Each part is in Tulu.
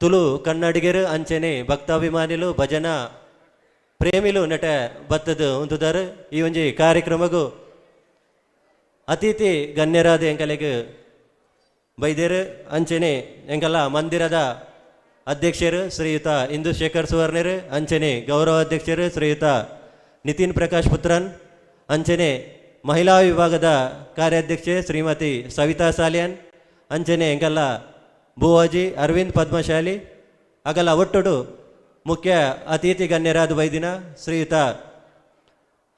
ತುಳು ಕನ್ನಡಿಗರು ಅಂಚನೆ ಭಕ್ತಾಭಿಮಾನಿಲು ಭಜನಾ ಪ್ರೇಮಿಲು ನಟ ಬತ್ತದ ಉಂತುದಾರು. ಈ ಒಂಜಿ ಕಾರ್ಯಕ್ರಮಗು ಅತಿಥಿ ಗಣ್ಯರಾದ ಎಂಕಲೆಗ್ ಬೈದೇರು. ಅಂಚನೆ ಎಂಕಲ್ಲ ಮಂದಿರದ ಅಧ್ಯಕ್ಷರು ಶ್ರೀಯುತ ಇಂದುಶೇಖರ್ ಸುವರ್ಣರು, ಅಂಚನೆ ಗೌರವ ಅಧ್ಯಕ್ಷರು ಶ್ರೀಯುತ ನಿತಿನ್ ಪ್ರಕಾಶ್ ಪುತ್ರನ್, ಅಂಚನೆ ಮಹಿಳಾ ವಿಭಾಗದ ಕಾರ್ಯಾಧ್ಯಕ್ಷೆ ಶ್ರೀಮತಿ ಸವಿತಾ ಸಾಲಿಯನ್, ಅಂಚನೆ ಎಂಕಲ್ಲ ಬುವಾಜಿ ಅರವಿಂದ್ ಪದ್ಮಶಾಲಿ ಅಗಲ ಒಟ್ಟುಡು ಮುಖ್ಯ ಅತಿಥಿ ಗಣ್ಯರಾದ ಬೈದಿನ ಶ್ರೀಯುತ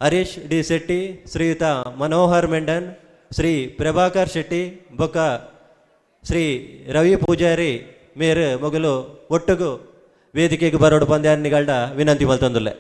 ಹರೀಶ್ ಡಿ ಶೆಟ್ಟಿ, ಶ್ರೀಯುತ ಮನೋಹರ್ ಮೆಂಡನ್, ಶ್ರೀ ಪ್ರಭಾಕರ್ ಶೆಟ್ಟಿ ಬೊಕ್ಕ ಶ್ರೀ ರವಿ ಪೂಜಾರಿ ಮೇರು ಮೊಗಲು ಒಟ್ಟುಗು ವೇದಿಕೆಗೆ ಬರೋಡು ಪಂದ್ಯಾನ್ನಿಗಳ್ಡ ವಿನಂತಿ ಮಲ್ತೊಂದುಲ್ಲೆ.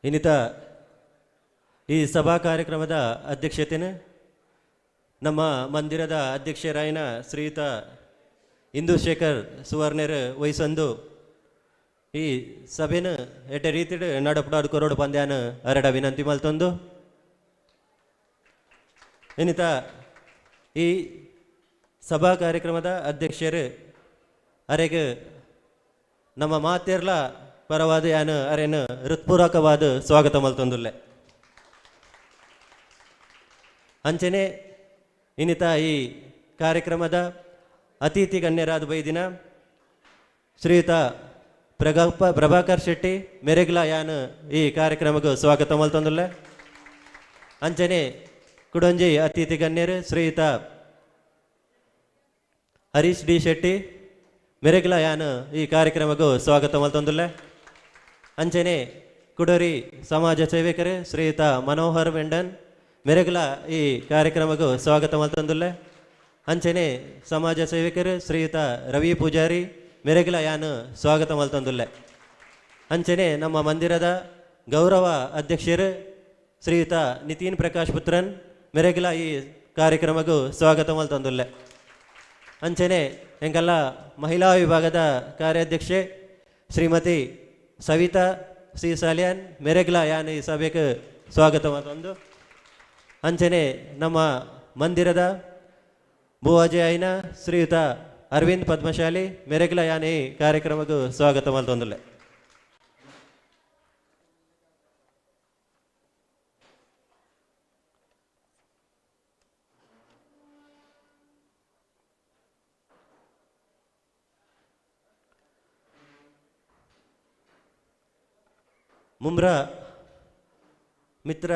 ಇನ್ನಿತ ಈ ಸಭಾ ಕಾರ್ಯಕ್ರಮದ ಅಧ್ಯಕ್ಷತೆಯನ್ನು ನಮ್ಮ ಮಂದಿರದ ಅಧ್ಯಕ್ಷರಾಯನ ಶ್ರೀಯುತ ಇಂದುಶೇಖರ್ ಸುವರ್ಣರ್ ವಹಿಸಂದು ಈ ಸಭೆನ ಎಡ್ಡೆ ರೀತಿಡ್ ನಡಪುಡಾಡ್ ಕೊರೋಡು ಪಂದ್ಯಾನ ಅರಡ ವಿನಂತಿ ಮಲ್ತೊಂದು. ಇನ್ನಿತ ಈ ಸಭಾ ಕಾರ್ಯಕ್ರಮದ ಅಧ್ಯಕ್ಷರು ಅರೆಗ್ ನಮ್ಮ ಮಾತೆರ್ಲ ಪರವಾದ ಯಾನು ಅರೇನು ಹೃತ್ಪೂರ್ವಕವಾದ ಸ್ವಾಗತ ಮಲ್ತೊಂದುಲ್ಲೆ. ಅಂಚನೆ ಇನ್ನಿತ ಈ ಕಾರ್ಯಕ್ರಮದ ಅತಿಥಿ ಗಣ್ಯರಾದ ಬೈದಿನ ಶ್ರೀಯುತ ಪ್ರಭಾಕರ್ ಶೆಟ್ಟಿ ಮೆರೆಗ್ಲ ಯಾನು ಈ ಕಾರ್ಯಕ್ರಮಕ್ಕೆ ಸ್ವಾಗತ ಮಲ್ತೊಂದುಲ್ಲೆ. ಅಂಚನೆ ಕುಡೊಂಜಿ ಅತಿಥಿ ಗಣ್ಯರು ಶ್ರೀಯುತ ಹರೀಶ್ ಡಿ ಶೆಟ್ಟಿ ಮೆರೆಗ್ಲ ಯಾನು ಈ ಕಾರ್ಯಕ್ರಮಕ್ಕೆ ಸ್ವಾಗತ ಮಲ್ತೊಂದುಲ್ಲೆ. ಅಂಚನೆ ಕುಡರಿ ಸಮಾಜ ಸೇವಕರು ಶ್ರೀಯುತ ಮನೋಹರ್ ಮೆಂಡನ್ ಮೆರೆಗ್ಲ ಈ ಕಾರ್ಯಕ್ರಮಕ್ಕೆ ಸ್ವಾಗತ ಮಲ್ತೊಂದುಲ್ಲೆ. ಅಂಚನೆ ಸಮಾಜ ಸೇವಕರು ಶ್ರೀಯುತ ರವಿ ಪೂಜಾರಿ ಮೆರೆಗ್ಲ ಯಾನು ಸ್ವಾಗತ ಮಲ್ತೊಂದುಲ್ಲೆ. ಅಂಚನೆ ನಮ್ಮ ಮಂದಿರದ ಗೌರವ ಅಧ್ಯಕ್ಷರು ಶ್ರೀಯುತ ನಿತಿನ್ ಪ್ರಕಾಶ್ ಪುತ್ರನ್ ಮೆರೆಗ್ಲ ಈ ಕಾರ್ಯಕ್ರಮಕ್ಕೂ ಸ್ವಾಗತ ಮಲ್ತೊಂದುಲ್ಲೆ. ಅಂಚನೆ ಎಂಕಲ್ಲ ಮಹಿಳಾ ವಿಭಾಗದ ಕಾರ್ಯಾಧ್ಯಕ್ಷೆ ಶ್ರೀಮತಿ ಸವಿತಾ ಸಿ ಸಾಲಿಯಾನ್ ಮೆರೆಗ್ಲ ಯಾನ್ ಈ ಸಭೆಗೆ ಸ್ವಾಗತ ಮತ್ತೊಂದು. ಅಂಚನೆ ನಮ್ಮ ಮಂದಿರದ ಬುವಾಜಿ ಆಯ್ನ ಶ್ರೀಯುತ ಅರವಿಂದ್ ಪದ್ಮಶಾಲಿ ಮೆರೆಗ್ಲ ಯಾನ್ ಈ ಕಾರ್ಯಕ್ರಮಕ್ಕೆ ಸ್ವಾಗತ ಮಲ್ತೊಂದುಲ್ಲೆ. ಮುಮ್ರಾ ಮಿತ್ರ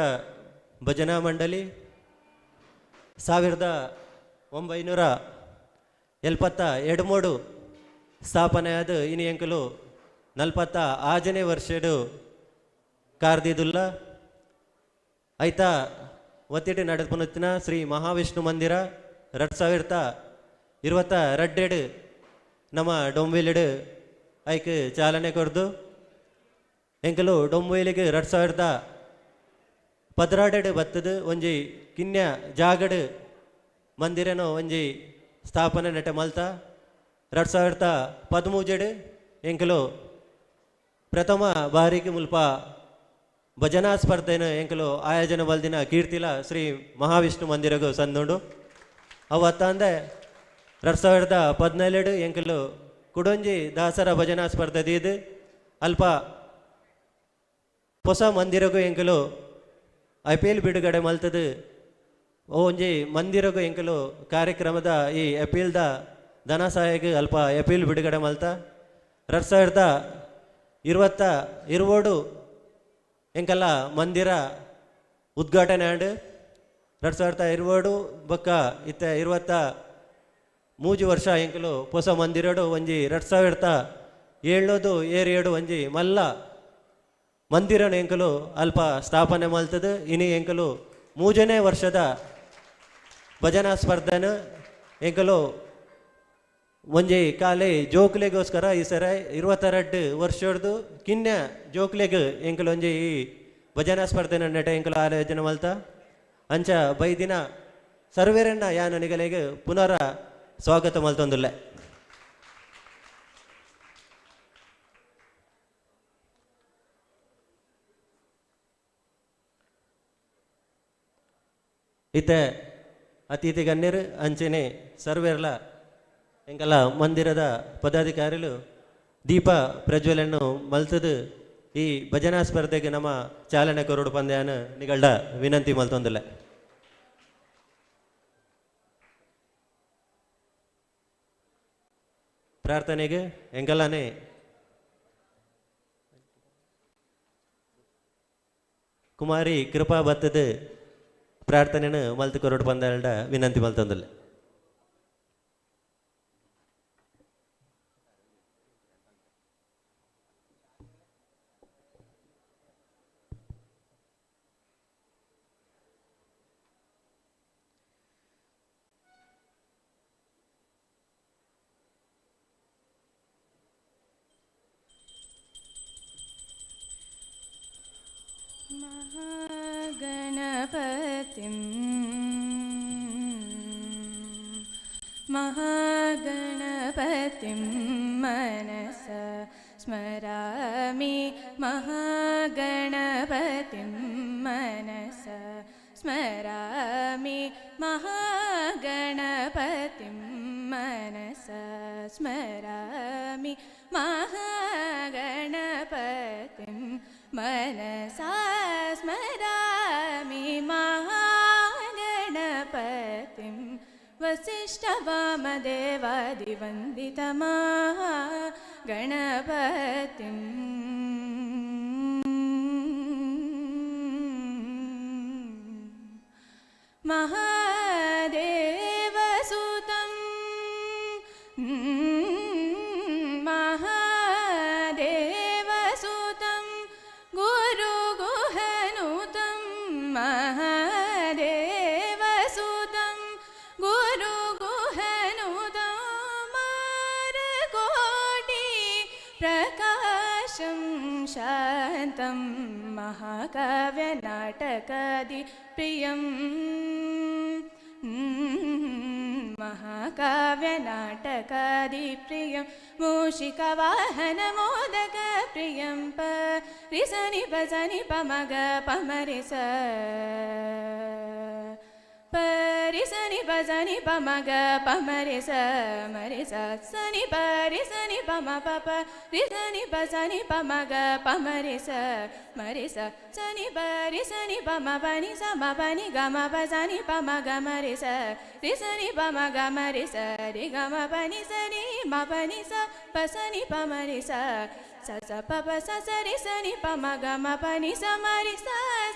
ಭಜನಾ ಮಂಡಳಿ 1973 ಸ್ಥಾಪನೆಯಾದ ಇನಿ ಎಂಕಲು 46ನೇ ವರ್ಷಡು ಕಾರ್ದಿದುಲ್ಲ. ಐತಾ ಒತ್ತಿಟ್ಟು ನಡೆದುಪುನತ್ತಿನ ಶ್ರೀ ಮಹಾವಿಷ್ಣು ಮಂದಿರ 2022 ನಮ್ಮ ಡೊಂಬಿಲಿಡು ಐಕ್ ಚಾಲನೆ ಕೊರ್ದು. ಎಂಕಲು ಡೊಂಬೊಯ್ಲಿಗೆ 2012 ಬತ್ತದು ಒಂಜಿ ಕಿನ್ಯ ಜಾಗಡು ಮಂದಿರನೋ ಒಂಜಿ ಸ್ಥಾಪನೆ ನೆಟ ಮಲ್ತ. 2013 ಎಂಕಲು ಪ್ರಥಮ ಬಾರಿಗೆ ಮುಲ್ಪ ಭಜನಾ ಸ್ಪರ್ಧೆನ ಎಂಕಲು ಆಯೋಜನೆ ಬಲ್ದಿನ ಕೀರ್ತಿಲ ಶ್ರೀ ಮಹಾವಿಷ್ಣು ಮಂದಿರಗು ಸಂದುಂಡು. ಅವು ಅತ್ತಂದೆ 2017 ಎಂಕಲು ಕುಡೊಂಜಿ ದಾಸರ ಭಜನಾ ಸ್ಪರ್ಧೆ ದೀದು ಅಲ್ಪ ಹೊಸ ಮಂದಿರಗು ಎಂಕಲು ಅಪೀಲ್ ಬಿಡುಗಡೆ ಮಲ್ತದು. ಒಂಜಿ ಮಂದಿರಗು ಎಂಕಲು ಕಾರ್ಯಕ್ರಮದ ಈ ಅಪೀಲ್ದ ಧನ ಸಹಾಯಕ್ಕೆ ಅಲ್ಪ ಅಪೀಲ್ ಬಿಡುಗಡೆ ಮಲ್ತ. 2022 ಎಂಕಲ್ಲ ಮಂದಿರ ಉದ್ಘಾಟನೆ ಆಂಡ್ 2022 ಬೊಕ್ಕ ಇತ್ತ 23 ವರ್ಷ ಎಂಕಲು ಹೊಸ ಮಂದಿರಡು ಒಂಜಿ 2007 ಏರಿಯಡು ಒಂಜಿ ಮಲ್ಲ ಮಂದಿರನ ಎಂಕಲು ಅಲ್ಪ ಸ್ಥಾಪನೆ ಮಲ್ತದು. ಇನಿ ಎಂಕಲು 3ನೇ ವರ್ಷದ ಭಜನಾ ಸ್ಪರ್ಧೆನ ಎಂಕಲು ಒಂಜಿ ಕಾಲೆ ಜೋಕ್ಲೆಗೋಸ್ಕರ ಈ ಸರ 22 ವರ್ಷಡ್ದು ಕಿನ್ಯ ಜೋಕ್ಲೆಗ್ ಎಂಕಲು ಒಂಜಿ ಈ ಭಜನಾ ಸ್ಪರ್ಧೆನ ನೆಟ ಎಂಕಲು ಆಯೋಜನೆ ಮಲ್ತ. ಅಂಚ ಬೈದಿನ ಸರ್ವೇರನ್ನ ಯಾನ ನಿಗಲೆಗ್ ಪುನರ ಸ್ವಾಗತ ಮಲ್ತೊಂದುಲ್ಲೆ. ಇತ್ತೆ ಅತಿಥಿ ಗಣ್ಯರು ಅಂಚೆನೆ ಸರ್ವೇರ್ಲ ಎಂಕಲ ಮಂದಿರದ ಪದಾಧಿಕಾರಿಲು ದೀಪ ಪ್ರಜ್ವಲನ್ನು ಮಲ್ತದು ಈ ಭಜನಾ ಸ್ಪರ್ಧೆಗೆ ನಮ್ಮ ಚಾಲನೆ ಕೊರಡು ಪಂದ್ಯಾನ ನಿಗಳ್ಡ ವಿನಂತಿ ಮಲ್ತೊಂದುಲ್ಲೆ. ಪ್ರಾರ್ಥನೆಗೆ ಎಂಕಲಾನೆ ಕುಮಾರಿ ಕೃಪಾ ಬತ್ತದ ಪ್ರಾರ್ಥನೆಯನ್ನು ಮಲ್ತು ಕೊರಡು ಪಂದ್ಯಾಡ ವಿನಂತಿ ಮಲ್ತೊಂದುಲ್ಲೆ. महागणपतिं महागणपतिं मनसा स्मरामि महागणपतिं मनसा स्मरामि महागणपतिं मनसा स्मरामि महागणपतिं मनसा स्मरामि महागणपतिं वसिष्ठवामदेवादिवन्दितमहागणपतिं महादेवसुतं महादेवसुतं गुरुगुहनुतं महादेवसुतं गुरुगुहनुतं मारकोटि प्रकाशं शान्तं महाकाव्यनाटकादि प्रियं महाकाव्यनाटकादि प्रियं मूषिकवाहनमोदकप्रियं परिसनि पसनि पमग पमरिस परिसनि पसनि पमग पमरिस मरिस सनि परिसनि पम पप रिसनि पसनि पमग पमरिस मरिस सनि परिसनि पम पनि सम पनि गम पसनि पम गमरिस रिसनि पम गमरिस रि गम पनि सनि म पनि स पसनि पमरिस स स प प स स रि सनि पम गम पनि स मरि स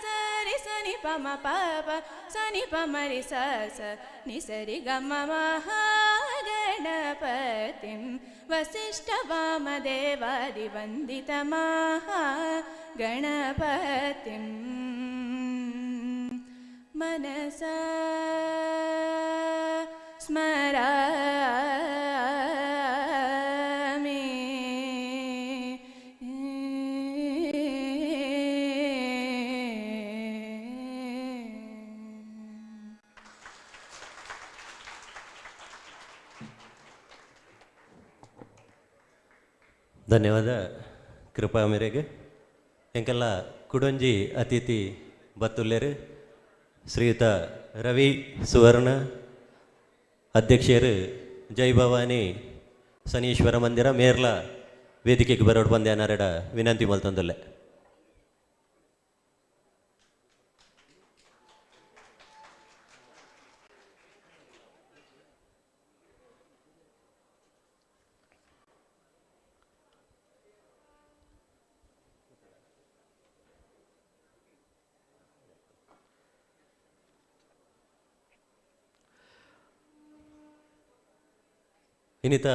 स रि सनि पम प प सनि पमरि स स नि स रि गम महागणपतिं वसिष्ठवामदेवादिवन्दितमहागणपतिं मनसा स्मरामि ಧನ್ಯವಾದ ಕೃಪಾ ಮೇರೆಗೆ. ಎಂಕೆಲ್ಲ ಕುಡೊಂಜಿ ಅತಿಥಿ ಬತ್ತುಲ್ಲೇರು ಶ್ರೀಯುತ ರವಿ ಸುವರ್ಣ ಅಧ್ಯಕ್ಷರು ಜೈ ಭವಾನಿ ಶನೀಶ್ವರ ಮಂದಿರ ಮೇರ್ಲ ವೇದಿಕೆಗೆ ಬರೋಡು ಬಂದೆ ಅನ್ನಾರೆಡ ವಿನಂತಿ ಮಲ್ತೊಂದುಲ್ಲೆ. ಇನ್ನಿತ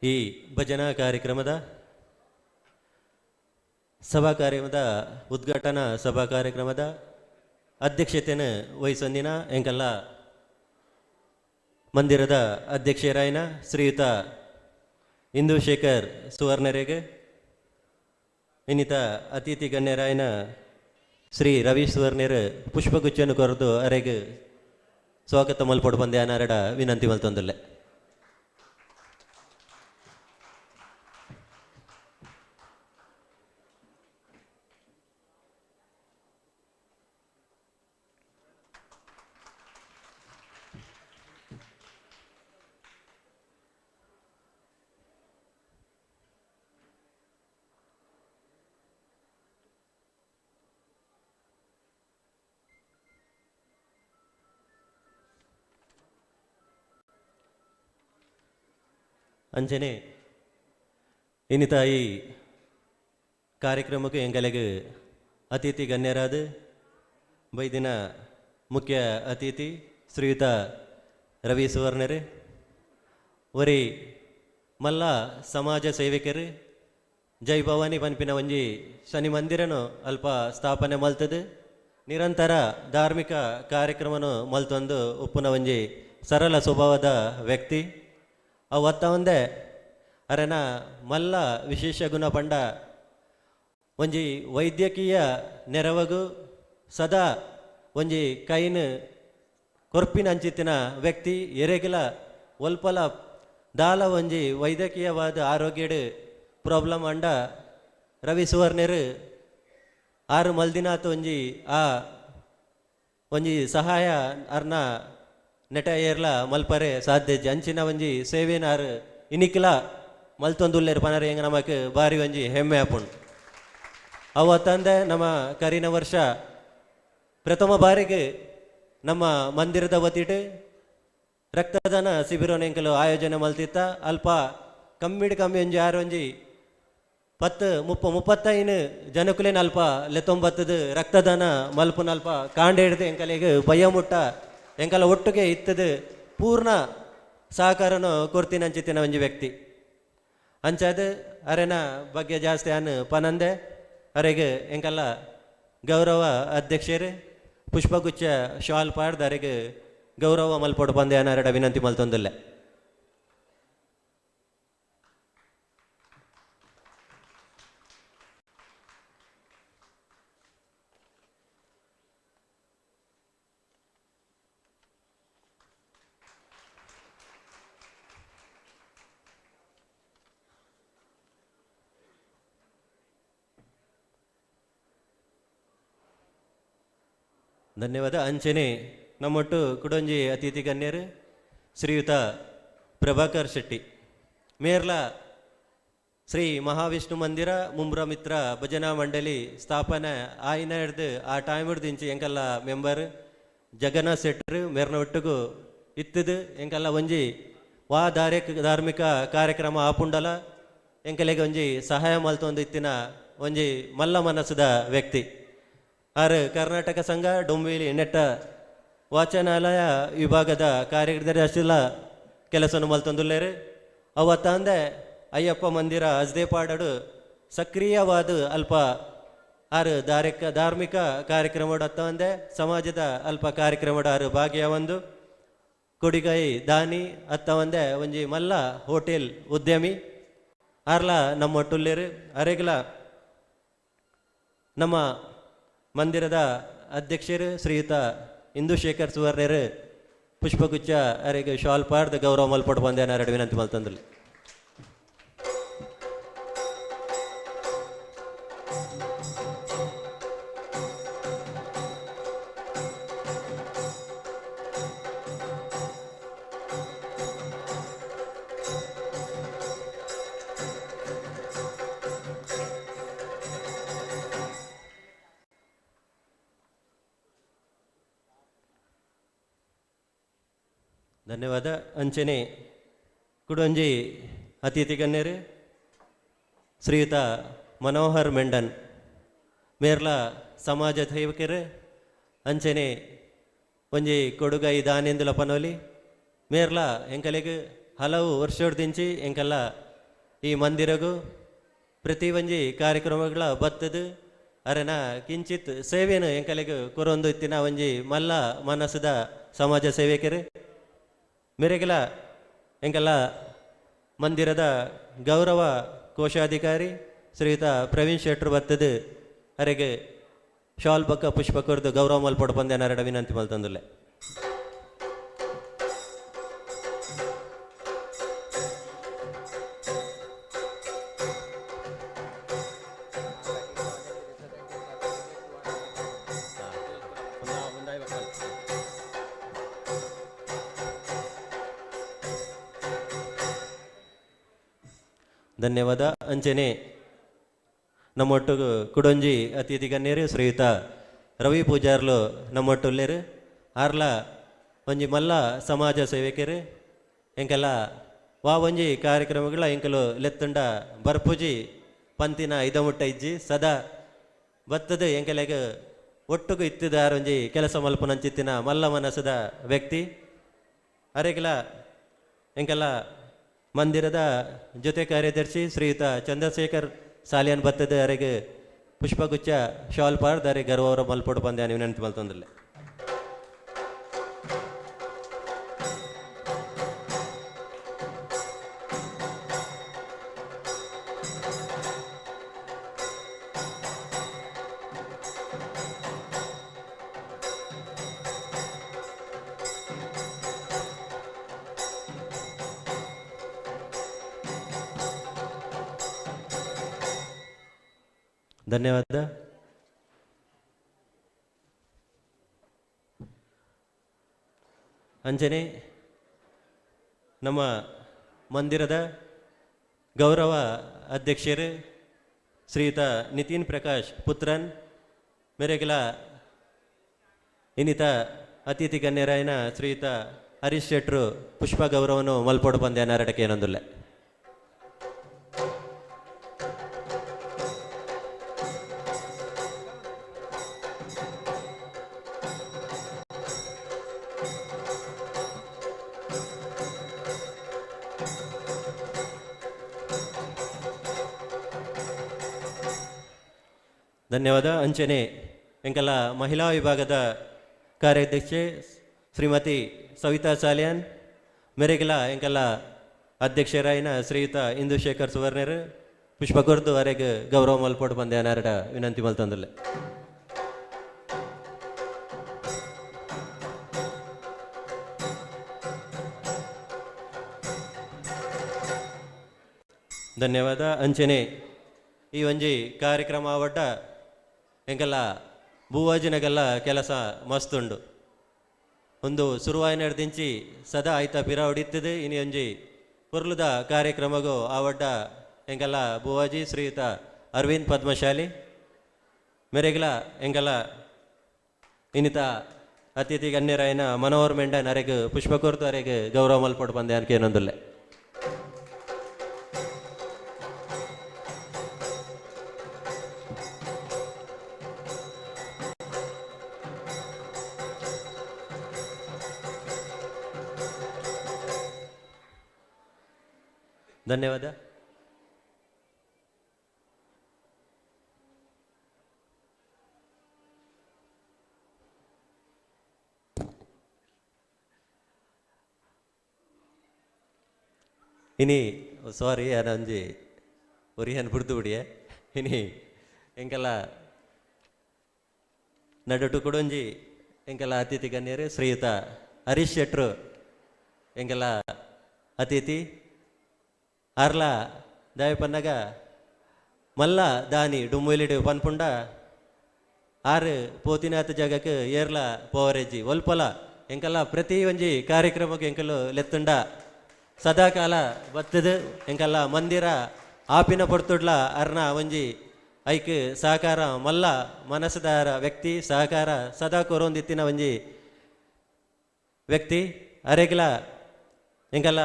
ಈ ಭಜನಾ ಕಾರ್ಯಕ್ರಮದ ಸಭಾ ಕಾರ್ಯಕ್ರಮದ ಉದ್ಘಾಟನಾ ಸಭಾ ಕಾರ್ಯಕ್ರಮದ ಅಧ್ಯಕ್ಷತೆಯನ್ನು ವಹಿಸೊಂದಿನ ಎಂಕಲ್ಲ ಮಂದಿರದ ಅಧ್ಯಕ್ಷರಾಯಿನ ಶ್ರೀಯುತ ಇಂದುಶೇಖರ್ ಸುವರ್ಣರೆಗೆ, ಇನ್ನಿತ ಅತಿಥಿ ಗಣ್ಯರಾಯನ ಶ್ರೀ ರವಿ ಸುವರ್ಣರು ಪುಷ್ಪಗುಚ್ಛನು ಕೊರದು ಅರೆಗ್ ಸ್ವಾಗತ ಮಲ್ಪೊಡು ಬಂದೆ ಅನಾರಡ ವಿನಂತಿ ಮಲ್ತೊಂದುಲ್ಲೆ. ಅಂಚನೆ ಇನ್ನಿತ ಈ ಕಾರ್ಯಕ್ರಮಕ್ಕೆ ಎಂಗಲೆಗೆ ಅತಿಥಿ ಗಣ್ಯರಾದ ಬೈದಿನ ಮುಖ್ಯ ಅತಿಥಿ ಶ್ರೀಯುತ ರವಿ ಸುವರ್ಣರು, ಒರಿ ಮಲ್ಲ ಸಮಾಜ ಸೇವಕರು, ಜೈ ಭವಾನಿ ಪನ್ಪಿನ ಒಂಜಿ ಶನಿ ಮಂದಿರನು ಅಲ್ಪ ಸ್ಥಾಪನೆ ಮಲ್ತದು ನಿರಂತರ ಧಾರ್ಮಿಕ ಕಾರ್ಯಕ್ರಮನು ಮಲ್ತೊಂದು ಉಪ್ಪುನ ಒಂಜಿ ಸರಳ ಸ್ವಭಾವದ ವ್ಯಕ್ತಿ. ಅವು ಅತ್ತ ಒಂದೇ ಅರೆನ ಮಲ್ಲ ವಿಶೇಷ ಗುಣ ಪಂಡ ಒಂಜಿ ವೈದ್ಯಕೀಯ ನೆರವಗು ಸದಾ ಒಂಜಿ ಕೈನ್ ಕೊರ್ಪಿನ ಅಂಚಿತ್ತಿನ ವ್ಯಕ್ತಿ. ಎರೆಗಿಲ ಒಲ್ಪಲ ದಾಲ ಒಂಜಿ ವೈದ್ಯಕೀಯವಾದ ಆರೋಗ್ಯಡ್ ಪ್ರಾಬ್ಲಮ್ ಅಂಡ ರವಿ ಸುವರ್ಣರು ಆರು ಮಲ್ದಿನಾತ್ ಒಂಜಿ ಆ ಒಂಜಿ ಸಹಾಯ ಅರ್ನ ನೆಟ ಏರ್ಲ ಮಲ್ಪರೆ ಸಾಧ್ಯ ಅಂಚಿನ ಒಂಜಿ ಸೇವೆನಾರು ಇನಿಕ್ಲ ಮಲ್ತೊಂದುಲ್ಲೇರು ಪನರೆ ಹೆಂಗೆ ನಮಕ್ ಬಾರಿ ಒಂಜಿ ಹೆಮ್ಮೆ ಆಪುಂಡು. ಅವ ತಂದೆ ನಮ್ಮ ಕರಿನ ವರ್ಷ ಪ್ರಥಮ ಬಾರಿಗೆ ನಮ್ಮ ಮಂದಿರದ ವತಿಟ್ ರಕ್ತದಾನ ಶಿಬಿರನ ಎಂಕಲು ಆಯೋಜನೆ ಮಲ್ತಿತ್ತ. ಅಲ್ಪ ಕಮ್ಮಿಡ್ ಕಮ್ಮಿ ಒಂಜಿ ಆರು ಒಂಜಿ 10 30 35 ಜನಕುಲೇನ ಅಲ್ಪ ಲೆತ್ತೊಂಬತ್ತದು ರಕ್ತದಾನ ಮಲ್ಪುನ ಅಲ್ಪ ಕಾಂಡೆ ಹಿಡ್ದು ಎಂಕಲಿಗೆ ಬಯ್ಯ ಮುಟ್ಟ ಎಂಕಲ ಒಟ್ಟಿಗೆ ಇತ್ತದು ಪೂರ್ಣ ಸಹಕಾರನು ಕೊರ್ತಿನ ಅಂಚಿತ್ತಿನ ಒಂಜಿ ವ್ಯಕ್ತಿ. ಅಂಚಾದ ಅರೆನ ಬಗ್ಗೆ ಜಾಸ್ತಿ ಅನ್ ಪನಂದೆ ಅರೆಗೆ ಎಂಕಲ್ಲ ಗೌರವ ಅಧ್ಯಕ್ಷರು ಪುಷ್ಪಗುಚ್ಛ ಶಾಲ್ ಪಾಡ್ದು ಅರೆಗೆ ಗೌರವ ಮಲ್ಪೊಡು ಬಂದೆ ಅನ್ನಾರಡ ವಿನಂತಿ ಮಲ್ತೊಂದುಲ್ಲೆ. ಧನ್ಯವಾದ. ಅಂಚನೆ ನಮ್ಮೊಟ್ಟು ಕುಡೊಂಜಿ ಅತಿಥಿ ಗಣ್ಯರು ಶ್ರೀಯುತ ಪ್ರಭಾಕರ್ ಶೆಟ್ಟಿ ಮೇರ್ಲ ಶ್ರೀ ಮಹಾವಿಷ್ಣು ಮಂದಿರ ಮುಂಬ್ರ ಮಿತ್ರ ಭಜನಾ ಮಂಡಳಿ ಸ್ಥಾಪನೆ ಆಯ್ನ ಹಿಡ್ದು ಆ ಟೈಮ್ ಹಿಡ್ದು ಇಂಚಿ ಎಂಕಲ್ಲ ಮೆಂಬರ್ ಜಗನ್ನಾಥ್ ಶೆಟ್ಟರು ಮೇರ್ನ ಒಟ್ಟಿಗೂ ಇತ್ತದು ಎಂಕಲ್ಲ ಒಂಜಿ ವಾ ಧಾರ್ಮಿಕ ಕಾರ್ಯಕ್ರಮ ಆಪುಂಡಲ ಎಂಕಲೆಗೆ ಒಂಜಿ ಸಹಾಯ ಮಲ್ತೊಂದು ಇತ್ತಿನ ಒಂಜಿ ಮಲ್ಲ ಮನಸ್ಸದ ವ್ಯಕ್ತಿ. ಆರು ಕರ್ನಾಟಕ ಸಂಘ ಡೊಂಬಿಲಿ ನೆಟ್ಟ ವಾಚನಾಲಯ ವಿಭಾಗದ ಕಾರ್ಯದರ್ಶಿಲ ಕೆಲಸವನ್ನು ಮಲ್ತೊಂದುಲ್ಲೇರು. ಅವ ತಂದೆ ಅಯ್ಯಪ್ಪ ಮಂದಿರ ಅಜ್ದೇಪಾಡಡು ಸಕ್ರಿಯವಾದ ಅಲ್ಪ ಆರು ಧಾರ್ಮಿಕ ಕಾರ್ಯಕ್ರಮ ಅತ್ತವಂದೆ ಸಮಾಜದ ಅಲ್ಪ ಕಾರ್ಯಕ್ರಮ ಆರು ಭಾಗಿಯಾವಂದು ಕೊಡಿಗೈ ದಾನಿ ಅತ್ತವಂದೆ ಒಂಜಿ ಮಲ್ಲ ಹೋಟೆಲ್ ಉದ್ಯಮಿ ಆರ್ಲ ನಮ್ಮೊಟ್ಟುಲ್ಲೇರು. ಅರೆಗ್ಲ ನಮ್ಮ ಮಂದಿರದ ಅಧ್ಯಕ್ಷರು ಶ್ರೀಯುತ ಇಂದುಶೇಖರ್ ಸುವರ್ಣರು ಪುಷ್ಪಗುಚ್ಛ ಅರೆಗೆ ಶಾಲ್ ಪಾಡ್ದು ಗೌರವ ಮಲ್ಪೊಡು ಬಂದೆ ಎರಡು ವಿನಂತಿ ಮಲ್ತಂದ್ರಲ್ಲಿ. ಧನ್ಯವಾದ. ಅಂಚನೆ ಕುಡೊಂಜಿ ಅತಿಥಿ ಗಣ್ಯರು ಶ್ರೀಯುತ ಮನೋಹರ್ ಮೆಂಡನ್ ಮೇರ್ಲ ಸಮಾಜ ಸೇವಕರು ಅಂಚನೆ ಒಂಜಿ ಕೊಡುಗೈ ದಾನೆಂದುಲ ಪನೋಲಿ ಮೇರ್ಲ ಎಂಕಲೆಗ್ ಹಲವು ವರ್ಷದಿಂಚಿ ಎಂಕಲ್ಲ ಈ ಮಂದಿರಗು ಪ್ರತಿ ಒಂಜಿ ಕಾರ್ಯಕ್ರಮಗಳ ಬತ್ತದು ಅರೆನ ಕಿಂಚಿತ್ ಸೇವೆನು ಎಂಕಲೆಗ್ ಕೊರೊಂದು ಇತ್ತಿನ ಒಂಜಿ ಮಲ್ಲ ಮನಸ್ಸುದ ಸಮಾಜ ಸೇವಕರು. ಮೆರೆಗೆಲ ಎಂಕಲ್ಲ ಮಂದಿರದ ಗೌರವ ಕೋಶಾಧಿಕಾರಿ ಶ್ರೀಯುತ ಪ್ರವೀಣ್ ಶೆಟ್ರು ಬತ್ತದು ಅರೆಗೆ ಶಾಲ್ ಬೊಕ್ಕ ಪುಷ್ಪ ಕೊರ್ದು ಗೌರವ ಮಲ್ಪೊಡು ಪಂದ್ ಅರೆಡ ವಿನಂತಿ ಮಲ್ತೊಂದುಲ್ಲೆ. ಧನ್ಯವಾದ. ಅಂಚನೆ ನಮ್ಮೊಟ್ಟುಗು ಕುಡೊಂಜಿ ಅತಿಥಿ ಗಣ್ಯರು ಶ್ರೀಯುತ ರವಿ ಪೂಜಾರ್ಲು ನಮ್ಮೊಟ್ಟುಲ್ಲೆರು. ಆರ್ಲ ಒಂಜಿ ಮಲ್ಲ ಸಮಾಜ ಸೇವಕರು. ಎಂಕೆಲ್ಲ ವಾ ಒಂಜಿ ಕಾರ್ಯಕ್ರಮಗಳ ಎಂಕಲು ಲೆತ್ತುಂಡ ಬರ್ಪುಜಿ ಪಂತಿನ ಐದ ಮುಟ್ಟ ಇಜ್ಜಿ ಸದಾ ಬತ್ತದು ಎಂಕಲೆಗ್ ಒಟ್ಟುಗು ಇತ್ತಿದಾರ ಒಂಜಿ ಕೆಲಸ ಮಲ್ಪುನಂಚಿತ್ತಿನ ಮಲ್ಲ ಮನಸ್ಸುದ ವ್ಯಕ್ತಿ. ಅರೆಗೆಲ ಎಂಕೆಲ್ಲ ಮಂದಿರದ ಜೊತೆ ಕಾರ್ಯದರ್ಶಿ ಶ್ರೀಯುತ ಚಂದ್ರಶೇಖರ್ ಸಾಲಿಯನ್ ಬತ್ತದ ಅರೆಗೆ ಪುಷ್ಪಗುಚ್ಛ ಶಾಲ್ ಪಾರ್ದ್ ಅರೆ ಗರ್ವವರ ಮಲ್ಪೊಡು ಪಂದ್ ವಿನಂತಿ ಮಲ್ತೊಂದುಲ್ಲೆ. ಧನ್ಯವಾದ. ಅಂಚನೆ ನಮ್ಮ ಮಂದಿರದ ಗೌರವ ಅಧ್ಯಕ್ಷರು ಶ್ರೀಯುತ ನಿತಿನ್ ಪ್ರಕಾಶ್ ಪುತ್ರನ್ ಮೇರೆಗೆಲ ಇನ್ನಿತ ಅತಿಥಿ ಗಣ್ಯರಾಯನ ಶ್ರೀಯುತ ಹರೀಶ್ ಶೆಟ್ರು ಪುಷ್ಪ ಗೌರವನು ಮಲ್ಪೊಡು ಪಂದ್ ಅರೆಡಕ್ಕೆ ಏನೊಂದುಲ್ಲೆ. ಧನ್ಯವಾದ. ಅಂಚನೆ ಎಂಕಲ್ಲ ಮಹಿಳಾ ವಿಭಾಗದ ಕಾರ್ಯಾಧ್ಯಕ್ಷೆ ಶ್ರೀಮತಿ ಸವಿತಾ ಸಾಲಿಯಾನ್ ಮೇರೆಗೆಲ ಎಂಕಲ್ಲ ಅಧ್ಯಕ್ಷರಾಯಿನ ಶ್ರೀಯುತ ಇಂದುಶೇಖರ್ ಸುವರ್ಣರು ಪುಷ್ಪ ಕೊರ್ದು ಅರೆಗ್ ಗೌರವ ಮಲ್ಪೊಡು ಪಂದ್ ಅರೆಡ ವಿನಂತಿ ಮಲ್ತೊಂದುಲ್ಲೆ. ಧನ್ಯವಾದ. ಅಂಚನೆ ಈ ಒಂಜಿ ಕಾರ್ಯಕ್ರಮ ಆವಡ್ಡ ಎಂಕಲ್ಲ ಬೂವಾಜಿನಗೆಲ್ಲ ಕೆಲಸ ಮಸ್ತುಂಡು. ಒಂದು ಸುರುವಾಯಿನಡ್ದಿಂಚಿ ಸದಾ ಆಯ್ತ ಪಿರ ಹೊಡಿತದೆ. ಇನಿ ಒಂಜಿ ಪೊರ್ಲುದ ಕಾರ್ಯಕ್ರಮಗು ಆವಡ್ಡ ಎಂಕಲ್ಲ ಬೂವಾಜಿ ಶ್ರೀಯುತ ಅರವಿಂದ್ ಪದ್ಮಶಾಲಿ ಮೇರೆಗ್ಲ ಎಂಕಲ್ಲ ಇನ್ನಿತ ಅತಿಥಿ ಗಣ್ಯರಾಯನ ಮನೋಹರ್ ಮೆಂಡನ್ ಅರೆಗ್ ಪುಷ್ಪ ಕೊರ್ದು ಅರೆಗ್ ಗೌರವ ಮಲ್ಪೊಡು ಪಂದ್ ಯಾನ್ ಕೇನೊಂದುಲ್ಲೆ. ಧನ್ಯವಾದ. ಇನಿ ಸಾರಿ ಒಂಜಿ ಒರಿಯನ್ ಬುಡ್ದು ಬಿಡಿಯೆ. ಇನಿ ಎಂಕಲ್ಲ ನಡುಟು ಕುಡೊಂಜಿ ಎಂಕಲ್ಲ ಅತಿಥಿ ಗಣ್ಯರು ಶ್ರೀಯುತ ಹರೀಶ್ ಶೆಟ್ರು ಎಂಕಲ್ಲ ಅತಿಥಿ ಅರ್ಲ ದಾಯ ಪನ್ನಗ ಮಲ್ಲ ದಾನಿ ಡುಮ್ಮುಲಿಡು ಪನ್ಪುಂಡ ಆರು ಪೋತಿನಾಥ ಜಾಗಕ್ಕೆ ಏರ್ಲ ಪೋವರೆಜ್ಜಿ ಒಲ್ಪಲ ಎಂಕಲ್ಲ ಪ್ರತಿ ಒಂಜಿ ಕಾರ್ಯಕ್ರಮಕ್ಕೆ ಎಂಕಲು ಲೆತ್ತುಂಡ ಸದಾಕಾಲ ಬತ್ತದು ಎಂಕಲ್ಲ ಮಂದಿರ ಆಪಿನ ಪೊರ್ತುಡ್ಲ ಅರ್ನ ಒಂಜಿ ಐಕ್ ಸಹಕಾರ ಮಲ್ಲ ಮನಸ್ಸುದಾರ ವ್ಯಕ್ತಿ ಸಹಕಾರ ಸದಾ ಕೊರೊಂದಿತ್ತಿನ ಒಂಜಿ ವ್ಯಕ್ತಿ ಅರೆಗ್ಲ ಎಂಕಲ್ಲ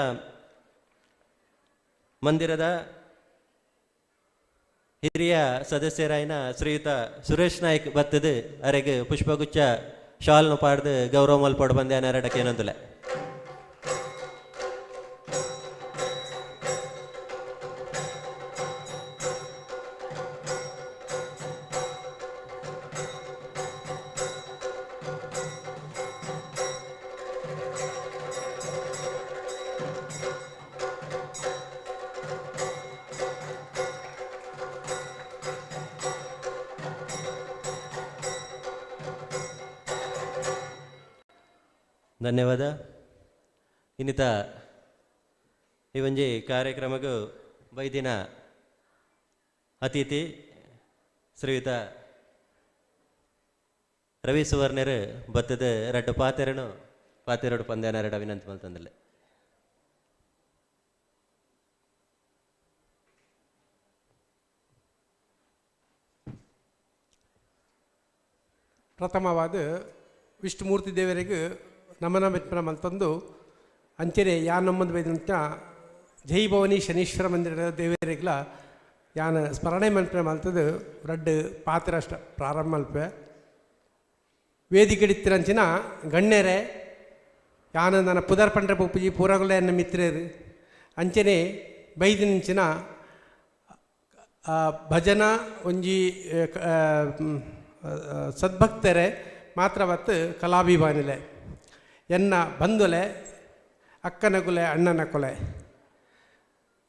ಮಂದಿರದ ಹಿರಿಯ ಸದಸ್ಯರಾಯಿನ ಶ್ರೀಯುತ ಸುರೇಶ್ ನಾಯ್ಕ್ ಬತ್ತದು ಅರೆಗ್ ಪುಷ್ಪಗುಚ್ಛ ಶಾಲ್ನು ಪಾಡ್ದು ಗೌರವ ಮಲ್ಪೊಡು ಪಂದ್ ಅರೆಡಕ್ಕೆ ಏನೊಂದುಲ್ಲೆ. ಧನ್ಯವಾದ. ಇನ್ನಿತ ಈ ಒಂಜಿ ಕಾರ್ಯಕ್ರಮಗೂ ಬೈದಿನ ಅತಿಥಿ ಶ್ರೀಯುತ ರವಿ ಸುವರ್ಣರು ಬತ್ತದ ರಡ್ಡು ಪಾತೆರನು ಪಾತೆರಡು ಪಂದ್ಯನ ಎರಡು ವಿನಂತಿ ಮಲ್ತಂದಿಲ್ಲ. ಪ್ರಥಮವಾದ ವಿಷ್ಣುಮೂರ್ತಿ ದೇವರಿಗೆ ನಮನ ಮೆಚ್ಚನ ಮಲ್ತಂದು ಅಂಚನೆ ಯಾ ನಮ್ಮಂದು ಬೈದಂತ ಜೈ ಭವಾನಿ ಶನೀಶ್ವರ ಮಂದಿರದ ದೇವರಿಗ್ಲ ಯಾನ ಸ್ಮರಣೆ ಮಲ್ಪನೆ ಮಲ್ತದು ರಡ್ಡು ಪಾತ್ರ ಅಷ್ಟ ಪ್ರಾರಂಭ ಮಲ್ಪೆ. ವೇದಿಕೆಡಿತ್ತಿರಂಚಿನ ಗಣ್ಯರೇ, ಯಾನ ನನ್ನ ಪುದರ್ ಪಂಡ್ರೆ ಪೂಪುಜಿ ಪೂರಗುಲ ಎನ್ನ ಮಿತ್ರರು ಅಂಚನೆ ಬೈದಿನಂಚಿನ ಭಜನಾ ಒಂಜಿ ಸದ್ಭಕ್ತರೆ ಮಾತ್ರವತ್ತು ಕಲಾಭಿಮಾನಿಲೆ ಎನ್ನ ಬಂಧುಲೆ ಅಕ್ಕನ ಕುಲೆ ಅಣ್ಣನ ಕೊಲೆ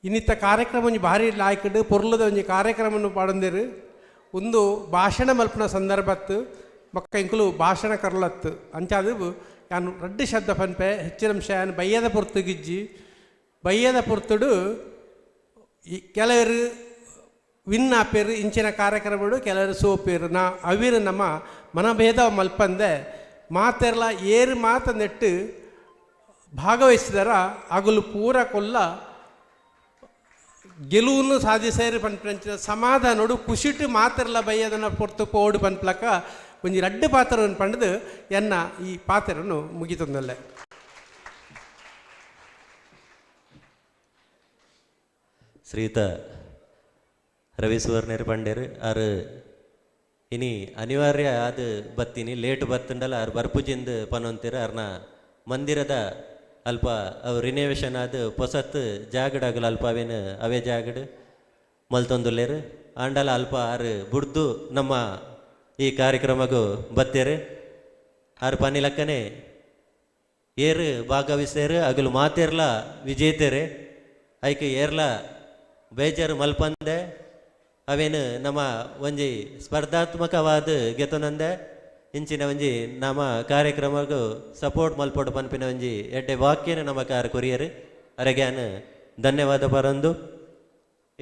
ಇನ್ನಿತ್ತ ಕಾರ್ಯಕ್ರಮ ಒಂಜಿ ಭಾರಿ ಲಾಯ್ಕಡ್ ಪೊರ್ಲದ ಒಂಜಿ ಕಾರ್ಯಕ್ರಮವನ್ನು ಪಾಡೊಂದಿರು. ಒಂದು ಭಾಷಣ ಮಲ್ಪನ ಸಂದರ್ಭತ್ತು ಬೊಕ್ಕ ಇಂಕುಲು ಭಾಷಣ ಕರ್ಲತ್ತು ಅಂಚಾದು ಯಾನು ರಡ್ಡು ಶಬ್ದ ಪನ್ಪೆ ಹೆಚ್ಚಿನ ಅಂಶ ಯಾನು ಬಯ್ಯದ ಪೊರ್ತು ಗಿಜ್ಜಿ ಬಯ್ಯದ ಪೊರ್ತುಡು ಈ ಕೆಲವರು ವಿನ್ ಆಪೇರು ಇಂಚಿನ ಕಾರ್ಯಕ್ರಮಡು ಕೆಲವರು ಸೋಪೇರು ನಾ ಅವಿರು ನಮ್ಮ ಮನಭೇದ ಮಲ್ಪಂದೆ ಮಾತೆರ್ಲ ಏರು ಮಾತ ನೆಟ್ಟು ಭಾಗವಹಿಸಿದರ ಅಗಲು ಪೂರ ಕೊಲ್ಲ ಗೆಲುವನ್ನು ಸಾಧಿಸೇರು ಪನ್ಪಂಚಿನ ಸಮಾಧಾನೋಡು ಖುಷಿಟು ಮಾತೆರ್ಲ ಬಯ್ಯದನ ಪೊರ್ತು ಪೋಡು ಪನ್ಪ್ಲಕ ಒಂಜಿ ರಡ್ಡು ಪಾತ್ರವನ್ನು ಪಂಡದು ಎನ್ನ ಈ ಪಾತ್ರವನ್ನು ಮುಗಿತಂದಲ್ಲೇ. ಶ್ರೀಯುತ ರವಿ ಸುವರ್ಣರು ಪಂಡೇರು ಆರು ಇನಿ ಅನಿವಾರ್ಯ ಅದು ಬತ್ತೀನಿ ಲೇಟ್ ಬತ್ತಂಡಲ್ಲ ಆರು ಬರ್ಪುಜಿಂದ ಪನೊಂತೀರ ಅರ್ನ ಮಂದಿರದ ಅಲ್ಪ ಅವು ರಿನೋವೇಷನ್ ಆದ ಪೊಸತ್ ಜಾಗಡಾಗಲ ಅಲ್ಪ ಅವೇನು ಅವೇ ಜಾಗಡ್ ಮಲ್ತೊಂದುಲ್ಲೇರು ಆಂಡಲ ಅಲ್ಪ ಆರು ಬುಡ್ದು ನಮ್ಮ ಈ ಕಾರ್ಯಕ್ರಮಗೂ ಬತ್ತೇರು. ಆರು ಪನಿಲಕ್ಕನೆ ಏರು ಭಾಗವಹಿಸೇರು ಅಗಲು ಮಾತೇರ್ಲ ವಿಜೇತೇರೆ ಐಕೆ ಏರ್ಲ ಬೇಜಾರು ಮಲ್ಪಂದೆ ಅವೇನು ನಮ್ಮ ಒಂಜಿ ಸ್ಪರ್ಧಾತ್ಮಕವಾದ ಗೆತನಂದೆ ಇಂಚಿನ ಒಂಜಿ ನಮ್ಮ ಕಾರ್ಯಕ್ರಮಗೂ ಸಪೋರ್ಟ್ ಮಲ್ಪೋಡು ಪನ್ಪಿನ ಒಂಜಿ ಎಡ್ಡೆ ವಾಕ್ಯನ ನಮ್ಮ ಕಾರ ಕೊರಿಯರು ಅರೆಗ್ಯಾನ್ ಧನ್ಯವಾದ ಪರಂದು.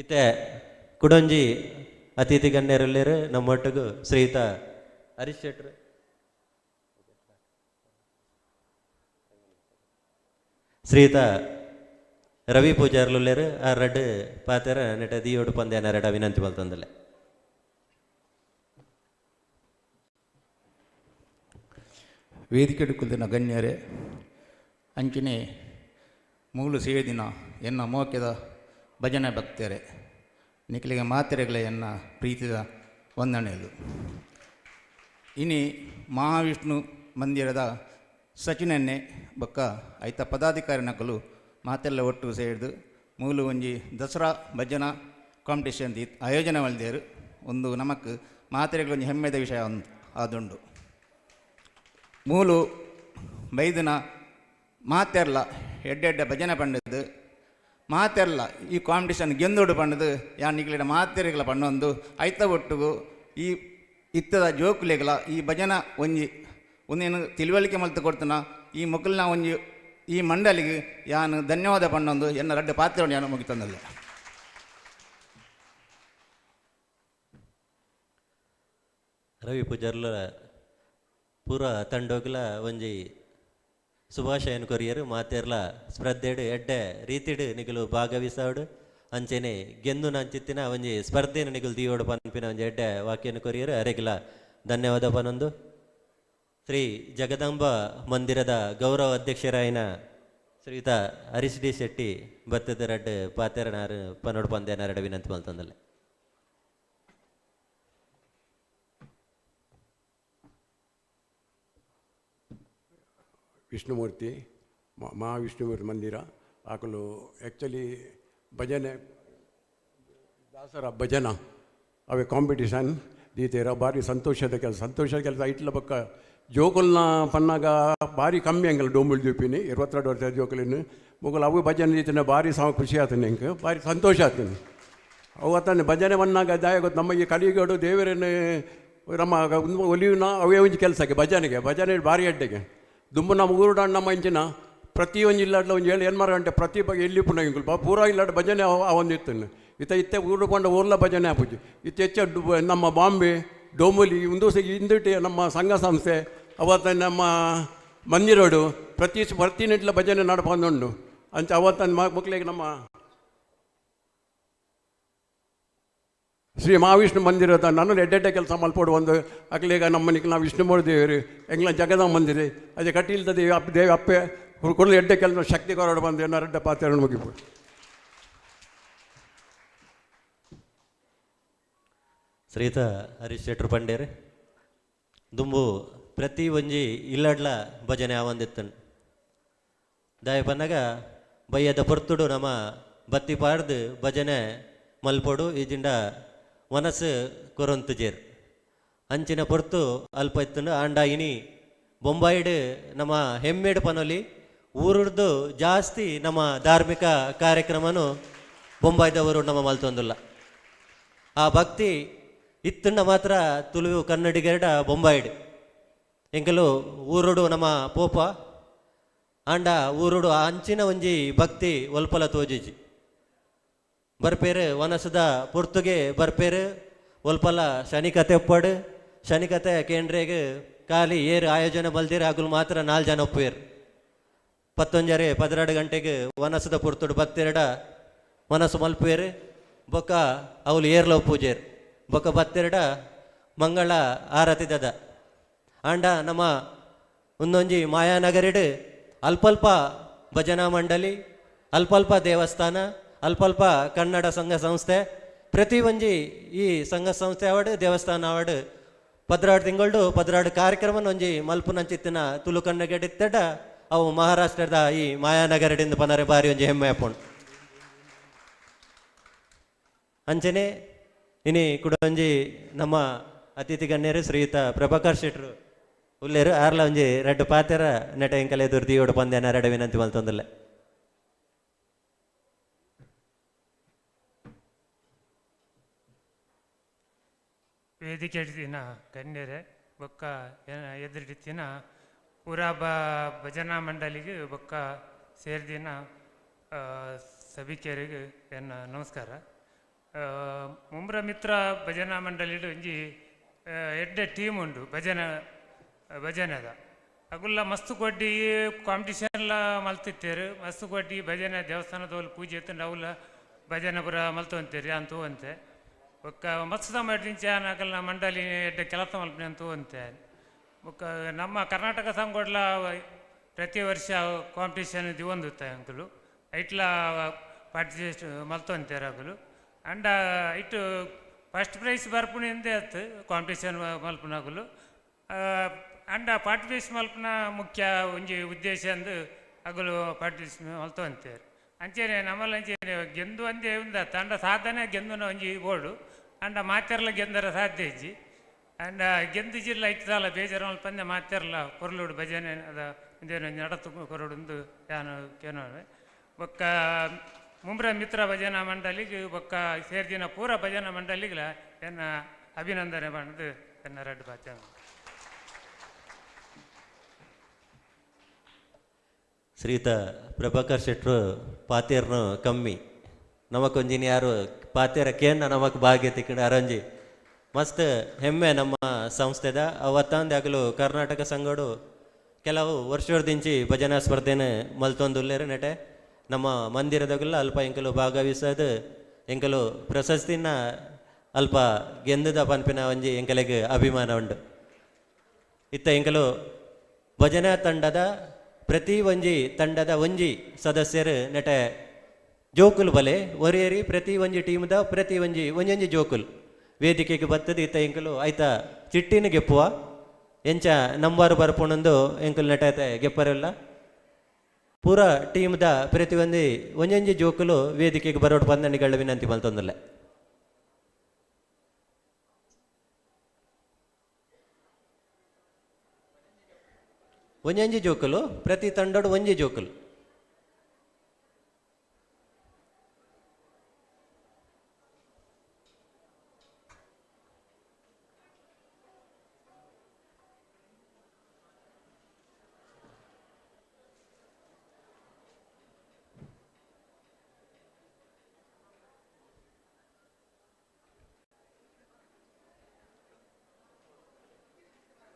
ಇತ್ತೆ ಕುಡೊಂಜಿ ಅತಿಥಿ ಗಣ್ಯರುಲ್ಲೇರು ನಮ್ಮೊಟ್ಟಿಗೂ ಶ್ರೀಯುತ ಹರೀಶ್ ಶೆಟ್ರು ಶ್ರೀಯುತ ರವಿ ಪೂಜಾರ್ಲುಲ್ಲೇರು ಆ ರಡ್ಡು ಪಾತೆರ ನೆಟ ದಿಯೋಡು ಪಂದ್ಯನ ರಡ ವಿನಂತಿ ಮಲ್ತಂದಲೆ. ವೇದಿಕೆ ಕುಲ್ದಿನ ಗಣ್ಯರೇ, ಅಂಚಿನೆ ಮೂಲು ಸೇದಿನ ಎನ್ನ ಮೋಕ್ಯದ ಭಜನೆ ಭಕ್ತರೆ, ನಿಖಲಿಗೆ ಮಾತೆರೆಗಳ ಎನ್ನ ಪ್ರೀತಿದ ವಂದನೆಯದು. ಇನಿ ಮಹಾವಿಷ್ಣು ಮಂದಿರದ ಸಚಿನನ್ನೇ ಬೊಕ್ಕ ಐತ ಪದಾಧಿಕಾರಿ ನಕಲು ಮಾತೆಲ್ಲ ಒಟ್ಟು ಸೇರಿದು ಮೂಲು ಒಂಜಿ ದಸರಾ ಭಜನಾ ಕಾಂಪಿಟೇಷನ್ ಆಯೋಜನೆ ಮಲ್ದೇರು ಒಂದು ನಮಕ್ ಮಾತೆರೆಗಳ ಒಂಜಿ ಹೆಮ್ಮೆದ ವಿಷಯ ಆದುಂಡು. ಮೂಲು ಬೈದಿನ ಮಾತೆರ್ಲ ಎಡ್ಡೆ ಎಡ್ಡೆ ಭಜನೆ ಪಂಡದು ಮಾತೆರ್ಲ ಈ ಕಾಂಪಿಟೇಷನ್ ಗೆಂದೋಡು ಪಂಡದು ಯಾನ್ ನಿಕ್ಲೆಡ ಮಾತೆರೆಗಳ ಪಣ್ಣೊಂದು ಐತ ಒಟ್ಟುಗು ಈ ಇತ್ತದ ಜೋಕುಲೆಗಳ ಈ ಭಜನಾ ಒಂಜಿ ಒಂದೇನು ತಿಳುವಳಿಕೆ ಮಲ್ತು ಕೊಡ್ತನ ಈ ಮೊಕಲ್ನ ಒಂಜಿ ಈ ಮಂಡಲಿಗೆ ಯಾನು ಧನ್ಯವಾದ ಪಣ್ಣೊಂದು ಎನ್ನ ರಡ್ಡು ಪಾತ್ರವನ್ನು ಯಾನು ಮುಗಿತಂದಲ್ಲ. ರವಿ ಪೂಜಾರ್ಲ ಪೂರ ತಂಡೋಗ್ಲ ಒಂಜಿ ಸುಭಾಷಯನ್ ಕೊರಿಯರು ಮಾತೆರ್ಲ ಸ್ಪರ್ಧೆಡು ಎಡ್ಡೆ ರೀತಿಡು ನಿಗಲು ಭಾಗವಹಿಸಾಡು ಅಂಚೆನೆ ಗೆಂದು ನಂಚಿತ್ತಿನ ಒಂಜಿ ಸ್ಪರ್ಧೆನ ನಿಗಲು ದಿಯೋಡು ಪನ್ಪಿನ ಒಂಜಿ ಎಡ್ಡೆ ವಾಕ್ಯನ ಕೊರಿಯರು ಅರೆಗಿಲ ಧನ್ಯವಾದ ಪನೊಂದು. ಶ್ರೀ ಜಗದಾಂಬ ಮಂದಿರದ ಗೌರವ ಅಧ್ಯಕ್ಷರಾಯಿನ ಶ್ರೀಯುತ ಹರೀಶ್ ಡಿ ಶೆಟ್ಟಿ ಬತ್ತದ ರಡ್ಡು ಪಾತೆರನಾರು ಪನೋಡು ಪಂದ್ಯನಾರಡ ವಿನಂತಿ ಮಲ್ತಂದಲ್ಲ. ವಿಷ್ಣುಮೂರ್ತಿ ಮಹಾವಿಷ್ಣುಮೂರ್ತಿ ಮಂದಿರ ಆಕಲು ಆ್ಯಕ್ಚುಲಿ ಭಜನೆ ದಾಸರ ಭಜನಾ ಅವೆ ಕಾಂಪಿಟಿಷನ್ ದೀತೇರ ಭಾರಿ ಸಂತೋಷದ ಕೆಲಸ. ಸಂತೋಷದ ಕೆಲಸ ಐಟ್ಲ ಬೊಕ್ಕ ಜೋಕುಲ್ನ ಪನ್ನಾಗ ಭಾರಿ ಕಮ್ಮಿ ಅಂಗಲ್ ಡೋಂಬುಲ್ ಜೂಪಿನಿ 22 ವರ್ಷ ಜೋಕುಲಿನ ಮೊಗಲು ಅವು ಭಜನೆ ದೀತಿನ ಭಾರಿ ಸಮ ಖುಷಿ ಆತನೆ ಎಂಕ್ ಭಾರಿ ಸಂತೋಷ ಆತನೆ. ಅವು ಆತನೆ ಭಜನೆ ಪನ್ನಾಗ ದಾಯ ಗೊತ್ತು ನಮ್ಮ ಈ ಕಲಿಯುಗಡು ದೇವರನ್ನೇ ನಮ್ಮ ಒಲಿಯುನ ಅವೇ ಒಂಜಿ ಕೆಲಸಕ್ಕೆ ಭಜನೆಗೆ ಭಜನೆ ಭಾರಿ ಅಡ್ಡೆಗೆ. ದುಂಬು ನಮ್ಮ ಊರುಡ ನಮ್ಮ ಇಂಚಿನ ಪ್ರತಿಯೊಂದು ಇಲ್ಲಾಡ್ಲ ಒಂದು ಏಳು ಏನ್ಮಾರು ಗಂಟೆ ಪ್ರತಿ ಬಗ್ಗೆ ಎಲ್ಲಿ ಪುನಃ ಇಂಕುಲು ಪೂರಾ ಇಲ್ಲಾಡ್ ಭಜನೆ ಅವೊಂದಿತ್ತು ಇತ್ತ ಇತ್ತೆ ಊರು ಪಂಡ ಊರ್ಲ ಭಜನೆ ಆಪುಜಿ. ಇತ್ತೆ ಹೆಚ್ಚ ನಮ್ಮ ಬಾಂಬೆ ಡೋಂಬುಲಿ ಇಂದು ಇಂದುಟಿ ನಮ್ಮ ಸಂಘ ಸಂಸ್ಥೆ ಅವತ್ತ ನಮ್ಮ ಮಂದಿರೋಡು ಪ್ರತಿ ಪ್ರತಿ ನಿಟ್ಲ ಭಜನೆ ನಡಪಂದುಂಡು. ಅಂಚ ಅವತ್ತ ಮಕ್ಕಳಿಗೆ ನಮ್ಮ ಶ್ರೀ ಮಹಾವಿಷ್ಣು ಮಂದಿರದ ನಾನು ಎಡ್ಡೆಡ್ಡೆ ಕೆಲಸ ಮಲ್ಪೋಡು ಒಂದು ಅಕ್ಲಿಗ ನಮ್ಮ ನಾವು ವಿಷ್ಣು ದೇವರು ಎಂಗ್ಲ ಜಗದ ಮಂದಿರ ಅದೇ ಕಟೀಲ್ದ ದೇವಿ ಅಪ್ಪ ದೇವಿ ಅಪ್ಪೆ ಕೊಡಲು ಎಡ್ಡೆ ಕೆಲಸ ಶಕ್ತಿ ಕೊರಡು ಬಂದು ಎಡ್ಡೆ ಪಾತ್ರ ಮುಗಿಪು. ಶ್ರೀತ ಹರೀಶ್ ಶೆಟ್ರು ಪಂಡೇರ್ ದುಂಬು ಪ್ರತಿ ಒಂಜಿ ಇಲ್ಲಡ್ಲ ಭಜನೆ ಆವಂದಿತ್ತನ್ ದಾಯ ಪನ್ನಗ ಬಯ್ಯದ ಪೊರ್ತುಡು ನಮ್ಮ ಬತ್ತಿ ಪಾಡ್ದು ಭಜನೆ ಮಲ್ಪೊಡು ಈಜಿಂಡ ಮನಸ್ಸು ಕೊರೊಂತುಜೇರ್ ಅಂಚಿನ ಪೊರ್ತು ಅಲ್ಪ ಇತ್ತುಂಡು. ಆಂಡ ಇನಿ ಬೊಂಬಾಯಿಡ್ ನಮ್ಮ ಹೆಮ್ಮೆಡ್ ಪನೊಲಿ ಊರುಡ್ದು ಜಾಸ್ತಿ ನಮ್ಮ ಧಾರ್ಮಿಕ ಕಾರ್ಯಕ್ರಮನು ಬೊಂಬಾಯ್ದವರು ನಮ್ಮ ಮಲ್ತೊಂದುಲ್ಲ. ಆ ಭಕ್ತಿ ಇತ್ತುಂಡ ಮಾತ್ರ ತುಳು ಕನ್ನಡಿಗರಡ ಬೊಂಬಾಯಿಡ್ ಎಂಕಲು ಊರುಡು ನಮ್ಮ ಪೋಪ ಆಂಡ ಊರುಡು ಅಂಚಿನ ಒಂಜಿ ಭಕ್ತಿ ಒಲ್ಪಲ ತೋಜಿಜಿ. ಬರ್ಪೇರು ವನಸದ ಪೊರ್ತುಗೆ ಬರ್ಪೇರು ಒಲ್ಪಲ ಶನಿಕತೆ ಒಪ್ಪಾಡು ಶನಿಕತೆ ಕೇಂದ್ರೆಗ್ ಖಾಲಿ ಏರು ಆಯೋಜನೆ ಬಲ್ದಿರ ಅಗುಲು ಮಾತ್ರ 4 ಜನ ಒಪ್ಪುವೇರು. ಪತ್ತೊಂಜರೆ 12 ಗಂಟೆಗೆ ವನಸದ ಪೊರ್ತುಡು ಬತ್ತೆರಡ ಮನಸ್ಸು ಮಲ್ಪುವೇರು ಬೊಕ್ಕ ಅವಳು ಏರ್ಲ ಪೂಜೇರು ಬೊಕ್ಕ ಬತ್ತೆರಡ ಮಂಗಳ ಆರತಿದದ. ಆಂಡ ನಮ್ಮ ಒಂದೊಂಜಿ ಮಾಯಾನಗರಿಡು ಅಲ್ಪಲ್ಪ ಭಜನಾ ಮಂಡಳಿ ಅಲ್ಪಲ್ಪ ದೇವಸ್ಥಾನ ಅಲ್ಪಲ್ಪ ಕನ್ನಡ ಸಂಘ ಸಂಸ್ಥೆ ಪ್ರತಿ ಒಂಜಿ ಈ ಸಂಘ ಸಂಸ್ಥೆ ಅವಾಡು ದೇವಸ್ಥಾನ ಅವಾಡು 12 ತಿಂಗಳು 12 ಕಾರ್ಯಕ್ರಮ ಒಂಜಿ ಮಲ್ಪುನಂಚಿತ್ತಿನ ತುಳು ಕನ್ನಗೆಡಿತ್ತಡ ಅವು ಮಹಾರಾಷ್ಟ್ರದ ಈ ಮಾಯಾನಗರದಿಂದ ಪನರೆ ಬಾರಿ ಒಂಜಿ ಹೆಮ್ಮೆ ಅಪ್ಪುಂಡು. ಅಂಚನೆ ಇನಿ ಕುಡೊಂಜಿ ನಮ್ಮ ಅತಿಥಿ ಗಣ್ಯರು ಶ್ರೀಯುತ ಪ್ರಭಾಕರ್ ಶೆಟ್ರು ಉಲ್ಲೇರು ಆರ್ಲ ಒಂಜಿ ರಡ್ಡು ಪಾತೆರ ನೆಟ ಎಂಕಲೆ ದುರ್ದಿಯೋಡು ಪಂದ್ಯನ ರಡ ವಿನಂತಿ ಮಲ್ತೊಂದುಲ್ಲೆ. ವೇದಿಕೆ ದಿನ ಗಣ್ಯರೇ ಬೊಕ್ಕ ಎದುರಿಡಿತ್ತಿನ ಪೂರಾ ಭಜನಾ ಮಂಡಳಿಗೆ ಬೊಕ್ಕ ಸೇರಿದಿನ ಸಭಿಕರಿಗೆ ಎನ್ನ ನಮಸ್ಕಾರ. ಮುಂಬ್ರ ಮಿತ್ರ ಭಜನಾ ಮಂಡಳಿಡು ಒಂಜಿ ಎಡ್ಡೆ ಟೀಮ್ ಉಂಡು ಭಜನೆದ ಅಗುಲ್ಲ ಮಸ್ತ್ ಕೊಡ್ಡಿ ಕಾಂಪಿಟಿಷನ್ಲ ಮಲ್ತಿತ್ತೇರು ಮಸ್ತ್ ಕೊಡ್ಡಿ ಭಜನೆ ದೇವಸ್ಥಾನದವ್ಲು ಪೂಜೆ ಇತ್ತು ಅವುಲ ಭಜನೆ ಪೂರ ಮಲ್ತೊಂತೇರಿ ಅಂತ ಅಂತೆ ಬೊಕ್ಕ ಮಸ್ತ್ ಸಮಯದಿಂಚ ಅಗಲ್ನ ಮಂಡಳಿ ಎಡ್ಡೆ ಕೆಲಸ ಮಲ್ಪನೆ ಅಂತ ಅಂತೆ. ಬೊಕ್ಕ ನಮ್ಮ ಕರ್ನಾಟಕ ಸಂಘಡ್ಲ ಪ್ರತಿ ವರ್ಷ ಕಾಂಪಿಟಿಷನ್ ದಿವೊಂದುತ್ತೆ ಅಂಕಲು ಐಟ್ಲ ಪಾರ್ಟಿಸಿಪೇಟ್ ಮಲ್ತೊಂತೇರು ಅಗುಲು ಅಂಡ ಇಟ್ಟು ಫಸ್ಟ್ ಪ್ರೈಸ್ ಬರ್ಪುಣಿಂದೆ ಅತ್ತು ಕಾಂಪಿಟಿಷನ್ ಮಲ್ಪುನಗುಲು ಅಂಡ ಪಾರ್ಟಿಸಿಪೇಟ್ ಮಲ್ಪುನ ಮುಖ್ಯ ಒಂಜಿ ಉದ್ದೇಶ ಅಂದು ಅಗುಲು ಪಾರ್ಟಿಸಿಪೇಟ್ ಮಲ್ತೊಂತೇರು. ಅಂಚೆನೆ ನಮ್ಮಲ್ಲಿ ಅಂಚೆನೆ ಗೆಂದು ಅಂದೇ ಉಂದ ತಂಡ ಸಾಧನೆ ಗೆಂದುನ ಒಂಜಿ ಬೋರ್ಡು ಅಂಡ ಮಾತೆರ್ಲ ಗೆಂದರ ಸಾಧ್ಯ ಇಜ್ಜಿ ಅಂಡ ಗೆಂದು ಜಿಲ್ಲ ಇತ್ತಲ್ಲ ಬೇಜಾರು ಮಲ್ಪಂದೆ ಮಾತೆರ್ಲ ಕೊರ್ಲುಡು ಭಜನೆ ಅದ ಒಂದೇನು ನಡತು ಕೊರಡುಂದು ಯಾನು ಕೇನೋವೆ. ಬೊಕ್ಕ ಮುಂಬ್ರ ಮಿತ್ರ ಭಜನಾ ಮಂಡಳಿಗೆ ಬೊಕ್ಕ ಸೇರ್ದಿನ ಪೂರ ಭಜನಾ ಮಂಡಳಿಗಳ ಎನ್ನ ಅಭಿನಂದನೆ ಬಂದು ಎನ್ನ ರಡ್ಡು ಬಾಚ. ಶ್ರೀತ ಪ್ರಭಾಕರ್ ಶೆಟ್ರು ಪಾತೇರ್ನು ಕಮ್ಮಿ ನಮಕೊಂಜಿನ ಯಾರು ಪಾತೇರ ಕೇನ್ನ ನಮಕ್ ಭಾಗ್ಯ ತಿಕ್ಕಂಡು ಅರಂಜಿ ಮಸ್ತ್ ಹೆಮ್ಮೆ ನಮ್ಮ ಸಂಸ್ಥೆದ ಅವತ್ತಂದೆ ಆಗಲು ಕರ್ನಾಟಕ ಸಂಘಡು ಕೆಲವು ವರ್ಷದಿಂಚಿ ಭಜನಾ ಸ್ಪರ್ಧೆನ ಮಲ್ತೊಂದುಲ್ಲೇರು ನೆಟೆ ನಮ್ಮ ಮಂದಿರದಾಗಲ್ಲ ಅಲ್ಪ ಎಂಕಲು ಭಾಗವಹಿಸೋದು ಎಂಕಲು ಪ್ರಶಸ್ತಿನ ಅಲ್ಪ ಗೆಂದದ ಪನ್ಪಿನ ಒಂಜಿ ಎಂಕಲೆಗ್ ಅಭಿಮಾನ ಉಂಡು. ಇತ್ತ ಎಂಕಲು ಭಜನಾ ತಂಡದ ಪ್ರತಿ ಒಂಜಿ ತಂಡದ ಒಂಜಿ ಸದಸ್ಯರು ನೆಟೆ ಜೋಕುಲು ಬಲೆ ಒರಿಯರಿ ಪ್ರತಿ ಒಂಜಿ ಟೀಮ್ದ ಪ್ರತಿ ಒಂಜಿ ಒಂಜೊಂಜಿ ಜೋಕುಲು ವೇದಿಕೆಗೆ ಬತ್ತದ ಇತ್ತ ಎಂಕಲು ಆಯ್ತಾ ಚಿಟ್ಟಿನ ಗೆಪ್ಪುವ ಎಂಚ ನಂಬಾರು ಬರ್ಪುಣಂದು ಎಂಕಲು ನೆಟ ಗೆಪ್ಪರೆಲ್ಲ ಪೂರ ಟೀಮ್ದ ಪ್ರತಿ ಒಂಜಿ ಒಂಜೊಂಜಿ ಜೋಕುಲು ವೇದಿಕೆಗೆ ಬರೋಡು ಪಂದಣಿಗಳ ವಿನಂತಿ ಮಲ್ತೊಂದುಲ್ಲೆ. ಒಂಜೊಂಜಿ ಜೋಕುಲು ಪ್ರತಿ ತಂಡೋಡು ಒಂಜಿ ಜೋಕುಲು.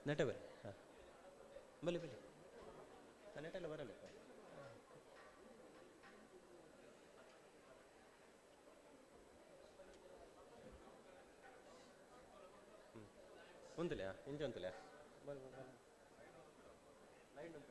ನೆಟೆ ಬಲೆ ಹಾಂ ಬಲೆ ಬಲೆ ನೆಟೆಲ್ಲ ಬರಲ್ಲ. ಉಂತಲೆ ಇಂಚ ಉಂತಲೆ ಬಲೆ ಬಲೆ ಲೈನ್ ಉಂಟು.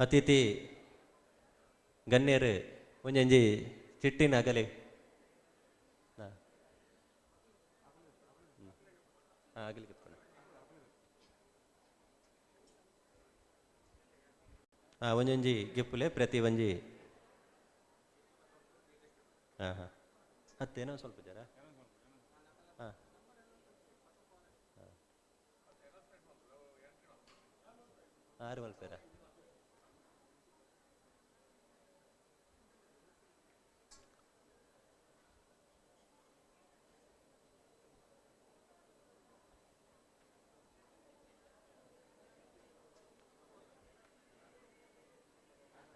ಅತಿಥಿ ಗಣ್ಯರು ಒಂಜೊಂಜಿ ಚಿಟ್ಟಿನ ಅಗಲೆ ಹಾಂ ಅಗಲಿಗೆ ಹಾಂ ಒಂಜೊಂಜಿ ಗಿಪ್ಪುಲೆ ಪ್ರತಿ ಒಂಜಿ ಹಾಂ ಹಾಂ ಹತ್ತೇನೋ ಸ್ವಲ್ಪ ಜರ ಹಾಂ ಆರು ಮಲ್ಪೇರ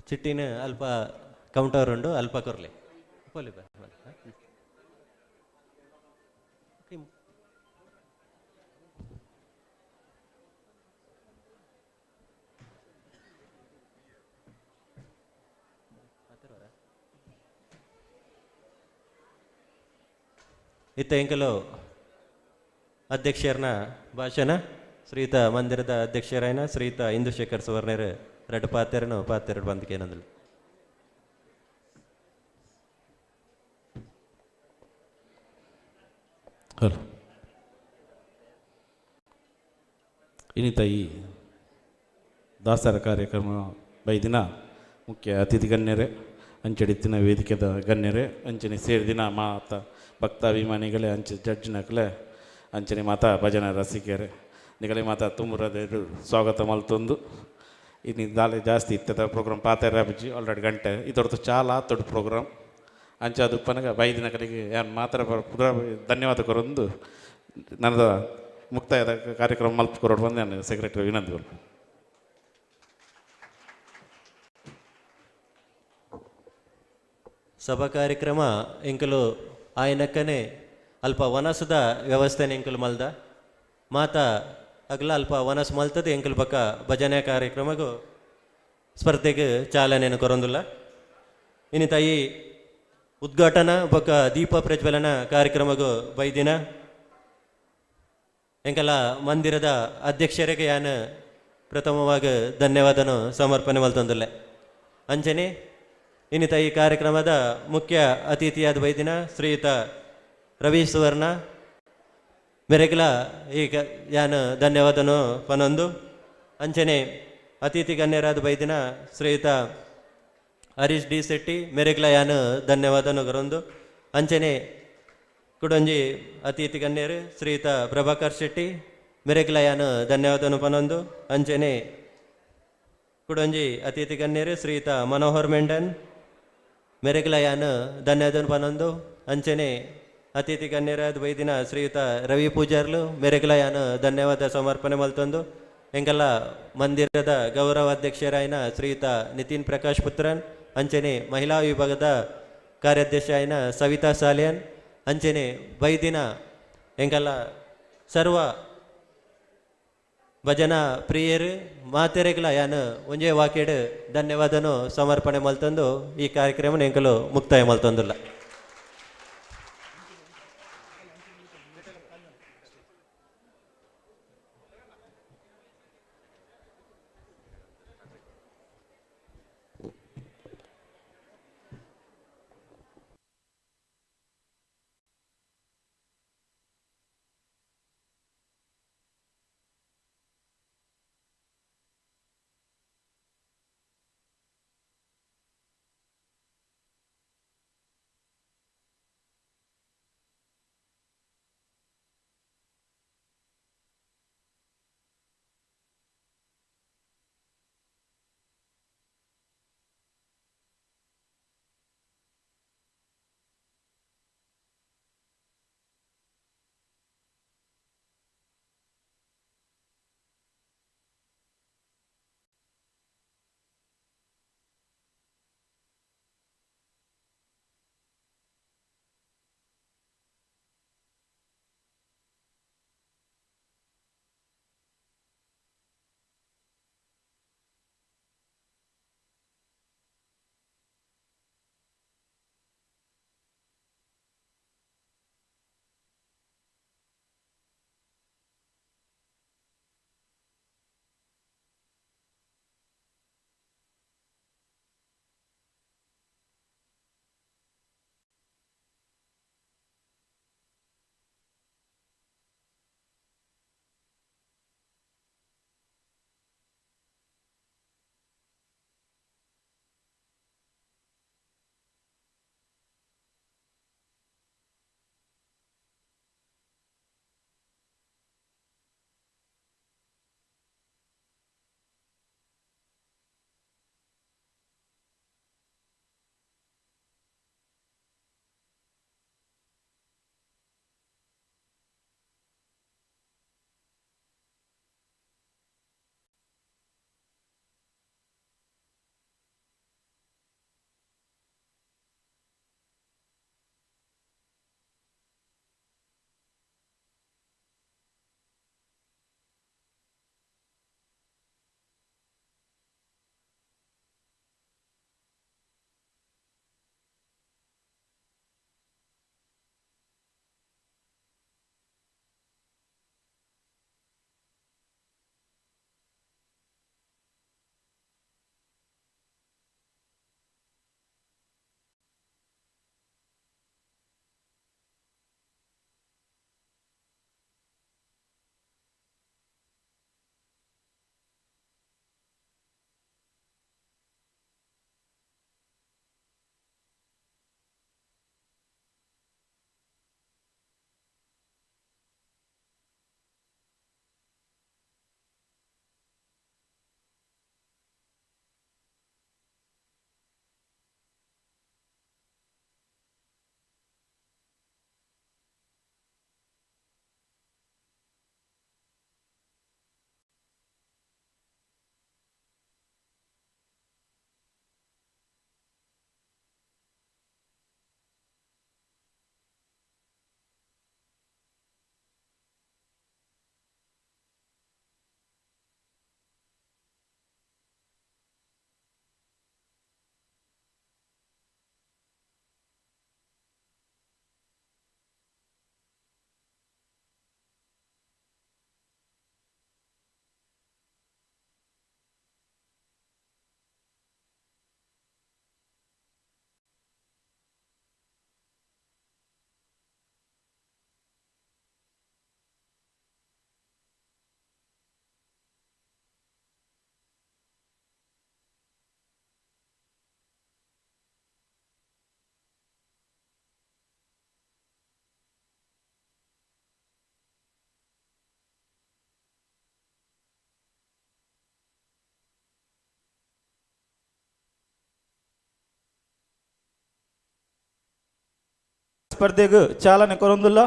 ಚಿಟ್ಟಿನ ಅಲ್ಪ ಕೌಂಟರ್ ಉಂಡು ಅಲ್ಪ ಕೊರ್ಲೆ ಪೋಲಿ ಬ ಇತ್ತ ಎಂಕಲು ಅಧ್ಯಕ್ಷರನ ಭಾಷಣ ಶ್ರೀತ ಮಂದಿರದ ಅಧ್ಯಕ್ಷರಾಯನ ಶ್ರೀತ ಇಂದುಶೇಖರ್ ಸುವರ್ಣರು ரெண்டு ಪಾತೆರನು ಪಾತೆರಡು ಬಂದಕ್ಕೆ. ಹಲೋ ಇನ್ನಿತ ಈ ದಾಸರ ಕಾರ್ಯಕ್ರಮ ಬೈದಿನ ಮುಖ್ಯ ಅತಿಥಿ ಗಣ್ಯರೇ, ಅಂಚಡಿತ್ತಿನ ವೇದಿಕೆದ ಗಣ್ಯರೇ, ಅಂಚನೆ ಸೇರಿದಿನ ಮಾತ ಭಕ್ತಾಭಿಮಾನಿಗಳೇ, ಅಂಚೆ ಜಡ್ಜ್ನಕಲೆ, ಅಂಚನೆ ಮಾತಾ ಭಜನಾ ರಸಿಕರೇ, ನಿಗಲೆ ಮಾತಾ ತುಂಬುರದೇರು ಸ್ವಾಗತ ಮಲ್ತೊಂದು. ಇನ್ನು ದಾಲೆ ಜಾಸ್ತಿ ಇತ್ತದ ಪ್ರೋಗ್ರಾಮ್ ಪಾತೆರ ಬಜ್ಜಿ ಆಲ್ರೆಡಿ ಗಂಟೆ ಇದರದ್ದು ಚಾಲ ದೊಡ್ಡ ಪ್ರೋಗ್ರಾಮ್ ಅಂಚೆ ಅದು ಪನಗ ಬೈದಿನ ಕಡೆಗೆ ಯಾರು ಮಾತ್ರ ಪುರ ಧನ್ಯವಾದ ಕೊರೊಂದು ನನ್ನದ ಮುಕ್ತಾಯದ ಕಾರ್ಯಕ್ರಮ ಮಲ್ಪ ಕೊರಡು ಬಂದು ನಾನು ಸೆಕ್ರೆಟರಿ ವಿನಂತಿ ಕೊಡ್ತೀನಿ. ಸಭಾ ಕಾರ್ಯಕ್ರಮ ಎಂಕಲು ಆಯನಕ್ಕನೆ ಅಲ್ಪ ವನಸದ ವ್ಯವಸ್ಥೆನ ಎಂಕಲು ಮಲ್ದ ಮಾತಾ ಅಗಲ ಅಲ್ಪ ವನಸ್ ಮಲ್ತದೆ ಎಂಕಲ್ ಪಕ್ಕ ಭಜನೆ ಕಾರ್ಯಕ್ರಮಗೂ ಸ್ಪರ್ಧೆಗೆ ಚಾಲನೆಯನ್ನು ಕೊರೊಂದುಲ್ಲ. ಇನ್ನು ತಾಯಿ ಉದ್ಘಾಟನಾ ಬೊಕ್ಕ ದೀಪ ಪ್ರಜ್ವಲನ ಕಾರ್ಯಕ್ರಮಗೂ ಬೈದಿನ ಎಂಕಲ ಮಂದಿರದ ಅಧ್ಯಕ್ಷರಿಗೆ ಯಾನ್ ಪ್ರಥಮವಾಗಿ ಧನ್ಯವಾದನು ಸಮರ್ಪಣೆ ಮಲ್ತೊಂದುಲ್ಲೆ. ಅಂಚನೆ ಇನ್ನಿತ ಈ ಕಾರ್ಯಕ್ರಮದ ಮುಖ್ಯ ಅತಿಥಿಯಾದ ಬೈದಿನ ಶ್ರೀಯುತ ರವಿ ಸುವರ್ಣ ಮೆರೆಗ್ಲ ಈಗ ಯಾನ್ ಧನ್ಯವಾದನು ಪನೊಂದು. ಅಂಚನೆ ಅತಿಥಿ ಗಣ್ಯರಾದ ಬೈದಿನ ಶ್ರೀಯುತ ಹರೀಶ್ ಡಿ ಶೆಟ್ಟಿ ಮೆರೆಗ್ಲ ಯಾನ್ ಧನ್ಯವಾದನು ಗರೊಂದು. ಅಂಚನೆ ಕುಡೊಂಜಿ ಅತಿಥಿ ಗಣ್ಯರು ಶ್ರೀಯುತ ಪ್ರಭಾಕರ್ ಶೆಟ್ಟಿ ಮೆರೆಗ್ಲ ಯಾನ್ ಧನ್ಯವಾದನು ಪನೊಂದು. ಅಂಚನೆ ಕುಡೊಂಜಿ ಅತಿಥಿ ಗಣ್ಯರು ಶ್ರೀಯುತ ಮನೋಹರ್ ಮೆಂಡನ್ ಮೆರೆಗ್ಲ ಯಾನ್ ಧನ್ಯವಾದನು ಪನೊಂದು. ಅಂಚನೆ ಅತಿಥಿ ಗಣ್ಯರಾದ ಬೈದಿನ ಶ್ರೀಯುತ ರವಿ ಪೂಜಾರ್ಲು ಮೆರೆಗ್ಲ ಯಾನ್ ಧನ್ಯವಾದ ಸಮರ್ಪಣೆ ಮಲ್ತೊಂದು. ಎಂಕಲ್ಲ ಮಂದಿರದ ಗೌರವಾಧ್ಯಕ್ಷರಾಯನ ಶ್ರೀಯುತ ನಿತಿನ್ ಪ್ರಕಾಶ್ ಪುತ್ರನ್, ಅಂಚನೆ ಮಹಿಳಾ ವಿಭಾಗದ ಕಾರ್ಯಾಧ್ಯಕ್ಷ ಆಯ್ನ ಸವಿತಾ ಸಾಲಿಯನ್, ಅಂಚನೆ ಬೈದಿನ ಎಂಕಲ್ಲ ಸರ್ವ ಭಜನಾ ಪ್ರಿಯರು ಮಾತೆರೆಗ್ಲ ಯಾನ್ ಒಂಜೇ ವಾಕ್ಯಡ್ ಧನ್ಯವಾದನು ಸಮರ್ಪಣೆ ಮಲ್ತೊಂದು ಈ ಕಾರ್ಯಕ್ರಮ ಎಂಕಲು ಮುಕ್ತಾಯ ಮಲ್ತೊಂದುಲ್ಲ. ಸ್ಪರ್ಧೆಗೆ ಚಾಲನೆ ಕೊರೊಂದುಲ್ಲ.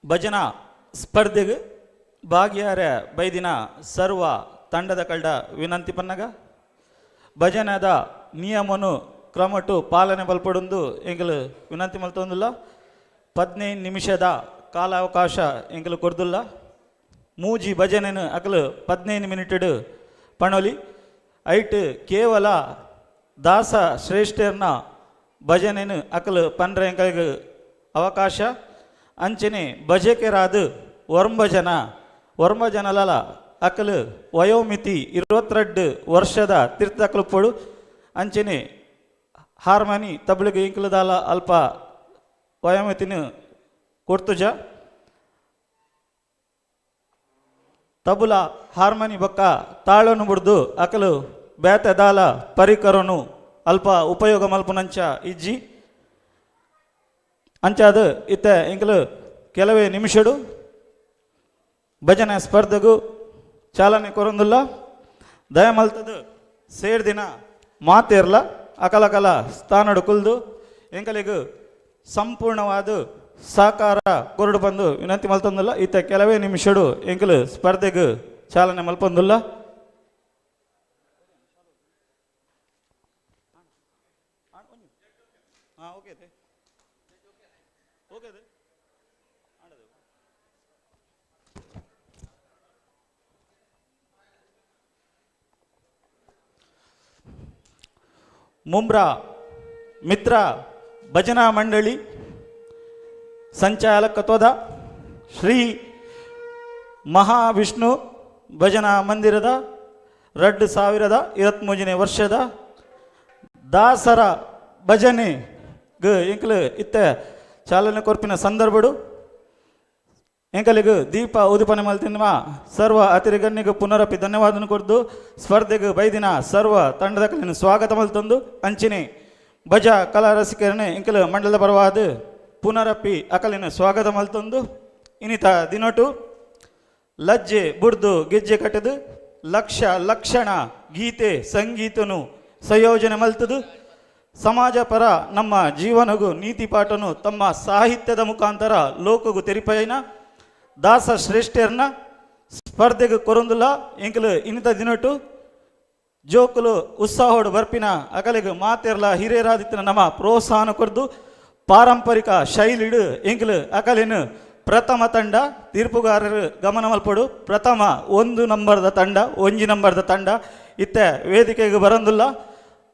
ಭಜನಾ ಸ್ಪರ್ಧೆಗೆ ಭಾಗಿಯಾರ ಬೈದಿನ ಸರ್ವ ತಂಡದ ಕಳ್ಡ ವಿನಂತಿ ಪನ್ನಗ ಭಜನದ ನಿಯಮನು ಕ್ರಮಟು ಪಾಲನೆ ಬಲ್ಪಡೊಂದು ಎಂಗಲು ವಿನಂತಿ ಮಲ್ತೊಂದುಲ್ಲ. 15 ನಿಮಿಷದ ಕಾಲಾವಕಾಶ ಎಂಗಲು ಕೊರ್ದುಲ್ಲ. ಮೂಜಿ ಭಜನೆನು ಅಕಲು 15 ಮಿನಿಟೆಡ್ ಪಣೊಲಿ ಐಟ್ ಕೇವಲ ದಾಸ ಶ್ರೇಷ್ಠರ್ನ ಭಜನೆನು ಅಕಲು ಪನ್ರೆ ಎಂಕಲ್ಗೆ ಅವಕಾಶ. ಅಂಚನೆ ಭಜಕೆರಾದ ಒರ್ಂಬ ಜನಲಲ ಅಕಲು ವಯೋಮಿತಿ 22 ವರ್ಷದ ತೀರ್ಥಕಲ್ಪೊಡು. ಅಂಚನೆ ಹಾರ್ಮನಿ ತಬ್ಲಿಗೆ ಇಂಕಲದಾಲ ಅಲ್ಪ ವಯೋಮಿತಿನ ಕೊರ್ತುಜ. ತಬುಲ ಹಾರ್ಮನಿ ಬೊಕ್ಕ ತಾಳನು ಬುಡ್ದು ಅಕಲು ಬೇತೆದಾಲ ಪರಿಕರನು ಅಲ್ಪ ಉಪಯೋಗ ಮಲ್ಪುನಂಚ ಇಜ್ಜಿ. ಅಂಚಾದ ಇತ್ತ ಎಂಕಲು ಕೆಲವೇ ನಿಮಿಷಡು ಭಜನೆ ಸ್ಪರ್ಧೆಗೂ ಚಾಲನೆ ಕೊರೊಂದುಲ್ಲ. ದಯಮಲ್ತದು ಸೇರ್ದಿನ ಮಾತಿರ್ಲ ಅಕಲಕಲ ಸ್ಥಾನಡು ಕುಲ್ದು ಎಂಕಲಿಗೂ ಸಂಪೂರ್ಣವಾದ ಸಹಕಾರ ಕೊರಡು ಬಂದು ವಿನಂತಿ ಮಲ್ತೊಂದುಲ್ಲ. ಇತ್ತ ಕೆಲವೇ ನಿಮಿಷಡು ಎಂಕಲು ಸ್ಪರ್ಧೆಗೂ ಚಾಲನೆ ಮಲ್ಪೊಂದುಲ್ಲ. ಮುಮ್ರಾ ಮಿತ್ರ ಭಜನಾ ಮಂಡಳಿ ಸಂಚಾಲಕತ್ವದ ಶ್ರೀ ಮಹಾವಿಷ್ಣು ಭಜನಾ ಮಂದಿರದ 2023ನೇ ವರ್ಷದ ದಾಸರ ಭಜನೆ ಎಂಕಲು ಇತ್ತ ಚಾಲನೆ ಕೊರ್ಪಿನ ಸಂದರ್ಭಡು ಎಂಕಲಿಗೂ ದೀಪ ಉದಿಪನೆ ಮಲ್ತಿನ್ಮ ಸರ್ವ ಅತಿರಿಗಣ್ಣಿಗೂ ಪುನರಪಿ ಧನ್ಯವಾದನ ಕೊಡ್ದು ಸ್ಪರ್ಧೆಗೆ ಬೈದಿನ ಸರ್ವ ತಂಡದ ಕಲಿನ ಸ್ವಾಗತ ಮಲ್ತಂದು ಅಂಚಿನೆ ಭಜ ಕಲಾ ರಸಿಕರನೆ ಎಂಕಲು ಮಂಡಲದ ಪರವಾದ ಪುನರಪಿ ಅಕಲಿನ ಸ್ವಾಗತ ಮಲ್ತಂದು ಇನ್ನಿತ ದಿನಟು ಲಜ್ಜೆ ಬುಡ್ದು ಗೆಜ್ಜೆ ಕಟ್ಟದು ಲಕ್ಷ ಲಕ್ಷಣ ಗೀತೆ ಸಂಗೀತನು ಸಂಯೋಜನೆ ಮಲ್ತದು ಸಮಾಜ ಪರ ನಮ್ಮ ಜೀವನಗೂ ನೀತಿ ಪಾಠನು ತಮ್ಮ ಸಾಹಿತ್ಯದ ಮುಖಾಂತರ ಲೋಕಗೂ ತೆರಿಪೈನ ದಾಸ ಶ್ರೇಷ್ಠರ್ನ ಸ್ಪರ್ಧೆಗೆ ಕೊರೊಂದುಲ್ಲ. ಎಂಕಲು ಇನ್ನಿತ ದಿನಟು ಜೋಕುಲು ಉತ್ಸಾಹೋಡು ಬರ್ಪಿನ ಅಕಲಿಗೆ ಮಾತೆರ್ಲ ಹಿರಿಯರಾದಿತ್ತಿನ ನಮ್ಮ ಪ್ರೋತ್ಸಾಹನ ಕೊರ್ದು ಪಾರಂಪರಿಕ ಶೈಲಿಡು ಎಂಕಲು ಅಕಲಿನ ಪ್ರಥಮ ತಂಡ ತೀರ್ಪುಗಾರರು ಗಮನ ಮಲ್ಪಡು. ಪ್ರಥಮ 1 ನಂಬರ್ದ ತಂಡ 1 ನಂಬರ್ದ ತಂಡ ಇತ್ತೆ ವೇದಿಕೆಗೆ ಬರಂದುಲ್ಲ.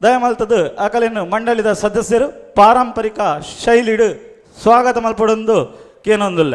ದಯಮಲ್ತದು ಅಕಲಿನ ಮಂಡಳಿದ ಸದಸ್ಯರು ಪಾರಂಪರಿಕ ಶೈಲಿಡು ಸ್ವಾಗತ ಮಲ್ಪಡೊಂದು ಕೇನೊಂದುಲ್ಲ.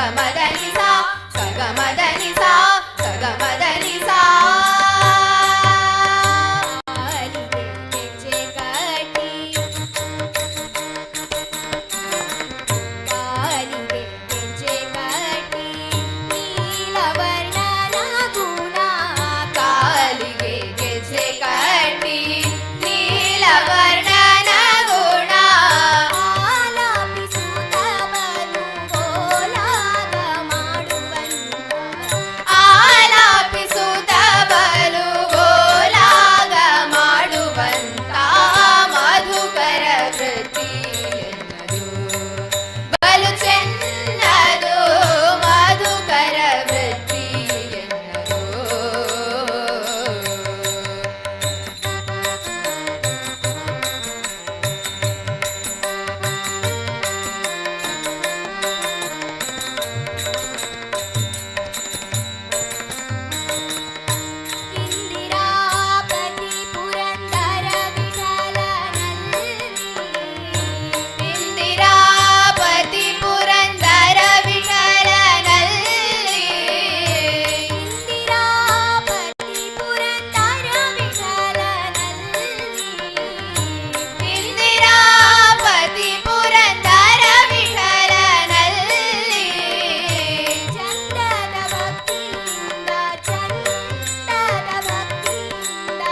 ಸಗಮದನಿ ಸಾ ಸಗಮದನಿ ಸಾ ಸಗಮದನಿ ಸಾ. ಕಾಲಿಗೆ ಗೆಜ್ಜೆ ಕಟ್ಟಿ, ಕಾಲಿಗೆ ಗೆಜ್ಜೆ ಕಟ್ಟಿ ನೀಲವರ್ಣನ ಗುಣ, ಕಾಲಿಗೆ ಗೆಜ್ಜೆ ಕಟ್ಟಿ ನೀಲವರ್ಣನ ಗುಣ, ಆಲಾಪಿಸುತ್ತ ಬಲು ಗೋಲಾಗ ಮಾಡುವಂತ, ಆಲಾಪಿಸುತ್ತ ಬಲು ಗೋಲಾಗ ಮಾಡುವಂತ ಮಧುಕರ ವೃತ್ತಿಯನ್ನದು ಬಲು ಚೆನ್ನದು, ಮಧುಕರ ವೃತ್ತಿಯನ್ನದು. ಇಂದಿರಾಪತಿ ಪುರಂದರ ವಿಠಲನಲ್ಲಿ, ಇಂದಿರಾಪತಿ ಪುರಂದರ ವಿಠಲನಲ್ಲಿ, ಇಂದಿರಾಪತಿ ಪುರಂದರ ವಿಠಲನಲ್ಲಿ, ಇಂದಿರಾಪತಿ ಪುರಂದರ ವಿಠಲನಲ್ಲಿ, ಚಂದದ ಭಕ್ತಿಯಿಂದ, ಚಂದದ ಭಕ್ತಿಯಿಂದ,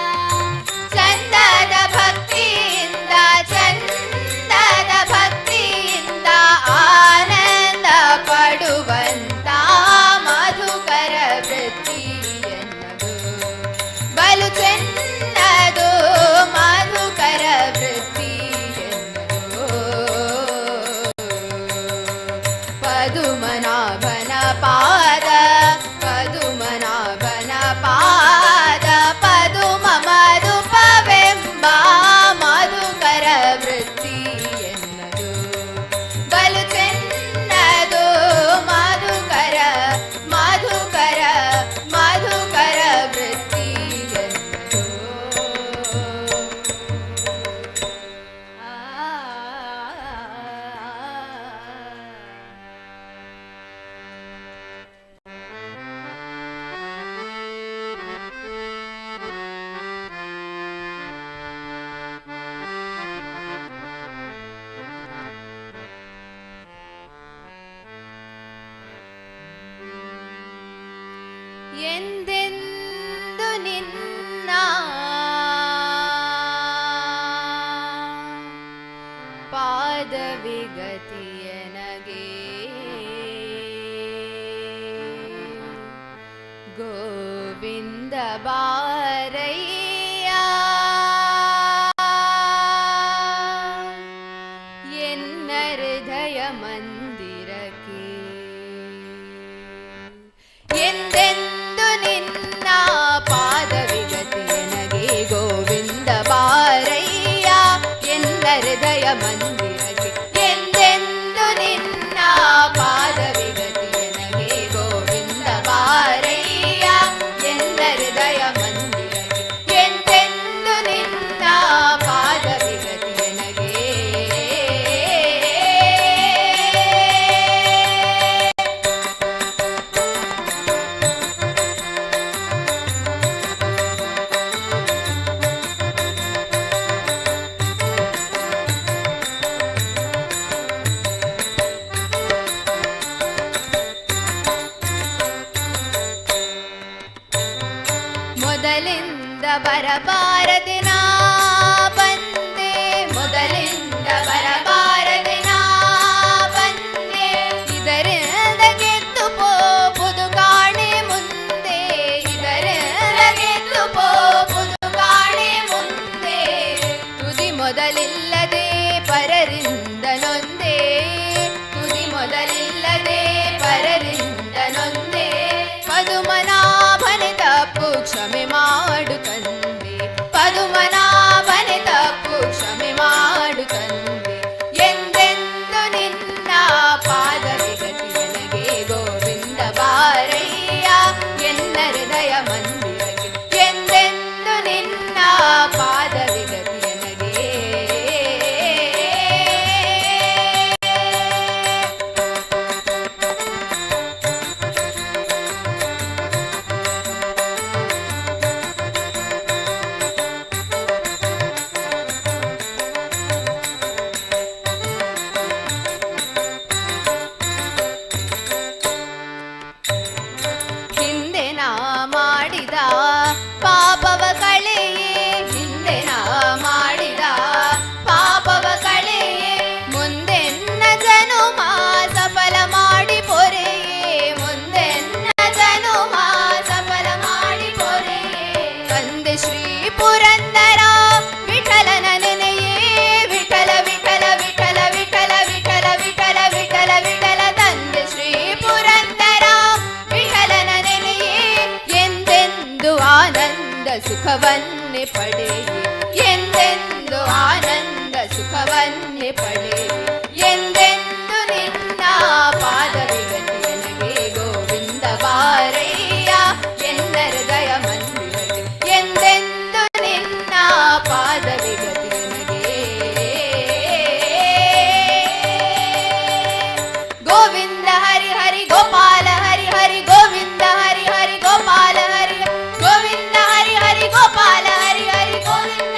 ಚಂದದ ಭಕ್ತಿಯಿಂದ, ಚಂದದ ಭಕ್ತಿಯಿಂದ ಆನಂದ ಪಡುವಂತ ಮಧುಕರ ವೃತ್ತಿಯನ್ನದು ಬಲು ಚೆನ್ನದು, ಮಧುಕರ ವೃತ್ತಿಯನ್ನದು. ಪದುಮನಾಭನ ಪಾದ, ಪದುಮನಾಭನ ಪಾದ, ಪದುಮ ಮಧುಪವೆಂಬ ಮಧುಕರ ವೃತ್ತಿಯನ್ನದು ಬಲು ಚೆನ್ನದು, ಮಧುಕರ ಮಧುಕರ ಮಧುಕರ ವೃತ್ತಿಯನ್ನದು. ಎಂದೆಂದು ನಿನ್ನ ಪಾದವಿಗತಿಯನಗೆ ಗೋವಿಂದ ಬಾರಯ್ಯ, ಎನ್ನ ಹೃದಯ ಮಂದಿರಕ್ಕೆ. ಎಂದೆಂದು ನಿನ್ನ ಪಾದವಿಗತಿಯನಗೆ ಗೋವಿಂದ ಬಾರಯ್ಯ, ಎನ್ನ ಹೃದಯ ಮಂದಿರಕ್ಕೆ. ಎಂದೆಂದು ನಿನ್ನ ಪಾದವಿಗತಿಯನಗೆ ಗೋವಿಂದ ಬಾರಯ್ಯ, ಎನ್ನ ಹೃದಯ ಮಂದಿರಕ್ಕೆ. ಎಂದೆಂದು ನಿನ್ನ ಪಾದವಿಗತಿಯನಗೆ. ಮೊದಲಿಂದ ಬರಬಾರದೆ ನಾ ಬಂದೆ, ಮೊದಲಿಂದ ಬರಬಾರದೆ ನಾ ಬಂದೆ, ಇದರಿಂದ ಗೆದ್ದು ಪೋಪುದು ಕಾಣೆ ಮುಂದೆ, ಇದರಿಂದ ಗೆದ್ದು ಪೋಪುದು ಕಾಣೆ ಮುಂದೆ. ತುದಿ ಮೊದಲಿಲ್ಲದೆ ಪರರಿಂದ ನೊಂದೆ, ತುದಿ ಮೊದಲಿಲ್ಲದೆ ಪರರಿಂದ ನೊಂದೆ, ಪದುಮನಾಭನೆ ತಪ್ಪು ಕ್ಷಮೆ ಮಾಡು ತಂದೆ, ಪದುಮನಾಭ ಸುಖವನ್ನೇ ಪಡೆಯೆ, ಎಂದೆಂದು ಆನಂದ ಸುಖವನ್ನೇ ಪಡೆಯೆ, ಎಂದೆಂದು ನಿನ್ನ ಪಾದವೇ ಗತಿ ನನಗೆ. ಗೋವಿಂದ ಬಾರಯ್ಯ ಎನ್ನ ಹೃದಯ ಮಂದಿರಕ್ಕೆ, ಎಂದೆಂದು ನಿನ್ನ ಪಾದವೇ ಗತಿ ನನಗೆ. ಗೋವಿಂದ ಹರಿ ಹರಿ ಗೋಪಾಲ ಹರಿ ಹರಿ, ಗೋವಿಂದ ಹರಿ ಹರಿ ಗೋಪಾಲ ಹರಿ, ಗೋವಿಂದ ಹರಿ ಹರಿ ಗೋಪಾಲ ಹರಿ ಹರಿ, ಗೋವಿಂದ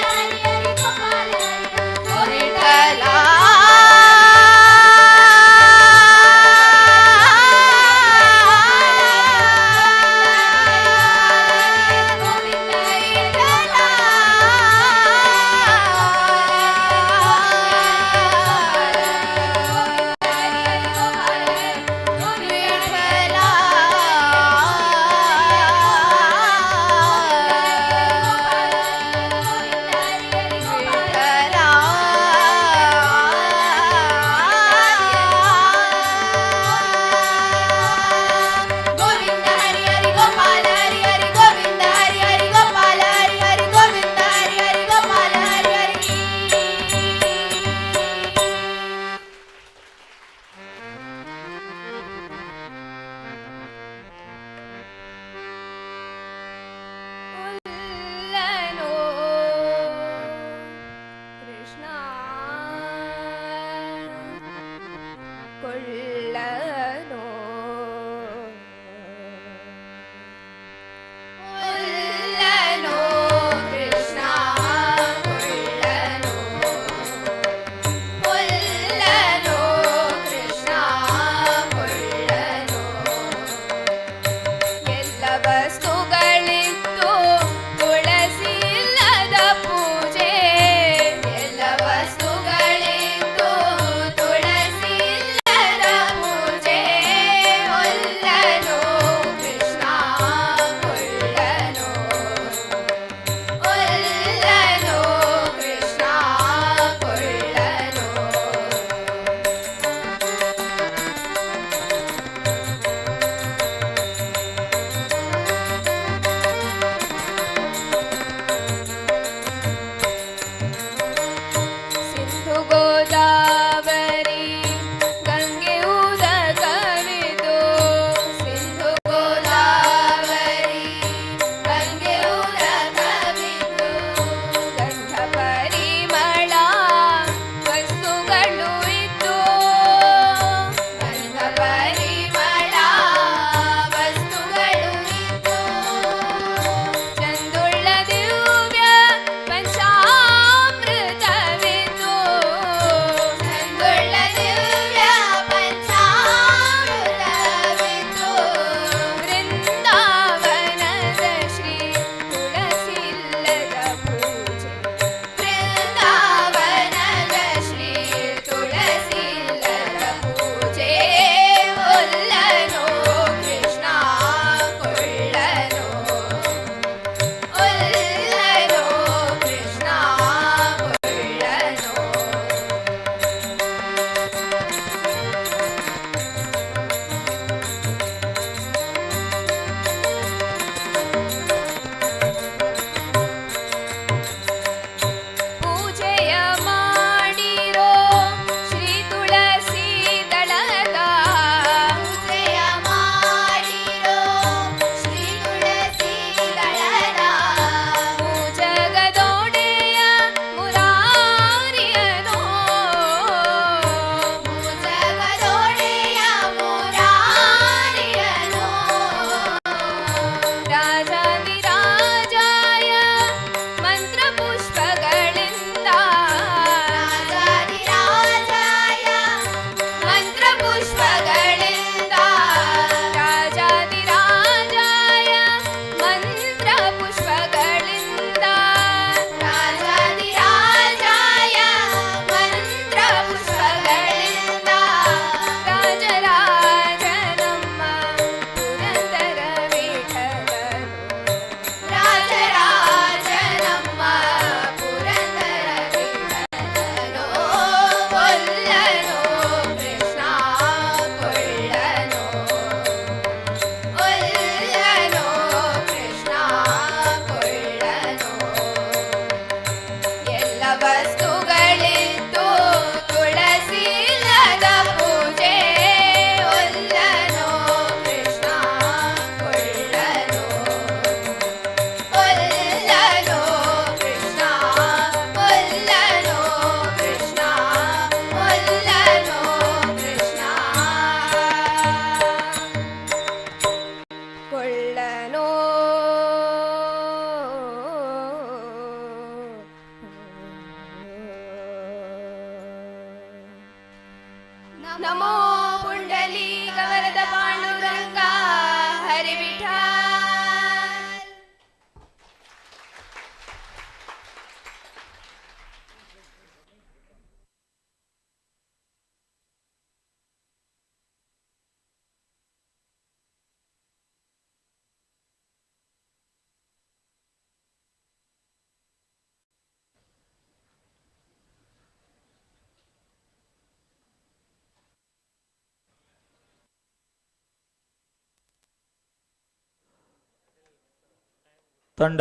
ತಂಡ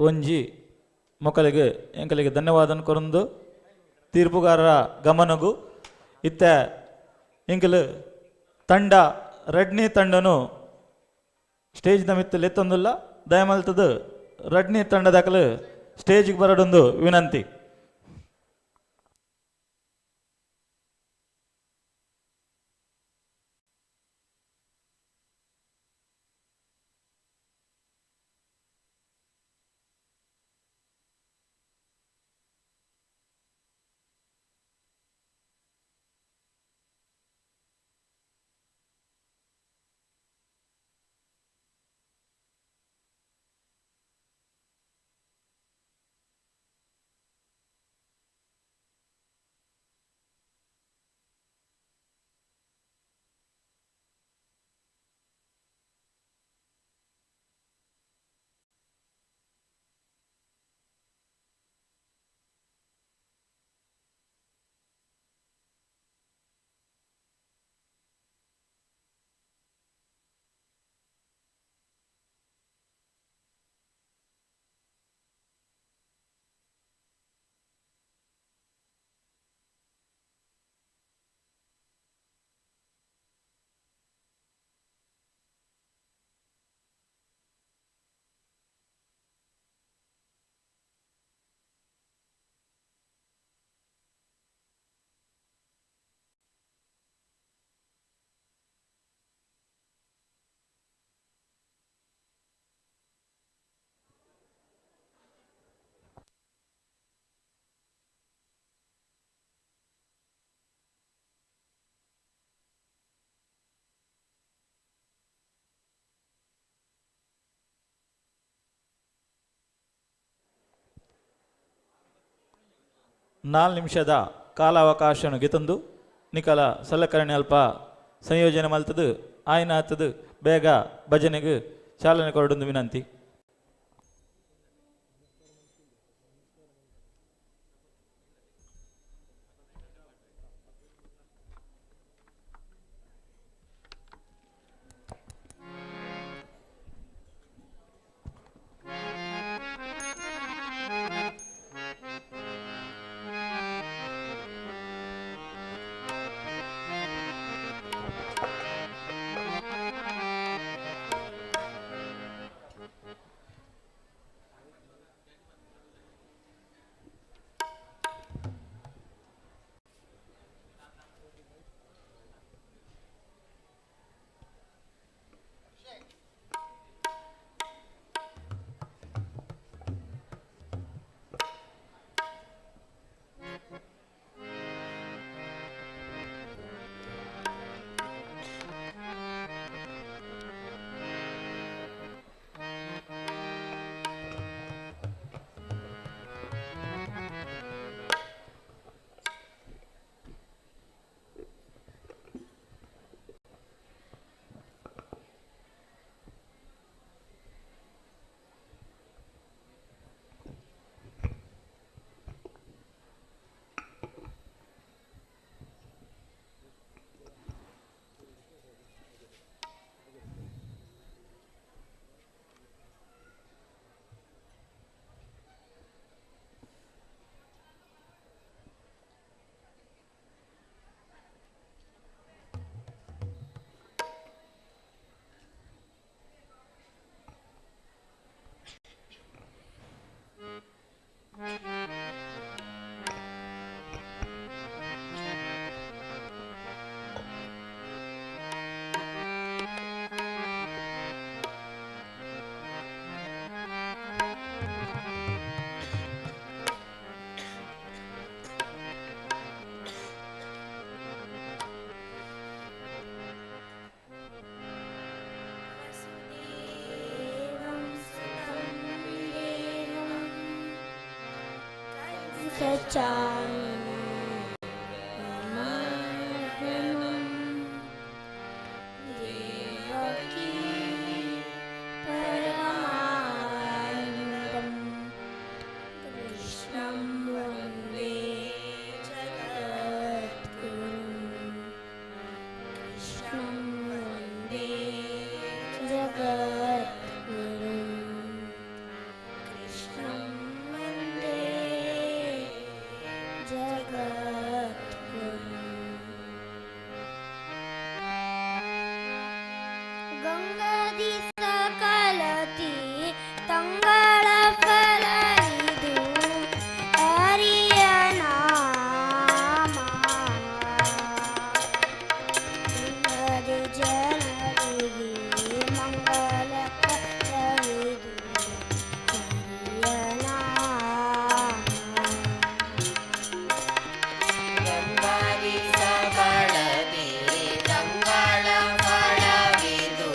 ಒಂಜಿ ಮೊಕಲಿಗೆ ಎಂಕಲಿಗೆ ಧನ್ಯವಾದ ಕೊರಂದು ತೀರ್ಪುಗಾರರ ಗಮನಗು ಇತ್ತೆ ಎಂಕಲು ತಂಡ ರಡ್ನಿ ತಂಡನು ಸ್ಟೇಜ್ದ ಮಿತ್ತು ಲೆತ್ತೊಂದುಲ್ಲ ದಯಮಲ್ತದ ರಡ್ನಿ ತಂಡದಾಕಲು ಸ್ಟೇಜ್ಗೆ ಬರಡೊಂದು ವಿನಂತಿ. ನಾಲ್ ನಿಮಿಷದ ಕಾಲಾವಕಾಶನು ಗೆತಂದು ನಿಕಲ ಸಲಕರಣೆ ಅಲ್ಪ ಸಂಯೋಜನೆ ಮಲ್ತದು ಆಯ್ನ ಆತದು ಬೇಗ ಭಜನೆಗೆ ಚಾಲನೆ ಕೊರಡೊಂದು ವಿನಂತಿ. Krishna Vande Jagadguru. ಗಂಗಾದಿ ಸಕಲತಿ ತಂಗಳ ಫಲವಿದು ಹರಿಯ ನಾಮ. ಗಂಗಾದಿ ಜನರಿಗೆ ಮಂಗಲ ಫಲವಿದು ಹರಿಯ ನಾಮ. ಗಂಗಾದಿ ಸಕಲತಿ ತಂಗಳ ಫಲವಿದು.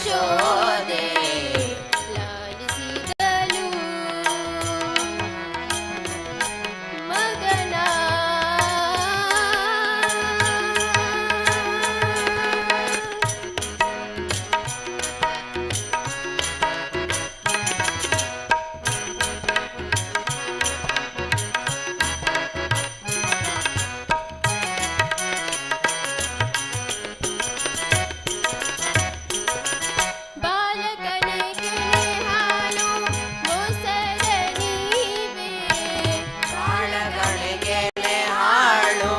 ಯಶೋದೆ ಲಾಲಿಸಿದಳು ಮಗನ. ಬಾಲಕನಿಗೆ ಹಾಲು ಮೊಸರ ನೀವೇ, ಬಾಳಗಳಿಗೆ ಹಾಳು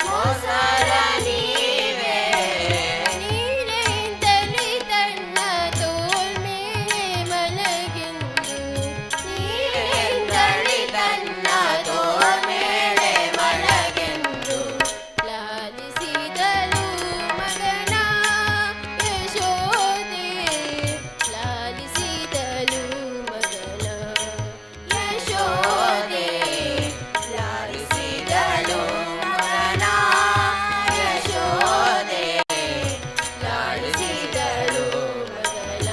ಮೊಸರ ನೀವೇ, ನೀರೆಂದಲಿ ತನ್ನ ತೋಳ್ಮೇಲೆ ಮಲಗೆಂದು, ನೀರೆಂದಳಿ ತನ್ನ ತೋಳ್ಮೇಲೆ ಮಲಗೆಂದು ಲಾಲಿಸಿದಳು ಮಗನ ಯಶೋದೆ, ಲಾಲಿಸಿದಳು ಮಗನ ಯಶೋದೆ, ಲಾಲಿಸಿದಳು ಮಗನ ಯಶೋದೆ, ಲಾಲಿಸಿದಳು ಮಗನ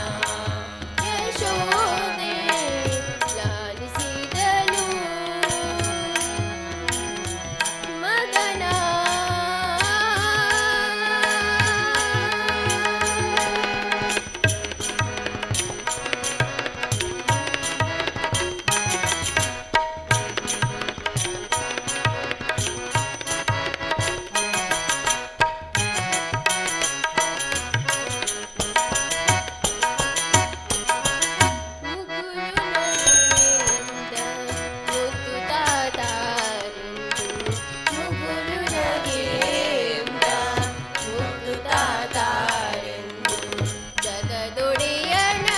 ಯಶೋದೆ, ಲಾಲಿಸಿದಳು ಮಗನ. ಮುಗುಳು ಮುತ್ತು ತಾತಾರೆಂದು, ಮುಗುಳು ನಗೆಯಿಂದ ಮುದ್ದು ತಾತಾರೆಂದು, ಜಗದೊಡೆಯನ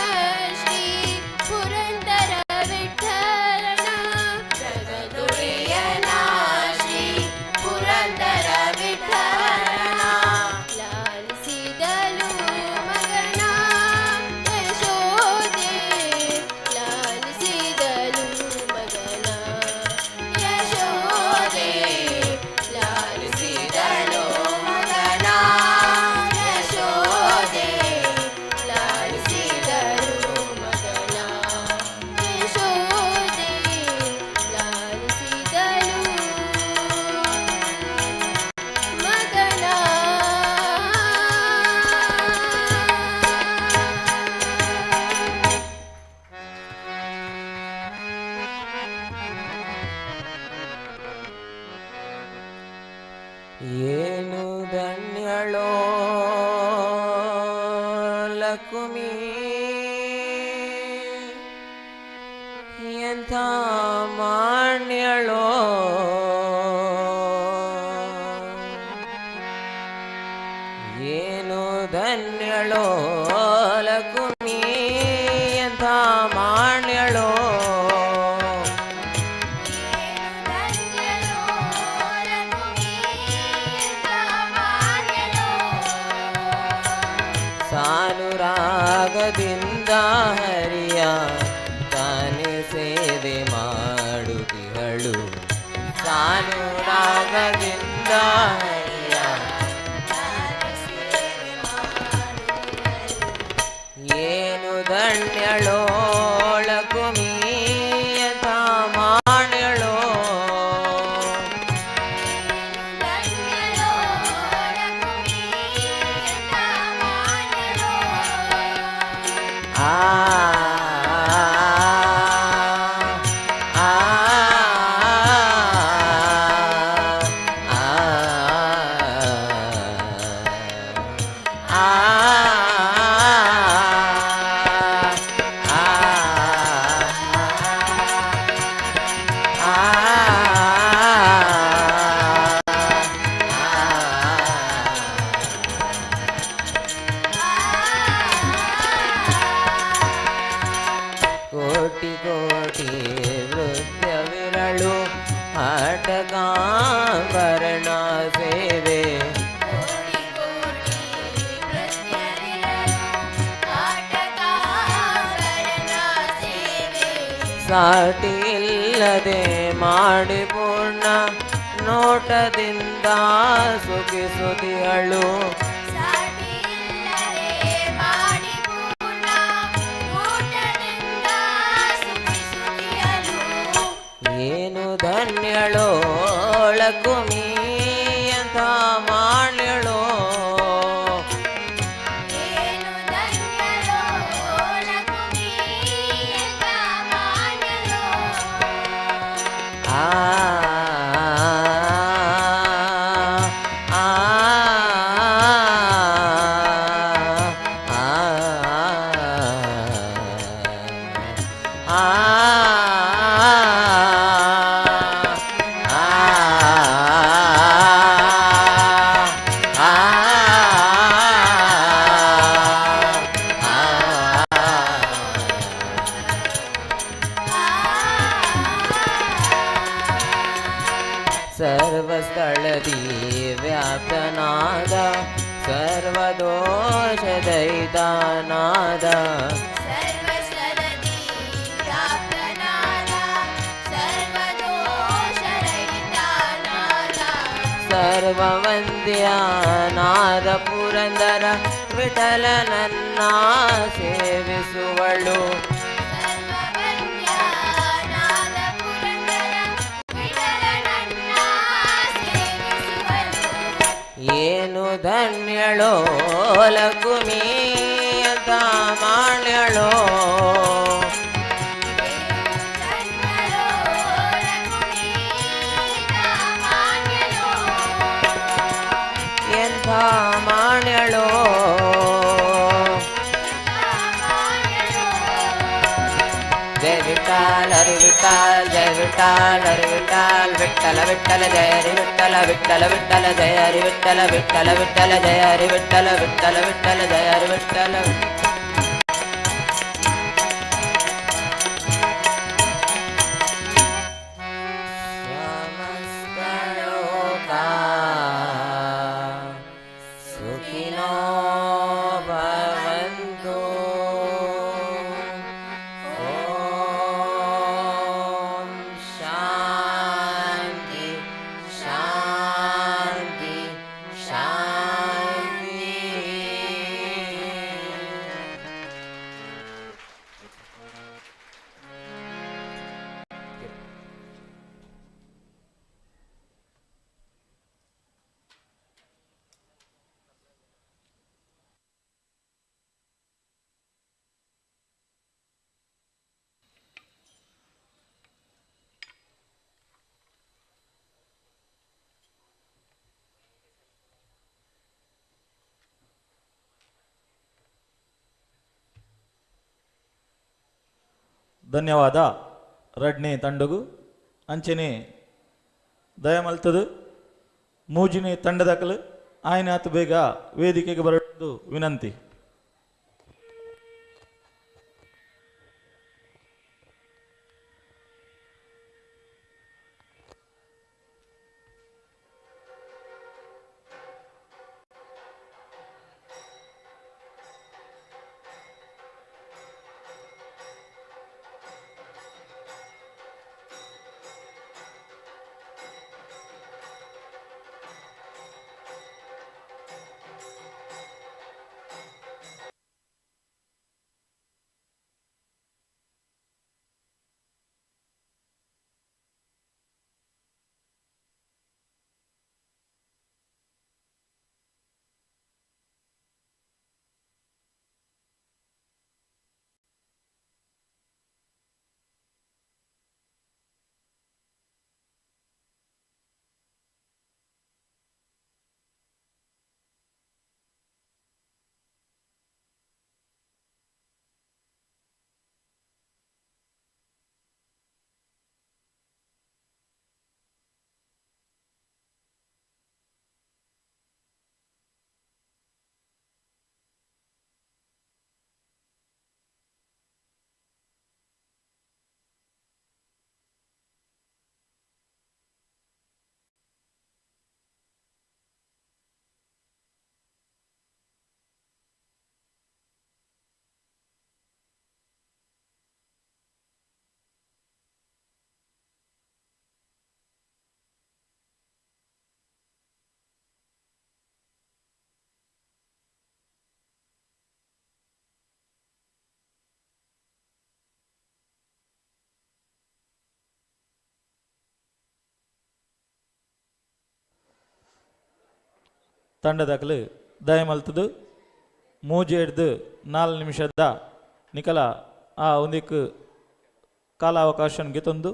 ಶ್ರೀ ಪುರಂದರ ವಿಠಲನ, ಜಗದೊಡೆಯನ ಶ್ರೀ ಪುರಂದರ ವಿಠಲನ, ಲಾಲಿಸಿದಳು ಮಗನ ಯಶೋದೆ, ಲಾಲಿಸಿದಳು ಮಗನ ಯಶೋದೆ, ಲಾಲಿಸಿದಳು ಮಗನ ಯಶೋದೆ, ಲಾಲಿಸಿದಳು ಮಗನ ಯಶೋದೆ, ಲಾಲಿಸಿದಳು ಮಗನ. ಏನು ಧನ್ಯಳೋ ಲಕುಮಿ, ಎಂಥ ಮಾನ್ಯಳೋ, ಏನು ಧನ್ಯಳೋ ಲಕುಮಿ, ಎಂಥ ಮಾನ್ಯಳೋ, ಸಾನುರಾಗದಿಂದ ಹರಿಯ ತಾನೆ ಸೇವೆ ಮಾಡುತ್ತಿಹಳು, ಸಾನುರಾಗದಿಂದ ಹರಿಯ, ಏನು ಧನ್ಯಳೋ ಲಕುಮೀಯತ ಮಾನ್ಯಳೋ, ಆ ಆ ಆ ಆ ಕೋಟಿ ಕೋಟಿ ವೃದ್ಧವಿರಳು ಆಟಕಾಂಬರಣ ಸೇವೆ, ಸಾಟಿ ಇಲ್ಲದೆ ಮಾಡಿ ಪೂರ್ಣ ನೋಟದಿಂದ ಸುಖಿಸುತ್ತಿಹಳು. ಲಕುಮಿ ಎಂಥ ಮಾಡ್ಯಳೋ. ಏನು ಧನ್ಯಳೋ ಲಕುಮಿ ಎಂಥ ಮಾನ್ಯಳೋ. ಆ ಆ ಆ ಆ ಸರ್ವಸ್ಥಳದಿ ವ್ಯಾಪ್ತನಾದ ಸರ್ವದೋಷದೈತಾನಾದ ಸರ್ವಸ್ಥಳದಿ ವ್ಯಾಪ್ತನಾದ ಸರ್ವದೋಷರಹಿತನಾದ ಸರ್ವವಂದ್ಯನಾದ ಪುರಂದರ ವಿಠಲನನ್ನ ಸೇವಿಸುವಳು. ಸರ್ವವಂದ್ಯನಾದ ಪುರಂದರ ವಿಠಲನನ್ನ ಸೇವಿಸುವಳು. ಏನು ಧನ್ಯಳೋ ಲಕುಮಿ ಅಂತ ಮಾಡ್ಯಳೋ. ಧನ್ಯಳೋ ಲಕುಮಿ ಎಂಥ ಮಾನ್ಯಳೋ. ಎಂಥ ಮಾಡ್ಯಳೋ. ಜಯ ವಿಠಲ್ ಹರಿ ವಿಠಲ್ ಜಯ ವಿಠಲ್ ಹರಿ ವಿಠಲ್ ವಿಠಲ ವಿಠಲ ಜಯ ಹರಿ ವಿಠಲ ವಿಠಲ ವಿಠಲ ಜಯ ಹರಿ ವಿಠಲ ವಿಠಲ ವಿಠಲ ಜಯ ಹರಿ ವಿಠಲ ವಿಠಲ ವಿಠಲ ಜಯ ಹರಿ ವಿಠಲ. ಸಮಸ್ತ ಲೋಕಾ ಸುಖಿನೋ ಭವಂತು. ಓಂ ಶಾಂತಿ ಶಾಂತಿ ಶಾಂತಿ. ಧನ್ಯವಾದ ರಡ್ನೆ ತಂಡಗು. ಅಂಚನೆ ದಯಮಲ್ತದು ಮೂಜಿನೆ ತಂಡದಕಲು ಆಯ್ನಾತು ಬೇಗ ವೇದಿಕೆಗೆ ಬರಲು ವಿನಂತಿ. ತಂಡದಕಲು ದಯಮಲ್ತದು ಮೂಜೆಡ್ದು 4 ನಿಮಿಷದ ನಿಕಲ ಆ ಒಂದಿಕ್ ಕಾಲಾವಕಾಶ ಗೆತೊಂದು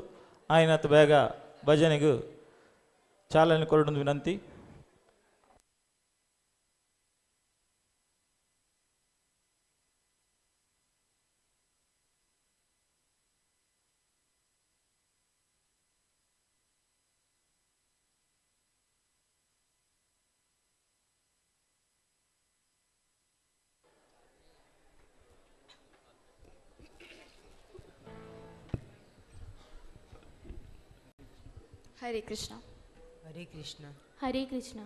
ಆಯಿನತ್ ಬೇಗ ಭಜನೆಗೆ ಚಾಲನೆ ಕೊರಡು ವಿನಂತಿ. Hare Krishna. Hare Krishna. Hare Krishna.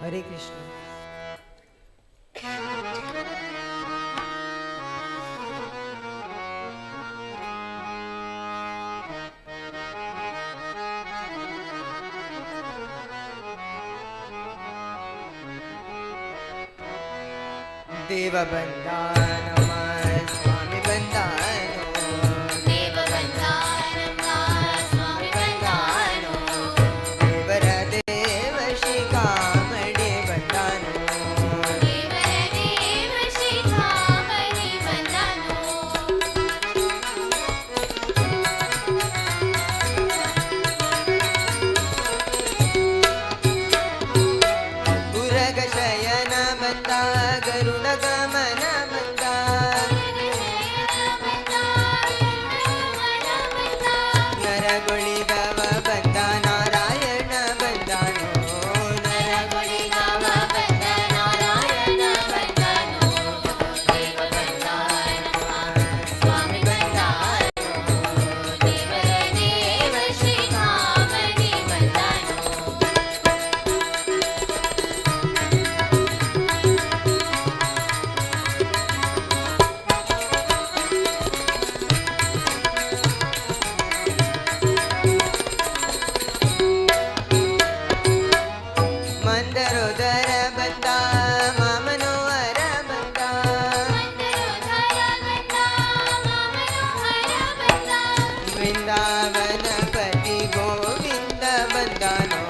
Hare Krishna. ದೇವ ಬಂದಾನಮ್ಮ ಸ್ವಾಮಿ ಬಂದಾನೋ, ದೇವ ಬಂದಾನಮ್ಮ ಸ್ವಾಮಿ ಬಂದಾನೋ, ದೇವರ ದೇವ ಶಿಖಾಮಣಿ ಬಂದಾನೋ, ದೇವರ ದೇವ ಶಿಖಾಮಣಿ ಬಂದಾನೋ. ಉರಗ ಶಯನ ಬಂದ, ಗರುಡ ಗಮನ ಬಂದ, ನರಗೊಳಿದವ ಬಂದ, ನಾರಾಯಣ ಬಂದಾನೋ, ನರಗೊಳಿದವ ಬಂದ, ನಾರಾಯಣ ಬಂದಾನೋ. ದೇವ ಬಂದಾನಮ್ಮ ಸ್ವಾಮಿ ಬಂದಾನೋ, ದೇವರ ದೇವ ಶ್ರೀರಾಮನಿ ಬಂದಾನೋ. ಮಂದರೋದರ ಬಂದ, ಮಾಮನೋಹರ ಬಂದ, ಮಂದರೋದರ ಬಂದ, ಮಾಮನೋಹರ ಬಂದ, ವೃಂದಾವನ ಪತಿ ಗೋವಿಂದ ಬಂದಾನೋ,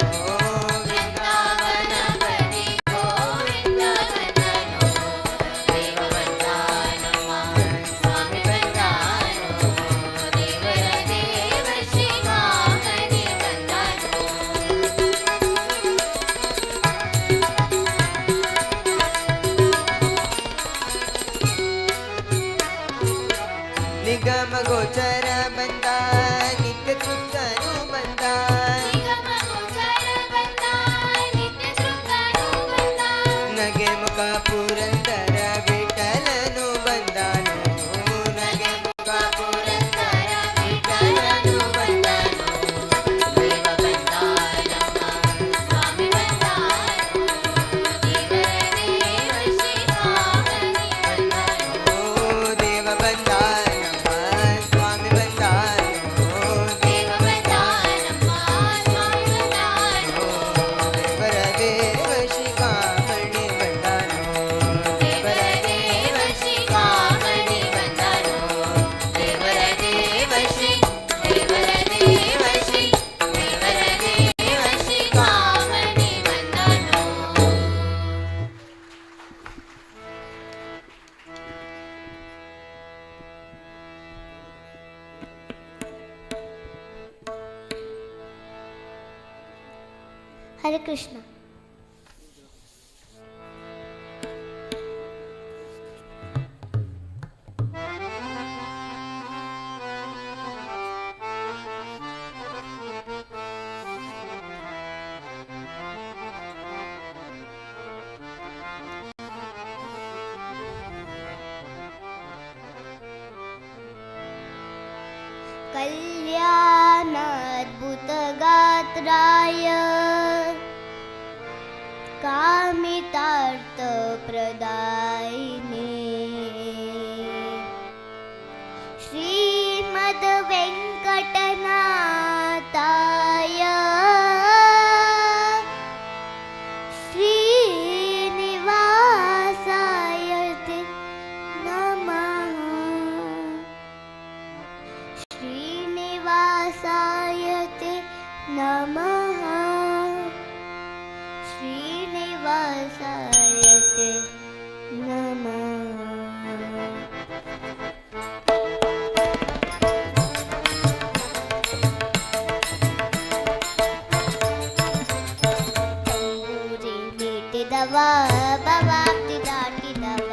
ವೃಂದಾವನ ಪತಿ ಗೋವಿಂದ ಬಂದಾನೋ. ದೇವ ಬಂದಾನಮ್ಮ ಸ್ವಾಮಿ ಬಂದಾನೋ, ದೇವರ ದೇವ ಶ್ರೀರಾಮನಿ ಬಂದಾನೋ. ನಿಗಮ ಗೋಚರ ಬಂದ, ನಿತ್ಯ ತೃಪ್ತನು ಬಂದ, ನಿಗಮ ಗೋಚರ ಬಂದ, ನಿತ್ಯ ತೃಪ್ತನು ಬಂದ, ನಗೆ ಮುಖ ಪುರಂದರ ವಿಠಲನು ಬಂದಾನೋ, ನಗೆ ಮುಖ ಪುರಂದರ ವಿಠಲನು ಬಂದಾನೋ. ದೇವ ಬಂದಾನಮ್ಮ ಸ್ವಾಮಿ ಬಂದಾನೋ, ದೇವರ ದೇವ ಶ್ರೀರಾಮನಿ ಬಂದಾನೋ. ದೇವ ಬಂದಾನಮ್ಮ ಸ್ವಾಮಿ ಬಂದಾನೋ, ದೇವ ಬಂದಾನಮ್ಮ ಸ್ವಾಮಿ ಬಂದಾನೋ, ದೇವರ ದೇವ ಶಿಖಾಮಣಿ ಬಂದಾನೋ, ದೇವರ ದೇವ ಶ್ರೀರಾಮನಿ ಬಂದಾನೋ. ದೇವರ ದೇವ ಶ್ರೀ, ದೇವರ ದೇವ ಶ್ರೀ, ದೇವರ ದೇವ ಶ್ರೀರಾಮನಿ ಬಂದಾನೋ. ಹರೇ ಕೃಷ್ಣ. कल्याणाद्भुतगात्राय कामितार्थप्रदायिने श्रीमद्वेङ्कटनाथाय श्रीनिवासाय ते नमः। श्रीनिवासाय ते नमः। श्रीनिवासाय ते नमः। ತಂಬೂರಿ ಮೀಟಿದವ ಭವಾಬ್ದಿ ದಾಟಿದವ,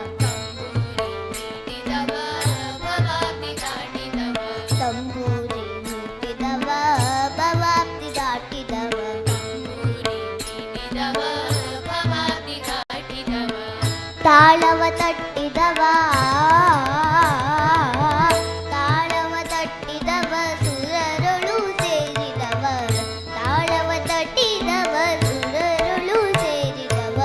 ಮೀಟಿದವ ಭವಾಬ್ದಿ ದಾಟಿದವ, ತಂಬೂರಿ ಮೀಟಿದವ ಭವಾಬ್ದಿ ದಾಟಿದವ, ಮೀಟಿದವ ಭವಾಬ್ದಿ ದಾಟಿದವ, ತಾಳವ ತಟ್ಟಿದವ, ತಾಳವ ತಟ್ಟಿದವ ಸುರರುಳು ಸೇರಿದವ, ತಾಳವ ತಟ್ಟಿದವ ಸುರರುಳು ಸೇರಿದವ.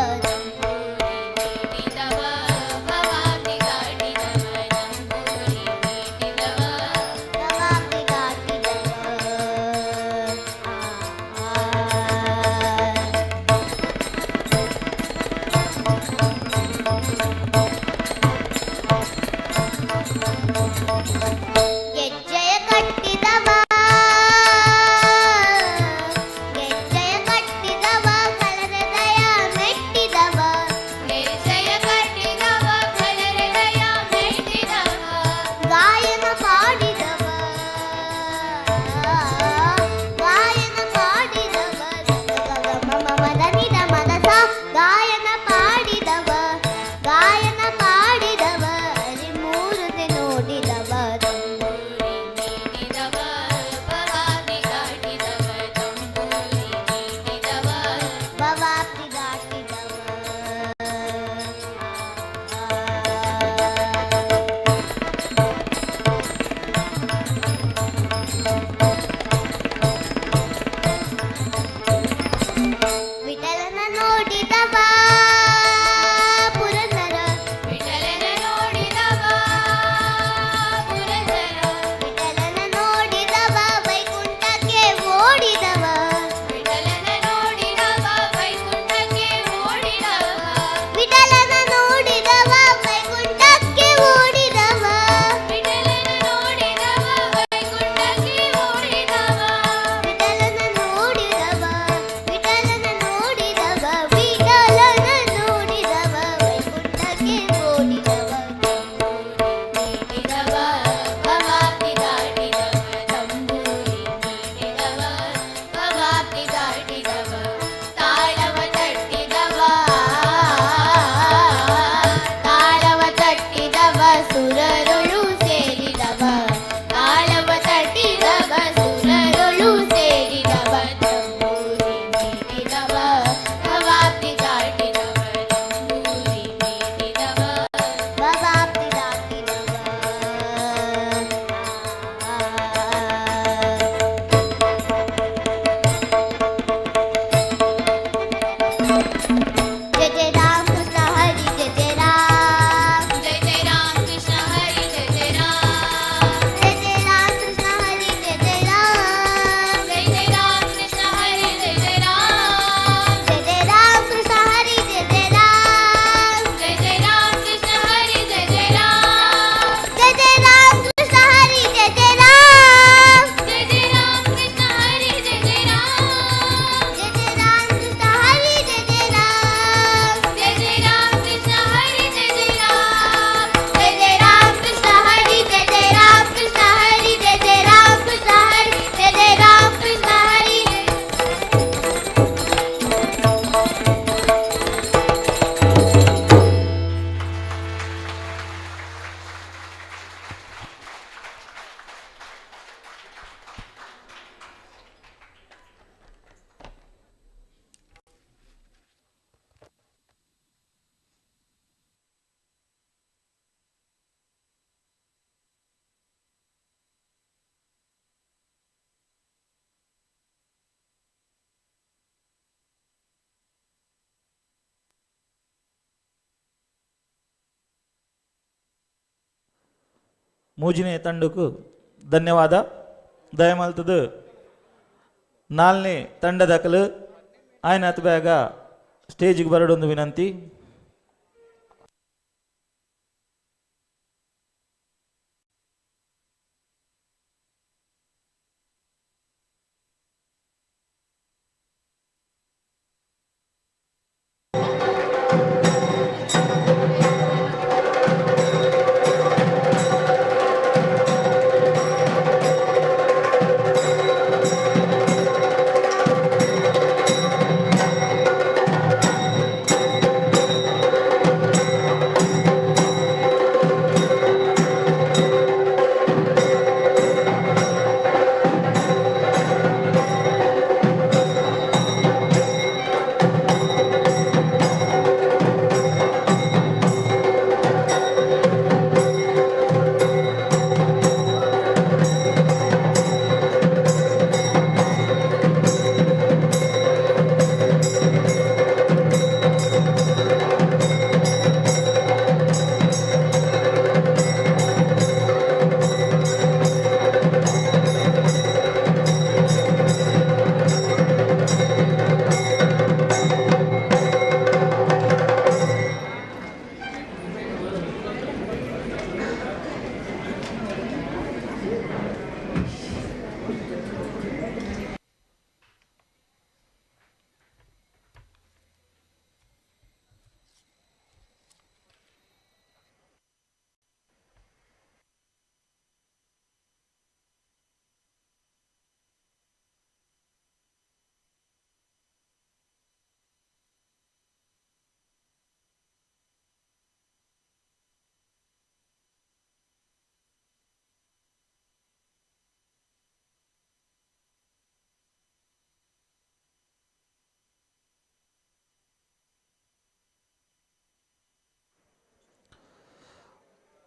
ಮೂಜಿನೇ ತಂಡಕ್ಕೂ ಧನ್ಯವಾದ. ದಯಮಲ್ತದು ನಾಲ್ನೇ ತಂಡದಕಲು ಆಯ್ನಾತ್ ಬೇಗ ಸ್ಟೇಜಿಗೆ ಬರಡೊಂದು ವಿನಂತಿ.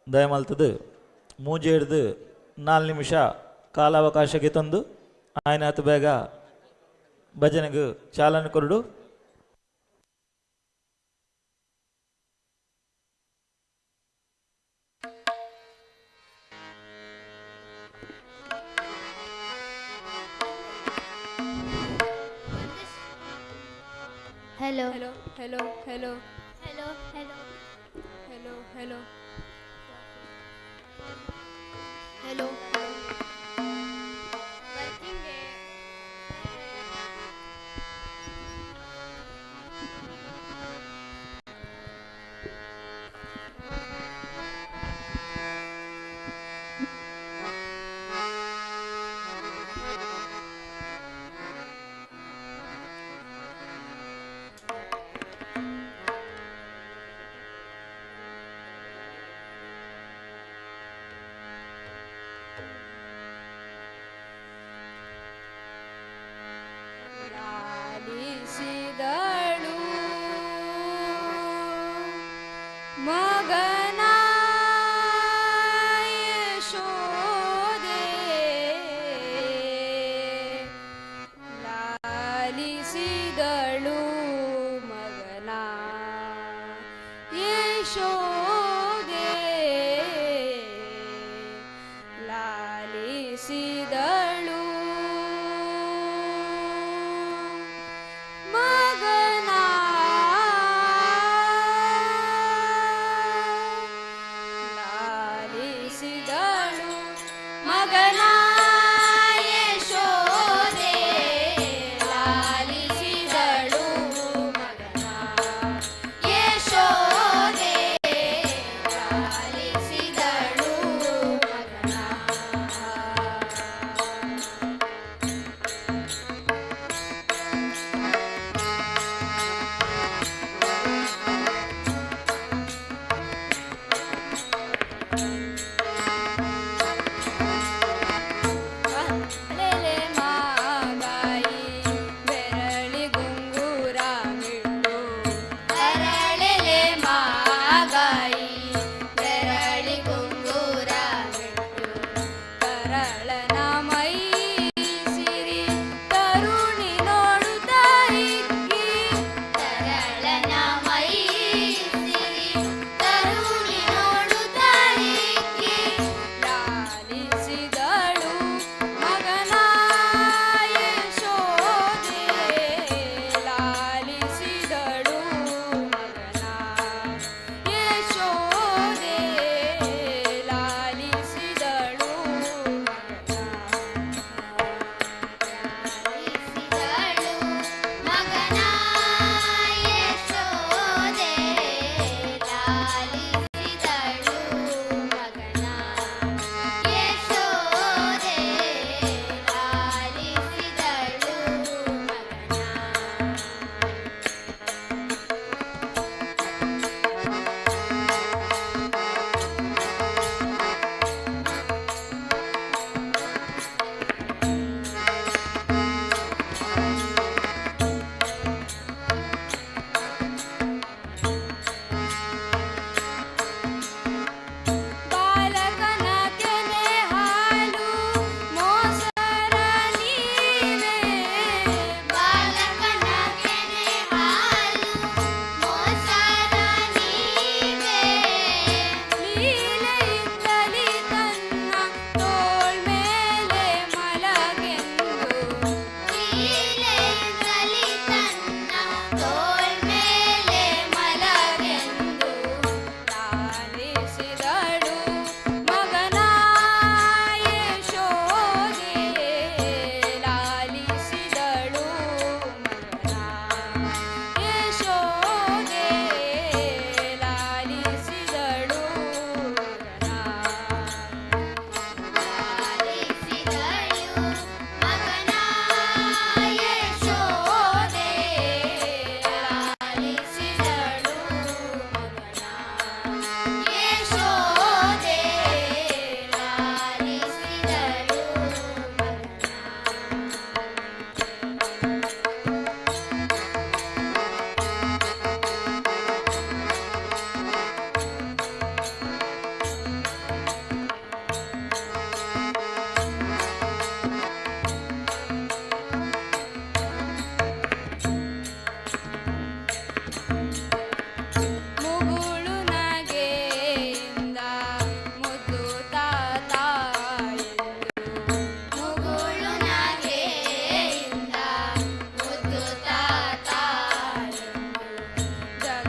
ದಯಮಲ್ತದು ಮೂಜೆ ಹಿಡ್ದು 4 ನಿಮಿಷ ಕಾಲಾವಕಾಶಕ್ಕೆ ತಂದು ಆಯ್ನಾತು ಬೇಗ ಭಜನೆಗೆ ಚಾಲನೆ ಕೊರಡು. Hello hello hello hello hello hello hello hello hello. Working. ಲಾಲಿಸಿದಳು ಮಗನ ಯಶೋದೆ, ಲಾಲಿಸಿದಳು ಮಗನ ಯಶೋದೆ, ಲಾಲಿಸಿದಳು ಮಗನ, ಲಾಲಿಸಿದಳು ಮಗನ ಯಶೋದೆ, ಲಾಲಿಸಿದಳು ಮಗನ ಯಶೋದೆ.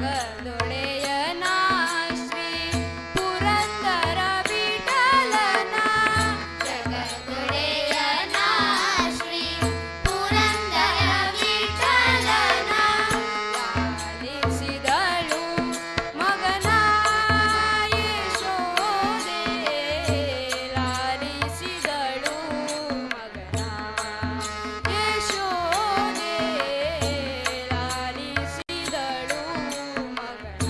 ಜಗದೊಡೆಯನ ಶ್ರೀ ಪುರಂದರ ವಿಠಲನ. ಜಗದೊಡೆಯನ ಶ್ರೀ ಪುರಂದರ ವಿಠಲನ. ಲಾಲಿಸಿದಳು ಮಗನ ಯಶೋದೆ, ಲಾಲಿಸಿದಳು ಮಗನ ಯಶೋದೆ, ಲಾಲಿಸಿದಳು ಮಗನ.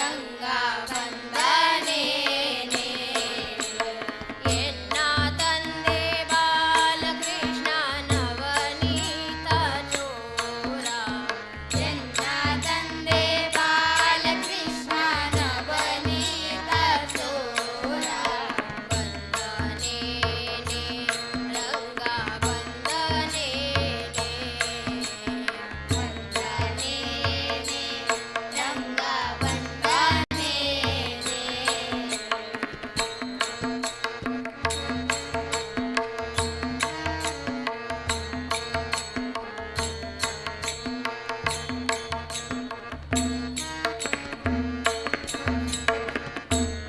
ರಂಗ ಬಂದನೇನೆ. ಎನ್ನ ತಂದೆ ಬಾಲಕೃಷ್ಣ ನವನೀತ ಚೋರ, ಎನ್ನ ತಂದೆ ಬಾಲಕೃಷ್ಣ ನವನೀತ ಚೋರ, ಬಂದನೇನೆ ರಂಗ ಬಂದನೇನೆ, ಬಂದನೇನೆ ರಂಗ ಬಂದನೇನೆ.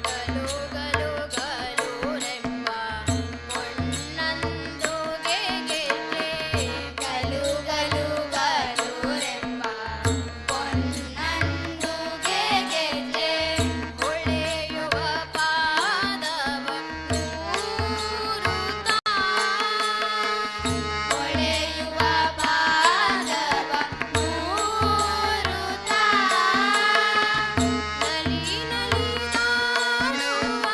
ಗಲು ಗಲು ಗಲುರೆಂಬ ಪೊನ್ನಂದು ಗೆಗೆದ್ರೆ, ಗಲು ಗಲು ಗಲುರೆಂಬ ಪೊನ್ನಂದು ಗೆಗೆದ್ರೆ, ಹೊಳೆಯುವ ಪಾದವ ನೂರುತ್ತಾ, ಹೊಳೆಯುವ ಪಾದವ ನೂರುತ್ತಾ, ನಲಿ ನಲಿದಾಡುವ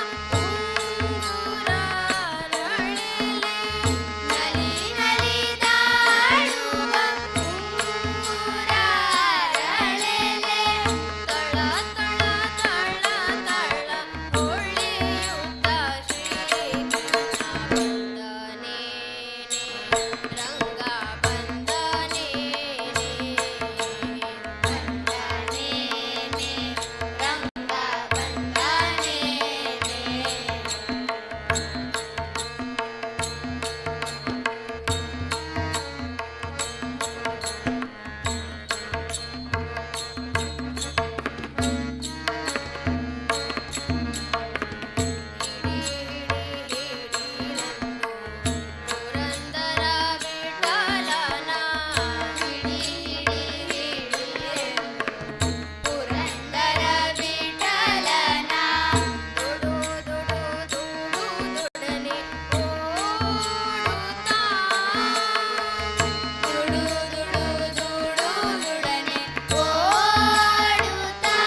ಉಂಗುರರಳೆಲೆ, ನಲಿ ನಲಿದಾಡುವ ಉಂಗುರರಳೆಲೆ, ತಳ ತಳ ತಳ ತಳ ಹೊಳೆಯುತ್ತ ಶ್ರೀಕೃಷ್ಣ ಬಂದನೇನೆ ರಂಗ ಬಂದನೇನೆ, ಬಂದನೇನೆ ರಂಗ ಬಂದನೇನೆ. ಪುರಂದರ ವಿಠಲನ ಹಿಡಿ ಹಿಡಿ ಹಿಡಿಯೆಂದು, ಪುರಂದರ ವಿಠಲನ ದುಡು ದುಡು ದುಡು ದುಡನೆ ಓಡುತ್ತಾ, ದುಡು ದುಡು ದುಡು ದುಡನೆ ಓಡುತ್ತಾ,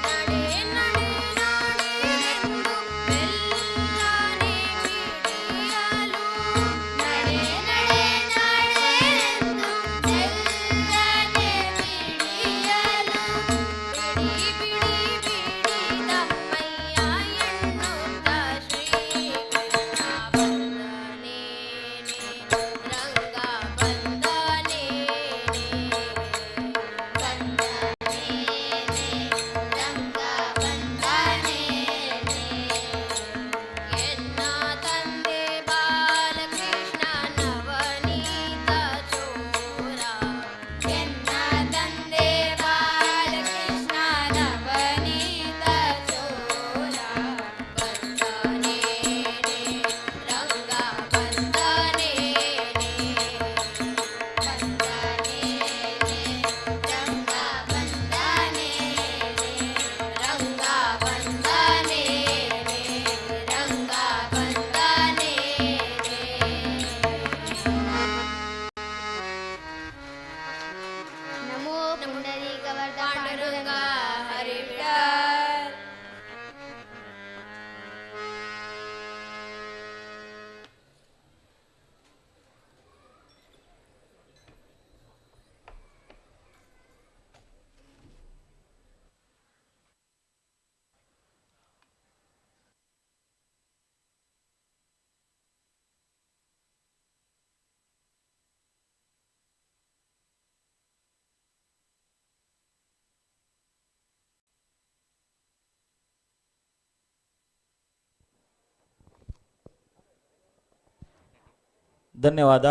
ನಡೆ ನಡೆ ನಡೆಯೆಂದು ಮೆಲ್ಲನೆ ಮಿಡಿಯಲು, ನಡೆ ನಡೆ ನಡೆಯೆಂದು ಮೆಲ್ಲನೆ ಮಿಡಿಯಲು, ಬಿಡಿ ಬಿಡಿ ಬಿಡಿ ತಮ್ಮಯ್ಯ ಎನ್ನುತ್ತ ಶ್ರೀಕೃಷ್ಣ ಬಂದನೇನೆ ರಂಗ ಬಂದನೇನೆ, ಬಂದನೇನೆ ರಂಗ ಬಂದನೇನೆ. ಎನ್ನ ತಂದೆ ಬಾಲಕೃಷ್ಣ ನವನೀತ ಚೋರ, ಎನ್ನ ತಂದೆ ಬಾಲಕೃಷ್ಣ ನವನೀತ ಚೋರ, ಬಂದನೇನೆ ರಂಗ ಬಂದನೇನೆ, ಬಂದನೇನೆ ರಂಗ ಬಂದನೇನೆ, ರಂಗ ಬಂದನೇನೆ ರಂಗ ಬಂದನೇನೆ. ನಮೋ ಪುಂಡರೀಕ ವರದ ಪಾಂಡುರಂಗ ಹರಿ ವಿಠಲ್. ಧನ್ಯವಾದ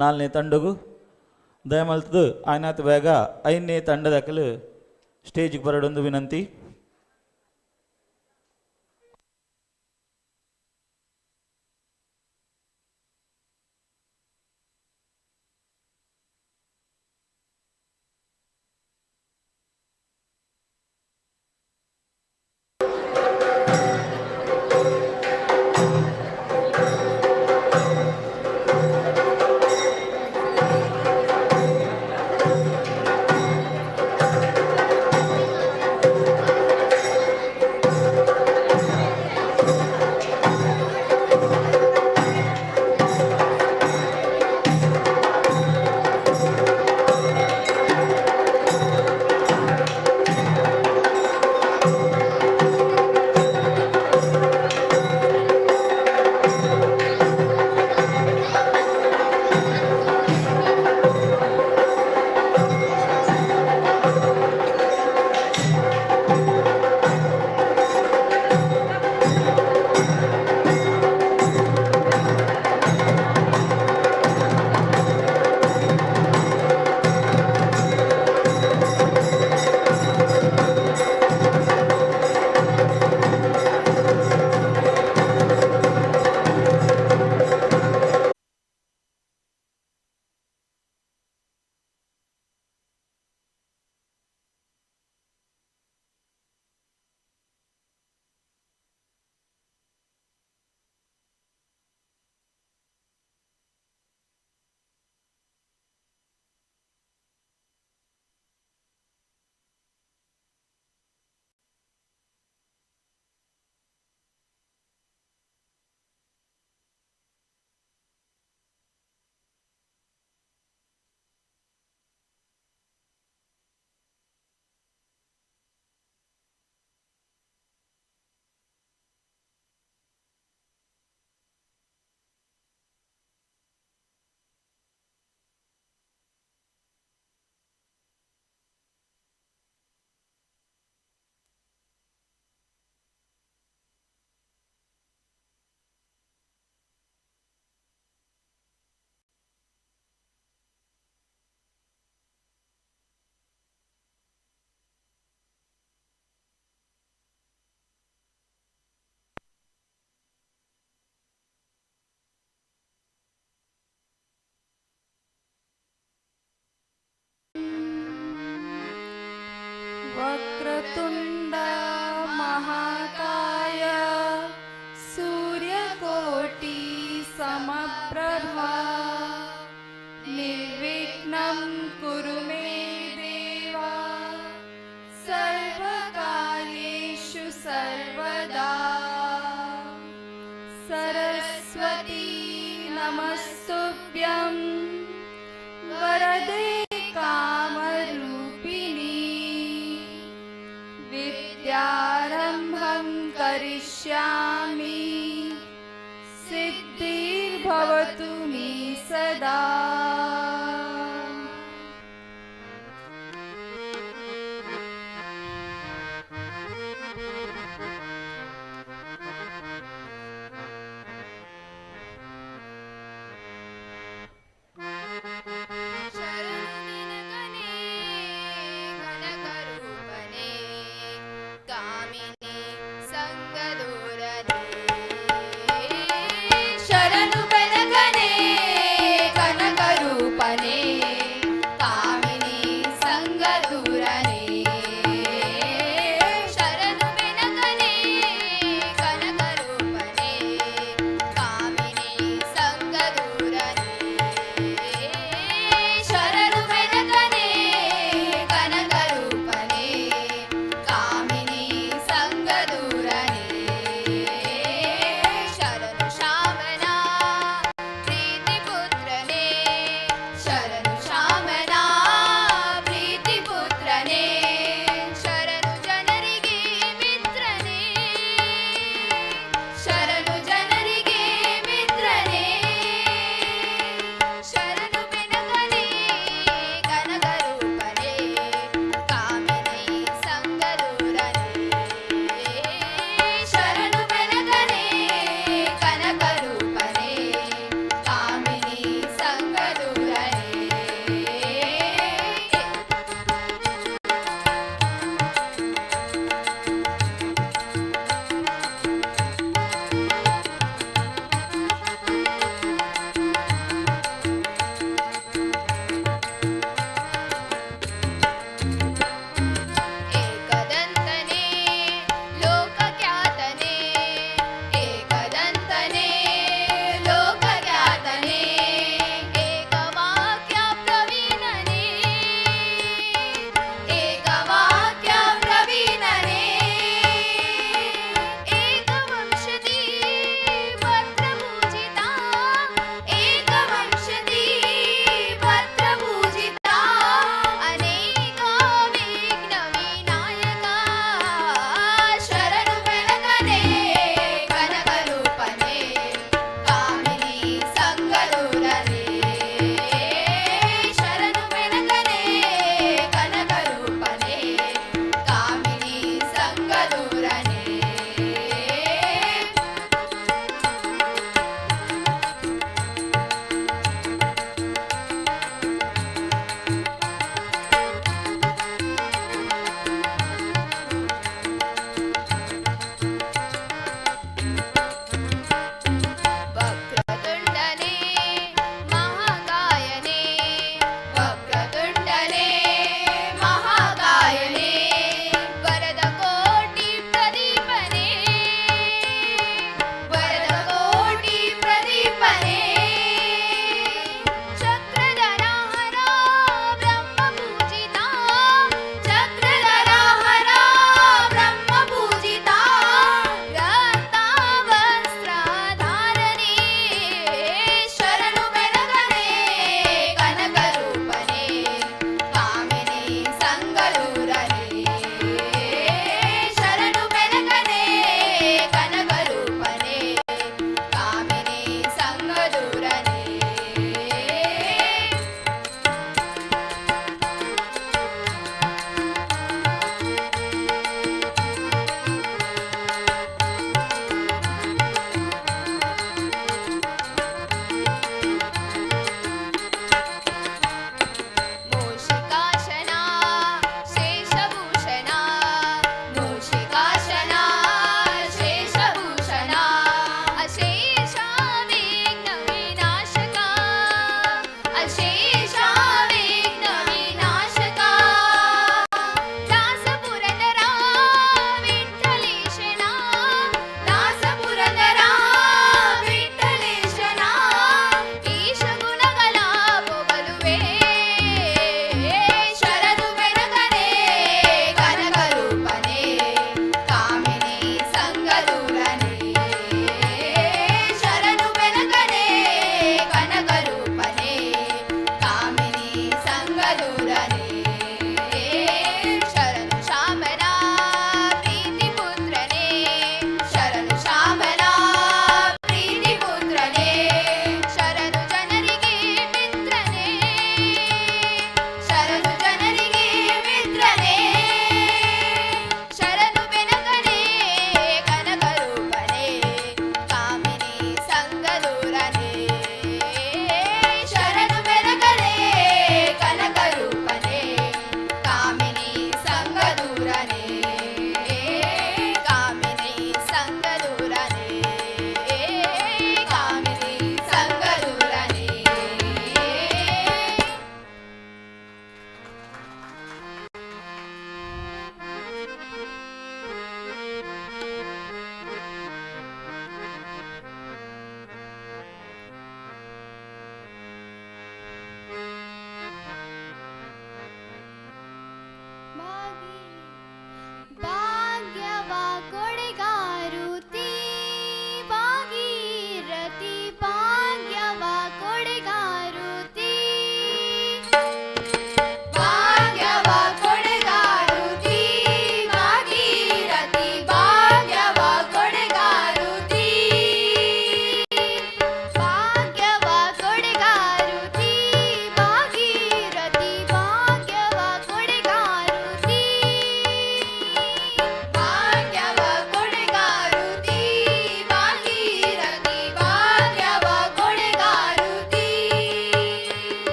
ನಾಲ್ನೇ ತಂಡಗು. ದಯಮಲ್ತದು ಆಯ್ನಾತ್ ಬೇಗ ಐದನೇ ತಂಡದಕಲು ಸ್ಟೇಜ್ಗೆ ಬರಡೊಂದು ವಿನಂತಿ. ಿ. वक्रतुण्ड महाकाय सूर्यकोटि समप्रभा निर्विघ्नं कुरु मे देवा सर्वकार्येषु सर्वदा। सरस्वती नमस्तुभ्यं वरदे कामरूपिणी। विद्यारम्भं करिष्यामि सिद्धिर्भवतु मे सदा। ಶರಣು ನಿನಗನೇ ಕನಕರೂಪನೇ ಕಾಮಿನಿ ಸಂಗದೂರನೇ. ಶರಣು ಕನಕನೇ ಕನಕರೂಪನೇ.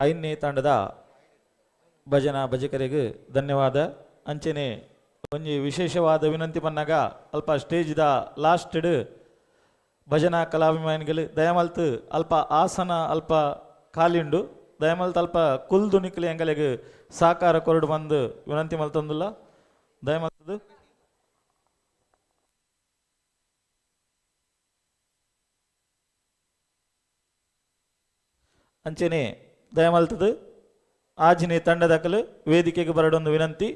ಐನೇ ತಂಡದ ಭಜನಾ ಭಜಕರಿಗೆ ಧನ್ಯವಾದ. ಅಂಚನೆ ಒಂಜಿ ವಿಶೇಷವಾದ ವಿನಂತಿ ಪನ್ನಗ ಅಲ್ಪ ಸ್ಟೇಜ್ದ ಲಾಸ್ಟ್ಡ್ ಭಜನಾ ಕಲಾಭಿಮಾನಿಗಳು ದಯಮಲ್ತ್ ಅಲ್ಪ ಆಸನ ಅಲ್ಪ ಖಾಲಿ ಉಂಡು, ದಯಮಲ್ತ್ ಅಲ್ಪ ಕುಲ್ದು ನಿಕ್ಲೆ ಎಂಗಲೆಗ್ ಸಹಕಾರ ಕೊರಡು ಬಂದು ವಿನಂತಿ ಮಲ್ತೊಂದುಲ್ಲ. ದಯಮಲ್ತದು ಅಂಚನೆ ದಯಮಲ್ತದು ಆಜಿನಿ ತಂಡದಕಲು ವೇದಿಕೆಗೆ ಬರಡೊಂದು ವಿನಂತಿ.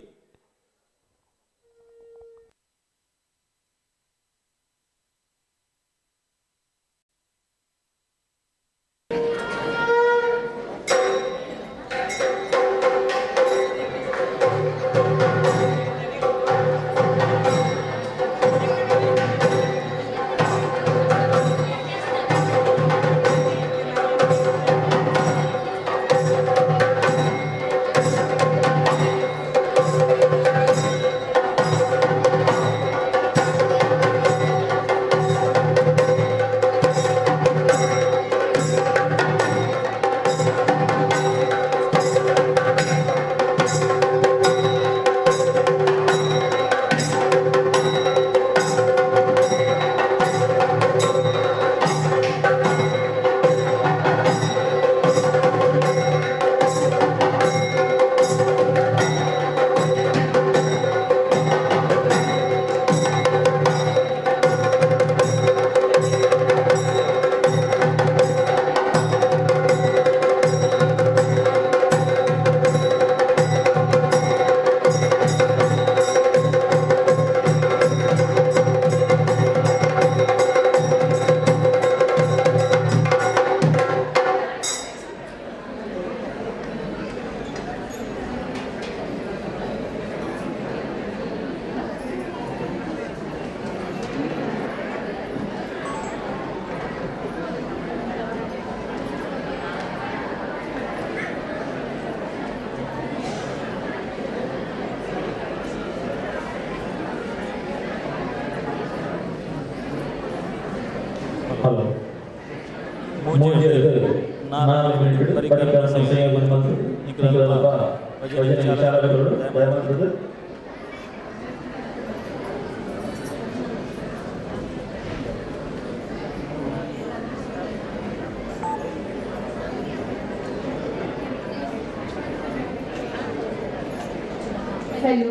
Hello.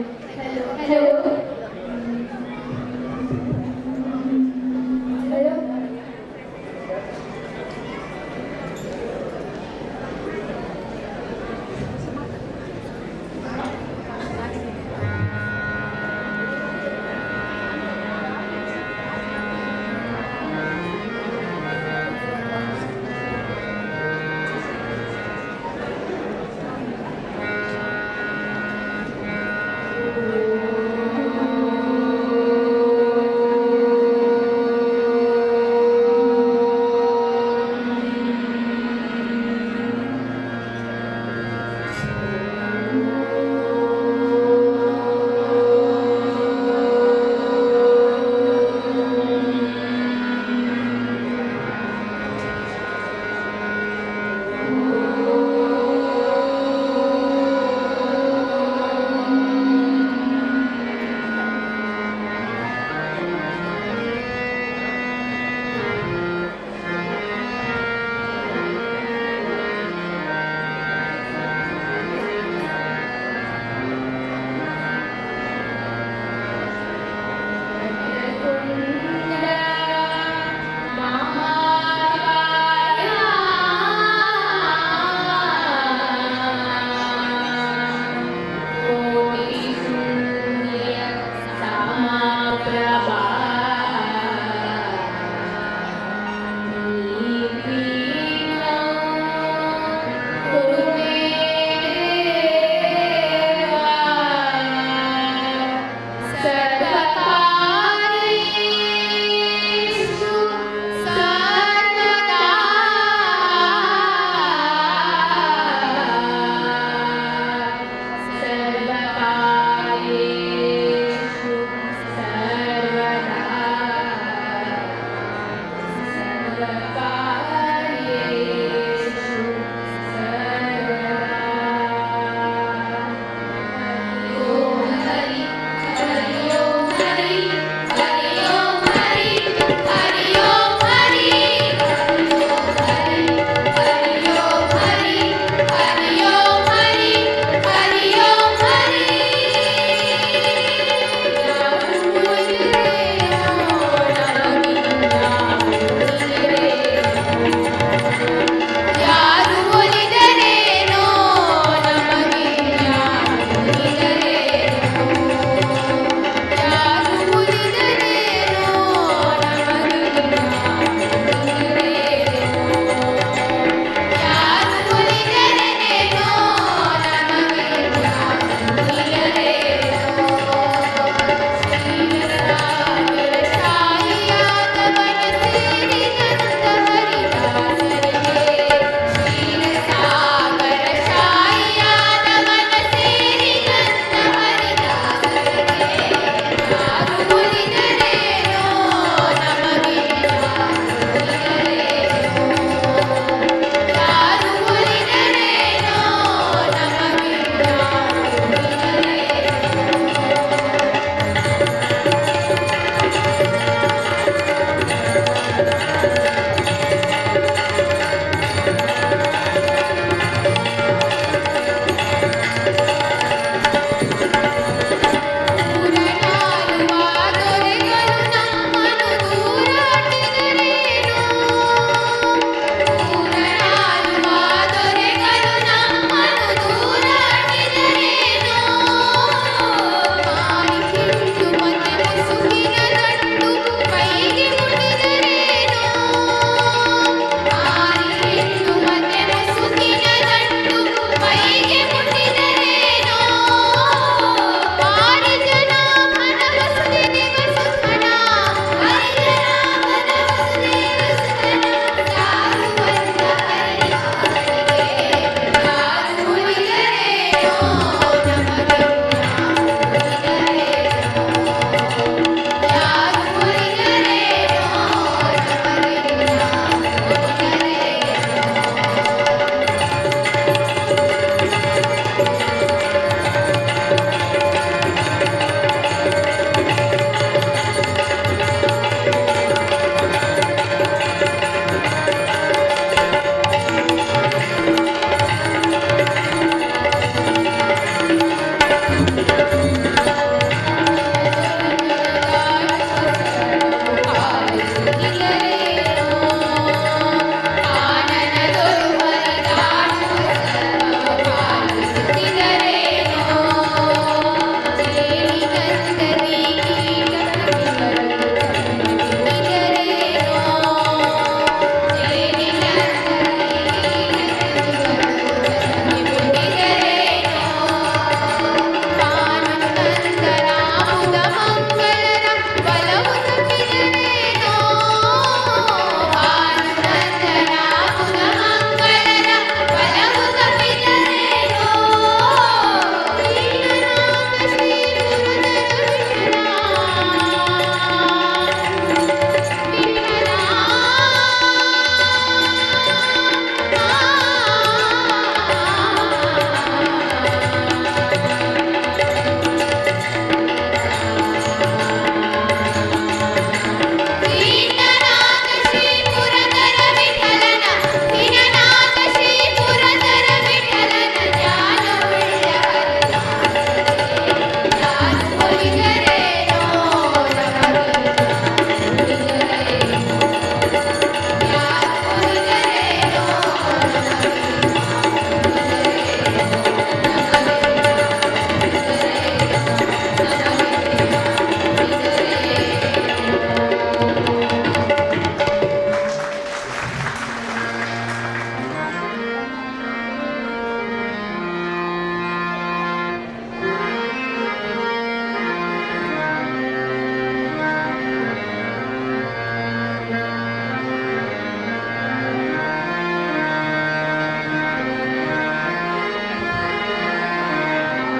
Hello. Hello. Hello. Oh.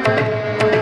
Narayana.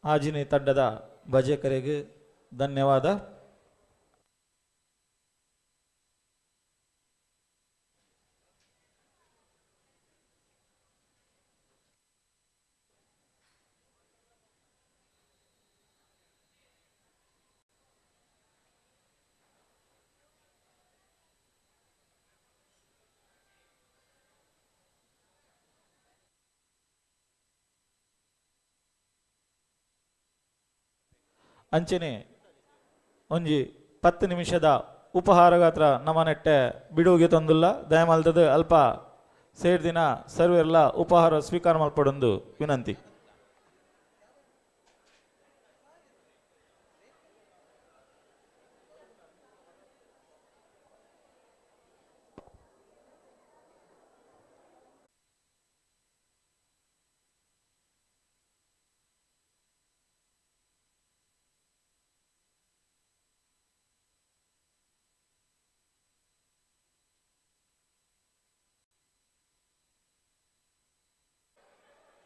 ಆಜಿನಿ ತಂಡದ ಭಜಕರಿಗೆ ಧನ್ಯವಾದ. ಅಂಚನೆ ಒಂಜಿ 10 ನಿಮಿಷದ ಉಪಹಾರಗಾತ್ರ ನಮನೆಟ್ಟೆ ಬಿಡುವಿಗೆ ತಂದುಲ್ಲ. ದಯಮಲ್ತದ ಅಲ್ಪ ಸೇರ್ದಿನ ಸರ್ವೆರ್ಲ ಉಪಹಾರ ಸ್ವೀಕಾರ ಮಲ್ಪಡೊಂದು ವಿನಂತಿ.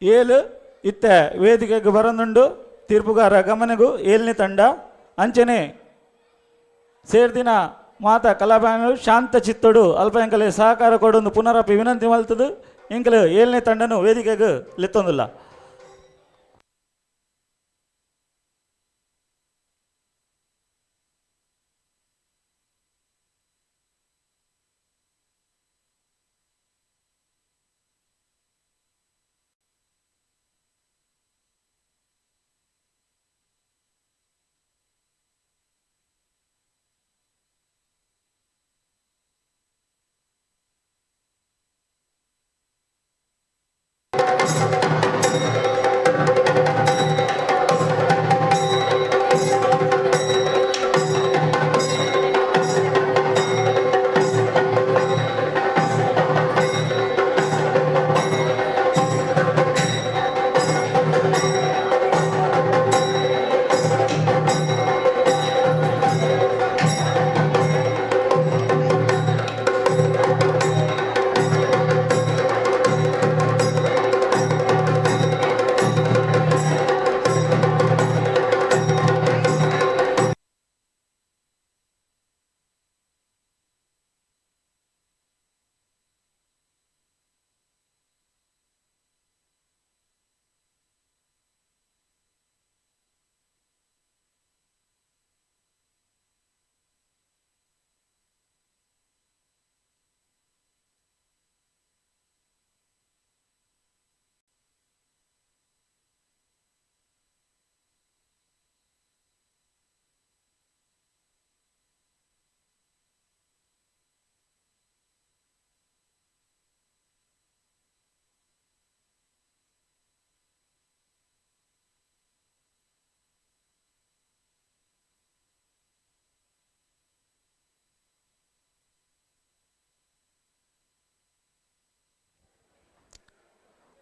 ಏಳು ಇತ್ತೆ ವೇದಿಕೆಗೆ ಬರನುಂಡು ತೀರ್ಪುಗಾರ ಗಮನಗೂ ಏಳನೇ ತಂಡ. ಅಂಚನೆ ಸೇರ್ದಿನ ಮಾತಾ ಕಲಾಭಿಮಾನಿಗಳು ಶಾಂತ ಚಿತ್ತೋಡು ಅಲ್ಪ ಎಂಕಲೆ ಸಹಕಾರ ಕೊಡೊಂದು ಪುನರಪಿ ವಿನಂತಿ ಮಲ್ತದು. ಎಂಕಲು ಏಳನೇ ತಂಡನು ವೇದಿಕೆಗೆ ಲೆತ್ತೊಂದಿಲ್ಲ.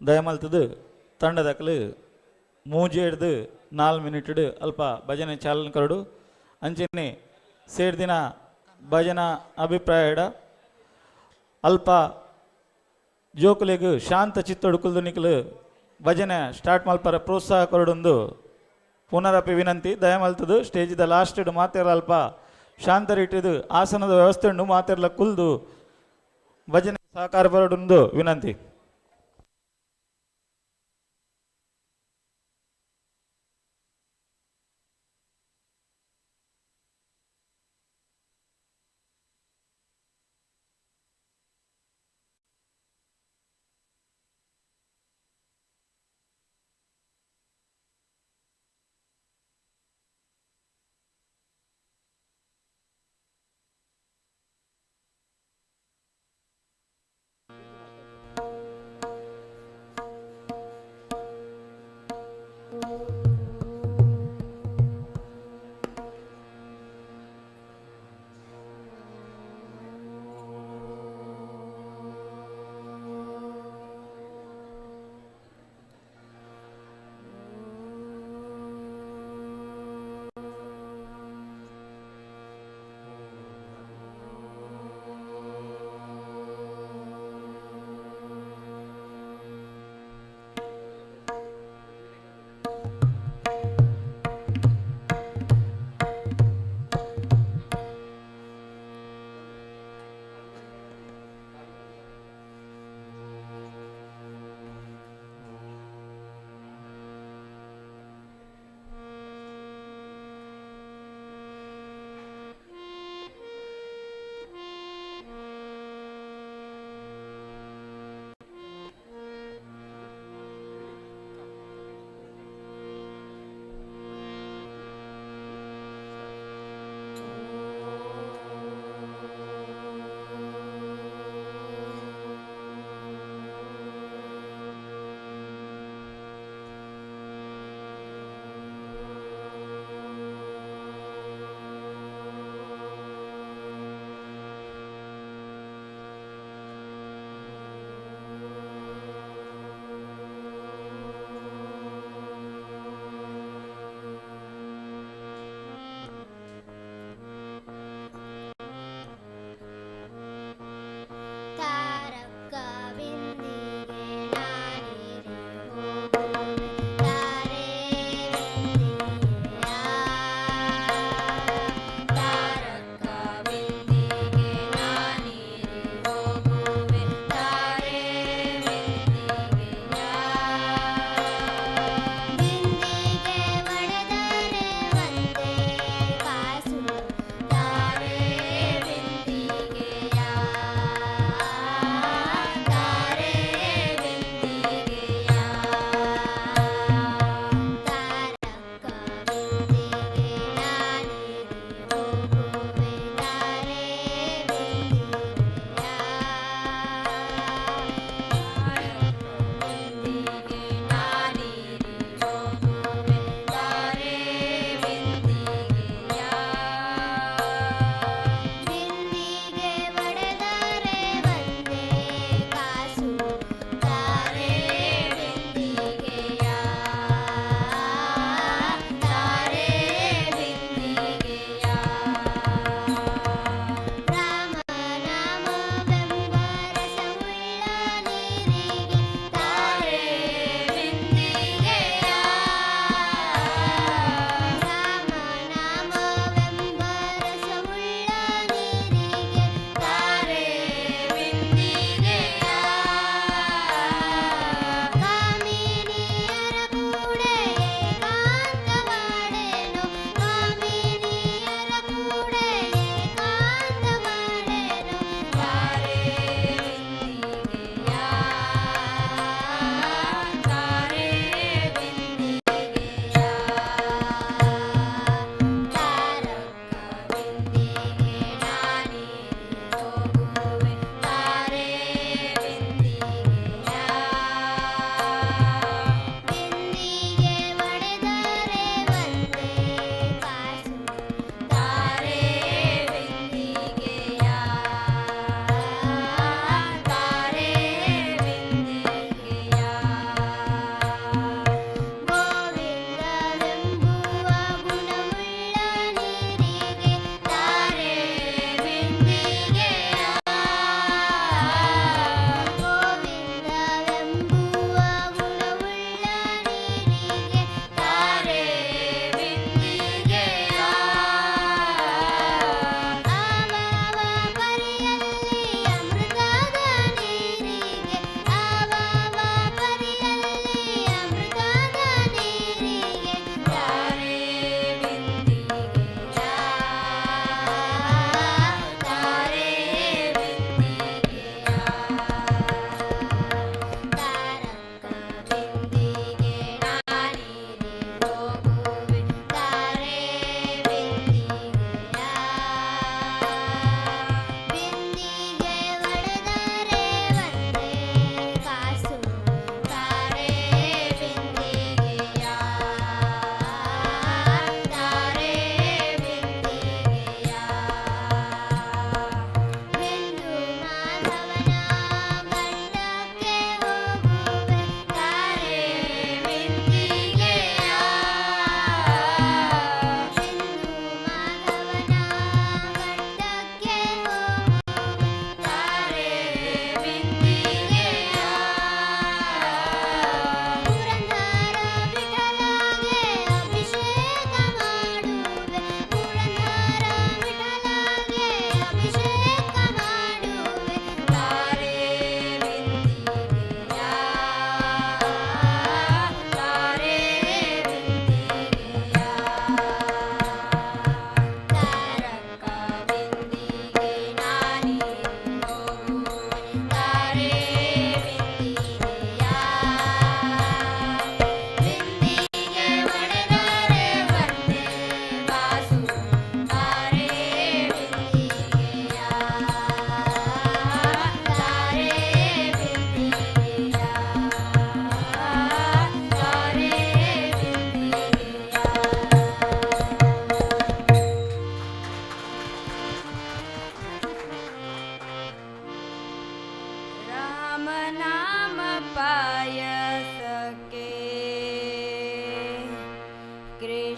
ದಯಮಲ್ತದು ತಂಡದಕಲು ಮೂಜೇಡ್ದು 4 ಮಿನಿಟ್ ಅಲ್ಪ ಭಜನೆ ಚಾಲನೆ ಕರಡು. ಅಂಚನೆ ಸೇರ್ದಿನ ಭಜನಾ ಅಭಿಪ್ರಾಯಡ ಅಲ್ಪ ಜೋಕುಲೆಗು ಶಾಂತ ಚಿತ್ತೊಡು ಕುಲ್ದು ನಿಕಲು ಭಜನೆ ಸ್ಟಾರ್ಟ್ ಮಲ್ಪರ ಪ್ರೋತ್ಸಾಹ ಕೊರಡೊಂದು ಪುನರಪಿ ವಿನಂತಿ. ದಯಮಲ್ತದು ಸ್ಟೇಜಿದ ಲಾಸ್ಟ್ ಮಾತೆರ್ಲ ಅಲ್ಪ ಶಾಂತ ರೀತಿದು ಆಸನದ ವ್ಯವಸ್ಥೆ ಉಂಡು ಮಾತೆರ್ಲ ಕುಲ್ದು ಭಜನೆ ಸಹಕಾರ ಬರಡೊಂದು ವಿನಂತಿ.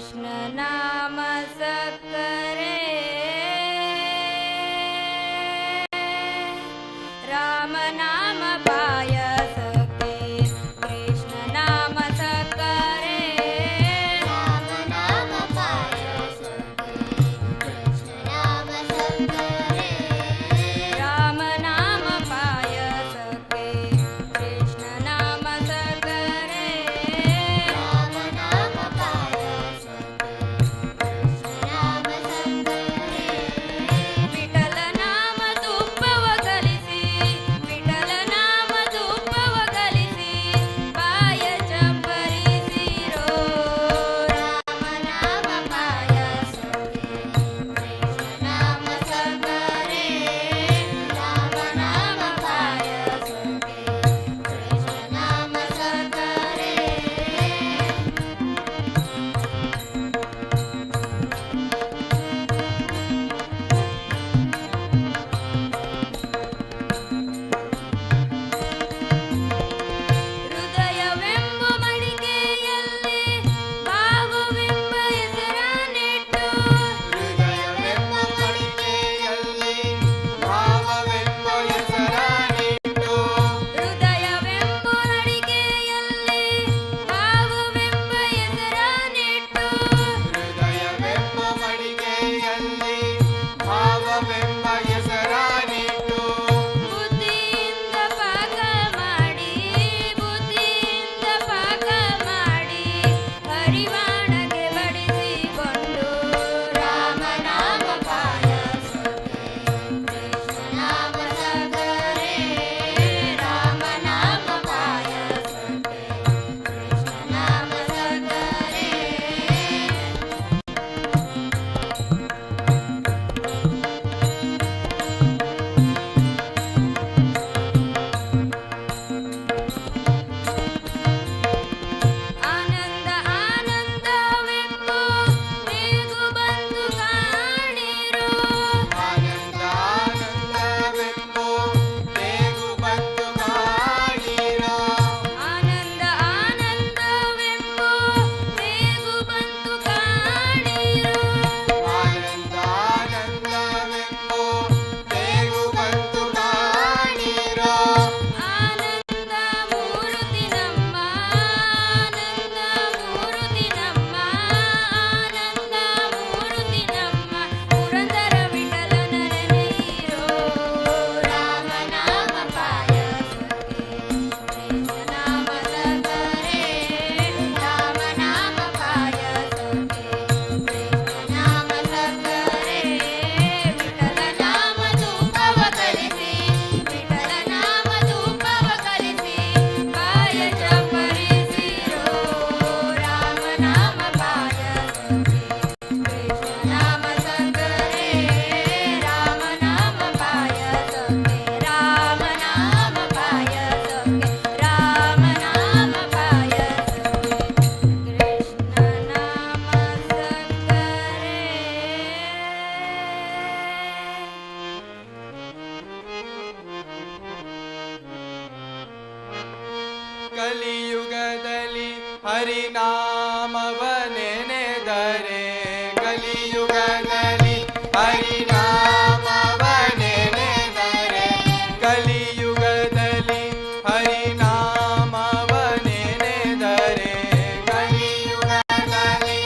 ಕೃಷ್ಣ ನಾಮ ಸಕ್ಕರೆ ರಾಮ ನಾಮ ಪಾಯಸಕ್ಕೆ ಕೃಷ್ಣ ನಾಮ ಸಕ್ಕರೆ ರಾಮ ನಾಮ ಪಾಯಸಕ್ಕೆ ಕೃಷ್ಣ ನಾಮ ಸಕ್ಕರೆ ರಾಮ ನಾಮ ಪಾಯಸಕ್ಕೆ ಕೃಷ್ಣ ನಾಮ ಸಕ್ಕರೆ ರಾಮ ನಾಮ ಪಾಯಸಕ್ಕೆ ಕೃಷ್ಣ ನಾಮ ಸಕ್ಕರೆ ವಿಠಲ ನಾಮ ತುಪ್ಪವ ಕಲಿಸಿ ವಿಠಲ ನಾಮ ತುಪ್ಪವ ಕಲಿಸಿ ಪಾಯ ಚಂಪರಿಸಿರೋ ರಾಮ ನಾಮ ಪಾಯಸಕ್ಕೆ ಕೃಷ್ಣ ನಾಮ ಸಕ್ಕರೆ ರಾಮ ನಾಮ ಪಾಯಸಕ್ಕೆ ಕೃಷ್ಣ ನಾಮ ಸಕ್ಕರೆ. ಹೃದಯವೆಂಬ ಮಡಿಕೆಯಲ್ಲಿ ಭಾವವೆಂಬ ಹೆಸರನ್ನಿಟ್ಟು ಹೃದಯವೆಂಬ ಮಡಿಕೆಯಲ್ಲಿ ಭಾವವೆಂಬ ಹೆಸರನ್ನಿಟ್ಟು ಹೃದಯವೆಂಬ ಮಡಿಕೆಯಲ್ಲಿ ಭಾವವೆಂಬ ಹೆಸರನ್ನಿಟ್ಟು ಹೃದಯವೆಂಬ ಮಡಿಕೆಯಲ್ಲಿ ಭಾವವೆಂಬ ಹೆಸರನಿಟ್ಟು ಬುದ್ಧಿಯಿಂದ ಪಾಕ ಮಾಡಿ ಬುದ್ಧಿಯಿಂದ ಪಾಕ ಮಾಡಿ ಹರಿವಾಣಕ್ಕೆ ಬಡಿಸಿಕೊಂಡು ರಾಮ ನಾಮ ಪಾಯಸಕ್ಕೆ ಕೃಷ್ಣ ನಾಮ ಸಕ್ಕರೆ ರಾಮ ನಾಮ ಪಾಯಸಕ್ಕೆ ಕೃಷ್ಣ ನಾಮ ಸಕ್ಕರೆ. ಆನಂದ ಆನಂದವೆಂಬ ಬೇಗು ಬಂದು ಕಾಣಿರು ಆನಂದ ಆನಂದವೆಂಬ ಬೇಗು ಬಂದು ಕಾಣಿರೋ ಆನಂದ ಆನಂದವೆಂಬ ಬೇಗು ಬಂದು ಕಾಣಿರು ಆನಂದ ಆನಂದವೆಂಬ ಬೇಗು ಬಂದು ಕಾಣಿರೋ ಆನಂದ ಮೂರುತಿ ನಮ್ಮ ಆನಂದ ಮೂರುತಿ ನಮ್ಮ ಆನಂದ ಮೂರುತಿ ನಮ್ಮ ಪುರಂದರ ವಿಠಲ ನೆನೆಯಿರೋ ರಾಮ ನಾಮ ಪಾಯಸಕ್ಕೆ ಕೃಷ್ಣ ನಾಮ ಸಕ್ಕರೆ ರಾಮ ನಾಮ ಪಾಯಸಕ್ಕೆ ಕೃಷ್ಣ ನಾಮ ಸಕ್ಕರೆ ವಿಠಲ ನಾಮ ತುಪ್ಪವ ಕಲಿಸಿ ವಿಠಲ ನಾಮ ತುಪ್ಪವ ಕಲಿಸಿ ಪಾಯ ಚಪರಿಸಿರೋ ರಾಮ ನಾಮ ಪಾಯಸಕ್ಕೆ ಕೃಷ್ಣ ನಾಮ ಸಕ್ಕರೆ ರಾಮ ನಾಮ ಪಾಯಸಕ್ಕೆ ರಾಮ ನಾಮ ಪಾಯಸಕ್ಕೆ ರಾಮ ನಾಮ ಪಾಯಸಕ್ಕೆ ಕೃಷ್ಣ ನಾಮ ಸಕ್ಕರೆ. ಕಲಿಯುಗದಲ್ಲಿ ಹರಿನಾಮವ ನೆನೆದರೆ ಕಲಿಯುಗದಲ್ಲಿ ಹರಿನಾಮವ ನೆನೆದರೆ ಕಲಿಯುಗದಲ್ಲಿ ಹರಿನಾಮವ ನೆನೆದರೆ ಕಲಿಯುಗದಲ್ಲಿ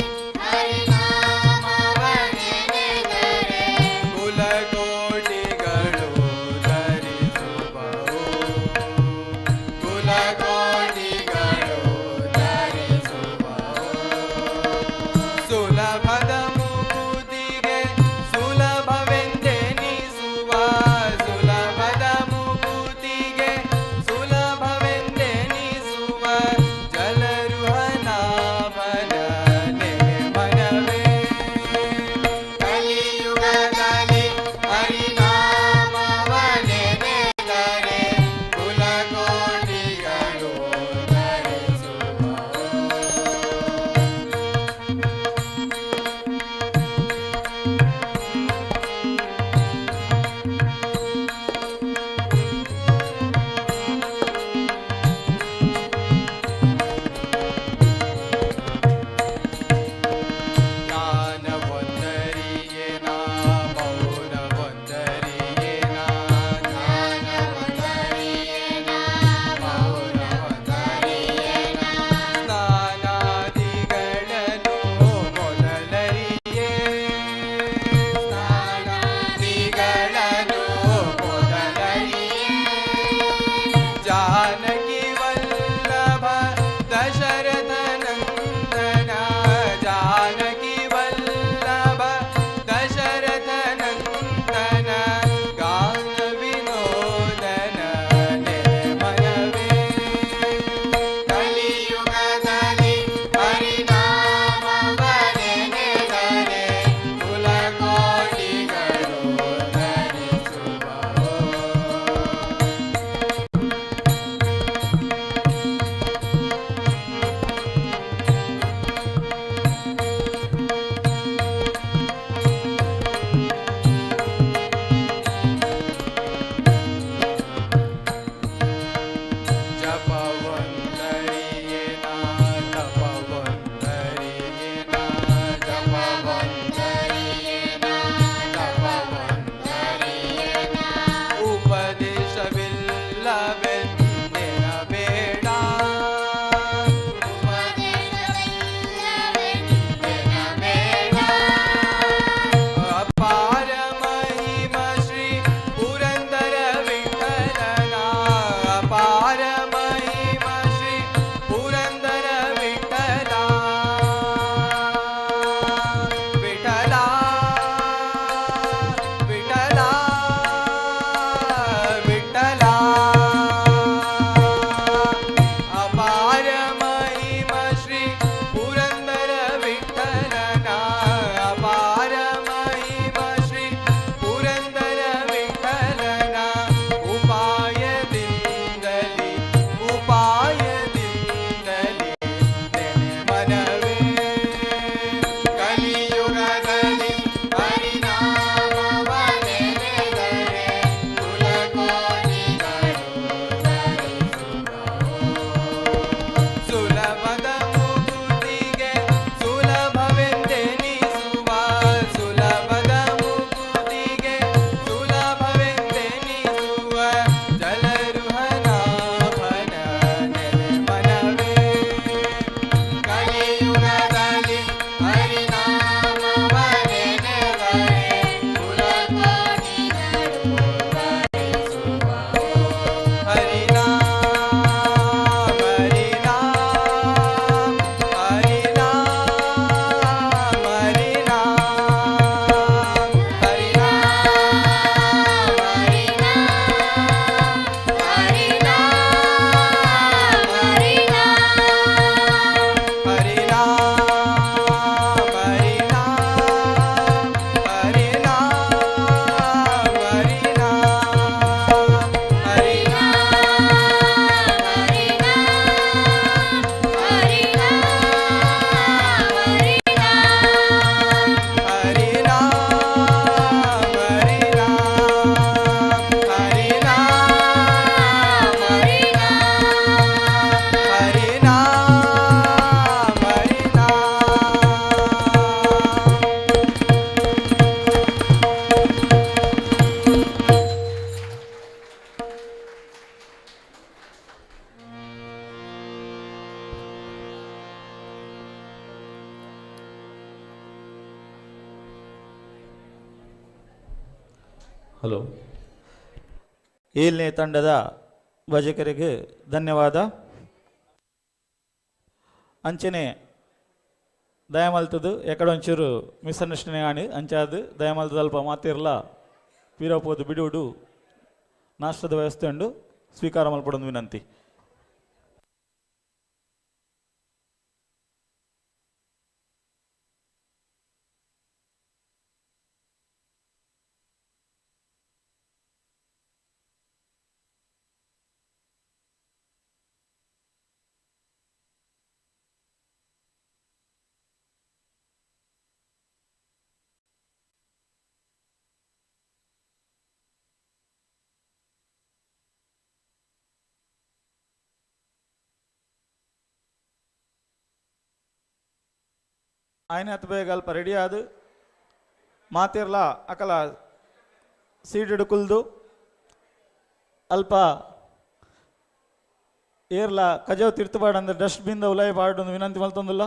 ಹರಿನಾಮವ ನೆನೆದರೆ ಕುಲಕೋಟಿಗಳು ಧರಿಸುವವು ಕುಲಕೋಟಿಗಳು ಧರಿಸುವವು. ಹಲೋ. ಏಳನೇ ತಂಡದ ಭಜಕರಿಗೆ ಧನ್ಯವಾದ. ಅಂಚನೆ ದಯಮಲ್ತದ್ದು ಎಕಡೊಂಚೂರು ಮಿಸ್ಅಂಡರ್ಸ್ಟ್ಯಾಂಡಿಂಗ್ ಆಣಿ ಅಂಚಾದ ದಯಮಲ್ತದ ಅಲ್ಪ ಮಾತಿರ್ಲ ಪೀರಪೋದು ಬಿಡುಡು ನಾಷ್ಟದ ವ್ಯವಸ್ಥೆ ಉಂಡು ಸ್ವೀಕಾರ ಮಲ್ಪಡೊಂದು ವಿನಂತಿ. ಆಯ್ನಾತ್ ಬೇಗ ಅಲ್ಪ ರೆಡಿ ಆದು ಮಾತಿರ್ಲ ಅಕಲ ಸೀಟೆಡ್ ಕುಲ್ದು ಅಲ್ಪ ಏರ್ಲ ಕಜವ್ ತಿರ್ತುಪಾಡು ಅಂದ್ರೆ ಡಸ್ಟ್ಬಿನ್ ಉಲಾಯಿ ಪಾಡು ವಿನಂತಿ ಮಲ್ತೊಂದುಲ್ಲ.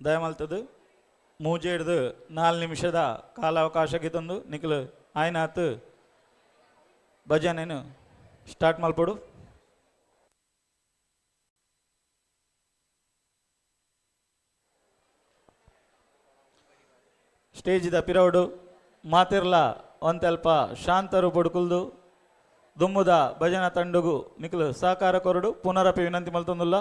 ದಯಮಲ್ತದ್ದು ಮೂಜೆಡ್ದು 4 ನಿಮಿಷದ ಕಾಲಾವಕಾಶಕ್ಕೆ ತಂದು ನಿಖಲು ಆಯ್ನಾತ್ ಭಜನೆನು ಸ್ಟಾರ್ಟ್ ಮಲ್ಪಡು. ಸ್ಟೇಜಿದ ಪಿರೌಡು ಮಾತಿರ್ಲ ಒಂತಲ್ಪ ಶಾಂತರು ಪೊಡುಕುಲ್ದು ದುಮ್ಮುದ ಭಜನಾ ತಂಡುಗು ನಿಖಲು ಸಹಕಾರ ಕೊರಡು ಪುನರಪಿ ವಿನಂತಿ ಮಲ್ತೊಂದುಲ್ಲ.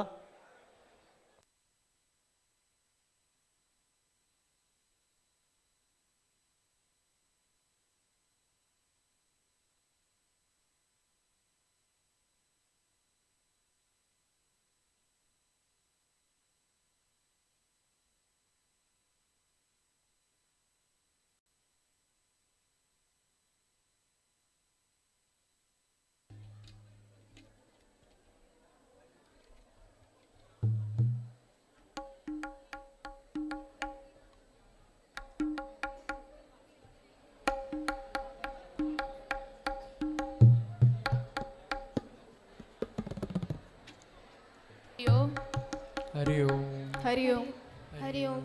हरि ओम। हरि ओम। हरि ओम।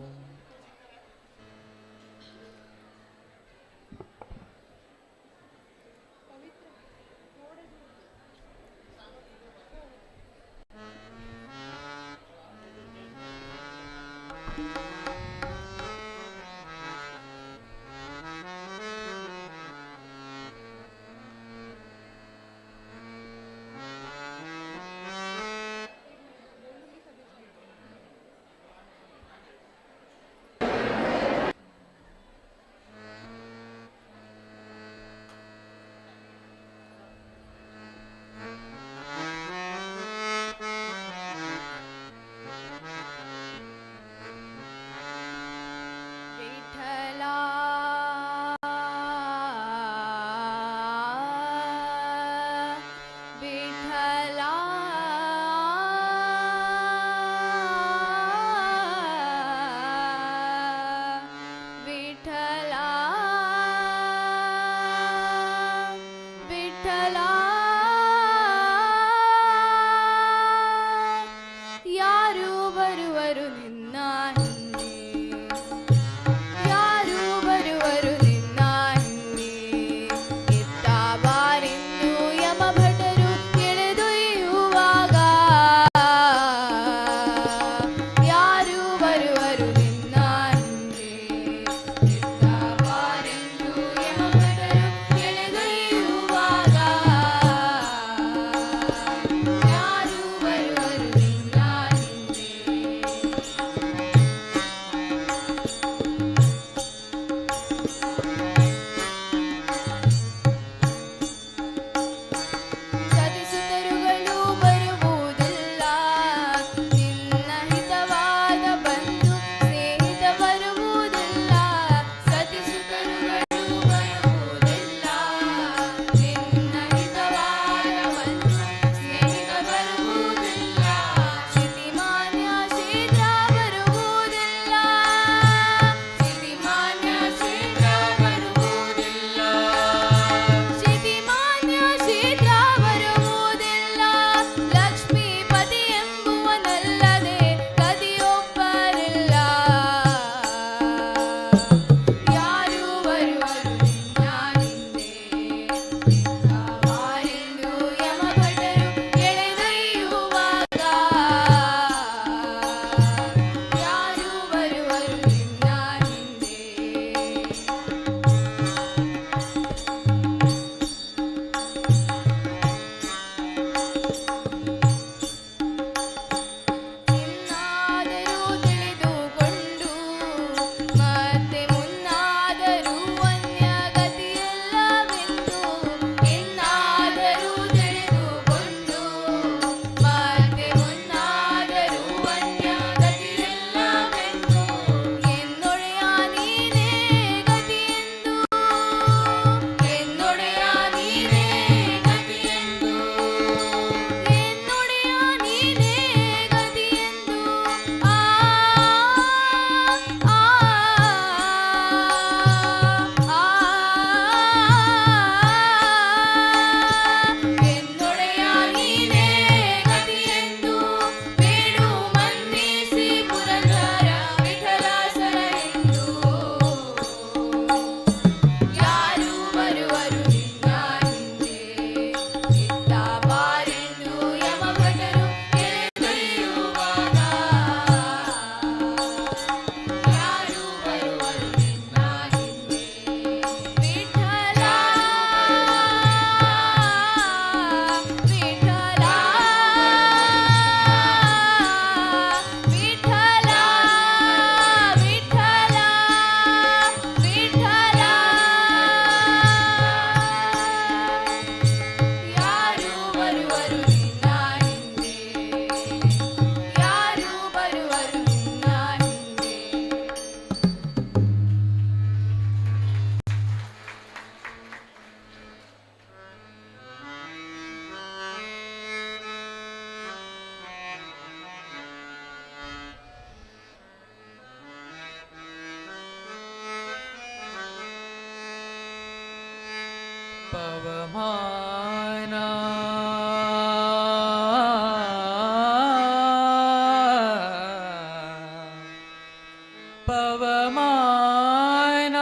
ಪವಮಾನ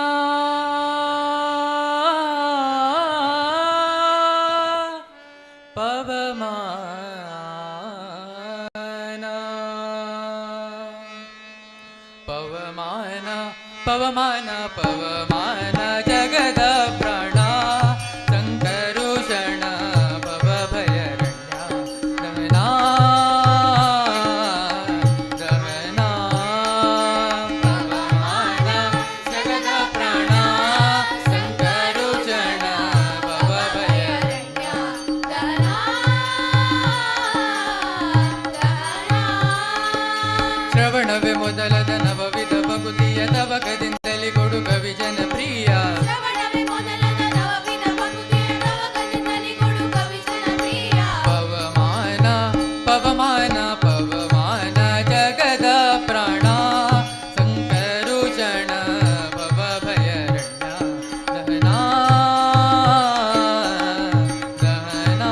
ಪವಮಾನ ಪವಮಾನ ಪವಮಾನ ಪವಮಾನ ಜಗದ ಪ್ರಾಣ ಸಂಕರುಷಣ ಭವಭಯರಣ್ಯ ದಮನಾ ದಮನಾ ಪವಮಾನ ಜಗದ ಪ್ರಾಣ ಸಂಕರುಷಣ ಭವಭಯರಣ್ಯ ಶ್ರವಣವೇ ಮೊದಲದ ನವವಿಧ ಭಕುತಿಯ ತವಕದಿಂದಲಿ ಕೊಡು ಕವಿ ಜನಪ್ರಿಯ ಪವಮಾನ ಪವಮಾನ ಪವಮಾನ ಜಗದ ಪ್ರಾಣ ಸಂಕರುಷಣ ಭವಭಯರಣ್ಯ ದಹನಾ ದಹನಾ.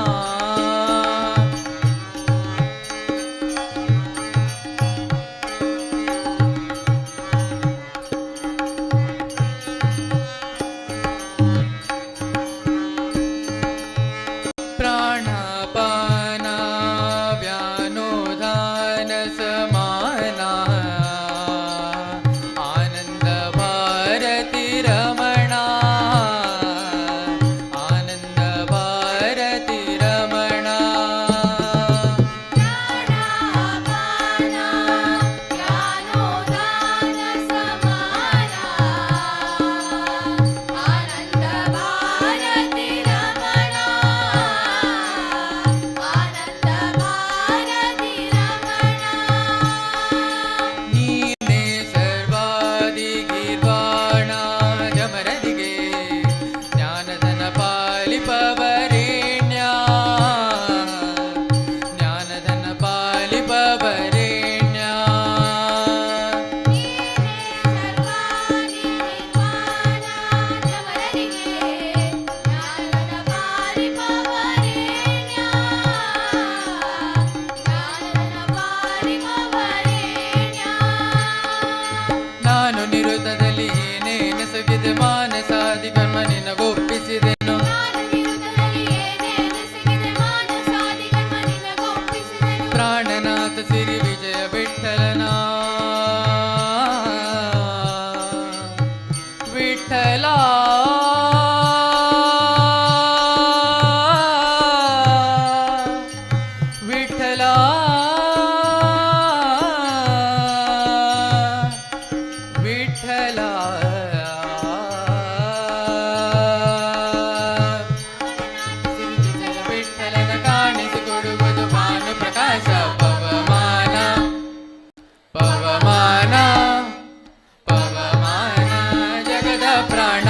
ಪ್ರಾಣಾಪಾನ ವ್ಯಾನೋದಾನ ಸಮಾನ ಆನಂದ ಭಾರತಿ ರಮಣ ಆನಂದ ಭಾರತಿ ರಮಣ. ನೀನೇ ಸರ್ವಾದಿ ಗೀರ್ವಾಣ ಜಮರದಿಗೆ ಜ್ಞಾನಧನ ಪಾಲಿಪವರೇಣ್ಯ ಜ್ಞಾನಧನ ಪಾಲಿಪವರೇಣ್ಯ. ನಾನು ನಿರುತದಲ್ಲಿ ಏನೇ ನೆಸಗಿದೆ ಮಾನಸಾದಿ ಕರ್ಮ ನಿನಗೊಪ್ಪಿಸಿದೆನು. ಪ್ರಾಣನಾಥ ಸಿರಿ ವಿಜಯ ವಿಠಲನ ವಿಠಲ ವಿಠಲ ವಿಠಲ ವಿಠಲನ ಕಾಣಿಸಿಕೊಡುವುದು ಭಾನು ಪ್ರಕಾಶ. ಪವಮಾನ ಪವಮಾನ ಪವಮಾನ ಜಗದ ಪ್ರಾಣ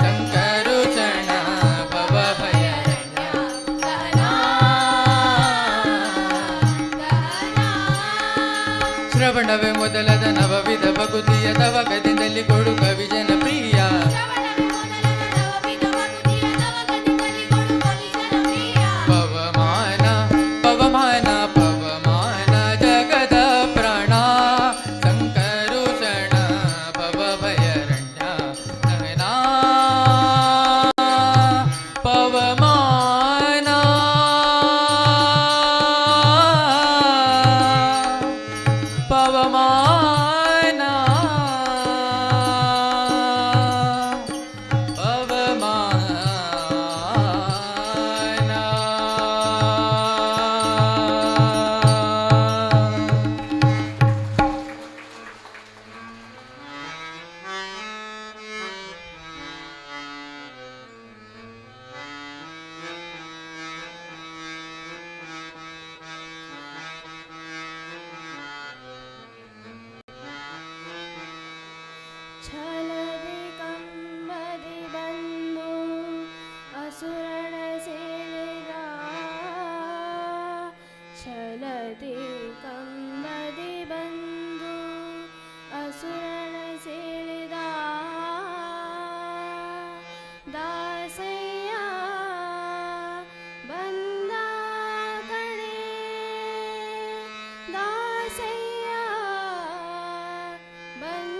ಸಂಕರುಷಣ ಭವಭಯರಣ್ಯ. ಶ್ರವಣವೇ ಮೊದಲದ ನವವಿಧ ಭಕುತಿಯ ತವಕದಿಂದಲಿ ಕೊಡು ಕವಿ ಜನಪ್ರಿಯ. ಪವಮಾನ ಪವಮಾನ ಪವಮಾನ ಜಗದ ಪ್ರಾಣ ಸಂಕರುಷಣ ಭವಭಯರಣ್ಯ ದಹನಾ. ಪವಮಾನ ಪವಮಾನ ಪವಮಾನ. ಛಲದಿ ಕಂಬದಿ ಬಂದು ಅಸುರನ ಸೆಳೆದ, ಛಲದಿ ಕಂಬದಿ ಬಂದು ಅಸುರನ ಸೆಳೆದ, ದಾಸಯ್ಯ ಬಂದ ಕಣೆ, ದಾಸಯ್ಯ ಬಂದ.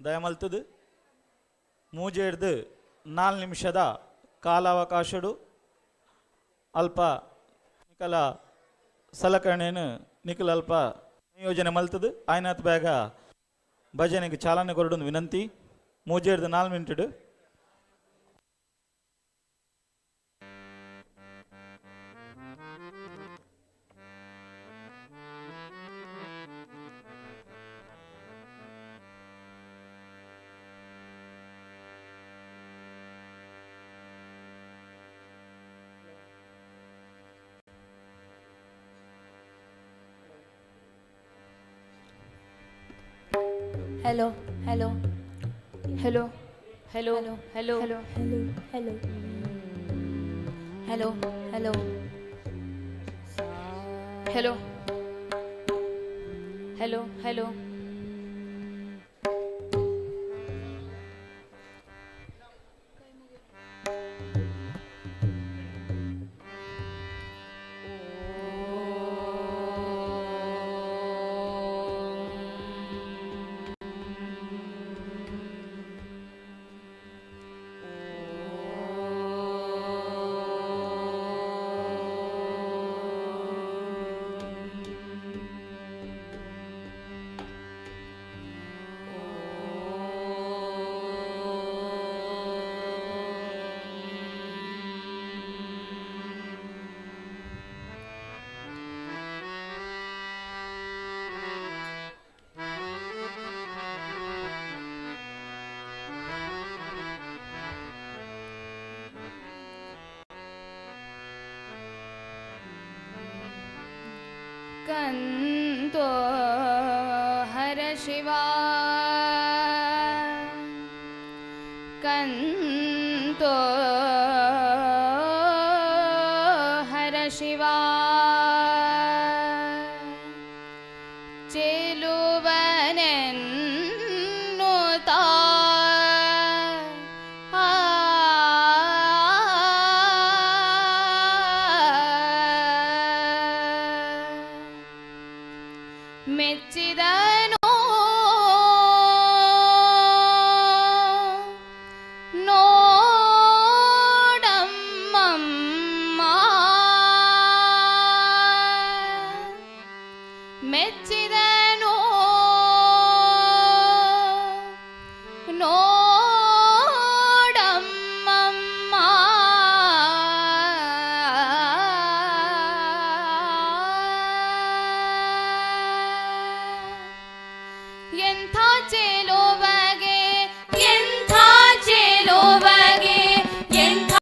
ದಯಮಲ್ತದು ಮೂಜೇಡ್ದು 4 ನಿಮಿಷದ ಕಾಲಾವಕಾಶಡು ಅಲ್ಪ ನಿಕಲ ಸಲಕರಣೆನು ನಿಕಲ ಅಲ್ಪ ಸಂಯೋಜನೆ ಮಲ್ತದು ಆಯ್ನಾತ್ ಬೇಗ ಭಜನೆಗೆ ಚಾಲನೆ ಕೊರಡು ವಿನಂತಿ. ಮೂಜೇಡ್ದು 4 minute. Hello, hello, hello, hello, hello, hello, hello, hello, hello, hello, hello, hello. ಕಂತೋ ಹರ ಶಿವ ಕಂತೋ ಹರ ಶಿವ ಚೆಲುವನೆನ್ನುತ ಮೆಚ್ಚಿದನು ನೋಡಮ್ಮಮ್ಮ ಮೆಚ್ಚಿದನು ನೋಡಮ್ಮಮ್ಮ ಎಂಥ ಚೆಲುವಗೆ ಎಂಥ ಚೆಲುವಗೆ ಎಂಥ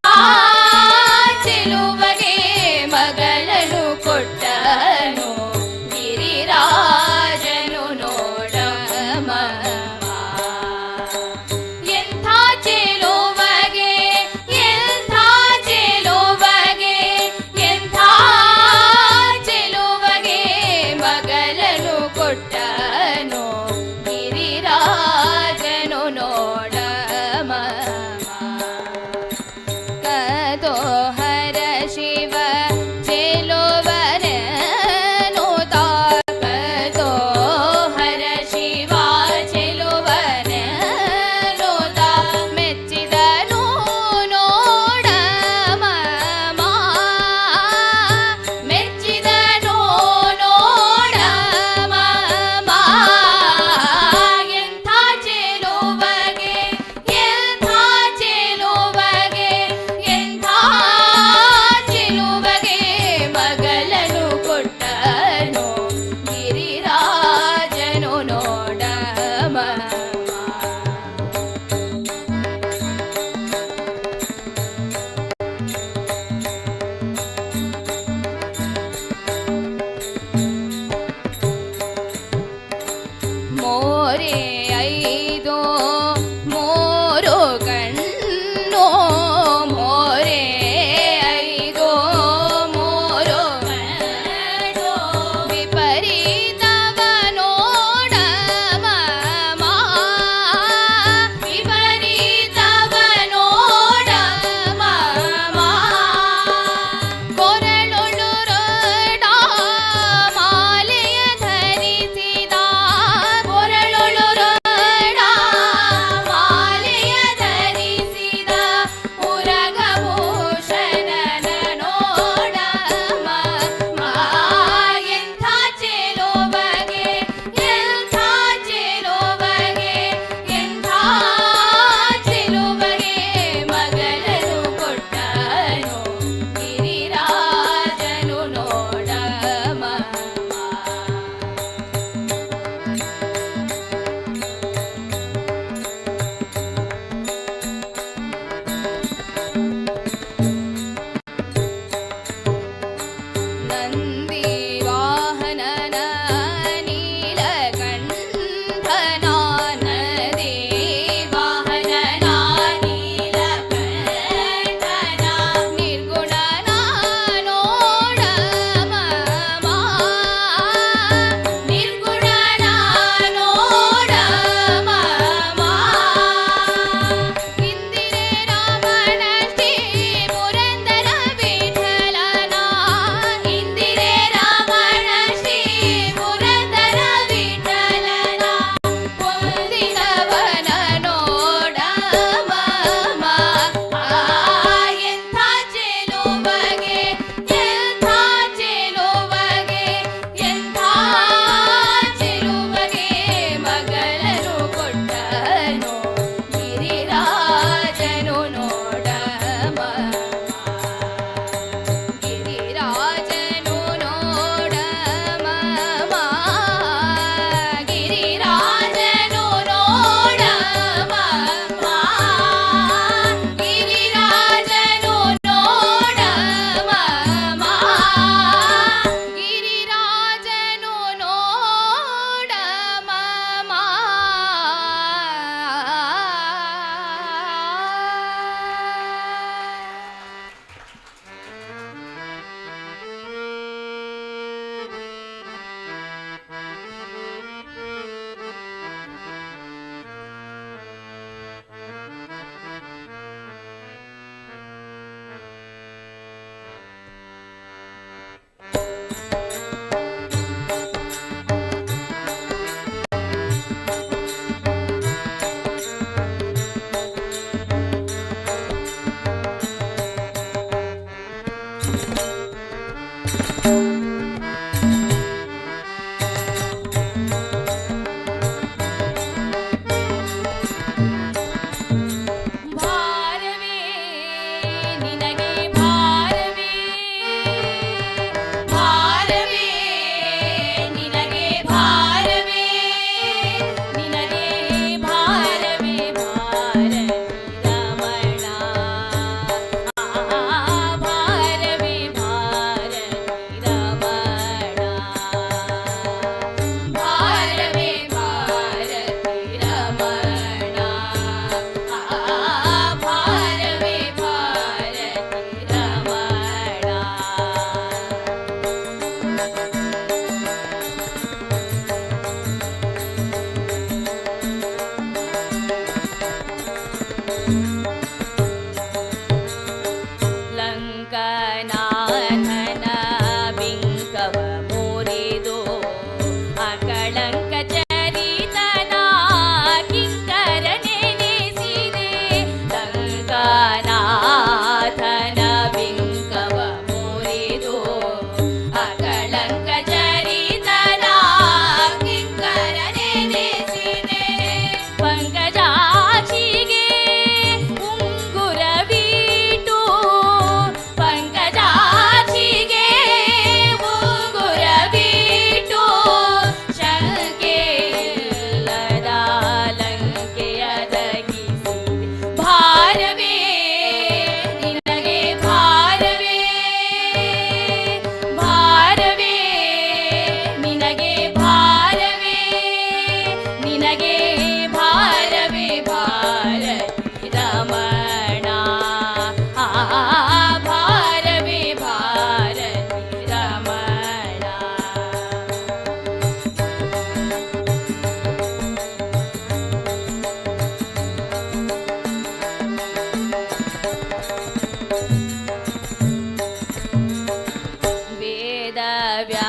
ಚೆಲುವಗೆ ಮಗಳನ್ನು ಕೊಟ್ಟನು ಗಿರಿರಾಜನು ನೋಡಮ್ಮ ಎಂಥ ಚೆಲುವಗೆ ಎಂಥ ಚೆಲುವಗೆ ಎಂಥ ಚೆಲುವಗೆ ಮಗಳನ್ನು ಕೊಟ್ಟನು ಗಿರಿರಾಜನು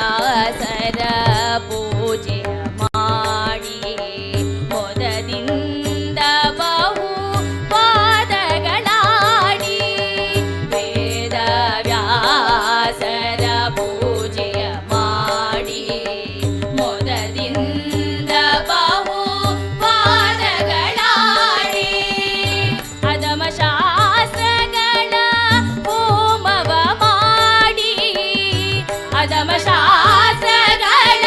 ವೇದವ್ಯಾಸರ ಪೂಜೆಯ ಮಾಡಿ ಮೊದಲಿಂದ ಬಹು ಪಾದಗಳಾಡಿ. ವೇದವ್ಯಾಸರ ಪೂಜೆಯ ಮಾಡಿ ಮೊದಲಿಂದ ಬಹು ಪಾದಗಳಾಡಿ. ಅಧಮ ಶಾಸ್ತ್ರಗಳ ಹೋಮವ ಮಾಡಿ, ಅಧಮ ಶಾಸ್ತ್ರಗಳ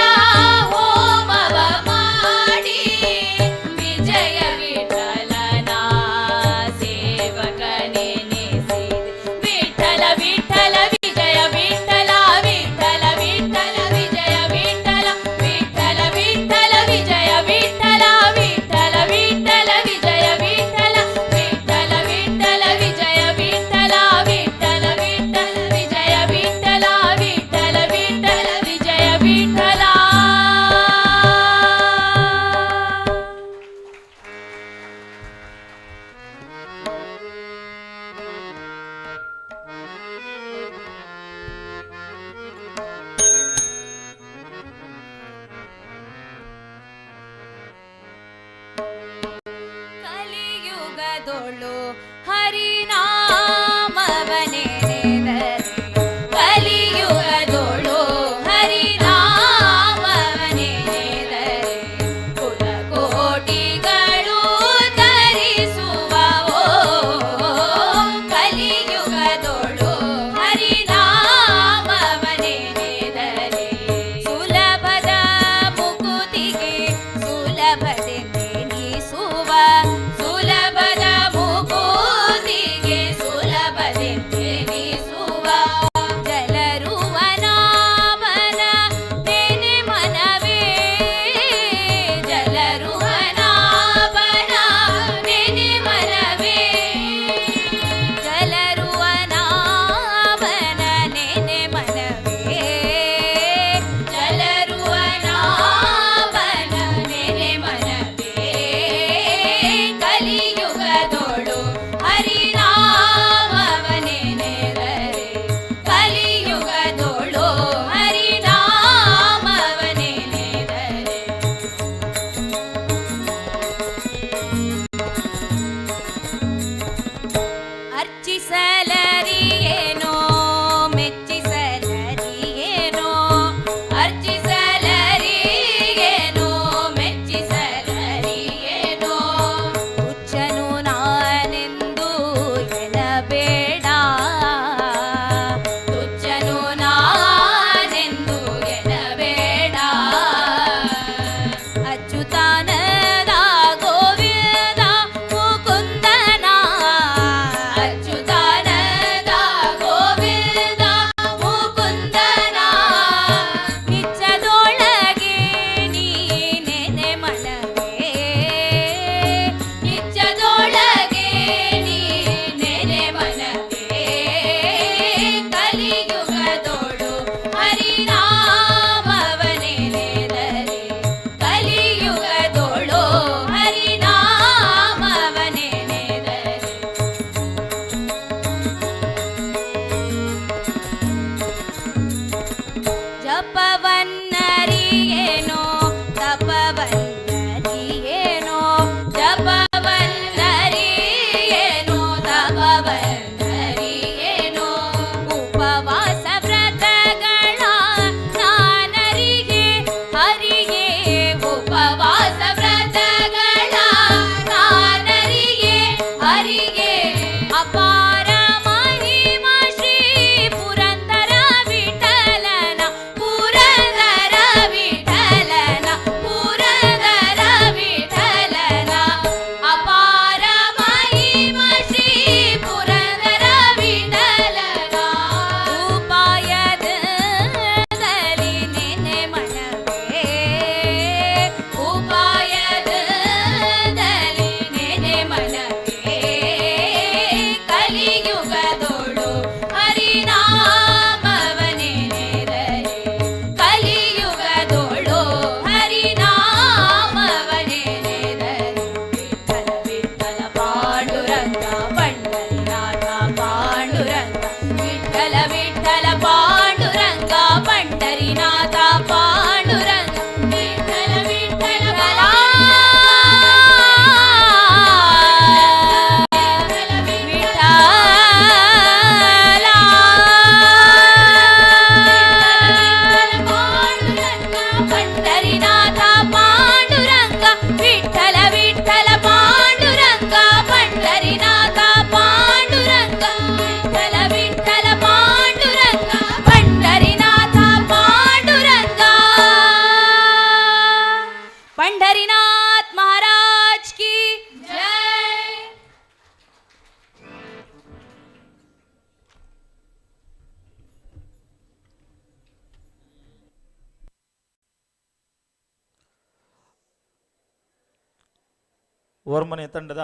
ಒರ್ಮನೆ ತಂಡದ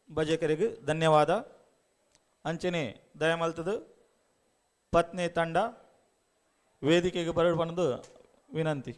ಭಜಕರಿಗೆ ಧನ್ಯವಾದ. ಅಂಚನೆ ದಯಮಲ್ತದು ಪತ್ನಿ ತಂಡ ವೇದಿಕೆಗೆ ಬರಡು ವಿನಂತಿ.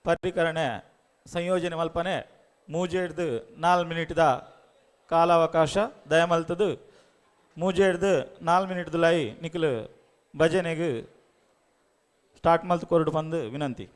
ಪರಿಕರಣೆ ಸಂಯೋಜನೆ ಮಲ್ಪನೆ ಮೂಜೆಡ್ದು 4 ಮಿನಿಟ್ದ ಕಾಲಾವಕಾಶ ದಯಮಲ್ತದು ಮೂಜೆಡ್ದು 4 ಮಿನಿಟ್ದು ಲೈ ನಿಖಲು ಭಜನೆಗೆ ಸ್ಟಾರ್ಟ್ ಮಲ್ತು ಕೊರಡು ಬಂದು ವಿನಂತಿ.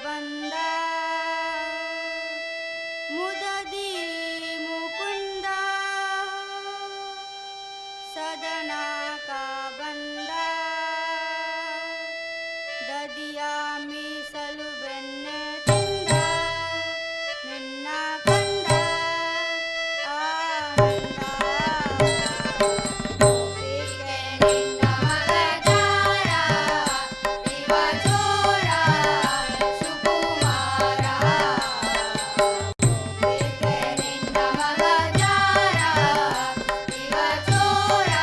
ಬಂದ ಮುದದಿ ಮುಕುಂದ ಸದನಕ ಬಂದ ದದಿಯ ಮೀಸಲು ಬೆನ್ನೆ ತಿಂದ ನಿನ್ನ ಕಂದ ಆನಂದ. ಗೋಪಿಕೆ ನಿನ್ನ ಮಗಜಾರ ಶಿವಚೋರ ಸುಕುಮಾರ ಗೋಪಿಕೆ ನಿನ್ನ ಮಗಜಾರ ಶಿವಚೋರ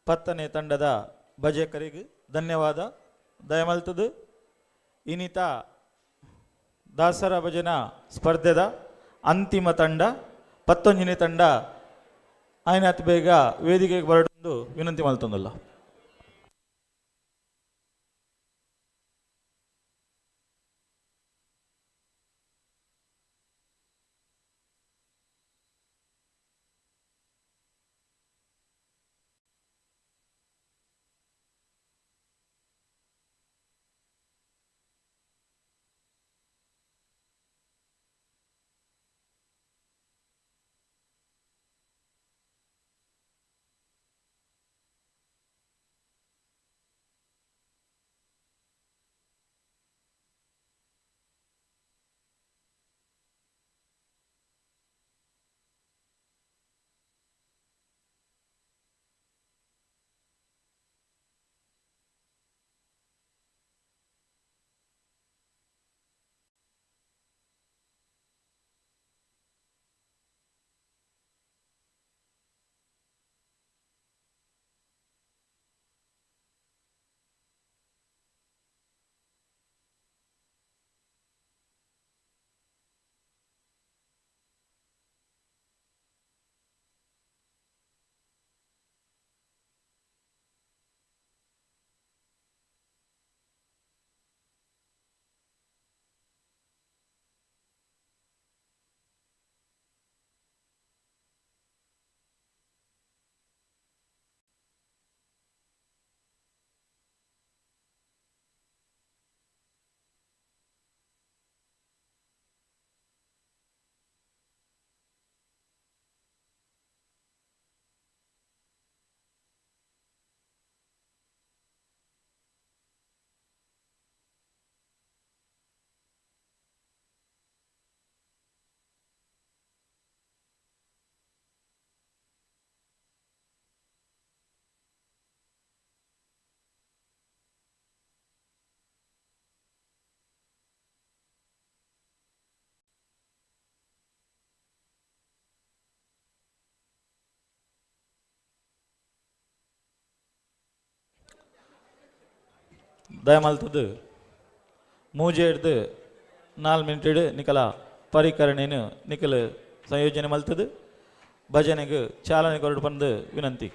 ಪತ್ತನೇ ತಂಡದ ಭಜಕರಿಗೆ ಧನ್ಯವಾದ. ದಯಮಲ್ತದು ಇನ್ನಿತ ದಾಸರ ಭಜನಾ ಸ್ಪರ್ಧೆದ ಅಂತಿಮ ತಂಡ ಪತ್ತೊಂಜಿನೇ ತಂಡ ಆಯ್ನಾತ್ ಬೇಗ ವೇದಿಕೆಗೆ ಬರಡೊಂದು ವಿನಂತಿ ಮಲ್ತೊಂದಲ್ಲ. ದಯಮಲ್ತದ್ದು ಮೂಜೆಡ್ದು 4 ಮಿನಿಟ್ ನಿಕಲ ಪರಿಕರಣೆನು ನಿಕಲ ಸಂಯೋಜನೆ ಮಲ್ತದು ಭಜನೆಗೆ ಚಾಲನೆ ಕೊರಡು ಬಂದು ವಿನಂತಿ.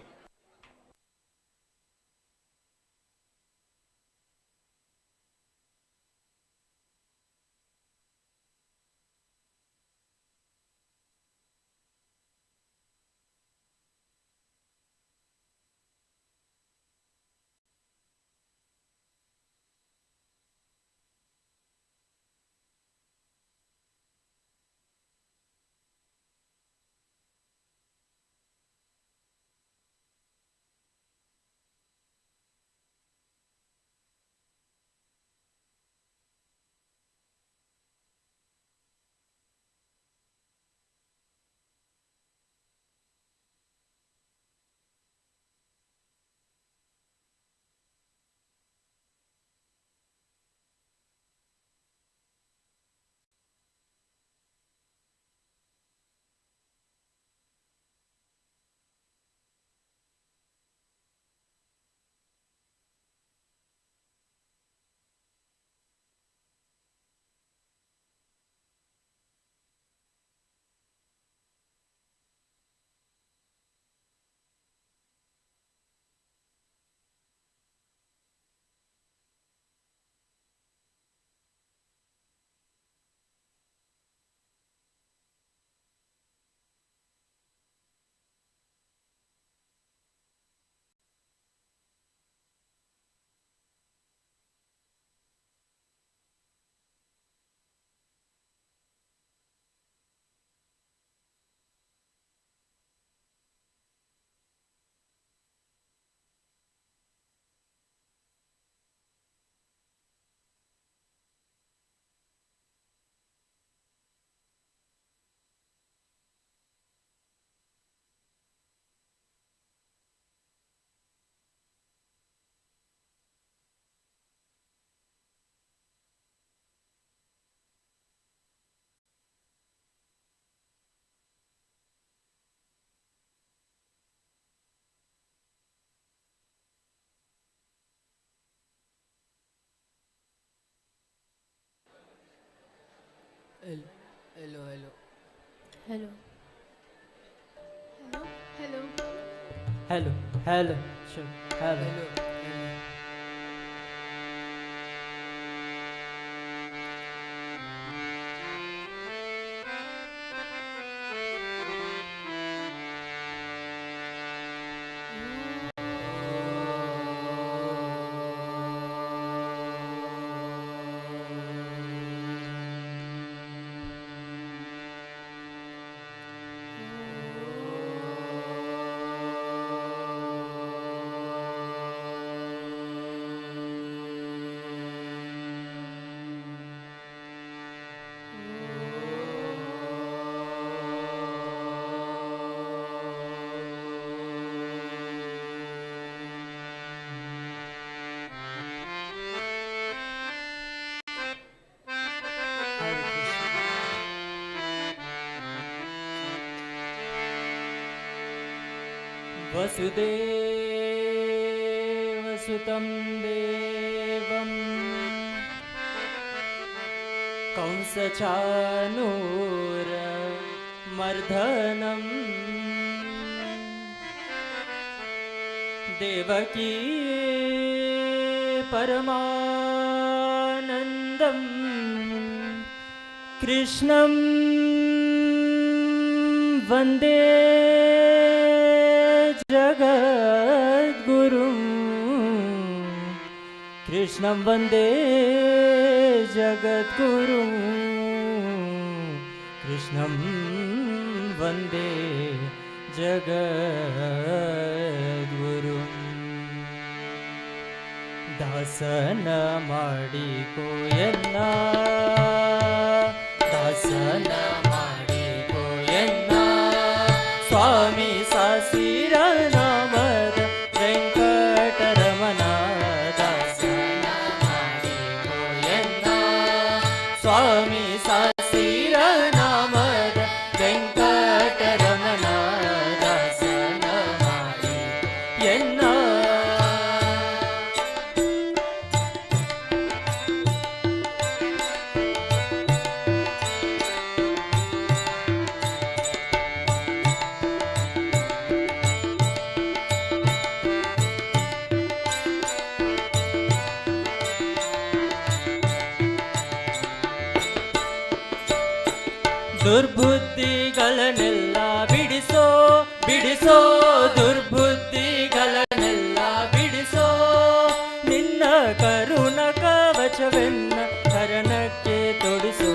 Hello hello hello hello hello hello hello. वसुदेवसुतं देवं कंसचानूरमर्दनं देवकी परमानन्दं कृष्णं वन्दे जगद्गुरुं कृष्णं वन्दे जगद्गुरुं कृष्णं वन्दे जगद्गुरुं. ದಾಸನ ಮಾಡಿಕೋ ಎನ್ನ, ದಾಸನ ಮಾಡಿಕೋ ಎನ್ನ, ಸ್ವಾಮಿ ಸಾಸಿರ ನಾಮದ ವೆಂಕಟರಮಣ. ದಾಸನ ಮಾಡಿಕೋ ಎನ್ನ, ಸ್ವಾಮಿ ಸಾಸಿರ ನಾಮದ ವೆಂಕಟರಮಣ. ದಾಸನ ಮಾಡಿ ಎನ್ನ. ದುರ್ಬುದ್ಧಿಗಳನ್ನೆಲ್ಲ ಬಿಡಿಸೋ ಬಿಡಿಸೋ, ದುರ್ಬುದ್ಧಿಗಳನ್ನೆಲ್ಲ ಬಿಡಿಸೋ, ನಿನ್ನ ಕರುಣ ಕವಚವೆನ್ನ ಕರಣಕ್ಕೆ ತೊಡಿಸೋ,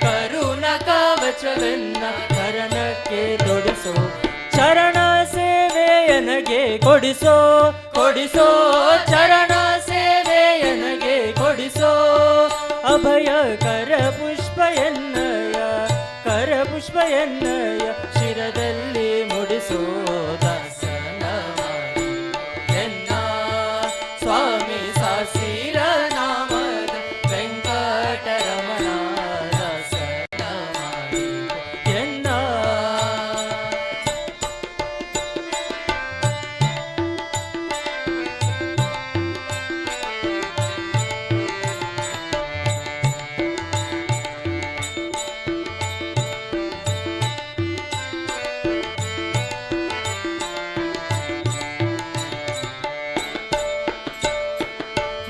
ಕರುಣ ಕವಚವೆನ್ನ ಕರಣಕ್ಕೆ ತೊಡಿಸೋ, ಚರಣ ಸೇವೆಯನಗೆ ಕೊಡಿಸೋ ಕೊಡಿಸೋ, ಚರಣ ಸೇವೆಯನಗೆ ಕೊಡಿಸೋ, ಅಭಯ ಕರ ಪುಷ್ಪ ಎನ್ನಯ, ಕರ ಪುಷ್ಪ ಎನ್ನಯ ಶಿರದಲ್ಲಿ ಮುಡಿಸೋ. ದಾಸನ ಮಾಡಿ ಎನ್ನ, ಸ್ವಾಮಿ ಸಾಸಿರ ನಾಮದ ವೆಂಕಟರಮಣ. ದಾಸನ ಮಾಡಿ ಎನ್ನ.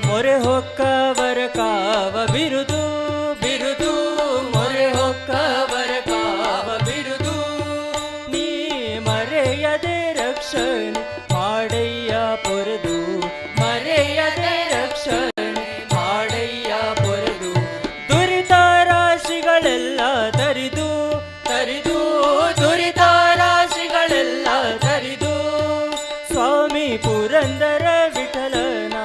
ಮೊರೆ ಹೊಕ್ಕವರ ಕಾವ ಬಿರುದು ಬಿರುದು, ಮೊರೆ ಹೊಕ್ಕವರ ಕಾವ ಬಿರುದು, ನೀ ಮರೆಯದೆ ರಕ್ಷಣೆ ಮಾಡಯ್ಯ ಪೊರೆದು, ಮರೆಯದೆ ರಕ್ಷಣೆ ಮಾಡಯ್ಯ ಪೊರೆದು, ದುರಿತ ರಾಶಿಗಳೆಲ್ಲ ತರಿದು ತರಿದು, ದುರಿತ ರಾಶಿಗಳೆಲ್ಲ ತರಿದು, ಸ್ವಾಮಿ ಪುರಂದರ ವಿಠಲನ,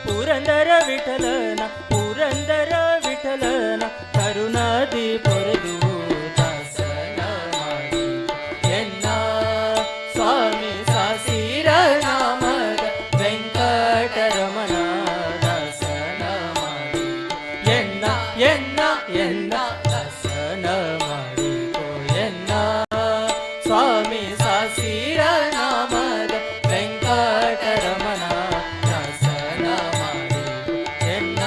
ಪುರಂದರ ವಿಠಲನ, ಪುರಂದರ ವಿಠಲನ ಕರುಣಾದಿ ಪೊರೆದು. ದಾಸನ ಮಾಡಿ ಎನ್ನ, ಸ್ವಾಮಿ ಸಾಸಿರ ನಾಮದ ವೆಂಕಟರಮಣ. ದಾಸನ ಮಾಡಿ ಎನ್ನ ಎನ್ನ ಎನ್ನ, ದಾಸನ ಮಾಡಿಕೋ ಎನ್ನ, ಸ್ವಾಮಿ ಸಾಸಿರ ನಾಮದ ವೆಂಕಟರಮಣ. ದಾಸನ ಮಾಡಿ ಎನ್ನ,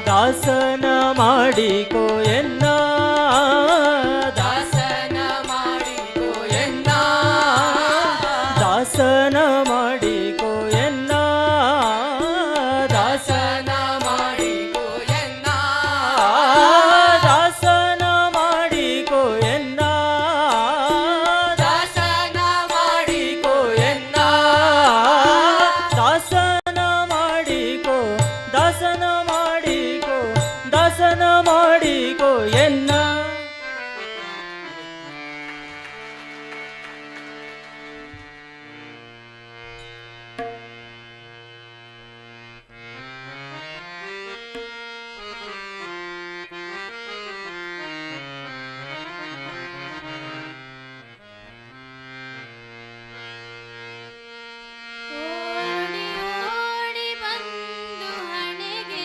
ದಾಸನ ಮಾಡಿಕೋ ಎನ್ನ. ದಾಸನ ಮಾಡಿಕೋ ಎನ್ನ, ದಾಸನ ಮಾಡಿಕೋ ಎನ್ನ, ದಾಸನ ಮಾಡಿಕೋ ಎನ್ನ, ದಾಸನ ಮಾಡಿಕೋ, ದಾಸನ ಮಾಡಿಕೋ, ದಾಸನ ಮಾಡಿಕೋ ಎನ್ನ. ಓಡಿ ಓಡಿ ಬಂದು ಹಣೆಗೆ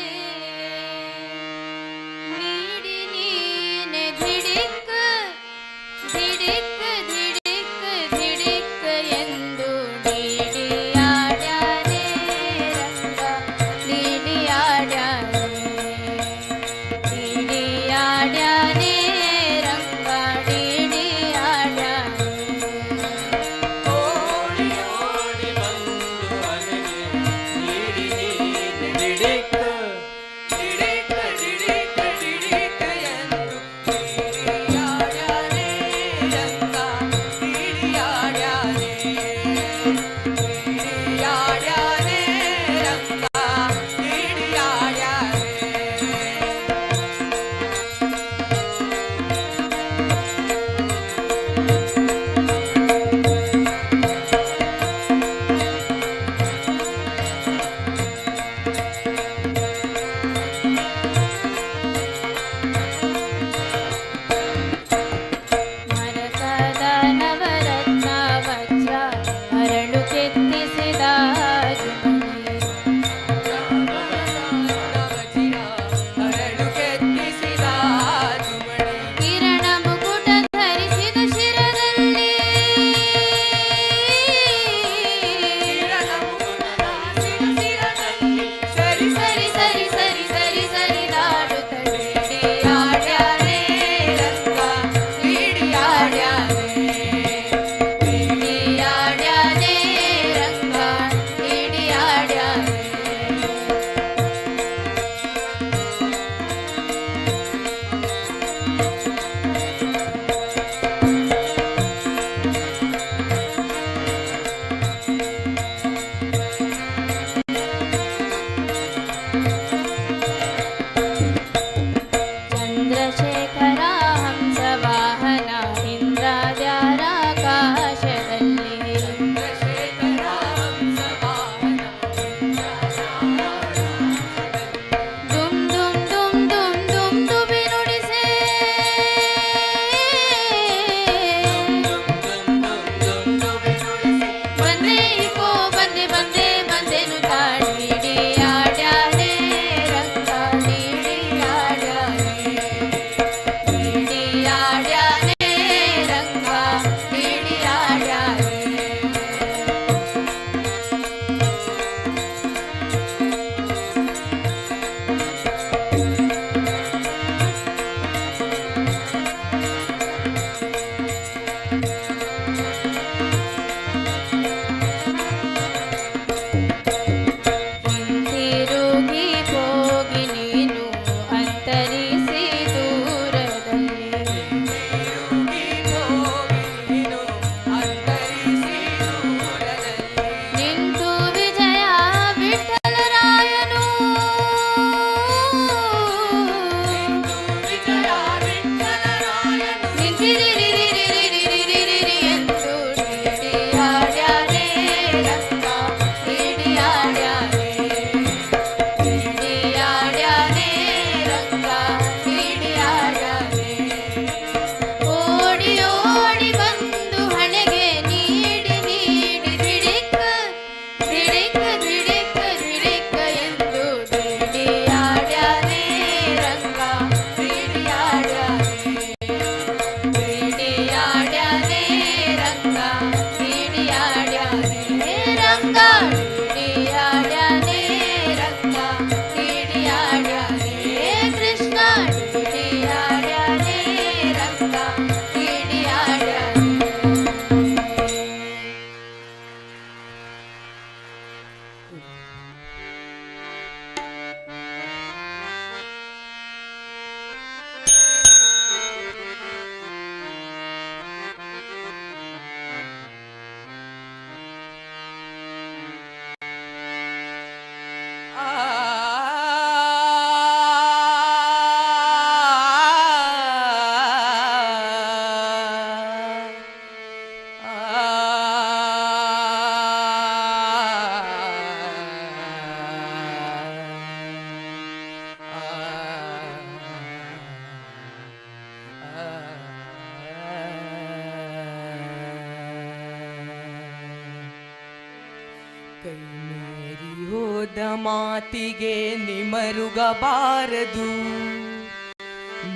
ಮೇರಿಯೋದ ಮಾತಿಗೆ ನಿಮರುಗಬಾರದು,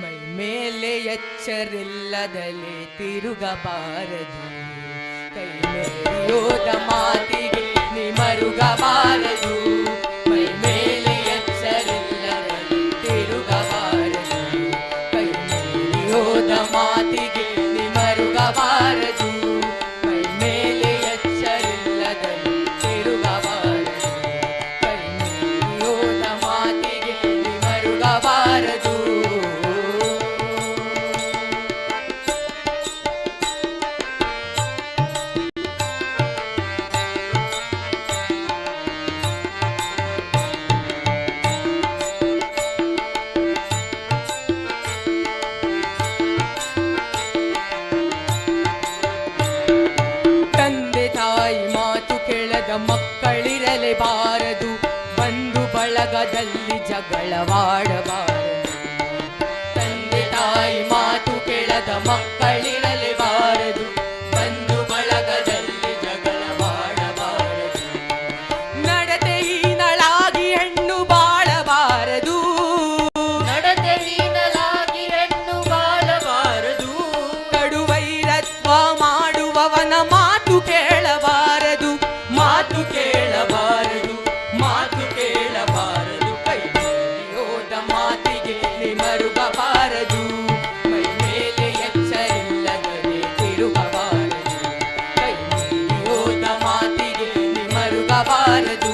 ಮೈ ಮೇಲೆ ಎಚ್ಚರಿಲ್ಲದಲೆ ತಿರುಗಬಾರದು. ಕೈ ಮೇರಿಯೋದ ಮಾತಿಗೆ ನಿಮರುಗಬಾರದು, ಮೈ ಮೇಲೆ ಎಚ್ಚರಿಲ್ಲದಲೆ ತಿರುಗಬಾರದು. ಕೈ ಮೇರಿಯೋದ ಮಾತಿಗೆ ನಿಮರುಗಬಾರದು, ಮೈ ಮೇಲೆ ಎಚ್ಚರಿಲ್ಲದಲೆ ತಿರುಗಬಾರದು. ಕೈ ಮೇರಿಯೋದ ಮಾತಿಗೆ ನಿಮರುಗಬಾರದು. ತಂದೆ ತಾಯಿ ಮಾತು ಕೇಳದ ಮಕ್ಕಳಿರಲೇಬಾರದು, ಬಂಧು ಬಳಗದಲ್ಲಿ ಜಗಳವಾಡಬಾರದು. ತಂದೆ ತಾಯಿ ಮಾತು ಕೇಳದ ಮಕ್ಕಳಿರಲೇಬಾರದು, ಬಂಧು ಬಳಗದಲ್ಲಿ ಜಗಳವಾಡಬಾರದು. ನಡತೆಹೀನಳಾಗಿ ಹೆಣ್ಣು ಬಾಳಬಾರದು, ನಡತೆಹೀನಳಾಗಿ ಹೆಣ್ಣು ಬಾಳಬಾರದು. ಕಡುವೈರತ್ವ ಮಾಡುವವನ ಮಾತು ಕೇಳಬಾರದು, ಮಾತು ಕೇಳಬಾರದು, ಮಾತು ಕೇಳಬಾರದು. ಕೈ ಮೇರಿಯೋದ ಮಾತಿಗೆ ನಿಮರುಗಬಾರದು, ಮೈ ಮೇಲೆ ಎಚ್ಚರಿಲ್ಲದೆ ತಿರುಗಬಾರದು. ಕೈ ಮೇರಿಯೋದ ಮಾತಿಗೆ ನಿಮರುಗಬಾರದು.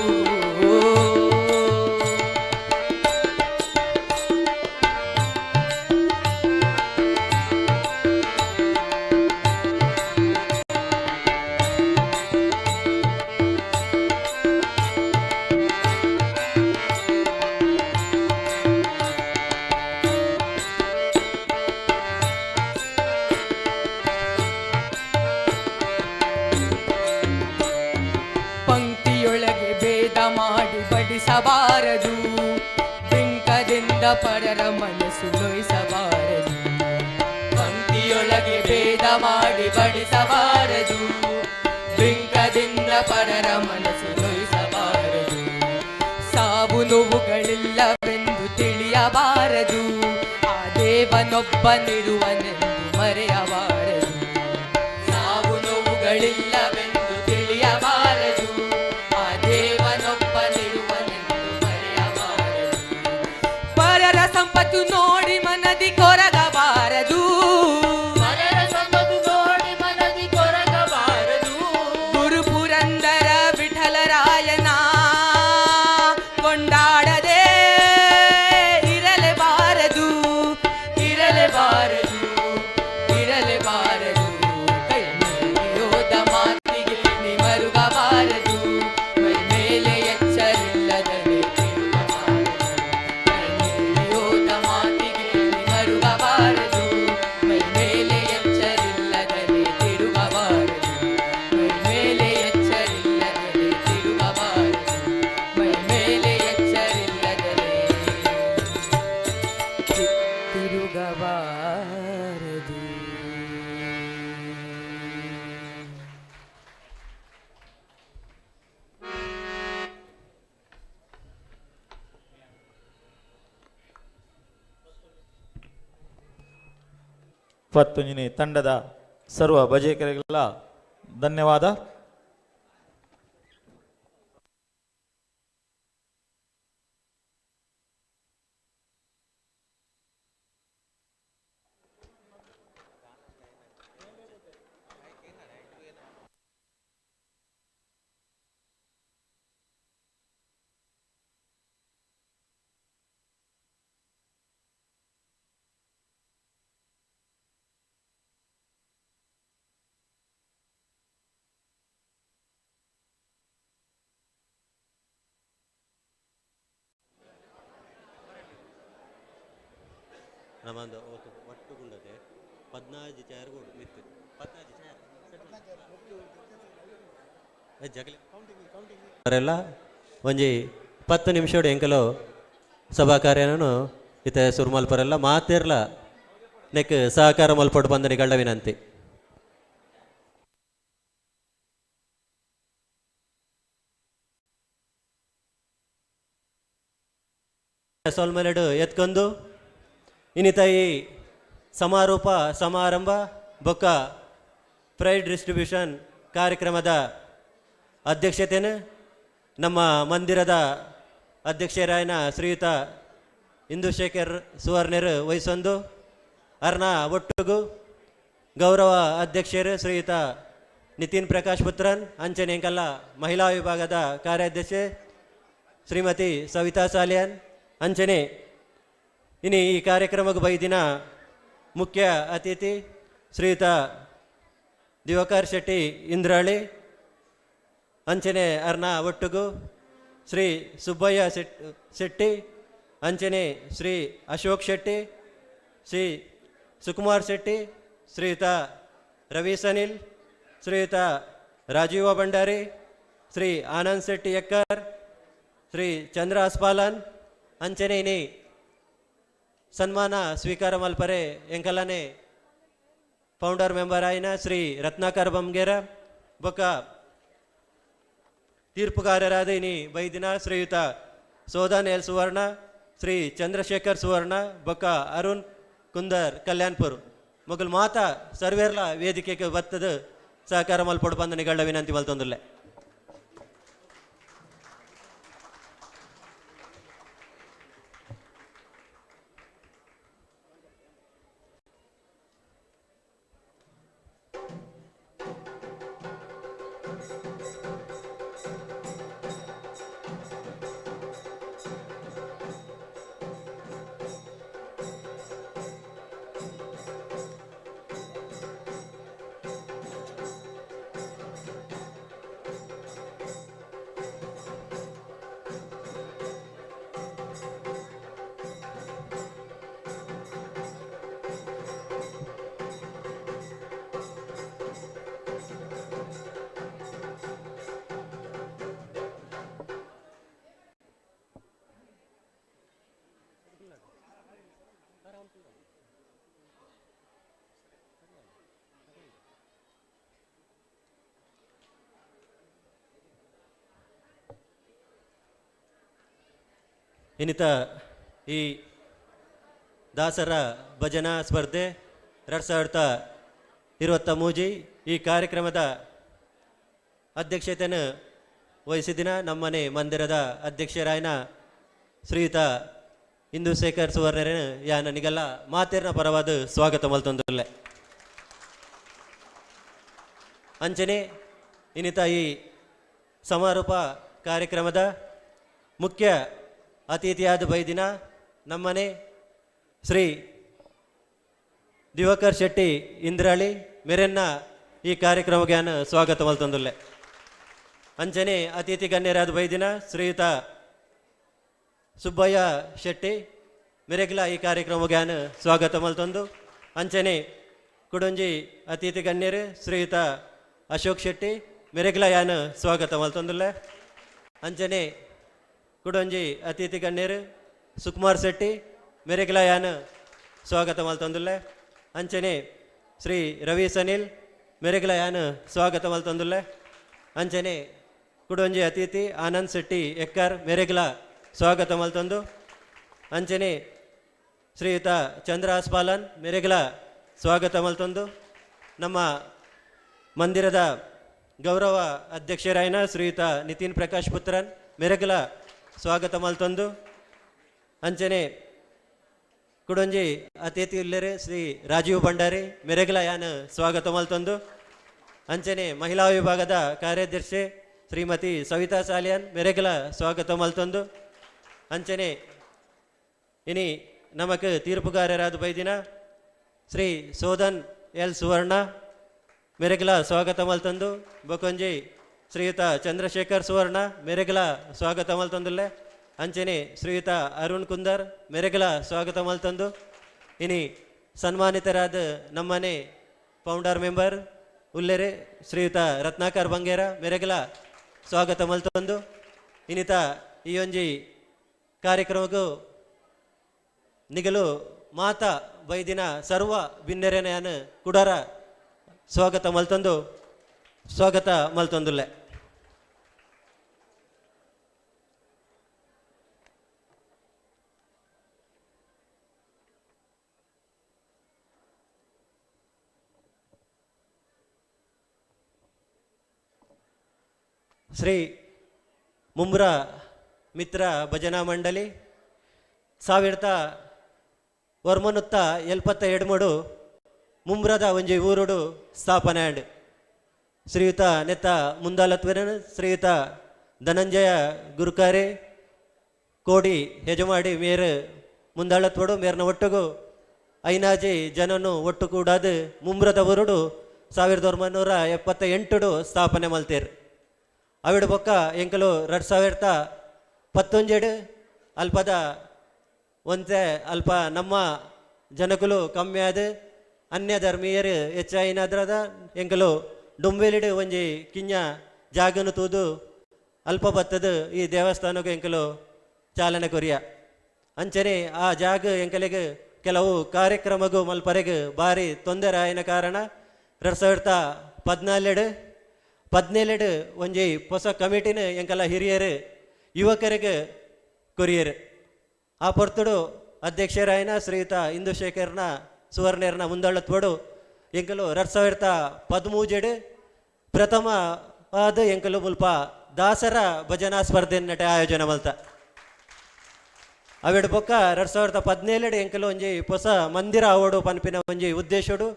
ಪಂಕ್ತಿಯೊಳಗೆ ಭೇದ ಮಾಡಿ ಬಡಿಸಬಾರದು, ಬಿಂಕದಿಂದ ಪರರ ಮನಸ್ಸು ನೋಯಿಸಬಾರದು. ಪಂಕ್ತಿಯೊಳಗೆ ಭೇದ ಮಾಡಿ ಬಡಿಸಬಾರದು, ಬಿಂಕದಿಂದ ಪರರ ಮನಸ್ಸು ನೋಯಿಸಬಾರದು. ಸಾವು ನೋವುಗಳಿಲ್ಲವೆಂದು ತಿಳಿಯಬಾರದು, ಆ ದೇವನೊಬ್ಬನಿರುವನೆಂದು ಮರೆಯಬಾರದು. ಸಾವು ನೋವುಗಳಿಲ್ಲವೆಂದು ತಿಳಿಯಬಾರದು, ಆ ದೇವನೊಬ್ಬನಿರುವನೆಂದು ಮರೆಯಬಾರದು. ಪರರ ಸಂಪತ್ತು ನೋಡಿ ಮನದಿ ಕೊರಗಬಾರದು, ಪರರ ಸಂಪತ್ತು ನೋಡಿ ಮನದಿ ಕೊರಗಬಾರದು. ಗುರು ಪುರಂದರ ವಿಠಲರಾಯನ ಕೊಂಡಾಡದೆ ಇರಲೇಬಾರದು, ಇರಲೇಬಾರದು, ಇರಲೇಬಾರದು. ಕೈ ಮೇರಿಯೋದ ಮಾತಿಗೆ ನಿಮರುಗಬಾರದು, ಮೈ ಮೇಲೆ ಎಚ್ಚರಿಲ್ಲದೆ ತಿರುಗಬಾರದು. ಕೈ ಮೇರಿಯೋದ ಮಾತಿಗೆ ನಿಮರುಗಬಾರದು, ಮೈ ಮೇಲೆ ಎಚ್ಚರಿಲ್ಲದೆ ತಿರುಗಬಾರದು. ಮೈ ಮೇಲೆ ಎಚ್ಚರಿಲ್ಲದೆ ತಿರುಗಬಾರದು, ಮೈ ಮೇಲೆ ಎಚ್ಚರಿಲ್ಲದೆ ತಿರುಗಬಾರದು. ಪತ್ತೊಂಜಿನಿ ತಂಡದ ಸರ್ವ ಭಜಕರಿಗೆಲ್ಲ ಧನ್ಯವಾದ. ನಮ್ಮೊಂದು ಒಟ್ಟು ಗುಂಡತೆ 14 ಚೇರ್ಗಳು ಮಿತ್ತು 14 ಚೇರ್ ಜಗಲಿ ಅವರೆಲ್ಲ ಒಂಜಿ 10 ನಿಮಿಷಡು ಎಂಕಲು ಸಭಾ ಕಾರ್ಯನೂ ಇತ್ತೆ ಸುರು ಮಲ್ಪರೆಲ್ಲ ಮಾತೆರ್ಲ ನೆಕ್ ಸಹಕಾರ ಮಲ್ಪೊಡು ಬಂದನಿ ಗಳ್ಳ ವಿನಂತಿ. ಸೊಲ್ಮೆಲೆಡು ಎತ್ಕೊಂಡು ಇನ್ನಿತ ಈ ಸಮಾರೋಪ ಸಮಾರಂಭ ಬೊಕ್ಕ ಪ್ರೈಡ್ ಡಿಸ್ಟ್ರಿಬ್ಯೂಷನ್ ಕಾರ್ಯಕ್ರಮದ ಅಧ್ಯಕ್ಷತೆಯನ್ನು ನಮ್ಮ ಮಂದಿರದ ಅಧ್ಯಕ್ಷರಾಯನ ಶ್ರೀಯುತ ಇಂದುಶೇಖರ್ ಸುವರ್ಣರು ವಹಿಸೊಂದು, ಅರ್ನ ಒಟ್ಟುಗು ಗೌರವ ಅಧ್ಯಕ್ಷರು ಶ್ರೀಯುತ ನಿತಿನ್ ಪ್ರಕಾಶ್ ಪುತ್ರನ್, ಅಂಚನೆ ಮಹಿಳಾ ವಿಭಾಗದ ಕಾರ್ಯಾಧ್ಯಕ್ಷೆ ಶ್ರೀಮತಿ ಸವಿತಾ ಸಾಲಿಯನ್, ಅಂಚನೆ ಇನಿ ಈ ಕಾರ್ಯಕ್ರಮಕ್ಕೆ ಬೈದಿನ ಮುಖ್ಯ ಅತಿಥಿ ಶ್ರೀಯುತ ದಿವಾಕರ್ ಶೆಟ್ಟಿ ಇಂದ್ರಾಳಿ, ಅಂಚನೆ ಅರ್ನ ಒಟ್ಟುಗು ಶ್ರೀ ಸುಬ್ಬಯ್ಯ ಶೆಟ್ಟಿ, ಅಂಚನೆ ಶ್ರೀ ಅಶೋಕ್ ಶೆಟ್ಟಿ, ಶ್ರೀ ಸುಕುಮಾರ್ ಶೆಟ್ಟಿ, ಶ್ರೀಯುತ ರವಿ ಸನಿಲ್, ಶ್ರೀಯುತ ರಾಜೀವ ಭಂಡಾರಿ, ಶ್ರೀ ಆನಂದ್ ಶೆಟ್ಟಿ ಎಕ್ಕರ್, ಶ್ರೀ ಚಂದ್ರ ಅಸ್ಪಾಲನ್, ಅಂಚನೆ ಇನಿ ಸನ್ಮಾನ ಸ್ವೀಕಾರ ಮಲ್ಪರೆ ಎಂಕಲನೆ ಫೌಂಡರ್ ಮೆಂಬರ್ ಆಯಿನ ಶ್ರೀ ರತ್ನಾಕರ್ ಬಂಗೇರ, ಬೊಕ್ಕ ತೀರ್ಪುಗಾರರಾದ ಇನಿ ಬೈದಿನ ಶ್ರೀಯುತ ಸೋದಾನ್ ಎಲ್ ಸುವರ್ಣ, ಶ್ರೀ ಚಂದ್ರಶೇಖರ್ ಸುವರ್ಣ, ಬೊಕ್ಕ ಅರುಣ್ ಕುಂದರ್ ಕಲ್ಯಾಣ್ಪುರ್ ಮೊಗಲ್ ಮಾತಾ ಸರ್ವೇರ್ಲ ವೇದಿಕೆಗೆ ಬತ್ತದ ಸಹಕಾರ ಮಲ್ಪೊಡು ಬಂದ ನಿಗಳ್ಳ ವಿನಂತಿ ಮಲ್ತೊಂದುಲ್ಲೆ. ಇನ್ನಿತ ಈ ದಾಸರ ಭಜನಾ ಸ್ಪರ್ಧೆ 2023 ಈ ಕಾರ್ಯಕ್ರಮದ ಅಧ್ಯಕ್ಷತೆಯನ್ನು ವಹಿಸಿದಿನ ನಮ್ಮನೆ ಮಂದಿರದ ಅಧ್ಯಕ್ಷರಾಯನ ಶ್ರೀಯುತ ಇಂದುಶೇಖರ್ ಸುವರ್ಣರನ್ನು ಯಾನ ನಿಗಲ್ಲ ಮಾತೇರ್ನ ಪರವಾದ ಸ್ವಾಗತ ಮಲ್ತೊಂದುಲ್ಲೆ. ಅಂಚನೆ ಇನ್ನಿತ ಈ ಸಮಾರೋಪ ಕಾರ್ಯಕ್ರಮದ ಮುಖ್ಯ ಅತಿಥಿಯಾದ ಬೈದಿನ ನಮ್ಮನೆ ಶ್ರೀ ದಿವಾಕರ್ ಶೆಟ್ಟಿ ಇಂದ್ರಾಳಿ ಮೆರೆನ್ನ ಈ ಕಾರ್ಯಕ್ರಮಕ್ಕೆ ಸ್ವಾಗತ ಮಲ್ತೊಂದುಲ್ಲೆ. ಅಂಚನೆ ಅತಿಥಿ ಗಣ್ಯರಾದ ಬೈದಿನ ಶ್ರೀಯುತ ಸುಬ್ಬಯ್ಯ ಶೆಟ್ಟಿ ಮೆರೆಗ್ಲ ಈ ಕಾರ್ಯಕ್ರಮಕ್ಕೆ ಸ್ವಾಗತ ಮಲ್ತೊಂದು, ಅಂಚನೆ ಕುಡಂಜಿ ಅತಿಥಿ ಗಣ್ಯರು ಶ್ರೀಯುತ ಅಶೋಕ್ ಶೆಟ್ಟಿ ಮೆರೆಗ್ಲ ಯಾನ್ ಸ್ವಾಗತ ಮಲ್ತೊಂದುಲ್ಲೆ. ಅಂಚನೆ ಕುಡಂಜಿ ಅತಿಥಿ ಗಣ್ಯರು ಸುಕುಮಾರ್ ಶೆಟ್ಟಿ ಮೆರೆಗ್ಲ ಯಾನ್ ಸ್ವಾಗತ ಮಲ್ತೊಂದುಲ್ಲೆ. ಅಂಚನೆ ಶ್ರೀ ರವಿ ಸನಿಲ್ ಮೆರೆಗ್ಲ ಯಾನ್ ಸ್ವಾಗತ ಮಲ್ತೊಂದುಲ್ಲೆ. ಅಂಚನೆ ಕುಡಂಜಿ ಅತಿಥಿ ಆನಂದ್ ಶೆಟ್ಟಿ ಎಕ್ಕರ್ ಮೆರೆಗ್ಲ ಸ್ವಾಗತ ಮಲ್ತೊಂದು, ಅಂಚನೆ ಶ್ರೀಯುತ ಚಂದ್ರ ಆಸ್ಪಾಲನ್ ಮೆರೆಗ್ಲ ಸ್ವಾಗತ ಮಲ್ತೊಂದು, ನಮ್ಮ ಮಂದಿರದ ಗೌರವ ಅಧ್ಯಕ್ಷರಾಯನ ಶ್ರೀಯುತ ನಿತಿನ್ ಪ್ರಕಾಶ್ ಪುತ್ರನ್ ಮೆರೆಗ್ಲ ಸ್ವಾಗತ ಮಲ್ತೊಂದು, ಅಂಚನೆ ಕುಡಂಜಿ ಅತಿಥಿ ಉಲ್ಲೆರೆ ಶ್ರೀ ರಾಜೀವ್ ಭಂಡಾರಿ ಮೆರೆಗ್ಲ ಯಾನ್ ಸ್ವಾಗತ ಮಲ್ತೊಂದು, ಅಂಚನೆ ಮಹಿಳಾ ವಿಭಾಗದ ಕಾರ್ಯದರ್ಶಿ ಶ್ರೀಮತಿ ಸವಿತಾ ಸಾಲಿಯನ್ ಮೆರೆಗ್ಲ ಸ್ವಾಗತ ಮಲ್ತೊಂದು, ಅಂಚನೆ ಇನಿ ನಮಕ್ ತೀರ್ಪುಗಾರರಾದ ಬೈದಿನ ಶ್ರೀ ಸೋದನ್ ಎಲ್ ಸುವರ್ಣ ಮೆರೆಗ್ಲ ಸ್ವಾಗತ ಮಲ್ತೊಂದು, ಬೊಕೊಂಜಿ ಶ್ರೀಯುತ ಚಂದ್ರಶೇಖರ್ ಸುವರ್ಣ ಮೆರೆಗ್ಲ ಸ್ವಾಗತ ಮಲ್ತೊಂದುಲ್ಲೆ. ಅಂಚನೆ ಶ್ರೀಯುತ ಅರುಣ್ ಕುಂದರ್ ಮೆರೆಗ್ಲ ಸ್ವಾಗತ ಮಲ್ತೊಂದು, ಇನಿ ಸನ್ಮಾನಿತರಾದ ನಮ್ಮನೆ ಫೌಂಡರ್ ಮೆಂಬರ್ ಉಲ್ಲೆರೆ ಶ್ರೀಯುತ ರತ್ನಾಕರ್ ಬಂಗೇರ ಮೆರೆಗ್ಲ ಸ್ವಾಗತ ಮಲ್ತೊಂದು, ಇನ್ನಿತ ಈ ಒಂಜಿ ಕಾರ್ಯಕ್ರಮಕ್ಕೂ ನಿಗಲು ಮಾತಾ ಬೈದಿನ ಸರ್ವ ಬಿನ್ನೆರೆನ ಕುಡರ ಸ್ವಾಗತ ಮಲ್ತೊಂದು ಸ್ವಾಗತ ಮಲ್ತೊಂದುಲ್ಲೆ. ಶ್ರೀ ಮುಮ್ರಾ ಮಿತ್ರ ಭಜನಾ ಮಂಡಳಿ 1973 ಮುಮ್ರದ ಒಂಜಿ ಊರುಡು ಸ್ಥಾಪನೆ ಆಂಡ್. ಶ್ರೀಯುತ ನೆತ್ತ ಮುಂದಾಲತ್ವರನ್ ಶ್ರೀಯುತ ಧನಂಜಯ ಗುರುಕಾರೆ ಕೋಡಿ ಯಜಮಾಡಿ ಮೇರು ಮುಂದಾಳತ್ವಡು ಮೇರ್ನ ಒಟ್ಟುಗು ಐನಾಜಿ ಜನನು ಒಟ್ಟು ಕೂಡಾದು ಮುಮ್ರದ ಊರುಡು 1978 ಸ್ಥಾಪನೆ ಮಲ್ತೇರು. ಅವಿಡು ಬೊಕ್ಕ ಎಂಕಲು 2019 ಅಲ್ಪದ ಒಂತೆ ಅಲ್ಪ ನಮ್ಮ ಜನಕುಲು ಕಮ್ಮಿ ಆದ ಅನ್ಯ ಧರ್ಮೀಯರು ಹೆಚ್ಚಾಯಿನಾದ್ರದ ಎಂಕಲು ಡೊಂಬೇಲಿಡು ಒಂಜಿ ಕಿಂಜ ಜಾಗನು ತೂದು ಅಲ್ಪ ಬತ್ತದ ಈ ದೇವಸ್ಥಾನಕ್ಕೆ ಎಂಕಲು ಚಾಲನೆ ಕೊರಿಯ. ಅಂಚನೆ ಆ ಜಾಗ ಎಂಕಲಿಗೆ ಕೆಲವು ಕಾರ್ಯಕ್ರಮಗೂ ಮಲ್ಪರೆಗೆ ಭಾರಿ ತೊಂದರೆ ಆಯಿನ ಕಾರಣ 2014 17 ಒಂಜಿ ಹೊಸ ಕಮಿಟಿನ ಎಂಕಲ ಹಿರಿಯರು ಯುವಕರಿಗೆ ಕೊರಿಯರು. ಆ ಪೊರ್ತುಡು ಅಧ್ಯಕ್ಷರಾಯನ ಶ್ರೀಯುತ ಇಂದುಶೇಖರ್ನ ಸುವರ್ಣರ್ನ ಮುಂದಾಳತ್ವಡು ಎಂಕಲು 2013 ಪ್ರಥಮ ಆದ ಎಂಕಲು ಮುಲ್ಪ ದಾಸರ ಭಜನಾ ಸ್ಪರ್ಧೆ ನಟ ಆಯೋಜನೆ ಮಲ್ತ. ಅವೆಡ್ ಬೊಕ್ಕ 2017 ಎಂಕಲು ಒಂಜಿ ಹೊಸ ಮಂದಿರ ಆವೋಡು ಪನ್ಪಿನ ಒಂಜಿ ಉದ್ದೇಶಡು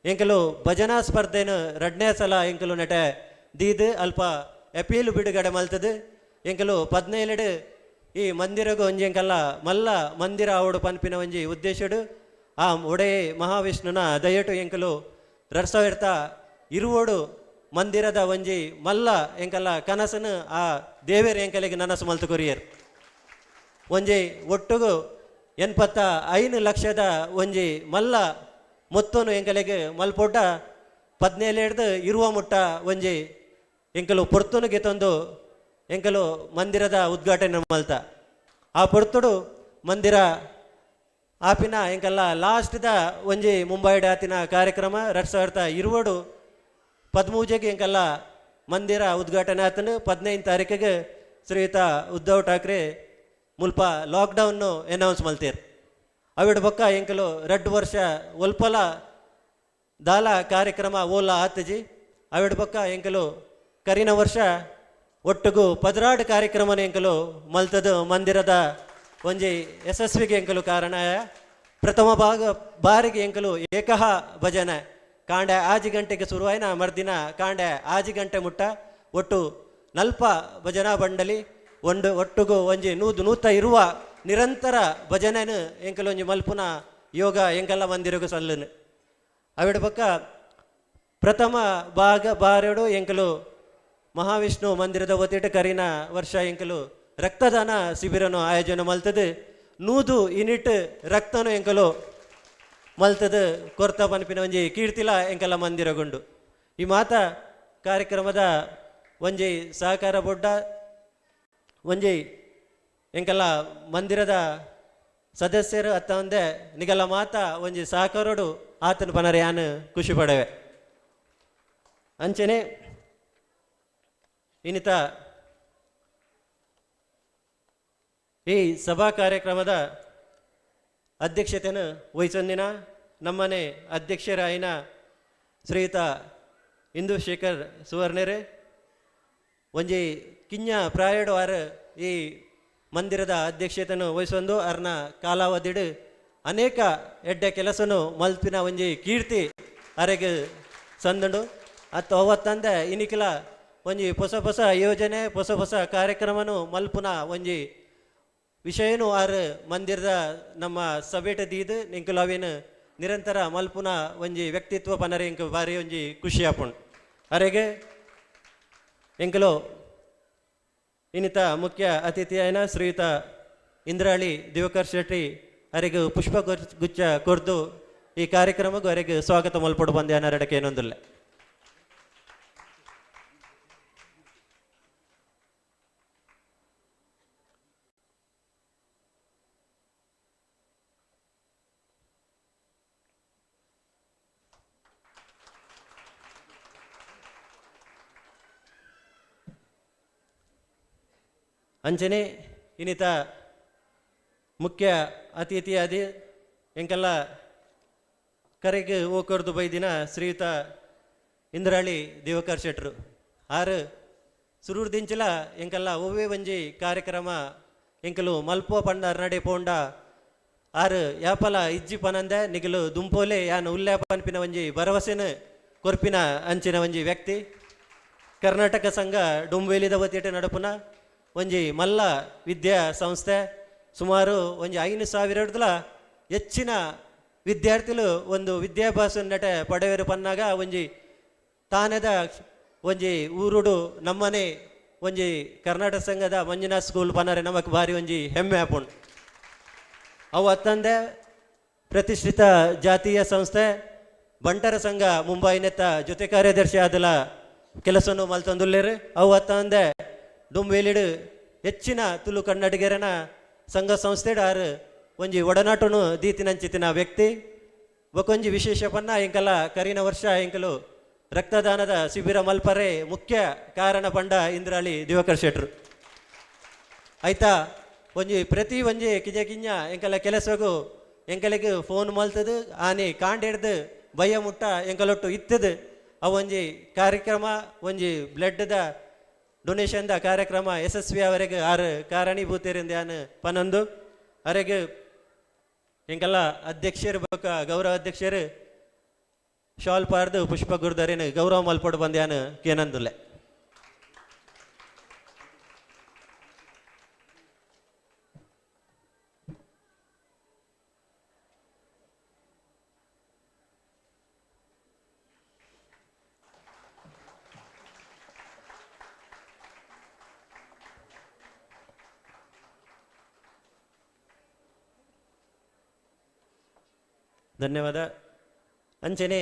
ಎಂಕಲು ಭಜನಾ ಸ್ಪರ್ಧೆನು 2ನೇ ಸಲ ಎಂಕಲು ನಟ ದೀದ್ ಅಲ್ಪ ಅಪೀಲ್ ಬಿಡುಗಡೆ ಮಲ್ತದು. ಎಂಕಲು 17 ಈ ಮಂದಿರಗು ಒಂಜಿ ಎಂಕಲ್ಲ ಮಲ್ಲ ಮಂದಿರ ಆವೋಡು ಪನ್ಪಿನ ಒಂಜಿ ಉದ್ದೇಶಡು ಆ ಒಡೆ ಮಹಾವಿಷ್ಣುನ ದಯಟು ಎಂಕಲು 2020 ಮಂದಿರದ ಒಂಜಿ ಮಲ್ಲ ಎಂಕಲ್ಲ ಕನಸನು ಆ ದೇವೇರ್ ಎಂಕಲಿಗೆ ನನಸು ಮಲ್ತು ಕೊರಿಯರ್. ಒಂಜಿ ಒಟ್ಟುಗು 85 ಲಕ್ಷದ ಒಂಜಿ ಮಲ್ಲ ಮೊತ್ತನು ಎಂಕಲಿಗೆ ಮಲ್ಪೊಡ್ಡ 17 ಇರುವ ಮುಟ್ಟ ಒಂಜಿ ಎಂಕಲು ಪೊರ್ತುನು ಗೆತೊಂದು ಎಂಕಲು ಮಂದಿರದ ಉದ್ಘಾಟನೆ ಮಲ್ತ. ಆ ಪೊರ್ತುಡು ಮಂದಿರ ಆಪಿನ ಎಂಕಲ್ಲ ಲಾಸ್ಟ್ದ ಒಂಜಿ ಮುಂಬೈಡ್ ಆತಿನ ಕಾರ್ಯಕ್ರಮ 2020 13 ಎಂಕಲ್ಲ ಮಂದಿರ ಉದ್ಘಾಟನೆ ಆತನು. 15 ತಾರೀಕಿಗೆ ಶ್ರೀಯುತ ಉದ್ಧವ್ ಠಾಕ್ರೆ ಮುಲ್ಪ ಲಾಕ್ಡೌನ್ ಅನೌನ್ಸ್ ಮಲ್ತೀರ್. ಅವಿಡ್ ಬೊಕ್ಕ ಎಂಕಲು 2 ವರ್ಷ ಒಲ್ಪಲ ದಾಲ ಕಾರ್ಯಕ್ರಮ ಓಲ ಆತಜಿ. ಅವಿಡ್ ಬೊಕ್ಕ ಎಂಕಲು ಕರಿನ ವರ್ಷ ಒಟ್ಟುಗು 16 ಕಾರ್ಯಕ್ರಮನ ಎಂಕಲು ಮಲ್ತದು ಮಂದಿರದ ಒಂಜಿ ಯಶಸ್ವಿಗೆ ಎಂಕಲು ಕಾರಣ. ಪ್ರಥಮ ಬಾರಿಗೆ ಎಂಕಲು ಏಕಹ ಭಜನೆ ಕಾಂಡೆ 5 ಗಂಟೆಗೆ ಶುರುವಾಯಿನ ಮರ್ದಿನ ಕಾಂಡೆ 5 ಗಂಟೆ ಮುಟ್ಟ ಒಟ್ಟು 40 ಭಜನಾ ಬಂಡಲಿ ಒಂದು ಒಟ್ಟುಗು ಒಂಜಿ 100 ನಿರಂತರ ಭಜನೆನು ಎಂಕಲು ಒಂಜಿ ಮಲ್ಪುನ ಯೋಗ ಎಂಕಲ್ಲ ಮಂದಿರಗು ಸಲ್ಲನು. ಅವಿಡ ಪಕ್ಕ ಪ್ರಥಮ ಬಾರೆಡು ಎಂಕಲು ಮಹಾವಿಷ್ಣು ಮಂದಿರದ ಒತ್ತಿಟ್ಟು ಕರಿನ ವರ್ಷ ಎಂಕಲು ರಕ್ತದಾನ ಶಿಬಿರನು ಆಯೋಜನೆ ಮಲ್ತದು. 100 ಯೂನಿಟ್ ರಕ್ತನು ಎಂಕಲು ಮಲ್ತದು ಕೊರ್ತ ಪನ್ಪಿನ ಒಂಜಿ ಕೀರ್ತಿಲ ಎಂಕಲ ಮಂದಿರಗುಂಡು. ಈ ಮಾತ ಕಾರ್ಯಕ್ರಮದ ಒಂಜಿ ಸಹಕಾರ ಬೊಡ್ಡ ಒಂಜಿ ಎಂಕಲ ಮಂದಿರದ ಸದಸ್ಯರು ಅತ್ತ ಒಂದೇ ನಿಗಲ ಮಾತ ಒಂಜಿ ಸಹಕಾರೋಡು ಆತನ ಪನರೆ ಯಾನು ಖುಷಿ ಪಡವೆ. ಅಂಚನೆ ಇನ್ನಿತ ಈ ಸಭಾ ಕಾರ್ಯಕ್ರಮದ ಅಧ್ಯಕ್ಷತೆಯನ್ನು ವಹಿಸೊಂದಿನ ನಮ್ಮನೆ ಅಧ್ಯಕ್ಷರಾಯಿನ ಶ್ರೀಯುತ ಇಂದುಶೇಖರ್ ಸುವರ್ಣರೇ ಒಂಜಿ ಕಿಂಜ ಪ್ರಾಯಡು ಆರ್ ಈ ಮಂದಿರದ ಅಧ್ಯಕ್ಷತೆಯನ್ನು ವಹಿಸೊಂದು ಅರ್ನ ಕಾಲಾವಧಿಡು ಅನೇಕ ಎಡ್ಡೆ ಕೆಲಸನು ಮಲ್ಪಿನ ಒಂಜಿ ಕೀರ್ತಿ ಅರೆಗೆ ಸಂದಂಡು. ಅತ್ತ ಅವತ್ತಂದೆ ಇನಿಕಿಲ ಒಂಜಿ ಹೊಸ ಹೊಸ ಯೋಜನೆ ಹೊಸ ಹೊಸ ಕಾರ್ಯಕ್ರಮನು ಮಲ್ಪುನ ಒಂಜಿ ವಿಷಯನು ಆರ್ ಮಂದಿರದ ನಮ್ಮ ಸಭೆಟ ದೀದು ನಿಂಕುಲು ಅವೇನು ನಿರಂತರ ಮಲ್ಪುನ ಒಂಜಿ ವ್ಯಕ್ತಿತ್ವ ಪನರೆ ಇಂಕು ಭಾರಿ ಒಂಜಿ ಖುಷಿ ಆಪುಂಡು. ಅರೆಗೆ ಎಂಕುಲು ಇನ್ನಿತ ಮುಖ್ಯ ಅತಿಥಿಯಾಯನ ಶ್ರೀಯುತ ಇಂದ್ರಾಳಿ ದಿವಾಕರ್ ಶೆಟ್ಟಿ ಅರೆಗೆ ಪುಷ್ಪ ಗುಚ್ಛ ಕೊರ್ದು ಈ ಕಾರ್ಯಕ್ರಮಕ್ಕೂ ಅರೆಗೆ ಸ್ವಾಗತ ಮಲ್ಪೊಡು ಬಂದೆ ಅನ್ನರಡಕ್ಕೆ ಏನೊಂದಿಲ್ಲ. ಅಂಚನೆ ಇನ್ನಿತ ಮುಖ್ಯ ಅತಿಥಿಯಾದಿ ಎಂಕೆಲ್ಲ ಕರೆಗೆ ಓಕೊರ್ದು ಬೈದಿನ ಶ್ರೀಯುತ ಇಂದ್ರಾಳಿ ದಿವಾಕರ್ ಶೆಟ್ರು ಆರು ಸುರೂರ್ ದಿಂಚಲ ಎಂಕಲ್ಲ ಒವ್ವೇ ಒಂಜಿ ಕಾರ್ಯಕ್ರಮ ಎಂಕಲು ಮಲ್ಪೋ ಪಂಡ ನಡೆ ಪೋಂಡ ಆರು ಯಾಪಲ ಇಜ್ಜಿ ಪನಂದೆ ನಿಗಲು ದುಂಪೋಲೆ ಯಾನ್ ಉಲ್ಲೆ ಪನ್ಪಿನ ಒಂಜಿ ಭರವಸೆನ ಕೊರ್ಪಿನ ಅಂಚಿನ ಒಂಜಿ ವ್ಯಕ್ತಿ. ಕರ್ನಾಟಕ ಸಂಘ ಡೊಂಬೇಲಿದ ವತಿಟ ನಡಪುನ ಒಂಜಿ ಮಲ್ಲ ವಿದ್ಯಾ ಸಂಸ್ಥೆ ಸುಮಾರು ಒಂಜಿ 5,000 ಹೆಚ್ಚಿನ ವಿದ್ಯಾರ್ಥಿಗಳು ಒಂದು ವಿದ್ಯಾಭ್ಯಾಸ ನಟ ಪಡೆಯರು ಪನ್ನಾಗ ಒಂಜಿ ತಾನೆದ ಒಂಜಿ ಊರುಡು ನಮ್ಮನೆ ಒಂಜಿ ಕರ್ನಾಟಕ ಸಂಘದ ಮಂಜುನಾಥ್ ಸ್ಕೂಲ್ ಪನ್ನರೆ ನಮಕ್ ಭಾರಿ ಒಂಜಿ ಹೆಮ್ಮೆ ಆಪುಂಡು. ಅವು ಅತ್ತಂದೆ ಪ್ರತಿಷ್ಠಿತ ಜಾತೀಯ ಸಂಸ್ಥೆ ಬಂಟರ ಸಂಘ ಮುಂಬೈನೆತ್ತ ಜೊತೆ ಕಾರ್ಯದರ್ಶಿ ಆದಲ ಕೆಲಸವನ್ನು ಮಲ್ತೊಂದುಲ್ಲೇರು. ಅವು ಅತ್ತಂದೆ ಡುಂಬೇಲಿಡು ಹೆಚ್ಚಿನ ತುಳು ಕನ್ನಡಿಗರನ ಸಂಘ ಸಂಸ್ಥೆಡ್ ಆರು ಒಂಜಿ ಒಡನಾಟನು ದೀತಿನಂಚಿತಿನ ವ್ಯಕ್ತಿ. ಬೊಕೊಂಜಿ ವಿಶೇಷ ಪನ್ನ ಎಂಕಲ ಕರಿನ ವರ್ಷ ಎಂಕಲು ರಕ್ತದಾನದ ಶಿಬಿರ ಮಲ್ಪರೆ ಮುಖ್ಯ ಕಾರಣ ಪಂಡ ಇಂದ್ರಾಳಿ ದಿವಾಕರ್ ಶೆಟ್ರು. ಆಯ್ತಾ ಒಂಜಿ ಪ್ರತಿ ಒಂಜಿ ಕಿಜ ಕಿಂಜ ಎಂಕಲ ಕೆಲಸಗು ಎಂಕಲಿಗೆ ಫೋನ್ ಮಲ್ತದು ಆನೆ ಕಾಂಡೆಡ್ದು ಬಯ್ಯ ಮುಟ್ಟ ಎಂಕಲೊಟ್ಟು ಇತ್ತದು. ಅವು ಒಂಜಿ ಕಾರ್ಯಕ್ರಮ ಒಂಜಿ ಬ್ಲಡ್ದ ಡೊನೇಷನ್ದ ಕಾರ್ಯಕ್ರಮ ಯಶಸ್ವಿ ಅವರೆಗೆ ಆರು ಕಾರಣೀಭೂತರಿಂದ ಯಾನು ಪನ್ನೊಂದು ಅರೆಗೆ ಎಂಕಲ್ಲ ಅಧ್ಯಕ್ಷರು ಬೊಕ್ಕ ಗೌರವ ಅಧ್ಯಕ್ಷರು ಶಾಲ್ ಪಾರ್ದು ಪುಷ್ಪ ಗುರುದರೇನು ಗೌರವ ಮಲ್ಪಡು ಬಂದ್ಯಾನು ಕೇನಂದುಲ್ಲೆ. ಧನ್ಯವಾದ. ಅಂಚನೆ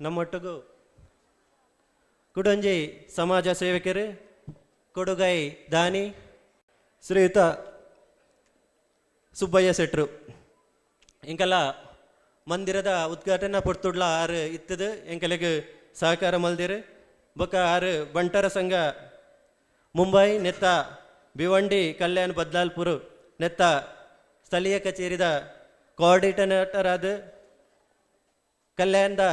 ನಮ್ಮೊಟ್ಟಿಗೂ ಕುಡೊಂಜಿ ಸಮಾಜ ಸೇವಕರು ಕೊಡುಗೈ ದಾನಿ ಶ್ರೀಯುತ ಸುಬ್ಬಯ್ಯ ಶೆಟ್ರು ಎಂಕಲ್ಲ ಮಂದಿರದ ಉದ್ಘಾಟನಾ ಪೊರ್ತುಡ್ಲ ಆರು ಇತ್ತದು ಎಂಕಲೆಗ್ ಸಹಕಾರ ಮಲ್ದಿರು. ಬೊಕ್ಕ ಆರು ಬಂಟರ ಸಂಘ ಮುಂಬೈ ನೆತ್ತ ಭಿವಂಡಿ ಕಲ್ಯಾಣ್ ಬದ್ಲಾಲ್ಪುರ್ ನೆತ್ತ ಸ್ಥಳೀಯ ಕಚೇರಿದ ಕೋಆರ್ಡಿನೇಟರ್ ಆದ ಕಲ್ಯಾಣದ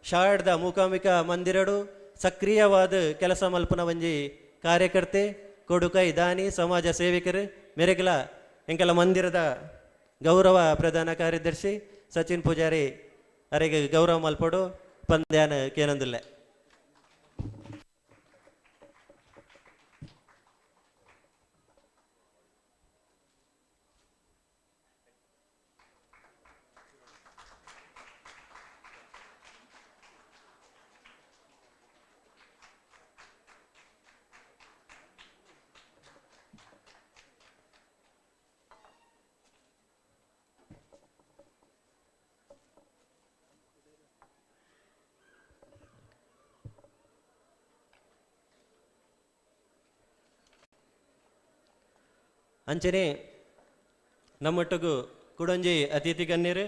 ಶಾರ್ದ ಮೂಕಾಂಬಿಕಾ ಮಂದಿರಡು ಸಕ್ರಿಯವಾದ ಕೆಲಸ ಮಲ್ಪನ ಒಂಜಿ ಕಾರ್ಯಕರ್ತೆ ಕೊಡುಕೈ ದಾನಿ ಸಮಾಜ ಸೇವಕರು ಮೆರೆಗಲ ಎಂಕಲ ಮಂದಿರದ ಗೌರವ ಪ್ರಧಾನ ಕಾರ್ಯದರ್ಶಿ ಸಚಿನ್ ಪೂಜಾರಿ ಅರೆಗೆ ಗೌರವ ಮಲ್ಪಡು ಪಂದ್ಯಾನ ಕೇನಂದುಲ್ಲೆ. ಅಂಚನೆ ನಮ್ಮೊಟ್ಟಿಗೂ ಕುಡೊಂಜಿ ಅತಿಥಿ ಗಣ್ಯರು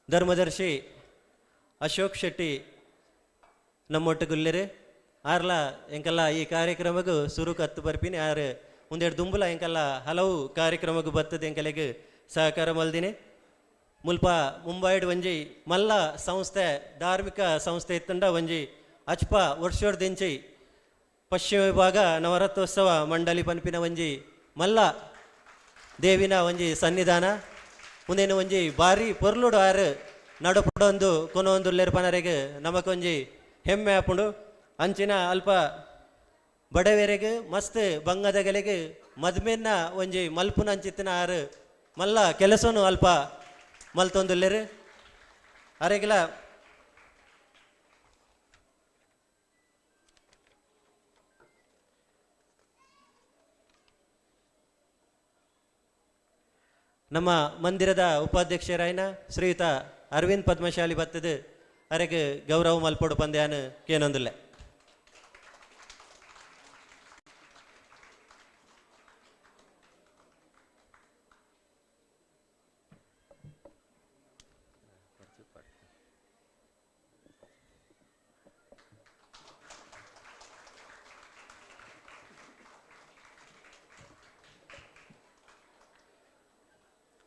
ಧರ್ಮದರ್ಶಿ ಅಶೋಕ್ ಶೆಟ್ಟಿ ನಮ್ಮೊಟ್ಟುಗುಲ್ಲೆರು. ಆರ್ಲ ಎಂಕಲ್ಲ ಈ ಕಾರ್ಯಕ್ರಮಗೂ ಸುರು ಕತ್ತು ಬರ್ಪಿನಿ ಆರು ಒಂದೆರಡು ದುಂಬುಲ ಎಂಕಲ್ಲ ಹಲವು ಕಾರ್ಯಕ್ರಮಗೂ ಬರ್ತದೆ ಎಂಕಲೆಗ್ ಸಹಕಾರ ಮಲ್ದಿನಿ. ಮುಲ್ಪ ಮುಂಬೈಡ್ ಒಂಜಿ ಮಲ್ಲ ಸಂಸ್ಥೆ ಧಾರ್ಮಿಕ ಸಂಸ್ಥೆ ಇತ್ತಂಡ ಒಂಜಿ ಅಚ್ಪ ವರ್ಷೋರ್ದಿಂಚಿ ಪಶ್ಚಿಮ ವಿಭಾಗ ನವರತ್ನೋತ್ಸವ ಮಂಡಳಿ ಪನ್ಪಿನ ಒಂಜಿ ಮಲ್ಲ ದೇವಿನ ಒಂಜಿ ಸನ್ನಿಧಾನ ಮುಂದೇನು ಒಂಜಿ ಭಾರಿ ಪೊರ್ಲುಡು ಆರು ನಡುಪುಡೊಂದು ಕೊನೊಂದು ಪನರೆಗ್ ನಮಕೊಂಜಿ ಹೆಮ್ಮೆ ಆಪುಂಡು. ಅಂಚಿನ ಅಲ್ಪ ಬಡವೆರೆಗ್ ಮಸ್ತ್ ಬಂಗದಗಲೆಗ್ ಮದ್ಮೆನ್ನ ಒಂಜಿ ಮಲ್ಪುನ ಅಂಚಿತ್ತಿನ ಆರು ಮಲ್ಲ ಕೆಲಸನು ಅಲ್ಪ ಮಲ್ತೊಂದುಲ್ಲೆರು. ಅರೆಗಿಲ ನಮ್ಮ ಮಂದಿರದ ಉಪಾಧ್ಯಕ್ಷರಾಯನ ಶ್ರೀಯುತ ಅರವಿಂದ್ ಪದ್ಮಶಾಲಿ ಬತ್ತದ ಅರೆಗೆ ಗೌರವ ಮಲ್ಪೊಡು ಪಂದ್ಯಾನ ಕೇನೊಂದುಲ್ಲೆ.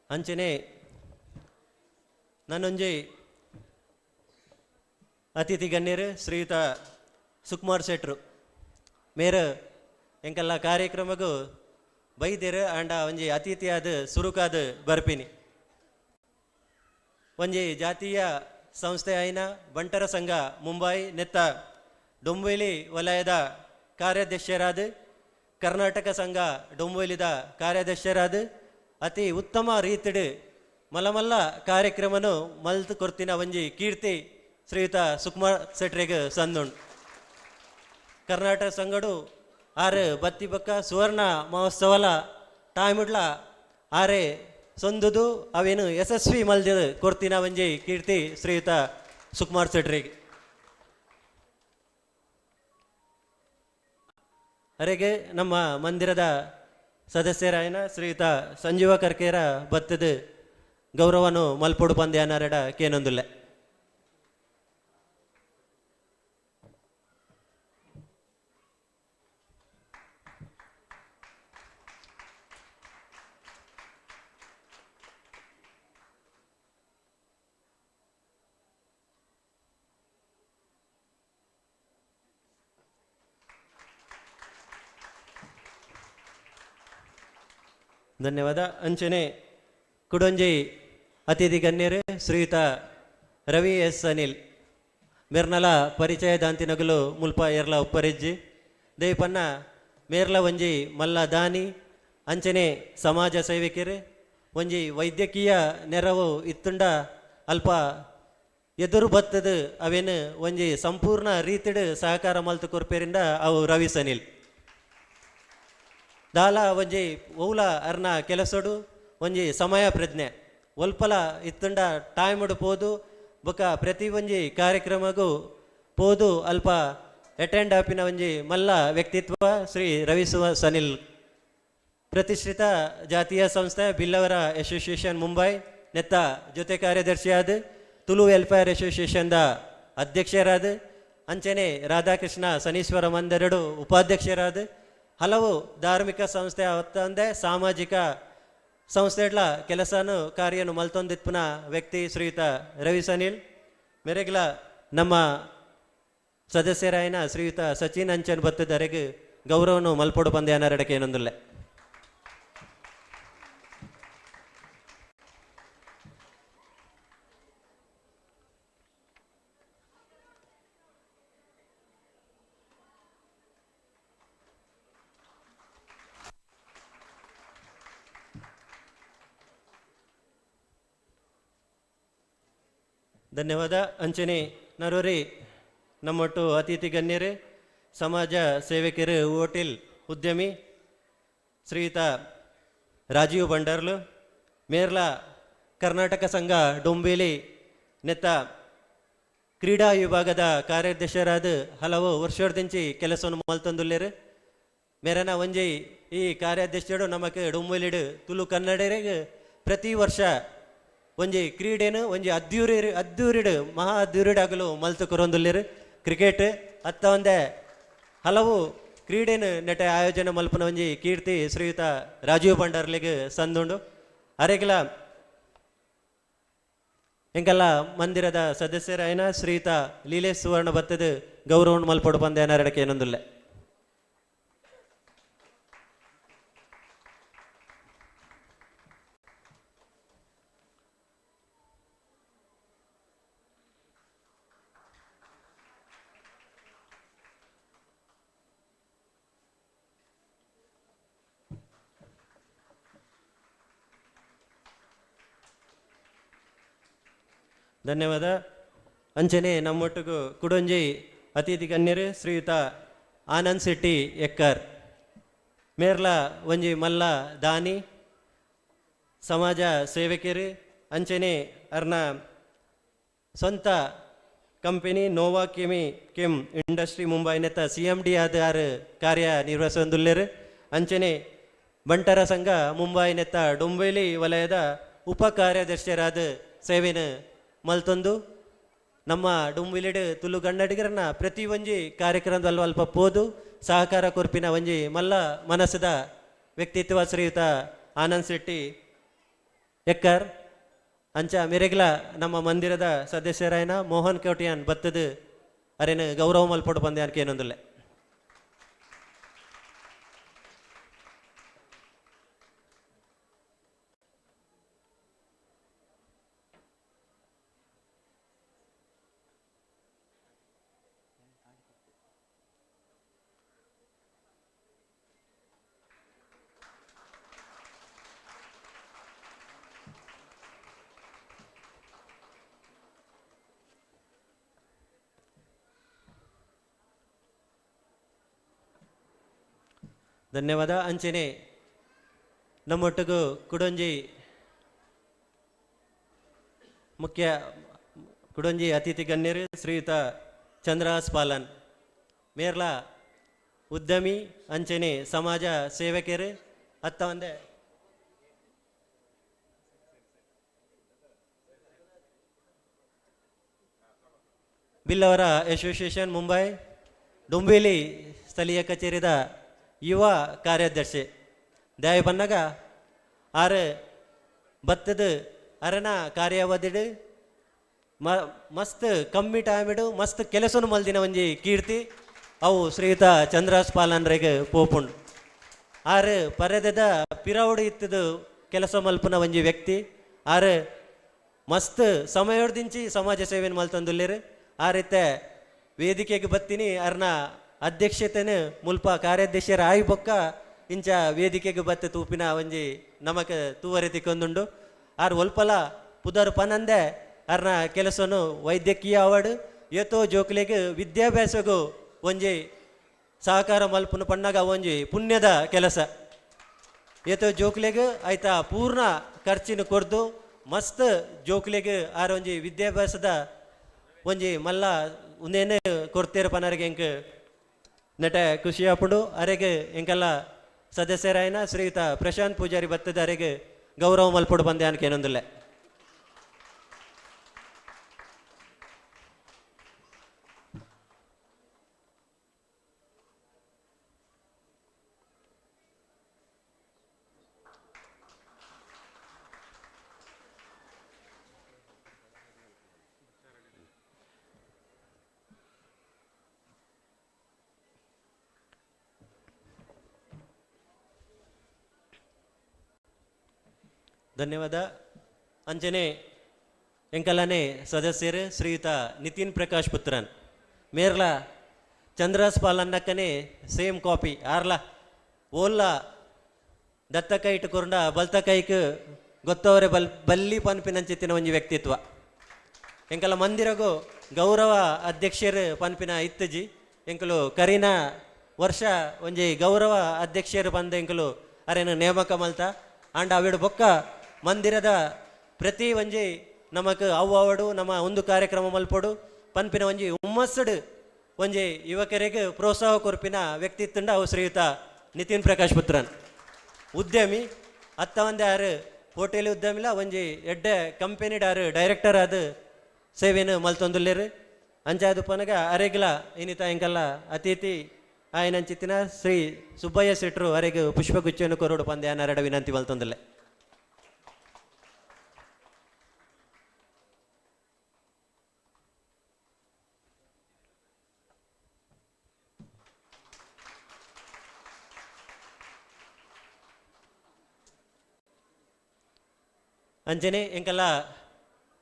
ಅಂಚನೆ ನನ್ನೊಂಜಿ ಅತಿಥಿ ಗಣ್ಯರು ಶ್ರೀಯುತ ಸುಕುಮಾರ್ ಶೆಟ್ರು. ಮೇರು ಎಂಕಲ್ಲ ಕಾರ್ಯಕ್ರಮಗೂ ಬೈದೇರು ಆಂಡ ಒಂಜಿ ಅತಿಥಿಯಾದ ಸುರುಕಾದ ಬರ್ಪಿನಿ. ಒಂಜಿ ಜಾತೀಯ ಸಂಸ್ಥೆ ಆಯಿನ ಬಂಟರ ಸಂಘ ಮುಂಬೈ ನೆತ್ತ ಡೊಂಬೈಲಿ ವಲಯದ ಕಾರ್ಯಾಧ್ಯಕ್ಷರಾದ, ಕರ್ನಾಟಕ ಸಂಘ ಡೊಂಬೈಲಿದ ಕಾರ್ಯಾಧ್ಯಕ್ಷರಾದ ಅತಿ ಉತ್ತಮ ರೀತಿಡು ಮಲಮಲ್ಲ ಕಾರ್ಯಕ್ರಮನು ಮಲ್ತು ಕೊರ್ತಿನ ಒಂಜಿ ಕೀರ್ತಿ ಶ್ರೀಯುತ ಸುಕುಮಾರ್ ಸೆಟ್ರಿಗೆ ಸಂದುಂಡು. ಕರ್ನಾಟಕ ಸಂಘಡು ಆರು ಬತ್ತಿ ಬಕ್ಕ ಸುವರ್ಣ ಮಹೋತ್ಸವಲ ಟೈಮಿಡ್ಲ ಆರೆ ಸೊಂದುದು ಅವೇನು ಯಶಸ್ವಿ ಮಲ್ದ ಕೊರ್ತಿನ ಒಂಜಿ ಕೀರ್ತಿ ಶ್ರೀಯುತ ಸುಕುಮಾರ್ ಸೆಟ್ರಿಗೆ. ಅರೆಗೆ ನಮ್ಮ ಮಂದಿರದ ಸದಸ್ಯರಾಯನ ಶ್ರೀಯುತ ಸಂಜೀವ ಕರ್ಕೇರ ಬತ್ತದ ಗೌರವನು ಮಲ್ಪೊಡು ಪಂದ್ಯಾನರೆಡ ಕೇನೊಂದುಲ್ಲೆ. ಧನ್ಯವಾದ. ಅಂಚನೆ ಕುಡೊಂಜಿ ಅತಿಥಿ ಗಣ್ಯರು ಶ್ರೀಯುತ ರವಿ ಎಸ್ ಅನಿಲ್ ಮೇರ್ನಲ ಪರಿಚಯ ದಾಂತಿನಗಲು ಮುಲ್ಪ ಎರ್ಲ ಉಪ್ಪರಿಜ್ಜಿ ದೇಪನ್ನ ಮೇರ್ಲ ಒಂಜಿ ಮಲ್ಲ ದಾನಿ ಅಂಚನೆ ಸಮಾಜ ಸೇವಕರು ಒಂಜಿ ವೈದ್ಯಕೀಯ ನೆರವು ಇತ್ತುಂಡ ಅಲ್ಪ ಎದುರು ಬತ್ತದ ಅವೇನು ಒಂಜಿ ಸಂಪೂರ್ಣ ರೀತಿಡು ಸಹಕಾರ ಮಲ್ತು ಕೊರ್ಪೇರಿಂದ ಅವು ರವಿ ಸನಿಲ್ ದಾಲ ಒಂಜಿ ಓಲ ಅರ್ನ ಕೆಲಸಡು ಒಂಜಿ ಸಮಯ ಪ್ರಜ್ಞೆ ಒಲ್ಪಲ ಇತ್ತುಂಡ ಟೈಮ್ಡು ಪೋದು ಬೊಕ ಪ್ರತಿ ಒಂಜಿ ಕಾರ್ಯಕ್ರಮಗೂ ಪೋದು ಅಲ್ಪ ಅಟೆಂಡ್ ಆಪಿನ ಒಂಜಿ ಮಲ್ಲ ವ್ಯಕ್ತಿತ್ವ ಶ್ರೀ ರವಿ ಸನಿಲ್. ಪ್ರತಿಷ್ಠಿತ ಜಾತೀಯ ಸಂಸ್ಥೆ ಬಿಲ್ಲವರ ಅಸೋಸಿಯೇಷನ್ ಮುಂಬೈ ನೆತ್ತ ಜೊತೆ ಕಾರ್ಯದರ್ಶಿಯಾದ ತುಳು ವೆಲ್ಫೇರ್ ಅಸೋಸಿಯೇಷನ್ದ ಅಧ್ಯಕ್ಷರಾದ ಅಂಚನೆ ರಾಧಾಕೃಷ್ಣ ಶನೀಶ್ವರ ಮಂದಿರಡು ಉಪಾಧ್ಯಕ್ಷರಾದ ಹಲವು ಧಾರ್ಮಿಕ ಸಂಸ್ಥೆ ಹೊತ್ತಂದೆ ಸಾಮಾಜಿಕ ಸಂಸ್ಥೆಗಳ ಕೆಲಸನು ಕಾರ್ಯನು ಮಲ್ತೊಂದಿಪ್ಪುನ ವ್ಯಕ್ತಿ ಶ್ರೀಯುತ ರವಿ ಸನಿಲ್. ಮೆರೆಗ್ಲ ನಮ್ಮ ಸದಸ್ಯರಾಯನ ಶ್ರೀಯುತ ಸಚಿನ್ ಅಂಚನ್ ಬತ್ತದರೆಗ್ ಗೌರವನು ಮಲ್ಪೊಡು ಪಂದ್ಯಾನರಡಕ್ಕೆ ಏನೊಂದುಲ್ಲೆ. ಧನ್ಯವಾದ. ಅಂಚನೆ ನರೂರಿ ನಮ್ಮೊಟ್ಟು ಅತಿಥಿ ಗಣ್ಯರು ಸಮಾಜ ಸೇವಕರು ಹೋಟೆಲ್ ಉದ್ಯಮಿ ಶ್ರೀಯುತ ರಾಜೀವ್ ಭಂಡಾರ್ಲು ಮೇರ್ಲ ಕರ್ನಾಟಕ ಸಂಘ ಡೊಂಬೇಲಿ ನೆತ್ತ ಕ್ರೀಡಾ ವಿಭಾಗದ ಕಾರ್ಯಾಧ್ಯಕ್ಷರಾದ ಹಲವು ವರ್ಷದಿಂಚಿ ಕೆಲಸವನ್ನು ಮಲ್ತೊಂದುಲ್ಲೇರು. ಮೇರನ ಒಂಜಿ ಈ ಕಾರ್ಯಾಧ್ಯಕ್ಷರು ನಮಕ್ ಡೊಂಬೇಲಿಡು ತುಳು ಕನ್ನಡರಿಗೆ ಪ್ರತಿ ವರ್ಷ ಒಂಜಿ ಕ್ರೀಡೆನು ಒಂಜಿ ಅದ್ದೂರಿ ಅದ್ದೂರಿಡು ಮಹಾ ಅದ್ದೂರಿಡಾಗಲು ಮಲ್ತು ಕೊರೊಂದುಲ್ಲೇರು. ಕ್ರಿಕೆಟ್ ಅತ್ತ ಒಂದೇ ಹಲವು ಕ್ರೀಡೆನು ನೆಟ ಆಯೋಜನೆ ಮಲ್ಪನ ಒಂಜಿ ಕೀರ್ತಿ ಶ್ರೀಯುತ ರಾಜೀವ್ ಭಂಡಾರ್ಲಿಗೆ ಸಂದುಂಡು. ಅರೆಗ್ಲ ಎಂಕಲ್ಲ ಮಂದಿರದ ಸದಸ್ಯರಾಯನ ಶ್ರೀಯುತ ಲೀಲೇಶ್ ಸುವರ್ಣ ಬತ್ತದ ಗೌರವನ್ ಮಲ್ಪೊಡು ಪಂದ್ಯಾನರಡಕ್ಕೆ ಏನೊಂದುಲ್ಲೆ. ಧನ್ಯವಾದ. ಅಂಚನೆ ನಮ್ಮೊಟ್ಟಿಗೂ ಕುಡೊಂಜಿ ಅತಿಥಿ ಗಣ್ಯರು ಶ್ರೀಯುತ ಆನಂದ್ ಶೆಟ್ಟಿ ಎಕ್ಕರ್ ಮೇರ್ಲ ಒಂಜಿ ಮಲ್ಲ ದಾನಿ ಸಮಾಜ ಸೇವಕರು ಅಂಚನೆ ಅರ್ನ ಸ್ವಂತ ಕಂಪನಿ ನೋವಾ ಕೆಮಿ ಕೆಮ್ ಇಂಡಸ್ಟ್ರಿ ಮುಂಬೈ ನೆತ್ತ CMD ಆದ ಆರು ಕಾರ್ಯ ನಿರ್ವಹಿಸೊಂದುಲ್ಲೇರು. ಅಂಚನೆ ಬಂಟರ ಸಂಘ ಮುಂಬೈ ನೆತ್ತ ಡೊಂಬೇಲಿ ವಲಯದ ಉಪ ಕಾರ್ಯದರ್ಶಿಯರಾದ ಸೇವೆನ ಮಲ್ತೊಂದು ನಮ್ಮ ಡೊಂಬಿಲಿಡು ತುಳು ಕನ್ನಡಿಗರನ್ನ ಪ್ರತಿ ಒಂಜಿ ಕಾರ್ಯಕ್ರಮದಲ್ಲಿ ಅಲ್ಪ ಪೋದು ಸಹಕಾರ ಕೊರ್ಪಿನ ಒಂಜಿ ಮಲ್ಲ ಮನಸ್ಸದ ವ್ಯಕ್ತಿತ್ವ ಶ್ರೀಯುತ ಆನಂದ್ ಶೆಟ್ಟಿ ಎಕ್ಕರ್. ಅಂಚ ಮೆರೆಗ್ಲ ನಮ್ಮ ಮಂದಿರದ ಸದಸ್ಯರಾಯನ ಮೋಹನ್ ಕೋಟಿಯಾನ್ ಬತ್ತದ ಅರೇನು ಗೌರವ ಮಲ್ಪೊಡು ಪಂದ್ಯಾನಕ್ಕೆ ಏನೊಂದುಲ್ಲೆ. ಧನ್ಯವಾದ. ಅಂಚನೆ ನಮ್ಮೊಟ್ಟಿಗೂ ಕುಡೊಂಜಿ ಮುಖ್ಯ ಕುಡೊಂಜಿ ಅತಿಥಿ ಗಣ್ಯರು ಶ್ರೀಯುತ ಚಂದ್ರಹಾಸ್ ಪಾಲನ್ ಮೇರ್ಲ ಉದ್ಯಮಿ ಅಂಚನೆ ಸಮಾಜ ಸೇವಕರು ಅತ್ತ ಒಂದೇ ಬಿಲ್ಲವರ ಅಸೋಸಿಯೇಷನ್ ಮುಂಬೈ ಡೊಂಬಿಲಿ ಸ್ಥಳೀಯ ಕಚೇರಿದ ಯುವ ಕಾರ್ಯದರ್ಶಿ ದಯ ಬನ್ನಗ ಆರು ಬತ್ತದ ಅರನ ಕಾರ್ಯಾವಧಿಡು ಮಸ್ತ್ ಕಮ್ಮಿ ಟೈಮಿಡು ಮಸ್ತ್ ಕೆಲಸನು ಮಲ್ದಿನ ಒಂಜಿ ಕೀರ್ತಿ ಅವು ಶ್ರೀಯುತ ಚಂದ್ರಹಾಸ್ ಪಾಲನ್ರೆಗ್ ಪೋಪುಂಡು. ಆರು ಪರದೆದ ಪಿರವುಡು ಇತ್ತದು ಕೆಲಸ ಮಲ್ಪುನ ಒಂಜಿ ವ್ಯಕ್ತಿ. ಆರು ಮಸ್ತ್ ಸಮಯದಿಂಚಿ ಸಮಾಜ ಸೇವೆಯನ್ನು ಮಲ್ತಂದುಲ್ಲೇರು. ಆ ರೀತಿ ವೇದಿಕೆಗೆ ಬತ್ತೀನಿ ಅರ್ನ ಅಧ್ಯಕ್ಷತೆನ ಮುಲ್ಪ ಕಾರ್ಯಾಧ್ಯಕ್ಷರ ಆಯಿ ಬೊಕ್ಕ ಇಂಚ ವೇದಿಕೆಗೆ ಬತ್ತ ತೂಪಿನ ಒಂಜಿ ನಮಕ ತೂವರೆ ತಿಕ್ಕೊಂದುಂಡು. ಆರ್ ಒಲ್ಪಲ ಪುದರ್ ಪನಂದೆ ಅರ್ನ ಕೆಲಸನು ವೈದ್ಯಕೀಯ ಅವಾರ್ಡ್ ಏತೋ ಜೋಕ್ಲೆಗ್ ವಿದ್ಯಾಭ್ಯಾಸಗೂ ಒಂಜಿ ಸಹಕಾರ ಮಲ್ಪುನ ಪಣ್ಣಾಗ ಒಂಜಿ ಪುಣ್ಯದ ಕೆಲಸ. ಏತೋ ಜೋಕ್ಲೆಗ್ ಆಯ್ತಾ ಪೂರ್ಣ ಖರ್ಚಿನ ಕೊರ್ದು ಮಸ್ತ್ ಜೋಕ್ಲೆಗ್ ಆರ್ ಒಂಜಿ ವಿದ್ಯಾಭ್ಯಾಸದ ಒಂಜಿ ಮಲ್ಲ ಉಂದೇನೆ ಕೊರ್ತೇರು ಪನರಿಗೆ ಎಂಕ್ ನೆಟ ಖುಷಿ ಆಪುಂಡು. ಅರೆಗ್ ಎಂಕೆಲ್ಲ ಸದಸ್ಯರಾಯನ ಶ್ರೀಯುತ ಪ್ರಶಾಂತ್ ಪೂಜಾರಿ ಬತ್ತದ ಅರೆಗ್ ಗೌರವ ಮಲ್ಪುಡು ಬಂದೆ ಅನ್ಕೇನೊಂದಿಲ್ಲ. ಧನ್ಯವಾದ. ಅಂಚನೆ ಎಂಕಲನೆ ಸದಸ್ಯರು ಶ್ರೀಯುತ ನಿತಿನ್ ಪ್ರಕಾಶ್ ಪುತ್ರನ್ ಮೇರ್ಲ ಚಂದ್ರಹಾಸ್ ಪಾಲನ್ನಕ್ಕನೆ ಸೇಮ್ ಕಾಪಿ ಆರ್ಲ ಓಲ್ಲ ದತ್ತಕೈಟ್ ಕೊರಂಡ ಬಲ್ತಕೈಕ್ ಗೊತ್ತವರೆ ಬಲ್ಲಿ ಪನ್ಪಿನಂಚಿತ್ತಿನ ಒಂಜಿ ವ್ಯಕ್ತಿತ್ವ. ಎಂಕಲ ಮಂದಿರಗು ಗೌರವ ಅಧ್ಯಕ್ಷರು ಪನ್ಪಿನ ಇತ್ತಜಿ ಎಂಕಲು ಕರಿನ ವರ್ಷ ಒಂಜಿ ಗೌರವ ಅಧ್ಯಕ್ಷರು ಬಂದ ಎಂಕಲು ಅರೇನು ನೇಮಕ ಮಲ್ತ ಆಂಡ ಅವಿಡು ಬೊಕ್ಕ ಮಂದಿರದ ಪ್ರತಿ ಒಂಜಿ ನಮಕ್ ಅವ್ವಾವಡು ನಮ್ಮ ಒಂದು ಕಾರ್ಯಕ್ರಮ ಮಲ್ಪೊಡು ಪನ್ಪಿನ ಒಂಜಿ ಹುಮ್ಮಸ್ಸುಡು ಒಂಜಿ ಯುವಕರಿಗೆ ಪ್ರೋತ್ಸಾಹ ಕೊರ್ಪಿನ ವ್ಯಕ್ತಿತ್ತುಂಡ ಅವು ಶ್ರೀಯುತ ನಿತಿನ್ ಪ್ರಕಾಶ್ ಪುತ್ರನ್ ಉದ್ಯಮಿ ಅತ್ತ ಒಂದೇ ಆರು ಹೋಟೆಲ್ ಉದ್ಯಮಿಲ ಒಂಜಿ ಎಡ್ಡೆ ಕಂಪೆನಿಡ್ ಆರು ಡೈರೆಕ್ಟರ್ ಆದ ಸೇವೆನು ಮಲ್ತೊಂದುಲ್ಲೇರು. ಅಂಚಾದು ಪನಗ ಅರೆಗ್ಲ ಇನ್ನಿತ ಎಂಕಲ್ಲ ಅತಿಥಿ ಆಯನಂಚಿತ್ತಿನ ಶ್ರೀ ಸುಬ್ಬಯ್ಯ ಶೆಟ್ರು ಅರೆಗ್ ಪುಷ್ಪಗುಚ್ಛವನ್ನು ಕೊರಡು ಪಂದ್ಯ ನರಡ ವಿನಂತಿ ಮಲ್ತೊಂದುಲ್ಲೆ. ಅಂಜನೆ ಎಂಕಲ್ಲ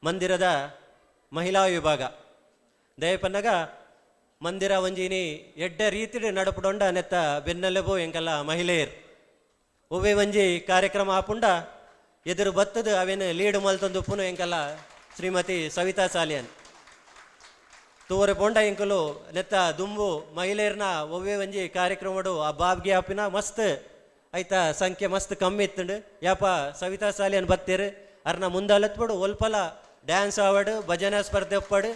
ಮಂದಿರದ ಮಹಿಳಾ ವಿಭಾಗ ದಯಪನ್ನಗ ಮಂದಿರ ಒಂಜಿನಿ ಎಡ್ಡ ರೀತಿಡ್ ನಡಪುಡೊಂಡ ನೆತ್ತ ಬೆನ್ನೆಲುಬು ಎಂಕಲ್ಲ ಮಹಿಳೆಯರು ಒವ್ವೆ ಒಂಜಿ ಕಾರ್ಯಕ್ರಮ ಆಪುಂಡ ಎದುರು ಬತ್ತದು ಅವೇನು ಲೀಡ್ ಮಲ್ತೊಂದು ಎಂಕಲ್ಲ ಶ್ರೀಮತಿ ಸವಿತಾ ಸಾಲಿಯನ್ ತೂವರೆ ಪೋಂಡ ಎಂಕಲು ನೆತ್ತ ದುಂಬು ಮಹಿಳೆಯರ್ನ ಒವ್ವೆ ಒಂಜಿ ಕಾರ್ಯಕ್ರಮಡು ಆ ಬಾಬ್ಗೆ ಆಪಿನ ಮಸ್ತ್ ಐತ ಸಂಖ್ಯೆ ಮಸ್ತ್ ಕಮ್ಮಿ ಇತ್ತುಂಡು. ಯಾಪ ಸವಿತಾ ಸಾಲಿಯನ್ ಬತ್ತೇರು ಅರ್ನ ಮುಂದಲತ್ಬಿಡು ಒಲ್ಪಲ ಡ್ಯಾನ್ಸ್ ಆವಡು ಭಜನಾ ಸ್ಪರ್ಧೆ ಒಪ್ಪಡು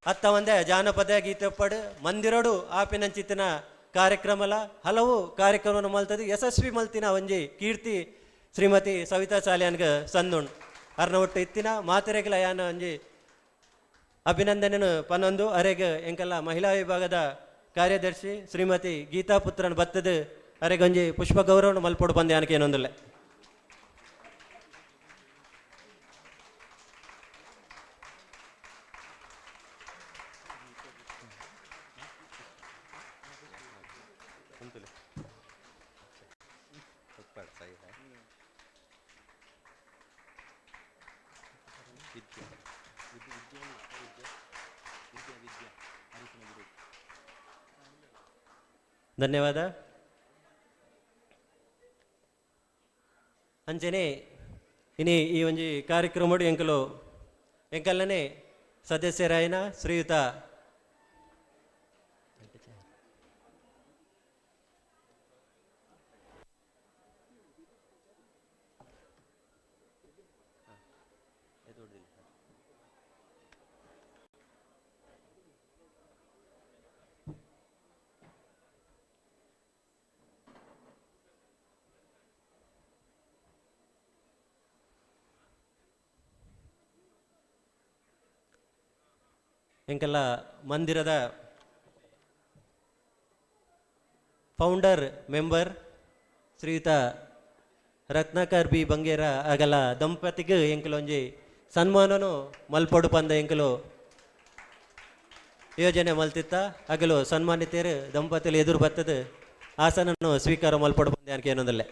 ಅತ್ತ ಒಂದೇ ಜಾನಪದ ಗೀತೆ ಒಪ್ಪಡು ಮಂದಿರೋಡು ಆಪಿನಂಚಿತ್ತಿನ ಕಾರ್ಯಕ್ರಮಲ ಹಲವು ಕಾರ್ಯಕ್ರಮವನ್ನು ಮಲ್ತದು ಯಶಸ್ವಿ ಮಲ್ತಿನ ಒಂಜಿ ಕೀರ್ತಿ ಶ್ರೀಮತಿ ಸವಿತಾ ಸಾಲಿಯನ್ಗೆ ಸಂದುಂಡು. ಅರ್ನ ಒಟ್ಟು ಇತ್ತಿನ ಮಾತೆರೆಗ್ಲ ಯಾನ ಒಂಜಿ ಅಭಿನಂದನೆನು ಪನ್ನೊಂದು ಅರೆಗ್ ಎಂಕಲ್ಲ ಮಹಿಳಾ ವಿಭಾಗದ ಕಾರ್ಯದರ್ಶಿ ಶ್ರೀಮತಿ ಗೀತಾ ಪುತ್ರನ್ ಬತ್ತದು ಅರೆಗೊಂಜಿ ಪುಷ್ಪ ಗೌರವನು ಮಲ್ಪೊಡು ಬಂದೆ ಅನಕೆ ಏನೊಂದಿಲ್ಲ. ಧನ್ಯವಾದ. ಅಂಚನೆ ಇನಿ ಈ ಒಂಜಿ ಕಾರ್ಯಕ್ರಮಡು ಎಂಕಲು ಎಂಕಲ್ಲನೆ ಸದಸ್ಯರಾಯನ ಶ್ರೀಯುತ ಎಂಕೆಲ್ಲ ಮಂದಿರದ ಫೌಂಡರ್ ಮೆಂಬರ್ ಶ್ರೀಯುತ ರತ್ನಾಕರ್ ಬಿ ಬಂಗೇರ ಅಗಲ ದಂಪತಿಗೆ ಎಂಕಲೊಂಜಿ ಸನ್ಮಾನನು ಮಲ್ಪೊಡು ಪಂದ ಎಂಕಲು ಯೋಜನೆ ಮಲ್ತಿತ್ತ. ಅಗಲು ಸನ್ಮಾನಿತರು ದಂಪತಿಲು ಎದುರು ಬತ್ತದು ಆಸನನ್ನು ಸ್ವೀಕಾರ ಮಲ್ಪೊಡು ಪಂದ ಅನ್ಕೆ ಏನೊಂದಲ್ಲೇ.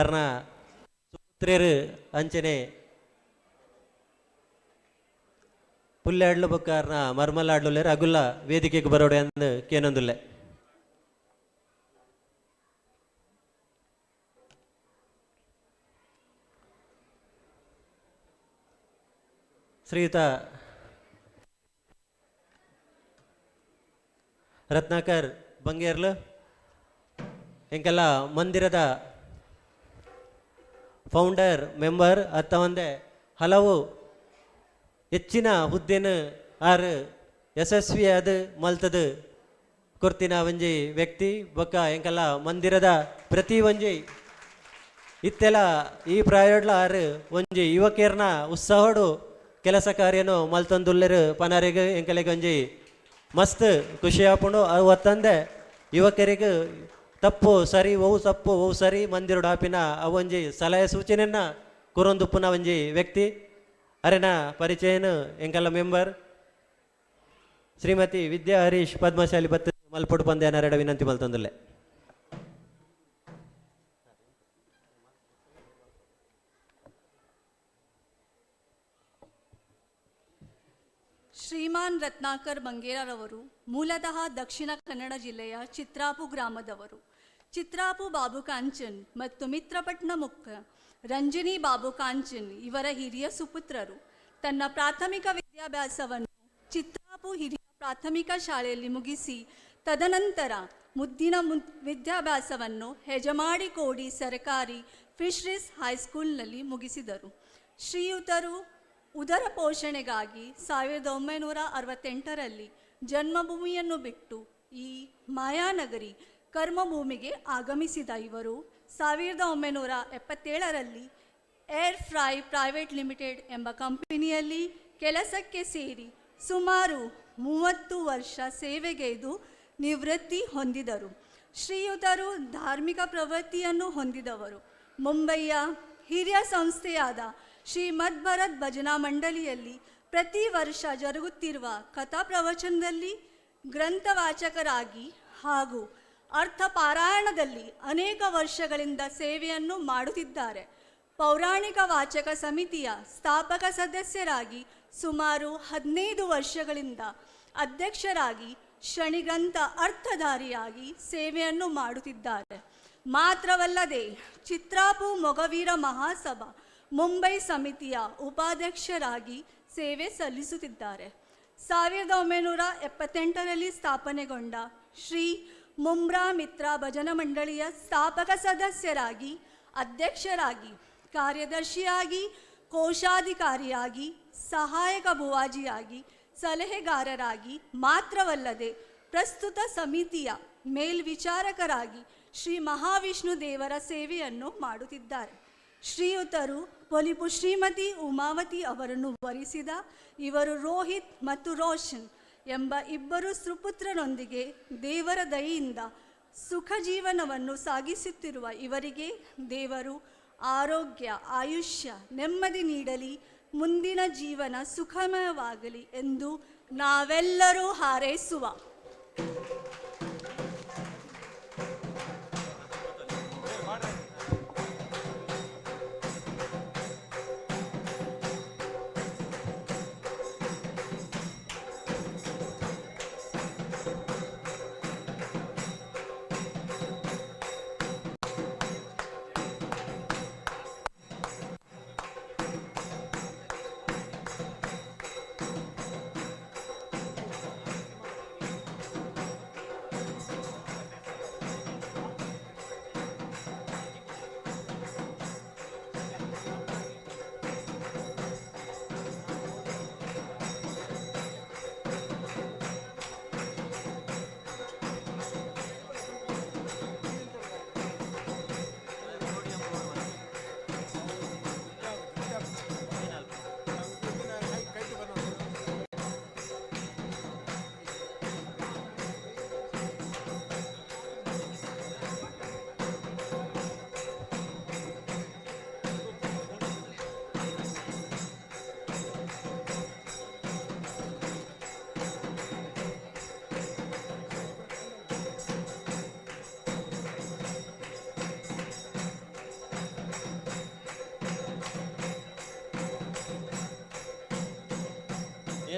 ಅರ್ನ ಸುಪುತ್ರೇರು ಅಂಚನೆ ಪುಲ್ಲಾಡ್ಲು ಬೊಕ್ಕ ಅರ್ನ ಮರ್ಮಲಾಡ್ಲು ಅಗುಲ್ಲ ವೇದಿಕೆಗೆ ಬರೋಡೆ ಅಂದ್ ಕೇನೊಂದುಲ್ಲೆ. ಶ್ರೀಯುತ ರತ್ನಾಕರ್ ಬಂಗೇರ್ಲು ಎಂಕೆಲ್ಲ ಮಂದಿರದ ಫೌಂಡರ್ ಮೆಂಬರ್ ಅತ್ತವಂದೆ ಹಲವು ಹೆಚ್ಚಿನ ಹುದ್ದೆನ ಆರು ಯಶಸ್ವಿಯಾದ ಮಲ್ತದು ಕೊರ್ತಿನ ಒಂಜಿ ವ್ಯಕ್ತಿ ಬೊಕ್ಕ ಎಂಕಲ್ಲ ಮಂದಿರದ ಪ್ರತಿ ಒಂಜಿ ಇತ್ತೆಲ ಈ ಪ್ರಾಯಡ್ಲ ಆರು ಒಂಜಿ ಯುವಕರ್ನ ಉತ್ಸಾಹಡು ಕೆಲಸ ಕಾರ್ಯನು ಮಲ್ತೊಂದುಲ್ಲೆರು ಪನರಿಗೆ ಎಂಕಲೆಗೆ ಒಂಜಿ ಮಸ್ತ್ ಖುಷಿ ಆಪುಂಡು. ಅವು ಅತ್ತಂದೆ ಯುವಕರಿಗೆ ತಪ್ಪು ಸರಿ ಒವು ತಪ್ಪು ಒವು ಸರಿ ಮಂದಿರಡು ಆಪಿನ ಅವೊಂಜಿ ಸಲಹೆ ಸೂಚನೆಯನ್ನ ಕುರೊಂದುಪ್ಪುನ ಒಂಜಿ ವ್ಯಕ್ತಿ. ಅರೆನ ಪರಿಚಯನು ಎಂಕಲ್ಲ ಮೆಂಬರ್ ಶ್ರೀಮತಿ ವಿದ್ಯಾ ಹರೀಶ್ ಪದ್ಮಶಾಲಿ ಬತ್ತ ಮಲ್ಪೊಡು ಪಂದೆ ನರೆಡ ವಿನಂತಿ ಮಲ್ತೊಂದುಲ್ಲೆ. ಶ್ರೀಮಾನ್ ರತ್ನಾಕರ್ ಬಂಗೇರರವರು ಮೂಲತಃ ದಕ್ಷಿಣ ಕನ್ನಡ ಜಿಲ್ಲೆಯ ಚಿತ್ರಾಪು ಗ್ರಾಮದವರು. ಚಿತ್ರಾಪು ಬಾಬು ಕಾಂಚನ್ ಮತ್ತು ಮಿತ್ರಪಟ್ನ ಮುಖ್ಯ ರಂಜಿನಿ ಬಾಬು ಕಾಂಚನ್ ಇವರ ಹಿರಿಯ ಸುಪುತ್ರರು. ತನ್ನ ಪ್ರಾಥಮಿಕ ವಿದ್ಯಾಭ್ಯಾಸವನ್ನು ಚಿತ್ರಾಪು ಹಿರಿಯ ಪ್ರಾಥಮಿಕ ಶಾಲೆಯಲ್ಲಿ ಮುಗಿಸಿ ತದನಂತರ ಮುದ್ದಿನ ವಿದ್ಯಾಭ್ಯಾಸವನ್ನು ಹೆಜಮಾಡಿಕೋಡಿ ಸರ್ಕಾರಿ ಫಿಶರೀಸ್ ಹೈಸ್ಕೂಲ್ನಲ್ಲಿ ಮುಗಿಸಿದರು. ಶ್ರೀಯುತರು ಉದರ ಪೋಷಣೆಗಾಗಿ 1968ರಲ್ಲಿ ಜನ್ಮಭೂಮಿಯನ್ನು ಬಿಟ್ಟು ಈ ಮಾಯಾನಗರಿ ಕರ್ಮಭೂಮಿಗೆ ಆಗಮಿಸಿದ ಇವರು 1977ರಲ್ಲಿ ಏರ್ ಫ್ರೈ ಪ್ರೈವೇಟ್ ಲಿಮಿಟೆಡ್ ಎಂಬ ಕಂಪನಿಯಲ್ಲಿ ಕೆಲಸಕ್ಕೆ ಸೇರಿ ಸುಮಾರು 30 ವರ್ಷ ಸೇವೆಗೈದು ನಿವೃತ್ತಿ ಹೊಂದಿದರು. ಶ್ರೀಯುತರು ಧಾರ್ಮಿಕ ಪ್ರವೃತ್ತಿಯನ್ನು ಹೊಂದಿದವರು. ಮುಂಬಯಿಯ ಹಿರಿಯ ಸಂಸ್ಥೆಯಾದ ಶ್ರೀಮದ್ ಭರತ್ ಭಜನಾ ಮಂಡಳಿಯಲ್ಲಿ ಪ್ರತಿ ವರ್ಷ ಜರುಗುತ್ತಿರುವ ಕಥಾ ಪ್ರವಚನದಲ್ಲಿ ಗ್ರಂಥವಾಚಕರಾಗಿ ಹಾಗೂ ಅರ್ಥ ಪಾರಾಯಣದಲ್ಲಿ ಅನೇಕ ವರ್ಷಗಳಿಂದ ಸೇವೆಯನ್ನು ಮಾಡುತ್ತಿದ್ದಾರೆ. ಪೌರಾಣಿಕ ವಾಚಕ ಸಮಿತಿಯ ಸ್ಥಾಪಕ ಸದಸ್ಯರಾಗಿ ಸುಮಾರು 15 ವರ್ಷಗಳಿಂದ ಅಧ್ಯಕ್ಷರಾಗಿ ಶನಿಗ್ರಂಥ ಅರ್ಥಧಾರಿಯಾಗಿ ಸೇವೆಯನ್ನು ಮಾಡುತ್ತಿದ್ದಾರೆ. ಮಾತ್ರವಲ್ಲದೆ ಚಿತ್ರಾಪು ಮೊಗವೀರ ಮಹಾಸಭಾ ಮುಂಬೈ ಸಮಿತಿಯ ಉಪಾಧ್ಯಕ್ಷರಾಗಿ ಸೇವೆ ಸಲ್ಲಿಸುತ್ತಿದ್ದಾರೆ. 1978ರಲ್ಲಿ ಸ್ಥಾಪನೆಗೊಂಡ ಶ್ರೀ ಮುಮ್ರಾ ಮಿತ್ರ ಭಜನಾ ಮಂಡಳಿಯ ಸ್ಥಾಪಕ ಸದಸ್ಯರಾಗಿ, ಅಧ್ಯಕ್ಷರಾಗಿ, ಕಾರ್ಯದರ್ಶಿಯಾಗಿ, ಕೋಶಾಧಿಕಾರಿಯಾಗಿ, ಸಹಾಯಕ ಬುವಾಜಿಯಾಗಿ, ಸಲಹೆಗಾರರಾಗಿ, ಮಾತ್ರವಲ್ಲದೆ ಪ್ರಸ್ತುತ ಸಮಿತಿಯ ಮೇಲ್ವಿಚಾರಕರಾಗಿ ಶ್ರೀ ಮಹಾವಿಷ್ಣು ದೇವರ ಸೇವೆಯನ್ನು ಮಾಡುತ್ತಿದ್ದಾರೆ. ಶ್ರೀಯುತರು ಪೊಲಿಪು ಶ್ರೀಮತಿ ಉಮಾವತಿ ಅವರನ್ನು ವರಿಸಿದ ಇವರು ರೋಹಿತ್ ಮತ್ತು ರೋಷನ್ ಎಂಬ ಇಬ್ಬರು ಸುಪುತ್ರನೊಂದಿಗೆ ದೇವರ ದಯೆಯಿಂದ ಸುಖ ಜೀವನವನ್ನು ಸಾಗಿಸುತ್ತಿರುವ ಇವರಿಗೆ ದೇವರು ಆರೋಗ್ಯ, ಆಯುಷ್ಯ, ನೆಮ್ಮದಿ ನೀಡಲಿ, ಮುಂದಿನ ಜೀವನ ಸುಖಮಯವಾಗಲಿ ಎಂದು ನಾವೆಲ್ಲರೂ ಹಾರೈಸುವ.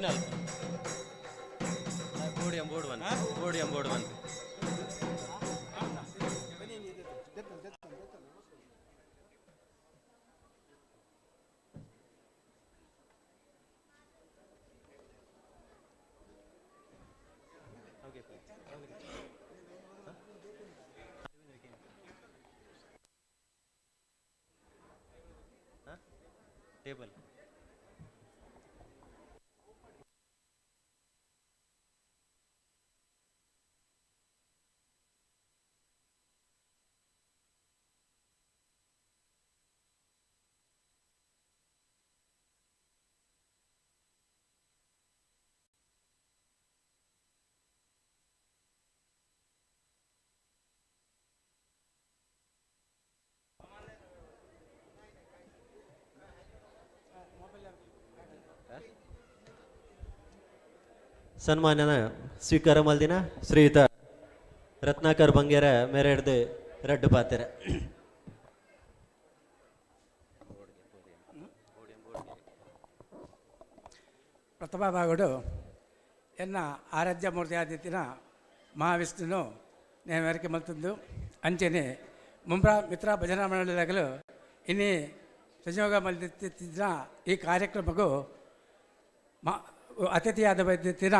ಏನಲ್ಲ podium board one, podium board one. Table. ಸನ್ಮಾನನ ಸ್ವೀಕಾರ ಮಲ್ದಿನ ಶ್ರೀಯುತ ರತ್ನಾಕರ್ ಬಂಗೇರ ಮೇರೆಡ್ದು ರಡ್ಡು ಪಾತೆರ. ಪ್ರಥಮ ಭಾಗಡು ಎನ್ನ ಆರಾಧ್ಯ ಮೂರ್ತಿ ಆದಿತ್ತಿನ ಮಹಾವಿಷ್ಣುನು ನೇಮರಿಕೆ ಮಲ್ತಂದು ಅಂಚೆನೆ ಮುಂಬ್ರಾ ಮಿತ್ರ ಭಜನಾ ಮಂಡಳಿದಾಗಲು ಇನ್ನಿ ಸಂಯೋಗ ಮಲ್ತಿದ್ದ ಈ ಕಾರ್ಯಕ್ರಮಕ್ಕೂ ಅತಿಥಿಯಾದ ವೈದ್ಯತಿನ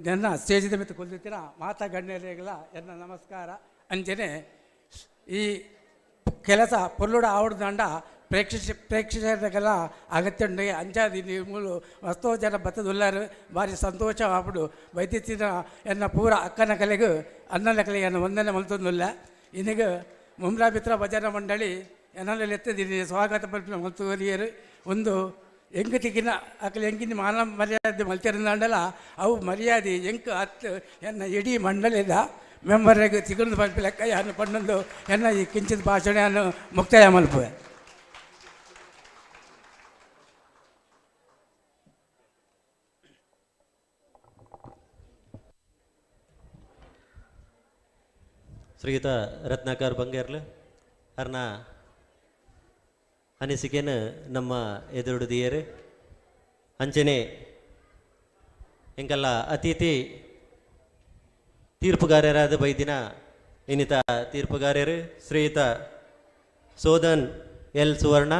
ನನ್ನ ಸ್ಟೇಜಿದ ಮಿತ್ತು ಕುಲ್ದಿತ್ತಿನ ಮಾತಾ ಗಣ್ಯರಿಗೆಲ್ಲ ಎನ್ನ ನಮಸ್ಕಾರ. ಅಂಚೆನೆ ಈ ಕೆಲಸ ಪೊರ್ಲುಡ ಆವಡ್ದಂಡ ಪ್ರೇಕ್ಷಕರಿಗೆಲ್ಲ ಅಗತ್ಯ ಉಂಡು. ಅಂಚಾದಿ ಮೂಲು ವಸ್ತು ಜನ ಬತ್ತದುಲ್ಲಾರು ಭಾರಿ ಸಂತೋಷ ಆಪುಡು ವೈದ್ಯತಿನ ಎನ್ನ ಪೂರ ಅಕ್ಕನ ಕಲೆಗೂ ಅಣ್ಣನ ಕಲೆಗೆ ಎನ್ನ ವಂದನೆ ಮಲ್ತೊಂದುಲ್ಲ. ಇನ್ನೀಗ ಮುಂಬ್ರಾ ಮಿತ್ರ ಭಜನಾ ಮಂಡಳಿ ಎನ್ನಲ್ಲಿ ಎತ್ತದಿನಿ ಸ್ವಾಗತ ಪಲ್ಪಿನ ಮಲ್ತುವರಿಯರು ಒಂದು ಎಂಕ್ ತಿಕ್ಕಿನ ಅಕಲ್ ಎಂಕಿನ ಮಾನ ಮರ್ಯಾದೆ ಮಲ್ತಿರಂದಾಂಡಲ ಅವು ಮರ್ಯಾದೆ ಎಂಕ್ ಅತ್ತು ಎನ್ನ ಇಡೀ ಮಂಡಳಿದ ಮೆಂಬರ್ಗೆ ತಿಕ್ಕುಂದು ಪಲ್ಪಿ ಲೆಕ್ಕ ಯಾನು ಪಣ್ಣೊಂದು ಎನ್ನ ಈ ಕಿಂಚಿತ್ ಭಾಷಣೆಯನ್ನು ಮುಕ್ತಾಯ ಮಲ್ಪುವೆ. ಶ್ರೀಯುತ ರತ್ನಾಕರ್ ಬಂಗೇರ್ಲು ಅರ್ನ ಅನಿಸಿಕೆನು ನಮ್ಮ ಎದುರುಡುದಿಯರು. ಅಂಚನೆ ಎಂಕಲ್ಲ ಅತಿಥಿ ತೀರ್ಪುಗಾರರಾದ ಬೈದಿನ ಇನ್ನಿತ ತೀರ್ಪುಗಾರರು ಶ್ರೀಯುತ ಸೋದನ್ ಎಲ್ ಸುವರ್ಣ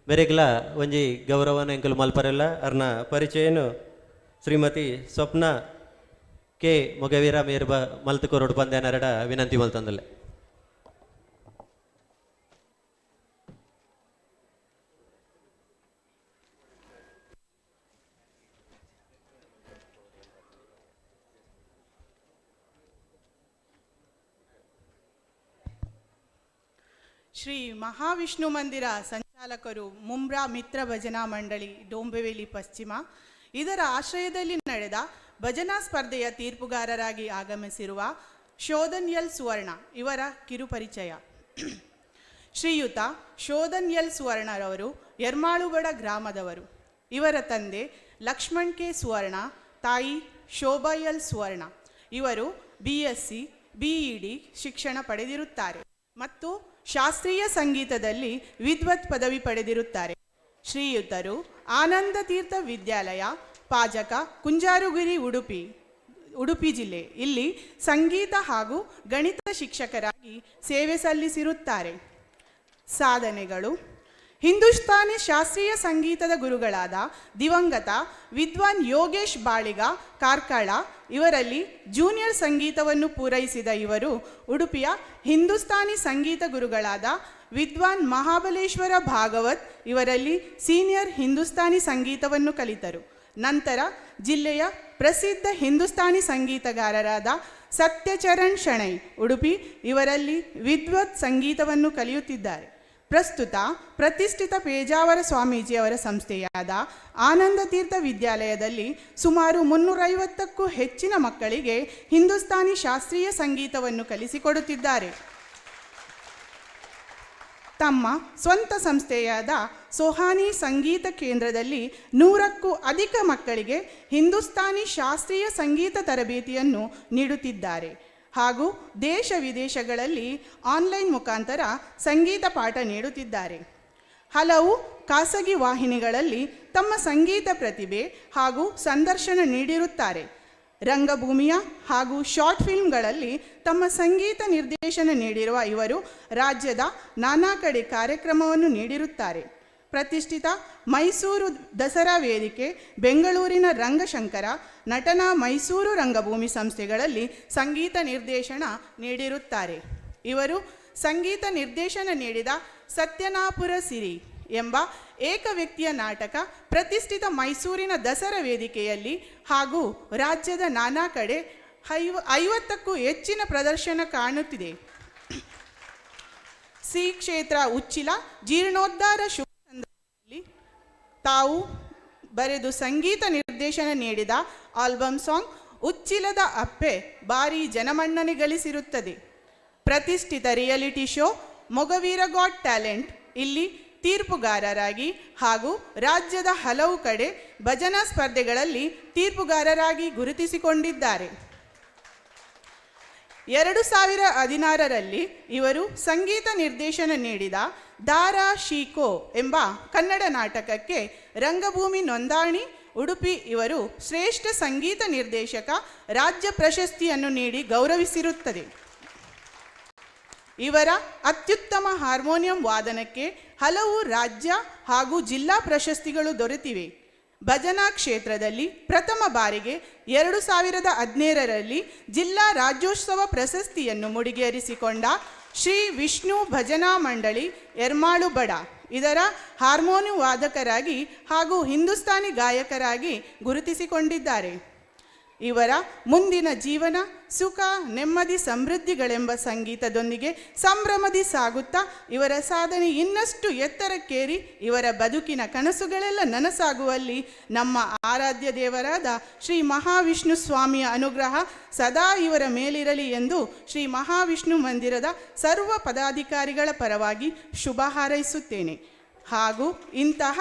ಮೇರೆಗ್ಲ ಒಂಜಿ ಗೌರವನ ಎಂಕಲು ಮಲ್ಪರೆಲ್ಲ. ಅರ್ನ ಪರಿಚಯನು ಶ್ರೀಮತಿ ಸ್ವಪ್ನ ಕೆ ಮೊಗವೀರ ಮೇರ್ ಬ ಮಲ್ತು ಕೊರಡು ಪಂದ್ಯನರಡ ವಿನಂತಿ ಮಲ್ತಂದಲೆ. ಶ್ರೀ ಮಹಾವಿಷ್ಣು ಮಂದಿರ ಸಂಚಾಲಕರು ಮುಂಬ್ರಾ ಮಿತ್ರ ಭಜನಾ ಮಂಡಳಿ ಡೋಂಬೆವೇಲಿ ಪಶ್ಚಿಮ ಇದರ ಆಶ್ರಯದಲ್ಲಿ ನಡೆದ ಭಜನಾ ಸ್ಪರ್ಧೆಯ ತೀರ್ಪುಗಾರರಾಗಿ ಆಗಮಿಸಿರುವ ಶೋಧನ್ ಎಲ್ ಸುವರ್ಣ ಇವರ ಕಿರುಪರಿಚಯ. ಶ್ರೀಯುತ ಶೋಧನ್ ಎಲ್ ಸುವರ್ಣರವರು ಎರ್ಮಾಳುಗಡ ಗ್ರಾಮದವರು. ಇವರ ತಂದೆ ಲಕ್ಷ್ಮಣ್ ಕೆ ಸುವರ್ಣ, ತಾಯಿ ಶೋಭಾ ಎಲ್ ಸುವರ್ಣ. ಇವರು BSc, BEd ಶಿಕ್ಷಣ ಪಡೆದಿರುತ್ತಾರೆ ಮತ್ತು ಶಾಸ್ತ್ರೀಯ ಸಂಗೀತದಲ್ಲಿ ವಿದ್ವತ್ ಪದವಿ ಪಡೆದಿರುತ್ತಾರೆ. ಶ್ರೀಯುತರು ಆನಂದ ತೀರ್ಥ ವಿದ್ಯಾಲಯ, ಪಾಜಕ, ಕುಂಜಾರುಗಿರಿ, ಉಡುಪಿ, ಉಡುಪಿ ಜಿಲ್ಲೆ ಇಲ್ಲಿ ಸಂಗೀತ ಹಾಗೂ ಗಣಿತ ಶಿಕ್ಷಕರಾಗಿ ಸೇವೆ ಸಲ್ಲಿಸಿರುತ್ತಾರೆ. ಸಾಧನೆಗಳು: ಹಿಂದೂಸ್ತಾನಿ ಶಾಸ್ತ್ರೀಯ ಸಂಗೀತದ ಗುರುಗಳಾದ ದಿವಂಗತ ವಿದ್ವಾನ್ ಯೋಗೇಶ್ ಬಾಳಿಗ ಕಾರ್ಕಳ ಇವರಲ್ಲಿ ಜೂನಿಯರ್ ಸಂಗೀತವನ್ನು ಪೂರೈಸಿದ ಇವರು ಉಡುಪಿಯ ಹಿಂದೂಸ್ತಾನಿ ಸಂಗೀತ ಗುರುಗಳಾದ ವಿದ್ವಾನ್ ಮಹಾಬಲೇಶ್ವರ ಭಾಗವತ್ ಇವರಲ್ಲಿ ಸೀನಿಯರ್ ಹಿಂದೂಸ್ತಾನಿ ಸಂಗೀತವನ್ನು ಕಲಿತರು. ನಂತರ ಜಿಲ್ಲೆಯ ಪ್ರಸಿದ್ಧ ಹಿಂದೂಸ್ತಾನಿ ಸಂಗೀತಗಾರರಾದ ಸತ್ಯಚರಣ್ ಶೆಣೈ ಉಡುಪಿ ಇವರಲ್ಲಿ ವಿದ್ವತ್ ಸಂಗೀತವನ್ನು ಕಲಿಯುತ್ತಿದ್ದಾರೆ. ಪ್ರಸ್ತುತ ಪ್ರತಿಷ್ಠಿತ ಪೇಜಾವರ ಸ್ವಾಮೀಜಿಯವರ ಸಂಸ್ಥೆಯಾದ ಆನಂದ ತೀರ್ಥ ವಿದ್ಯಾಲಯದಲ್ಲಿ ಸುಮಾರು 350ಕ್ಕೂ ಹೆಚ್ಚಿನ ಮಕ್ಕಳಿಗೆ ಹಿಂದೂಸ್ತಾನಿ ಶಾಸ್ತ್ರೀಯ ಸಂಗೀತವನ್ನು ಕಲಿಸಿಕೊಡುತ್ತಿದ್ದಾರೆ. ತಮ್ಮ ಸ್ವಂತ ಸಂಸ್ಥೆಯಾದ ಸೋಹಾನಿ ಸಂಗೀತ ಕೇಂದ್ರದಲ್ಲಿ 100ಕ್ಕೂ ಅಧಿಕ ಮಕ್ಕಳಿಗೆ ಹಿಂದೂಸ್ತಾನಿ ಶಾಸ್ತ್ರೀಯ ಸಂಗೀತ ತರಬೇತಿಯನ್ನು ನೀಡುತ್ತಿದ್ದಾರೆ ಹಾಗೂ ದೇಶ ವಿದೇಶಗಳಲ್ಲಿ ಆನ್ಲೈನ್ ಮುಖಾಂತರ ಸಂಗೀತ ಪಾಠ ನೀಡುತ್ತಿದ್ದಾರೆ. ಹಲವು ಖಾಸಗಿ ವಾಹಿನಿಗಳಲ್ಲಿ ತಮ್ಮ ಸಂಗೀತ ಪ್ರತಿಭೆ ಹಾಗೂ ಸಂದರ್ಶನ ನೀಡಿರುತ್ತಾರೆ. ರಂಗಭೂಮಿಯ ಹಾಗೂ ಶಾರ್ಟ್ ಫಿಲ್ಮ್ಗಳಲ್ಲಿ ತಮ್ಮ ಸಂಗೀತ ನಿರ್ದೇಶನ ನೀಡಿರುವ ಇವರು ರಾಜ್ಯದ ನಾನಾ ಕಡೆ ಕಾರ್ಯಕ್ರಮವನ್ನು ನೀಡಿರುತ್ತಾರೆ. ಪ್ರತಿಷ್ಠಿತ ಮೈಸೂರು ದಸರಾ ವೇದಿಕೆ, ಬೆಂಗಳೂರಿನ ರಂಗಶಂಕರ, ನಟನಾ ಮೈಸೂರು ರಂಗಭೂಮಿ ಸಂಸ್ಥೆಗಳಲ್ಲಿ ಸಂಗೀತ ನಿರ್ದೇಶನ ನೀಡಿರುತ್ತಾರೆ. ಇವರು ಸಂಗೀತ ನಿರ್ದೇಶನ ನೀಡಿದ ಸತ್ಯನಾಪುರ ಸಿರಿ ಎಂಬ ಏಕವ್ಯಕ್ತಿಯ ನಾಟಕ ಪ್ರತಿಷ್ಠಿತ ಮೈಸೂರಿನ ದಸರಾ ವೇದಿಕೆಯಲ್ಲಿ ಹಾಗೂ ರಾಜ್ಯದ ನಾನಾ ಕಡೆ 50ಕ್ಕೂ ಹೆಚ್ಚಿನ ಪ್ರದರ್ಶನ ಕಾಣುತ್ತಿದೆ. ಶ್ರೀ ಕ್ಷೇತ್ರ ಉಚ್ಚಿಲ ಜೀರ್ಣೋದ್ಧಾರ ಶುಭ ಸಂದರ್ಭದಲ್ಲಿ ತಾವು ಬರೆದು ಸಂಗೀತ ನಿರ್ದೇಶನ ನೀಡಿದ ಆಲ್ಬಮ್ ಸಾಂಗ್ ಉಚ್ಚಿಲದ ಅಪ್ಪೆ ಭಾರೀ ಜನಮನ್ನಣೆ ಗಳಿಸಿರುತ್ತದೆ. ಪ್ರತಿಷ್ಠಿತ reality show Mogaveera got talent ಇಲ್ಲಿ ತೀರ್ಪುಗಾರರಾಗಿ ಹಾಗೂ ರಾಜ್ಯದ ಹಲವು ಕಡೆ ಭಜನಾ ಸ್ಪರ್ಧೆಗಳಲ್ಲಿ ತೀರ್ಪುಗಾರರಾಗಿ ಗುರುತಿಸಿಕೊಂಡಿದ್ದಾರೆ. 2016ರಲ್ಲಿ ಇವರು ಸಂಗೀತ ನಿರ್ದೇಶನ ನೀಡಿದ ದಾರಾ ಶೀಕೋ ಎಂಬ ಕನ್ನಡ ನಾಟಕಕ್ಕೆ ರಂಗಭೂಮಿ ನೋಂದಣಿ ಉಡುಪಿ ಇವರು ಶ್ರೇಷ್ಠ ಸಂಗೀತ ನಿರ್ದೇಶಕ ರಾಜ್ಯ ಪ್ರಶಸ್ತಿಯನ್ನು ನೀಡಿ ಗೌರವಿಸಿರುತ್ತದೆ. ಇವರ ಅತ್ಯುತ್ತಮ ಹಾರ್ಮೋನಿಯಂ ವಾದನಕ್ಕೆ ಹಲವು ರಾಜ್ಯ ಹಾಗೂ ಜಿಲ್ಲಾ ಪ್ರಶಸ್ತಿಗಳು ದೊರೆತಿವೆ. ಭಜನಾ ಕ್ಷೇತ್ರದಲ್ಲಿ ಪ್ರಥಮ ಬಾರಿಗೆ 2017ರಲ್ಲಿ ಜಿಲ್ಲಾ ರಾಜ್ಯೋತ್ಸವ ಪ್ರಶಸ್ತಿಯನ್ನು ಮುಡಿಗೇರಿಸಿಕೊಂಡ ಶ್ರೀ ವಿಷ್ಣು ಭಜನಾ ಮಂಡಳಿ ಎರ್ಮಾಳು ಬಡ ಇದರ ಹಾರ್ಮೋನಿಯಂ ವಾದಕರಾಗಿ ಹಾಗೂ ಹಿಂದೂಸ್ತಾನಿ ಗಾಯಕರಾಗಿ ಗುರುತಿಸಿಕೊಂಡಿದ್ದಾರೆ. ಇವರ ಮುಂದಿನ ಜೀವನ ಸುಖ, ನೆಮ್ಮದಿ, ಸಮೃದ್ಧಿಗಳೆಂಬ ಸಂಗೀತದೊಂದಿಗೆ ಸಂಭ್ರಮದಿ ಸಾಗುತ್ತಾ ಇವರ ಸಾಧನೆ ಇನ್ನಷ್ಟು ಎತ್ತರಕ್ಕೇರಿ ಇವರ ಬದುಕಿನ ಕನಸುಗಳೆಲ್ಲ ನನಸಾಗುವಲ್ಲಿ ನಮ್ಮ ಆರಾಧ್ಯ ದೇವರಾದ ಶ್ರೀ ಮಹಾವಿಷ್ಣು ಸ್ವಾಮಿಯ ಅನುಗ್ರಹ ಸದಾ ಇವರ ಮೇಲಿರಲಿ ಎಂದು ಶ್ರೀ ಮಹಾವಿಷ್ಣು ಮಂದಿರದ ಸರ್ವ ಪದಾಧಿಕಾರಿಗಳ ಪರವಾಗಿ ಶುಭ ಹಾರೈಸುತ್ತೇನೆ. ಹಾಗೂ ಇಂತಹ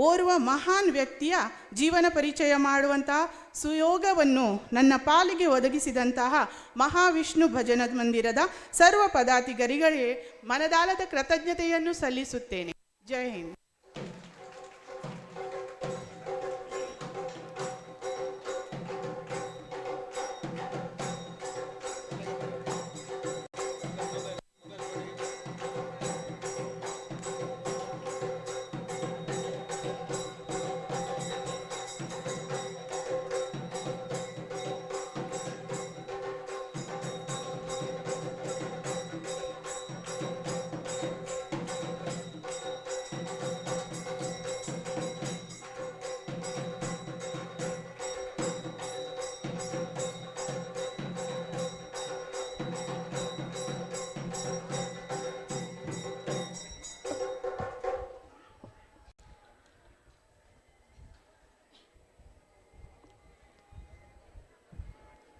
ಓರ್ವ ಮಹಾನ್ ವ್ಯಕ್ತಿಯ ಜೀವನ ಪರಿಚಯ ಮಾಡುವಂತಹ ಸುಯೋಗವನ್ನು ನನ್ನ ಪಾಲಿಗೆ ಒದಗಿಸಿದಂತಹ ಮಹಾವಿಷ್ಣು ಭಜನಾ ಮಂದಿರದ ಸರ್ವ ಪದಾಧಿಕಾರಿಗಳಿಗೆ ಮನದಾಳದ ಕೃತಜ್ಞತೆಯನ್ನು ಸಲ್ಲಿಸುತ್ತೇನೆ. ಜೈ ಹಿಂದ್.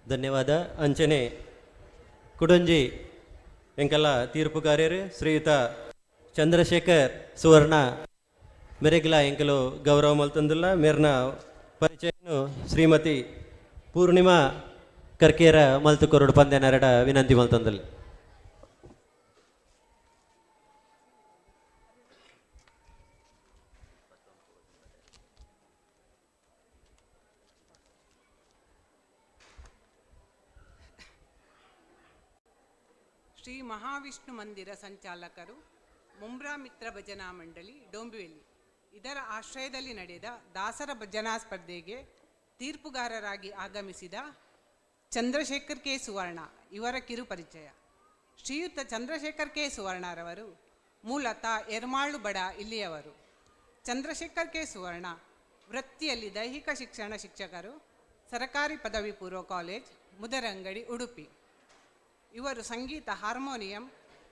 ಧನ್ಯವಾದ. ಅಂಚನೆ ಕುಡಂಜಿ ಎಂಕಲ್ಲ ತೀರ್ಪುಗಾರ್ಯರು ಶ್ರೀಯುತ ಚಂದ್ರಶೇಖರ್ ಸುವರ್ಣ ಮೆರೆಗ್ಲ ಎಂಕಲು ಗೌರವ ಮಲ್ತಂದುಲ್ಲ. ಮೇರ್ನ ಪರಿಚಯನು ಶ್ರೀಮತಿ ಪೂರ್ಣಿಮಾ ಕರ್ಕೇರ ಮಲ್ತು ಕೊರಡು ಪಂದ್ಯ ನರಡ ವಿನಂತಿ ಮಲ್ತಂದುಲ್ಲ. ಶ್ರೀ ಮಹಾವಿಷ್ಣು ಮಂದಿರ ಸಂಚಾಲಕರು ಮುಂಬ್ರಾ ಮಿತ್ರ ಭಜನಾ ಮಂಡಳಿ ಡೊಂಬಿವೆಲಿ ಇದರ ಆಶ್ರಯದಲ್ಲಿ ನಡೆದ ದಾಸರ ಭಜನಾ ಸ್ಪರ್ಧೆಗೆ ತೀರ್ಪುಗಾರರಾಗಿ ಆಗಮಿಸಿದ ಚಂದ್ರಶೇಖರ್ ಕೆ ಸುವರ್ಣ ಇವರ ಕಿರುಪರಿಚಯ. ಶ್ರೀಯುತ ಚಂದ್ರಶೇಖರ್ ಕೆ ಸುವರ್ಣರವರು ಮೂಲತಃ ಎರ್ಮಾಳು ಬಡ ಇಲ್ಲಿಯವರು. ಚಂದ್ರಶೇಖರ್ ಕೆ ಸುವರ್ಣ ವೃತ್ತಿಯಲ್ಲಿ ದೈಹಿಕ ಶಿಕ್ಷಣ ಶಿಕ್ಷಕರು, ಸರಕಾರಿ ಪದವಿ ಪೂರ್ವ ಕಾಲೇಜ್, ಮುದರಂಗಡಿ, ಉಡುಪಿ. ಇವರು ಸಂಗೀತ, ಹಾರ್ಮೋನಿಯಂ,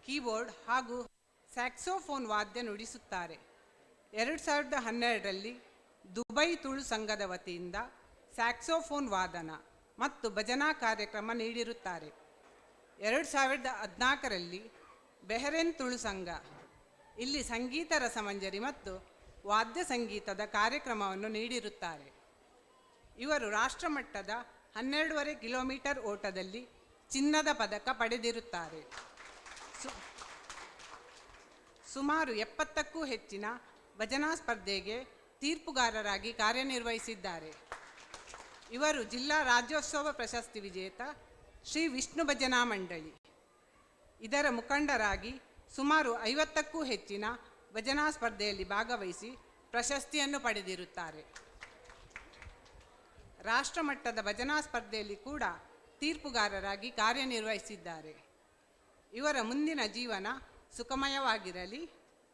ಕೀಬೋರ್ಡ್ ಹಾಗೂ ಸ್ಯಾಕ್ಸೋಫೋನ್ ವಾದ್ಯ ನುಡಿಸುತ್ತಾರೆ. 2012ರಲ್ಲಿ ದುಬೈ ತುಳು ಸಂಘದ ವತಿಯಿಂದ ಸ್ಯಾಕ್ಸೋಫೋನ್ ವಾದನ ಮತ್ತು ಭಜನಾ ಕಾರ್ಯಕ್ರಮ ನೀಡಿರುತ್ತಾರೆ. 2014ರಲ್ಲಿ ಬೆಹರೇನ್ ತುಳು ಸಂಘ ಇಲ್ಲಿ ಸಂಗೀತ ರಸಮಂಜರಿ ಮತ್ತು ವಾದ್ಯ ಸಂಗೀತದ ಕಾರ್ಯಕ್ರಮವನ್ನು ನೀಡಿರುತ್ತಾರೆ. ಇವರು ರಾಷ್ಟ್ರಮಟ್ಟದ 12.5 ಕಿಲೋಮೀಟರ್ ಓಟದಲ್ಲಿ ಚಿನ್ನದ ಪದಕ ಪಡೆದಿರುತ್ತಾರೆ. ಸುಮಾರು 70ಕ್ಕೂ ಹೆಚ್ಚಿನ ಭಜನಾ ಸ್ಪರ್ಧೆಗೆ ತೀರ್ಪುಗಾರರಾಗಿ ಕಾರ್ಯನಿರ್ವಹಿಸಿದ್ದಾರೆ. ಇವರು ಜಿಲ್ಲಾ ರಾಜ್ಯೋತ್ಸವ ಪ್ರಶಸ್ತಿ ವಿಜೇತ ಶ್ರೀ ವಿಷ್ಣು ಭಜನಾ ಮಂಡಳಿ ಇದರ ಮುಖಂಡರಾಗಿ ಸುಮಾರು 50ಕ್ಕೂ ಹೆಚ್ಚಿನ ಭಜನಾ ಸ್ಪರ್ಧೆಯಲ್ಲಿ ಭಾಗವಹಿಸಿ ಪ್ರಶಸ್ತಿಯನ್ನು ಪಡೆದಿರುತ್ತಾರೆ. ರಾಷ್ಟ್ರಮಟ್ಟದ ಭಜನಾ ಸ್ಪರ್ಧೆಯಲ್ಲಿ ಕೂಡ ತೀರ್ಪುಗಾರರಾಗಿ ಕಾರ್ಯನಿರ್ವಹಿಸಿದ್ದಾರೆ. ಇವರ ಮುಂದಿನ ಜೀವನ ಸುಖಮಯವಾಗಿರಲಿ,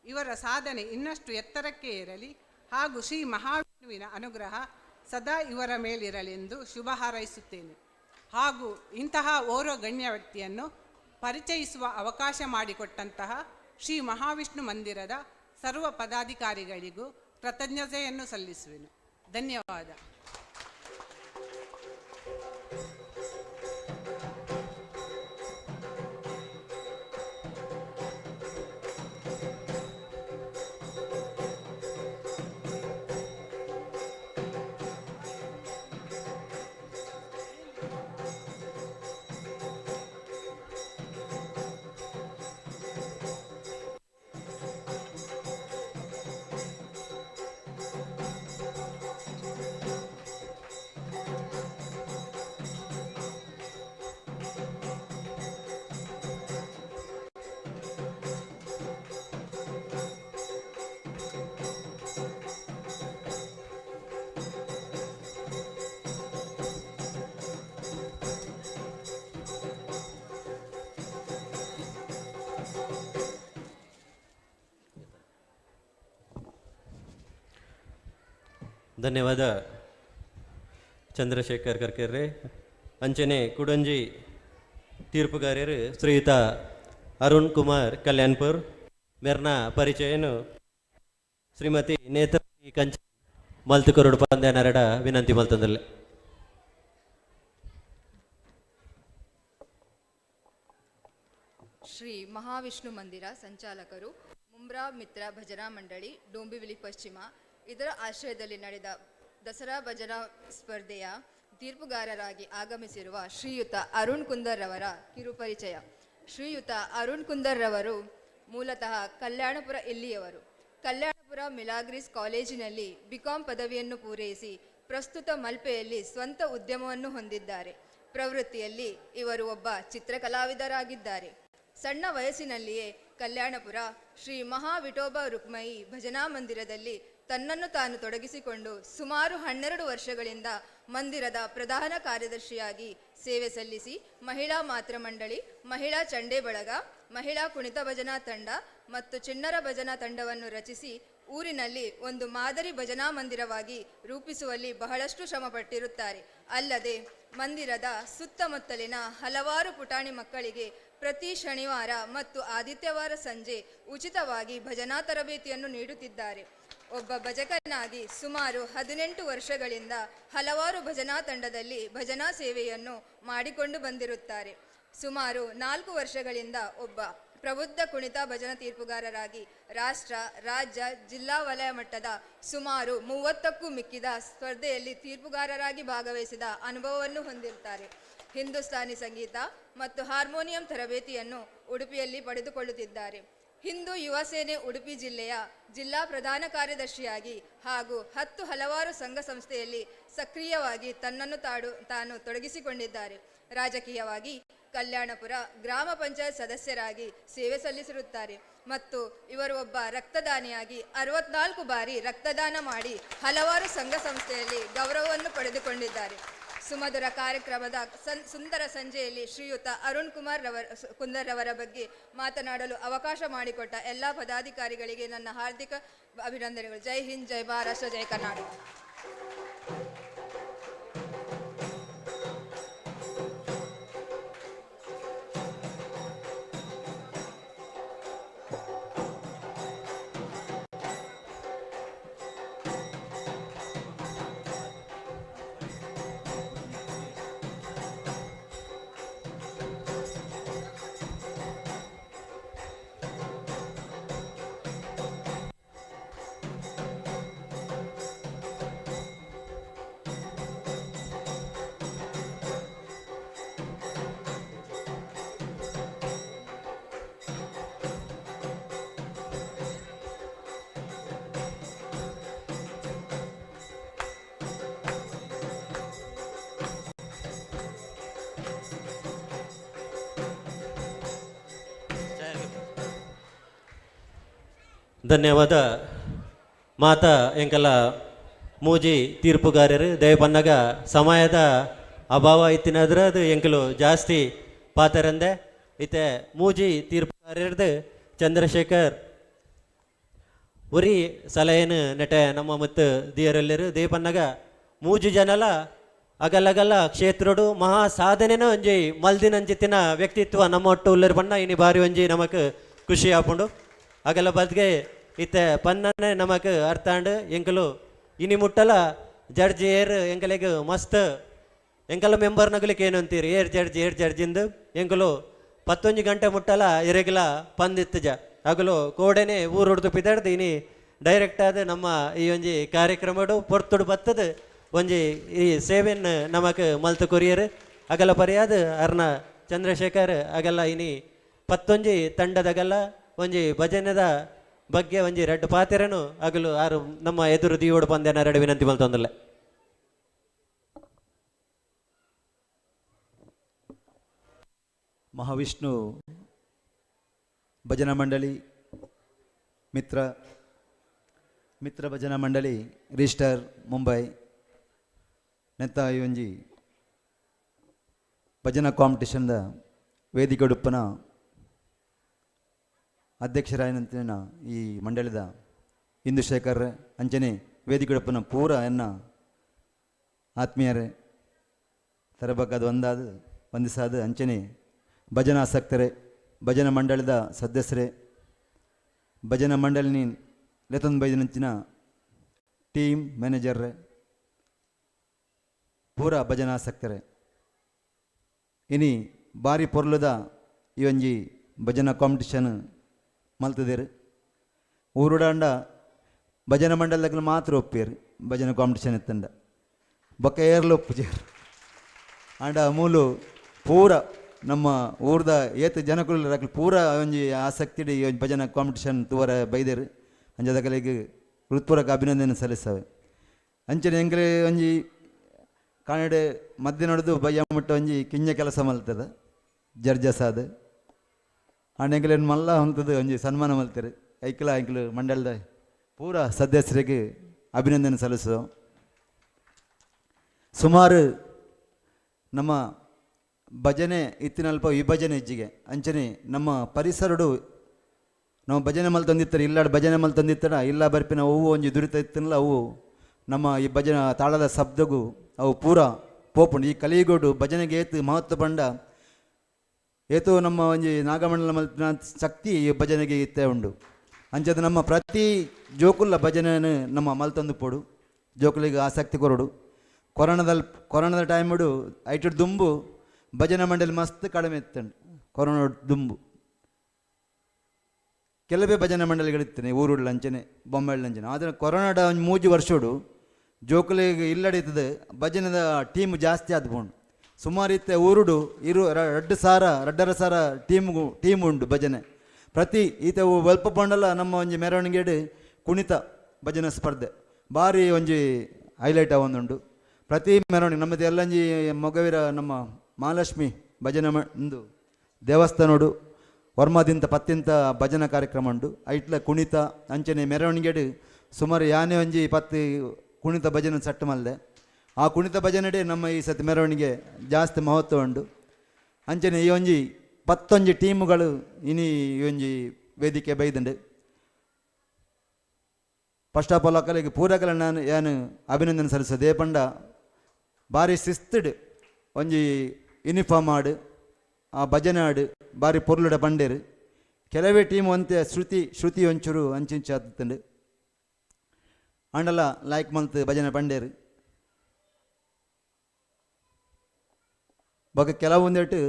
ಇವರ ಸಾಧನೆ ಇನ್ನಷ್ಟು ಎತ್ತರಕ್ಕೆ ಏರಲಿ ಹಾಗೂ ಶ್ರೀ ಮಹಾವಿಷ್ಣುವಿನ ಅನುಗ್ರಹ ಸದಾ ಇವರ ಮೇಲಿರಲೆಂದು ಶುಭ ಹಾರೈಸುತ್ತೇನೆ. ಹಾಗೂ ಇಂತಹ ಓರ್ವ ಗಣ್ಯ ವ್ಯಕ್ತಿಯನ್ನು ಪರಿಚಯಿಸುವ ಅವಕಾಶ ಮಾಡಿಕೊಟ್ಟಂತಹ ಶ್ರೀ ಮಹಾವಿಷ್ಣು ಮಂದಿರದ ಸರ್ವ ಪದಾಧಿಕಾರಿಗಳಿಗೂ ಕೃತಜ್ಞತೆಯನ್ನು ಸಲ್ಲಿಸುವೆನು. ಧನ್ಯವಾದ. ಧನ್ಯವಾದ ಚಂದ್ರಶೇಖರ್ ಕರ್ಕೆರ್ರೆ. ಅಂಚನೆ ಕುಡಂಜಿ ತೀರ್ಪುಗಾರರು ಶ್ರೀಯುತ ಅರುಣ್ ಕುಮಾರ್ ಕಲ್ಯಾಣ್ಪುರ್ ಮೆರ್ನ ಪರಿಚಯನು ಶ್ರೀಮತಿ ನೇತ್ರ ಕಂಚ ಮಲ್ತುಕೊರಡು ಪಂದ್ಯ ನರಡ ವಿನಂತಿ ಮಲ್ತಂದಲ್ಲೇ. ಶ್ರೀ ಮಹಾವಿಷ್ಣು ಮಂದಿರ ಸಂಚಾಲಕರು ಮುಮ್ರಾ ಮಿತ್ರ ಭಜನಾ ಮಂಡಳಿ ಡೋಂಬಿವಿಲಿ ಪಶ್ಚಿಮ ಇದರ ಆಶ್ರಯದಲ್ಲಿ ನಡೆದ ದಸರಾ ಭಜನಾ ಸ್ಪರ್ಧೆಯ ತೀರ್ಪುಗಾರರಾಗಿ ಆಗಮಿಸಿರುವ ಶ್ರೀಯುತ ಅರುಣ್ ಕುಂದರ್ ರವರ ಕಿರುಪರಿಚಯ. ಶ್ರೀಯುತ ಅರುಣ್ ಕುಂದರ್ ರವರು ಮೂಲತಃ ಕಲ್ಯಾಣಪುರ ಇಲ್ಲಿಯವರು. ಕಲ್ಯಾಣಪುರ ಮಿಲಾಗ್ರಿಸ್ ಕಾಲೇಜಿನಲ್ಲಿ ಬಿಕಾಂ ಪದವಿಯನ್ನು ಪೂರೈಸಿ ಪ್ರಸ್ತುತ ಮಲ್ಪೆಯಲ್ಲಿ ಸ್ವಂತ ಉದ್ಯಮವನ್ನು ಹೊಂದಿದ್ದಾರೆ. ಪ್ರವೃತ್ತಿಯಲ್ಲಿ ಇವರು ಒಬ್ಬ ಚಿತ್ರಕಲಾವಿದರಾಗಿದ್ದಾರೆ. ಸಣ್ಣ ವಯಸ್ಸಿನಲ್ಲಿಯೇ ಕಲ್ಯಾಣಪುರ ಶ್ರೀ ಮಹಾವಿಠೋಬ ರುಕ್ಮಯಿ ಭಜನಾ ಮಂದಿರದಲ್ಲಿ ತನ್ನನ್ನು ತಾನು ತೊಡಗಿಸಿಕೊಂಡು ಸುಮಾರು 12 ವರ್ಷಗಳಿಂದ ಮಂದಿರದ ಪ್ರಧಾನ ಕಾರ್ಯದರ್ಶಿಯಾಗಿ ಸೇವೆ ಸಲ್ಲಿಸಿ ಮಹಿಳಾ ಮಾತೃ ಮಂಡಳಿ, ಮಹಿಳಾ ಚಂಡೆ ಬಳಗ, ಮಹಿಳಾ ಕುಣಿತ ಭಜನಾ ತಂಡ ಮತ್ತು ಚಿಣ್ಣರ ಭಜನಾ ತಂಡವನ್ನು ರಚಿಸಿ ಊರಿನಲ್ಲಿ ಒಂದು ಮಾದರಿ ಭಜನಾ ಮಂದಿರವಾಗಿ ರೂಪಿಸುವಲ್ಲಿ ಬಹಳಷ್ಟು ಶ್ರಮಪಟ್ಟಿರುತ್ತಾರೆ. ಅಲ್ಲದೆ ಮಂದಿರದ ಸುತ್ತಮುತ್ತಲಿನ ಹಲವಾರು ಪುಟಾಣಿ ಮಕ್ಕಳಿಗೆ ಪ್ರತಿ ಶನಿವಾರ ಮತ್ತು ಆದಿತ್ಯವಾರ ಸಂಜೆ ಉಚಿತವಾಗಿ ಭಜನಾ ತರಬೇತಿಯನ್ನು ನೀಡುತ್ತಿದ್ದಾರೆ. ಒಬ್ಬ ಭಜಕನಾಗಿ ಸುಮಾರು 18 ವರ್ಷಗಳಿಂದ ಹಲವಾರು ಭಜನಾ ತಂಡದಲ್ಲಿ ಭಜನಾ ಸೇವೆಯನ್ನು ಮಾಡಿಕೊಂಡು ಬಂದಿರುತ್ತಾರೆ. ಸುಮಾರು 4 ವರ್ಷಗಳಿಂದ ಒಬ್ಬ ಪ್ರಬುದ್ಧ ಕುಣಿತ ಭಜನಾ ತೀರ್ಪುಗಾರರಾಗಿ ರಾಷ್ಟ್ರ, ರಾಜ್ಯ, ಜಿಲ್ಲಾ ವಲಯ ಮಟ್ಟದ ಸುಮಾರು 30ಕ್ಕೂ ಮಿಕ್ಕಿದ ಸ್ಪರ್ಧೆಯಲ್ಲಿ ತೀರ್ಪುಗಾರರಾಗಿ ಭಾಗವಹಿಸಿದ ಅನುಭವವನ್ನು ಹೊಂದಿರುತ್ತಾರೆ. ಹಿಂದೂಸ್ತಾನಿ ಸಂಗೀತ ಮತ್ತು ಹಾರ್ಮೋನಿಯಂ ತರಬೇತಿಯನ್ನು ಉಡುಪಿಯಲ್ಲಿ ಪಡೆದುಕೊಳ್ಳುತ್ತಿದ್ದಾರೆ. ಹಿಂದೂ ಯುವ ಸೇನೆ ಉಡುಪಿ ಜಿಲ್ಲೆಯ ಜಿಲ್ಲಾ ಪ್ರಧಾನ ಕಾರ್ಯದರ್ಶಿಯಾಗಿ ಹಾಗೂ 10 ಹಲವಾರು ಸಂಘ ಸಂಸ್ಥೆಯಲ್ಲಿ ಸಕ್ರಿಯವಾಗಿ ತನ್ನನ್ನು ತಾನು ತೊಡಗಿಸಿಕೊಂಡಿದ್ದಾರೆ. ರಾಜಕೀಯವಾಗಿ ಕಲ್ಯಾಣಪುರ ಗ್ರಾಮ ಪಂಚಾಯತ್ ಸದಸ್ಯರಾಗಿ ಸೇವೆ ಸಲ್ಲಿಸಿರುತ್ತಾರೆ ಮತ್ತು ಇವರು ಒಬ್ಬ ರಕ್ತದಾನಿಯಾಗಿ 64 ಬಾರಿ ರಕ್ತದಾನ ಮಾಡಿ ಹಲವಾರು ಸಂಘ ಸಂಸ್ಥೆಯಲ್ಲಿ ಗೌರವವನ್ನು ಪಡೆದುಕೊಂಡಿದ್ದಾರೆ. ಸುಮಧುರ ಕಾರ್ಯಕ್ರಮದ ಸುಂದರ ಸಂಜೆಯಲ್ಲಿ ಶ್ರೀಯುತ ಅರುಣ್ ಕುಮಾರ್ ಕುಂದರ್ ರವರ ಬಗ್ಗೆ ಮಾತನಾಡಲು ಅವಕಾಶ ಮಾಡಿಕೊಟ್ಟ ಎಲ್ಲ ಪದಾಧಿಕಾರಿಗಳಿಗೆ ನನ್ನ ಹಾರ್ದಿಕ ಅಭಿನಂದನೆಗಳು. ಜೈ ಹಿಂದ್, ಜೈ ಮಹಾರಾಷ್ಟ್ರ, ಜೈ ಕರ್ನಾಟಕ. ಧನ್ಯವಾದ ಮಾತಾ ಎಂಕಲ ಮೂಜಿ ತೀರ್ಪುಗಾರರು ದಯಪನ್ನಗ ಸಮಯದ ಅಭಾವ ಇತ್ತಿನಾದ್ರೆ ಅದು ಎಂಕಲು ಜಾಸ್ತಿ ಪಾತರಂದೆ. ಇತ್ತೆ ಮೂಜಿ ತೀರ್ಪುಗಾರರ್ದು ಚಂದ್ರಶೇಖರ್ ಉರಿ ಸಲಹೆನು ನೆಟೆ ನಮ್ಮ ಮತ್ತು ದಿಯರಲ್ಲಿರು. ದೇಪನ್ನಗ ಮೂಜಿ ಜನಲ ಅಗಲಗಲ ಕ್ಷೇತ್ರಡು ಮಹಾ ಸಾಧನೆನ ಒಂಜಿ ಮಲ್ದಿನಂಚಿತ್ತಿನ ವ್ಯಕ್ತಿತ್ವ ನಮ್ಮ ಒಟ್ಟು ಉಲ್ಲರ್ ಬಣ್ಣ ಇನಿ ಬಾರಿ ಒಂಜಿ ನಮಕ್ ಖುಷಿ ಆಪುಂಡು. ಅಗಲ ಬದ್ಗೆ ಇತ್ತೆ ಪನ್ನನೆ ನಮಕ್ ಅರ್ಥಾಂಡ್. ಎಂಕಲು ಇನಿ ಮುಟ್ಟಲ ಜಡ್ಜ್ ಏರ್ ಎಂಕಲೆಗ್ ಮಸ್ತ್ ಎಂಕಲ ಮೆಂಬರ್ ನಗಲಿಕ್ಕೆ ಏನು ಅಂತೀರಿ ಏರ್ ಜಡ್ಜ್ ಏರ್ ಜಡ್ಜಿಂದು ಎಂಕಲು 11 ಗಂಟೆ ಮುಟ್ಟಲ ಎರೆಗಿಲ ಪಂದಿತ್ತಜ ಅಗಲು ಕೋಡೆನೆ ಊರುಡ್ದು ಪಿದಾಡ್ದು ಇನಿ ಡೈರೆಕ್ಟ್ ಆದ ನಮ್ಮ ಈ ಒಂಜಿ ಕಾರ್ಯಕ್ರಮಡು ಪೊರ್ತುಡು ಬತ್ತದ ಒಂಜಿ ಈ ಸೇವೆಯನ್ನು ನಮಕ್ ಮಲ್ತು ಕೊರಿಯರ್. ಅಗಲ ಪರ್ಯಾದ ಅರ್ನ ಚಂದ್ರಶೇಖರ್ ಅಗಲ ಇನಿ 11 ತಂಡದಗಲ ಒಂಜಿ ಭಜನೆದ ಬಗ್ಗೆ ಒಂಜಿ ರಡ್ಡು ಪಾತೆರನು ಅಗಲು ಆರು ನಮ್ಮ ಎದುರು ದಿಯೋಡು ಪಂದ್ಯನ ಎರಡು ವಿನಂತಿ ಮಲ್ತೊಂದಲ್ಲ. ಮಹಾವಿಷ್ಣು ಭಜನಾ ಮಂಡಳಿ ಮಿತ್ರ ಮಿತ್ರ ಭಜನಾ ಮಂಡಳಿ ರಿಜಿಸ್ಟರ್ ಮುಂಬೈ ನೆತ್ತ ಈ ಒಂಜಿ ಭಜನಾ ಕಾಂಪಿಟಿಷನ್ದ ವೇದಿಕೆ ಉಡುಪ್ಪನ ಅಧ್ಯಕ್ಷರಾಯನಂತಿನ ಈ ಮಂಡಳಿದ ಇಂದುಶೇಖರ್ ಅಂಚನೆ ವೇದಿಕೆ ಉಡುಪ್ಪನ ಪೂರ ಎನ್ನ ಆತ್ಮೀಯರೇ ತರಬೇಕಾದ ಒಂದಾದ ವಂದಿಸಾದ ಅಂಚನೆ ಭಜನಾಸಕ್ತರೇ ಭಜನಾ ಮಂಡಳಿದ ಸದಸ್ಯರೇ ಭಜನಾ ಮಂಡಳಿನಿ ಲೆತೊಂದು ಬೈದಿನಂಚಿನ ಟೀಮ್ ಮ್ಯಾನೇಜರ್ರೆ ಪೂರ ಭಜನಾಸಕ್ತರೇ ಇನಿ ಬಾರಿ ಪೊರ್ಲುದ ಈ ಒಂಜಿ ಭಜನಾ ಕಾಂಪಿಟಿಷನ್ ಮಲ್ತದೇರು. ಊರುಡಾಂಡ ಭಜನಾ ಮಂಡಲದಕ್ಕೆ ಮಾತ್ರ ಒಪ್ಪಿಯರು ಭಜನಾ ಕಾಂಪಿಟಿಷನ್ ಎತ್ತಂಡ ಬೊಕ್ಕ ಏರ್ಲು ಒಪ್ಪುಜೇರು. ಆಂಡ ಮೂಲು ಪೂರ ನಮ್ಮ ಊರ್ದ ಏತ್ ಜನಕುಲು ರಕ್ಲು ಪೂರ ಒಂಜಿ ಆಸಕ್ತಿ ಈ ಒಂಜಿ ಭಜನಾ ಕಾಂಪಿಟಿಷನ್ ತೂವರ ಬೈದೇರು. ಅಂಜದಕಲಿಗೆ ಹೃತ್ಪೂರ್ವಕ ಅಭಿನಂದನೆ ಸಲ್ಲಿಸ್ತವೆ. ಅಂಚನೆ ಎಂಕಲೆ ಒಂಜಿ ಕಾನಡೆ ಮಧ್ಯ ನಡೆದು ಬಯ್ಯ ಮುಟ್ಟ ಒಂಜಿ ಕಿಂಜ ಕೆಲಸ ಮಲ್ತದ ಜಡ್ಜಸ್ ಆದ ಆಂಡ ಎಂಕಲೇನು ಮಲ್ಲ ಹೊಂತದ್ದು ಒಂಜಿ ಸನ್ಮಾನ ಮಲ್ತಾರೆ. ಐಕ್ಲ ಎಂಕಲು ಮಂಡಲದ ಪೂರ ಸದಸ್ಯರಿಗೆ ಅಭಿನಂದನೆ ಸಲ್ಲಿಸುವ. ಸುಮಾರು ನಮ್ಮ ಭಜನೆ ಇತ್ತಿನಲ್ಪ ವಿಭಜನೆ ಇಜ್ಜಿಗೆ ಅಂಚನೆ ನಮ್ಮ ಪರಿಸರಡು ನಾವು ಭಜನೆ ಮಲ್ ತಂದಿತ್ತಾರೆ ಇಲ್ಲಾಡು ಭಜನೆ ಮಲ್ ತಂದಿತ್ತಾರ ಇಲ್ಲ ಬರ್ಪಿನ ಅವು ಒಂಜಿ ದುರಿತ ಇತ್ತನಲ್ಲ ಅವು ನಮ್ಮ ಈ ಭಜನೆ ತಾಳದ ಶಬ್ದಗೂ ಅವು ಪೂರ ಪೋಪುಂಡು. ಈ ಕಲಿಗೋಡು ಭಜನೆಗೆ ಏತು ಮಹತ್ವ ಪಂಡ ಏತು ನಮ್ಮ ಒಂಜಿ ನಾಗಮಂಡಲ ಮಲ್ಪಿನ ಶಕ್ತಿ ಈ ಭಜನೆಗೆ ಇತ್ತೆ ಉಂಡು. ಅಂಚದ ನಮ್ಮ ಪ್ರತಿ ಜೋಕುಲ್ಲ ಭಜನೆಯನ್ನು ನಮ್ಮ ಮಲ್ತಂದು ಪೋಡು ಜೋಕುಲಿಗೆ ಆಸಕ್ತಿ ಕೊರಡು. ಕೊರೋನಾದಲ್ಲಿ ಕೊರೋನಾದ ಟೈಮುಡು ಐಟು ದುಂಬು ಭಜನಾ ಮಂಡಳಿ ಮಸ್ತ್ ಕಡಿಮೆ ಇತ್ತಂಡು. ಕೊರೋನಾ ದುಂಬು ಕೆಲವೇ ಭಜನಾ ಮಂಡಳಿಗಳಿತ್ತೇನೆ ಊರುಡ್ಲ ಅಂಚನೆ ಬೊಂಬೆಳ್ಳ ಅಂಚನೆ. ಆದರೆ ಕೊರೋನಾಡ ಒಂದು 3 ವರ್ಷಡು ಜೋಕುಲಿಗೆ ಇಲ್ಲಡಿತದೆ ಭಜನೆದ ಟೀಮ್ ಜಾಸ್ತಿ ಆದ್ಕೊಂಡು ಸುಮಾರು ಇತ್ತೆ ಊರುಡು ಇರು 2,000 2,500 ಟೀಮ್ ಉಂಡು ಭಜನೆ. ಪ್ರತಿ ಈತ ಒಲ್ಪ ಪಂಡಲ ನಮ್ಮ ಒಂಜಿ ಮೆರವಣಿಗೆಡು ಕುಣಿತ ಭಜನೆ ಸ್ಪರ್ಧೆ ಭಾರಿ ಒಂಜಿ ಹೈಲೈಟ್ ಆವೊಂದುಂಡು. ಪ್ರತಿ ಮೆರವಣಿಗೆ ನಮ್ಮದು ಎಲ್ಲಂಜಿ ಮೊಗವೀರ ನಮ್ಮ ಮಹಾಲಕ್ಷ್ಮಿ ಭಜನೆ ಒಂದು ದೇವಸ್ಥಾನೋಡು ವರ್ಮದಿಂತ ಪತ್ತಿಂತ ಭಜನಾ ಕಾರ್ಯಕ್ರಮ ಉಂಡು. ಐಟ್ಲ ಕುಣಿತ ಅಂಚನೆ ಮೆರವಣಿಗೆಡು ಸುಮಾರು ಯಾನೆ ಒಂಜಿ 10 ಕುಣಿತ ಭಜನೆ ಸಟ್ಟು ಮಲ್ದೆ. ಆ ಕುಣಿತ ಭಜನೆಡೆ ನಮ್ಮ ಈ ಸತಿ ಮೆರವಣಿಗೆ ಜಾಸ್ತಿ ಮಹತ್ವ ಉಂಡು. ಅಂಚನೆ ಈ ಒಂಜಿ 11 ಟೀಮುಗಳು ಇನಿ ಈ ಒಂಜಿ ವೇದಿಕೆ ಬೈದಂಡು. ಫಸ್ಟ್ ಆಫ್ ಆಲ್ ಅಕ್ಕಲಿಗೆ ಪೂರಕಲ ನಾನು ಏನು ಅಭಿನಂದನೆ ಸಲ್ಲಿಸೋದು. ಪಂಡ ಭಾರಿ ಶಿಸ್ತುಡು ಒಂಜಿ ಯೂನಿಫಾರ್ಮ್ ಆಡು ಆ ಭಜನೆ ಆಡು ಭಾರಿ ಪೊರ್ಲುಡ ಬಂಡೇರು. ಕೆಲವೇ ಟೀಮ್ ಒಂತೆ ಶ್ರುತಿ ಶ್ರುತಿ ಒಂಚೂರು ಅಂಚಿಂಚು ಆತಂಡು ಆಂಡಲ ಲಾಯ್ಕ್ ಮಂತ್ ಭಜನೆ ಬಂಡೇರು. ಬೊಕ ಕೆಲವೊಂದೆಟ್ಟು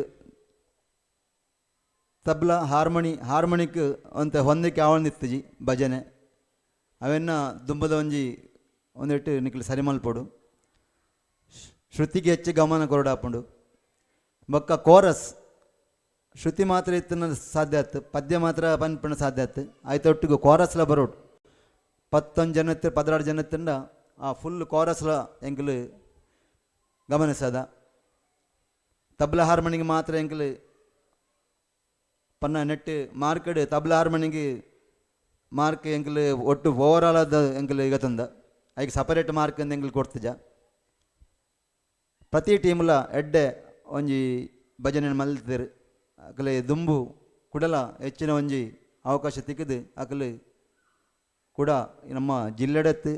ತಬ್ಲಾ ಹಾರ್ಮೋನಿ ಹಾರ್ಮೋನಿಕ್ ಅಂತ ಹೊಂದಿಕೆ ಆವೊಂದಿತ್ತಜಿ ಭಜನೆ ಅವೆನ್ನ ದುಂಬದ ಒಂಜಿ ಒಂದೆಟ್ಟು ನಿಕ್ಲು ಸರಿ ಮಲ್ಪೊಡು. ಶ್ರುತಿಗೆ ಹೆಚ್ಚು ಗಮನ ಕೊರಡಾಪುಂಡು. ಬೊಕ್ಕ ಕೋರಸ್ ಶ್ರುತಿ ಮಾತ್ರ ಇತ್ತನ ಸಾಧ್ಯ ಆತು ಪದ್ಯ ಮಾತ್ರ ಪನ್ಪಣ ಸಾಧ್ಯ ಆತು ಆಯ್ತು ಒಟ್ಟಿಗೆ ಕೋರಸ್ಲ ಬರೋಡು 11 ಜನ 16 ಜನ ತಂಡ ಆ ಫುಲ್ ಕೋರಸ್ಲ ಎಂಕಲು ಗಮನಿಸದ. ತಬ್ಲಾ ಹಾರ್ಮೋನಿಗೆ ಮಾತ್ರ ಎಂಕಲು ಪನ್ನ ನೆಟ್ ಮಾರ್ಕೆಟ್ ತಬ್ಲಾ ಹಾರ್ಮೋನಿಗೆ ಮಾರ್ಕ್ ಎಂಕಲ್ ಒಟ್ಟು ಓವರಾಲ್ ಆದ ಎಂಕಲ್ ಈಗ ತಂದ ಐಕ್ ಸಪರೇಟ್ ಮಾರ್ಕ್ ಅಂದ್ ಎಂಕಲ್ ಕೊಡ್ತಿಜ. ಪ್ರತಿ ಟೀಮ್ಲ ಎಡ್ಡೆ ಒಂಜಿ ಭಜನೆ ಮಲ್ತಿರು ಅಕಲೆ ದುಂಬು ಕುಡಲ ಹೆಚ್ಚಿನ ಒಂಜಿ ಅವಕಾಶ ತಿಕ್ಕಿದು ಅಕಲೆ ಕೂಡ ನಮ್ಮ ಜಿಲ್ಲೆಡತ್ತು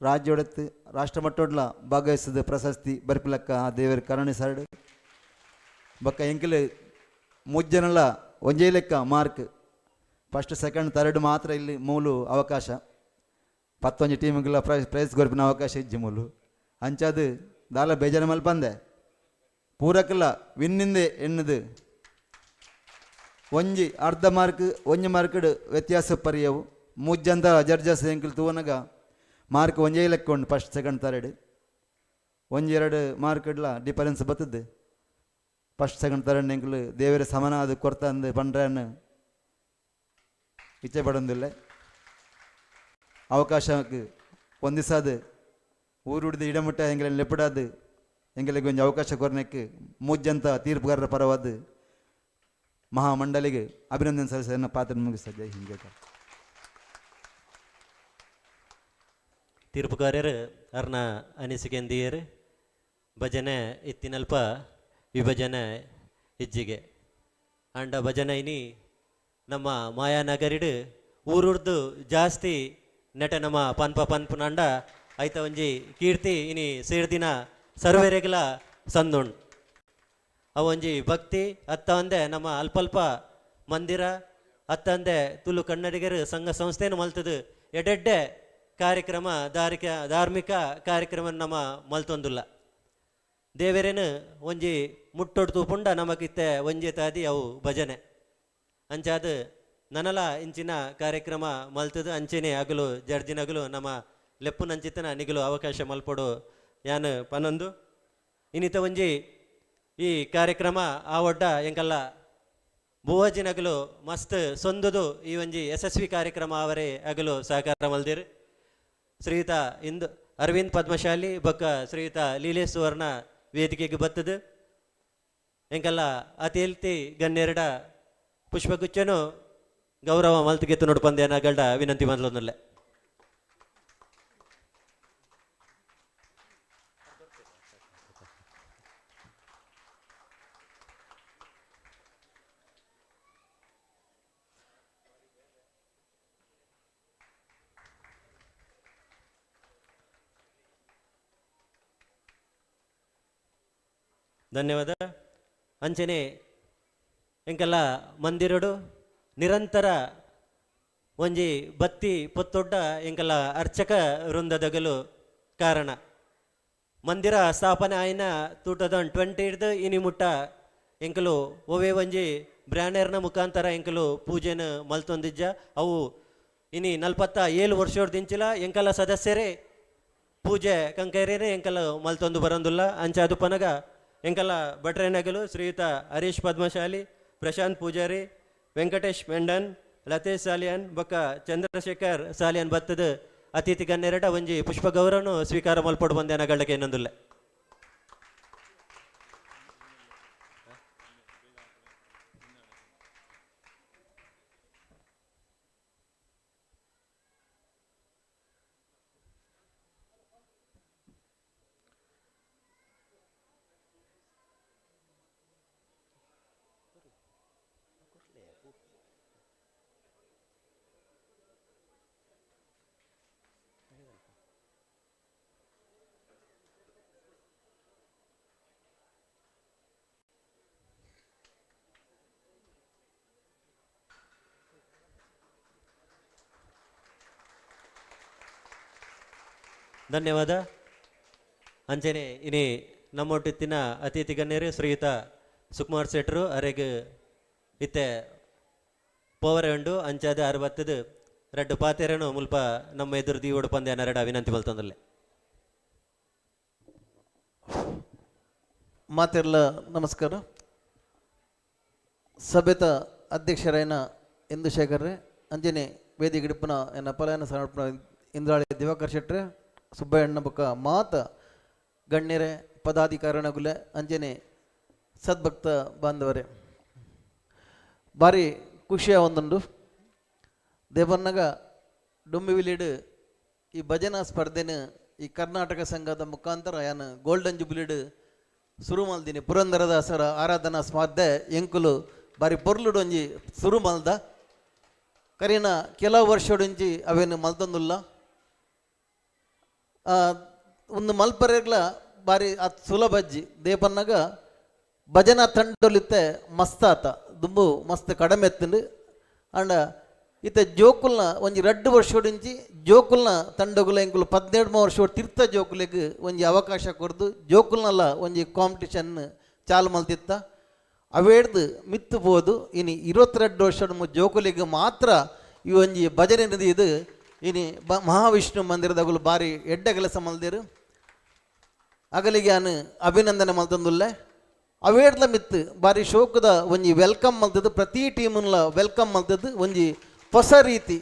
ರಾಜ್ಯಡತ್ತು ರಾಷ್ಟ್ರ ಮಟ್ಟೊಡ್ಲ ಭಾಗವಹಿಸಿದ ಪ್ರಶಸ್ತಿ ಬರ್ಪಿಲಕ್ಕ ಆ ದೇವರ ಕರುಣೆ ಸರಡು. ಬೊಕ್ಕ ಎಂಕಲ್ ಮೂಜನಲ ಒಂಜೇ ಲೆಕ್ಕ ಮಾರ್ಕ್ ಫಸ್ಟ್ ಸೆಕೆಂಡ್ ಥರ್ಡ್ ಮಾತ್ರ ಇಲ್ಲಿ ಮೂಲು ಅವಕಾಶ. ಪತ್ತೊಂಜಿ ಟೀಮ್ಗೆಲ್ಲ ಪ್ರೈಸ್ ಕೊರ್ಪಿನ ಅವಕಾಶ ಇಜ್ಜಿ ಮೂಲು. ಅಂಚಾದು ದಾಲ ಬೇಜಾರು ಮಲ್ಪಂದೆ ಪೂರಕಲ್ಲ ವಿನ್ನಿಂದೆ ಎಣ್ಣದು ಒಂಜಿ ಅರ್ಧ ಮಾರ್ಕ್ ಒಂಜಿ ಮಾರ್ಕ್ಡ್ ವ್ಯತ್ಯಾಸ ಪರಿಯವು. ಮೂಜಂತ ಜಡ್ಜಸ್ ಎಂಕಲ್ ತೂವನಗ ಮಾರ್ಕ್ ಒಂಜೇ ಲೆಕ್ಕ ಉಂಡು ಫಸ್ಟ್ ಸೆಕೆಂಡ್ ಥರ್ಡ್. ಒಂಜಿ ಎರಡು ಮಾರ್ಕ್ಡ್ಲ ಡಿಫರೆನ್ಸ್ ಬರ್ತದೆ. ಫಸ್ಟ್ ಸೆಕೆಂಡ್ ಥರ್ಡ್ ಎಂಕಲ್ ದೇವರ ಸಮಾನ ಅದು ಕೊರ್ತ ಅಂದು ಪಂಡ್ರನ್ನು ಇಚ್ಛೆ ಪಡೊಂದಿಲ್ಲ. ಅವಕಾಶಕ್ಕೆ ಒಂದಿಸಾದು ಊರುಡಿದ ಇಡಮುಟ್ಟ ಎಂಗಲ ಲೆಪ್ಪಡಾದು ಎಂಗಳಿಗೆ ಒಂಜಿ ಅವಕಾಶ ಕೊರ್ನೆಕ್ಕೆ ಮೂಜಂತ ತೀರ್ಪುಗಾರರ ಪರವಾದ ಮಹಾಮಂಡಲಿಗೆ ಅಭಿನಂದನೆ ಸಲ್ಲಿಸ ಪಾತ್ರ ಮುಗಿಸ. ಜೈ ಹಿಂದ್ ಜೈ ಕರ್ನಾಟಕ. ತೀರ್ಪುಗಾರರು ಅರ್ನ ಅನಿಸಿಕೆಂದಿಯರು ಭಜನೆ ಇತ್ತಿನಲ್ಪ ವಿಭಜನೆ ಇಜ್ಜಿಗೆ ಅಂಡ ಭಜನೆ ಇನಿ ನಮ್ಮ ಮಾಯಾನಗರಿಡು ಊರುರ್ದು ಜಾಸ್ತಿ ನೆಟ ನಮ್ಮ ಪನ್ಪ ಪನ್ಪುನಂಡ ಐತ ಒಂಜಿ ಕೀರ್ತಿ ಇನಿ ಸೇರ್ದಿನ ಸರ್ವೆರೆಗ್ಲ ಸಂದುಂಡು. ಅವೊಂಜಿ ಭಕ್ತಿ ಅತ್ತ ಒಂದೆ ನಮ್ಮ ಅಲ್ಪಲ್ಪ ಮಂದಿರ ಅತ್ತಂದೆ ತುಳು ಕನ್ನಡಿಗರು ಸಂಘ ಸಂಸ್ಥೆಯನ್ನು ಮಲ್ತದು ಎಡೆಡ್ಡೆ ಕಾರ್ಯಕ್ರಮ ಧಾರ್ಮಿಕ ಕಾರ್ಯಕ್ರಮ ನಮ್ಮ ಮಲ್ತೊಂದುಲ್ಲ. ದೇವರೇನು ಒಂಜಿ ಮುಟ್ಟೊಡು ತೂಪುಂಡ ನಮಗಿತ್ತೆ ಒಂಜಿ ತಾದಿ ಅವು ಭಜನೆ ಅಂಚಾದ ನನಲ ಇಂಚಿನ ಕಾರ್ಯಕ್ರಮ ಮಲ್ತದು ಅಂಚೆನೆ ಅಗಲು ಜಡ್ಜಿನಗಲು ನಮ್ಮ ಲೆಪ್ಪುನಂಚಿತನ ನಿಗಲು ಅವಕಾಶ ಮಲ್ಪೊಡು ಯಾನು ಪನೊಂದು. ಇನ್ನಿತ ಒಂಜಿ ಈ ಕಾರ್ಯಕ್ರಮ ಆವೊಡ್ಡ ಎಂಕಲ್ಲ ಬೂವಜಿನಗಲು ಮಸ್ತ್ ಸೊಂದುದು ಈ ಒಂಜಿ ಯಶಸ್ವಿ ಕಾರ್ಯಕ್ರಮ ಅವರೇ ಅಗಲು ಸಹಕಾರ ಮಲ್ದಿರು. ಶ್ರೀಯುತ ಇಂದು ಅರವಿಂದ್ ಪದ್ಮಶಾಲಿ ಬೊಕ್ಕ ಶ್ರೀಯುತ ಲೀಲೇಶ್ ಸುವರ್ಣ ವೇದಿಕೆಗೆ ಬತ್ತದು ಎಂಕಲ್ಲ ಅತಿಲ್ತಿ ಗನ್ನೆರಡ ಪುಷ್ಪಗುಚ್ಛನು ಗೌರವ ಮಲ್ತಿಗೆತ್ತು ನೋಡ್ಪಂದೇನ ಗಲ್ಡ ವಿನಂತಿ ಮಲ್ತೊಂದುಲ್ಲೆ. ಧನ್ಯವಾದ. ಅಂಚನೆ ಎಂಕಲ್ಲ ಮಂದಿರಡು ನಿರಂತರ ಒಂಜಿ ಬತ್ತಿ ಪೊತ್ತೊಡ್ಡ ಎಂಕಲ್ಲ ಅರ್ಚಕ ವೃಂದದಗಲು ಕಾರಣ. ಮಂದಿರ ಸ್ಥಾಪನೆ ಆಯಿನ 2020 ಇನಿ ಮುಟ್ಟ ಎಂಕಲು ಒವೇ ಒಂಜಿ ಬ್ರ್ಯಾನರ್ನ ಮುಖಾಂತರ ಎಂಕಲು ಪೂಜೆನ ಮಲ್ತೊಂದಿಜ್ಜ. ಅವು ಇನಿ 47 ವರ್ಷದಿಂಚಿಲ ಎಂಕಲ ಸದಸ್ಯರೇ ಪೂಜೆ ಕಂಕೈರೇನೆ ಎಂಕಲ ಮಲ್ತೊಂದು ಬರಂದುಲ್ಲ. ಅಂಚಾದು ಪನಗ ಎಂಕಲ ಭಟ್ರೇನಗಲು ಶ್ರೀಯುತ ಹರೀಶ್ ಪದ್ಮಶಾಲಿ, ಪ್ರಶಾಂತ್ ಪೂಜಾರಿ, ವೆಂಕಟೇಶ್ ಮೆಂಡನ್, ಲತೇಶ್ ಸಾಲಿಯನ್ ಬೊಕ್ಕ ಚಂದ್ರಶೇಖರ್ ಸಾಲಿಯನ್ ಬತ್ತದ ಅತಿಥಿ ಗಣ್ಯರಡ ಒಂಜಿ ಪುಷ್ಪ ಗೌರವನು ಸ್ವೀಕಾರ ಮಲ್ಪೊಡು ಬಂದೇನ ಗಳ್ಳಕ್ಕೆ ಇನ್ನೊಂದುಲ್ಲ. ಧನ್ಯವಾದ. ಅಂಚನೆ ಇನಿ ನಮ್ಮೊಟ್ಟಿತ್ತಿನ ಅತಿಥಿ ಗಣ್ಯರು ಶ್ರೀಯುತ ಸುಕುಮಾರ್ ಶೆಟ್ರು ಅರೆಗ್ ಇತ್ತೆ ಪೋವರೆ ಉಂಡು. ಅಂಚಾದ ಅರವತ್ತದು ರಡ್ಡು ಪಾತೆರನು ಮುಲ್ಪ ನಮ್ಮ ಎದುರು ದೀವಡು ಪಂದ್ಯ ನರಡ ವಿನಂತಿ ಬಲ್ತೊಂದಲ್ಲೆ. ಮಾತೆರ್ಲ ನಮಸ್ಕಾರ. ಸಭೆತ ಅಧ್ಯಕ್ಷರಾಯನ ಇಂದು ಶೇಖರ್ರೆ, ಅಂಜನೆ ವೇದಿಕೆ ಗಿಡಪುನ ಎನ್ನ ಪಲಾಯನ ಸಮರ್ಪಣ ಇಂದ್ರಾಳಿ ದಿವಾಕರ್ ಶೆಟ್ರೆ, ಸುಬ್ಬಯ್ಯಣ್ಣ ಬೊಕ್ಕ ಮಾತ ಗಣ್ಯರೇ, ಪದಾಧಿಕಾರಿನಗುಲೆ, ಅಂಜನೆ ಸದ್ಭಕ್ತ ಬಾಂಧವರೇ, ಭಾರಿ ಖುಷಿಯ ಒಂದುಂಡು. ದೇವನ್ನಗ ಡೊಂಬಿವಿಲಿಡ್ ಈ ಭಜನಾ ಸ್ಪರ್ಧೆನ ಈ ಕರ್ನಾಟಕ ಸಂಘದ ಮುಖಾಂತರ ಯಾನ್ ಗೋಲ್ಡನ್ ಜುಬಿಲಿಡ್ ಸುರು ಮಲ್ದಿನಿ. ಪುರಂದರದಾಸರ ಆರಾಧನಾ ಸ್ಪರ್ಧೆ ಎಂಕುಲು ಬಾರಿ ಪೊರ್ಲುಡೊಂಜಿ ಸುರು ಮಲ್ದ. ಕರಿನ ಕೆಲವು ವರ್ಷೊಡೊಂಜಿ ಅವೇನು ಮಲ್ತೊಂದುಲ್ಲ. ಒಂದು ಮಲ್ಪರೆಗ್ಲ ಬಾರಿ ಅತ್ ಸುಲಭಜ್ಜಿ. ದೇಪನ್ನಗ ಭಜನಾ ತಂಡೊಲಿತ್ತೆ ಮಸ್ತಾತ ದುಂಬು ಮಸ್ತ್ ಕಡಿಮೆ ಎತ್ತುಂಡು. ಆಂಡ ಇತ್ತೆ ಜೋಕುಲ್ನ ಒಂಜಿ ರಡ್ಡು ವರ್ಷೊಡಿಂಚಿ ಜೋಕುಲ್ನ ತಂಡಗುಲ ಎಂಕುಲು 12 ವರ್ಷ ತೀರ್ಥ ಜೋಕುಲೆಗ್ ಒಂಜಿ ಅವಕಾಶ ಕೊರ್ದು ಜೋಕುಲ್ನಲ್ಲ ಒಂಜಿ ಕಾಂಪಿಟಿಷನ್ ಚಾಲು ಮಲ್ತಿತ್ತ. ಅವೇಡ್ದು ಮಿತ್ತು ಪೋದು ಇನಿ 22 ವರ್ಷ ಜೋಕುಲೆಗ್ ಮಾತ್ರ ಈ ಒಂಜಿ ಭಜನೆ ಇದು ಇನಿ ಮಹಾವಿಷ್ಣು ಮಂದಿರದಗುಲು ಬಾರಿ ಎಡ್ಡೆ ಕೆಲಸ ಮಲ್ದಿರು. ಅಗಲಿಗೆ ಯಾನು ಅಭಿನಂದನೆ ಮಲ್ತೊಂದುಲ್ಲೆ. ಅವೇಡ್ಲ ಮಿತ್ತು ಬಾರಿ ಶೋಕದ ಒಂಜಿ welcome ಮಲ್ತದ್ದು, ಪ್ರತಿ ಟೀಮ್ಲ welcome ಮಲ್ತದ್ದು ಒಂಜಿ ಹೊಸ ರೀತಿ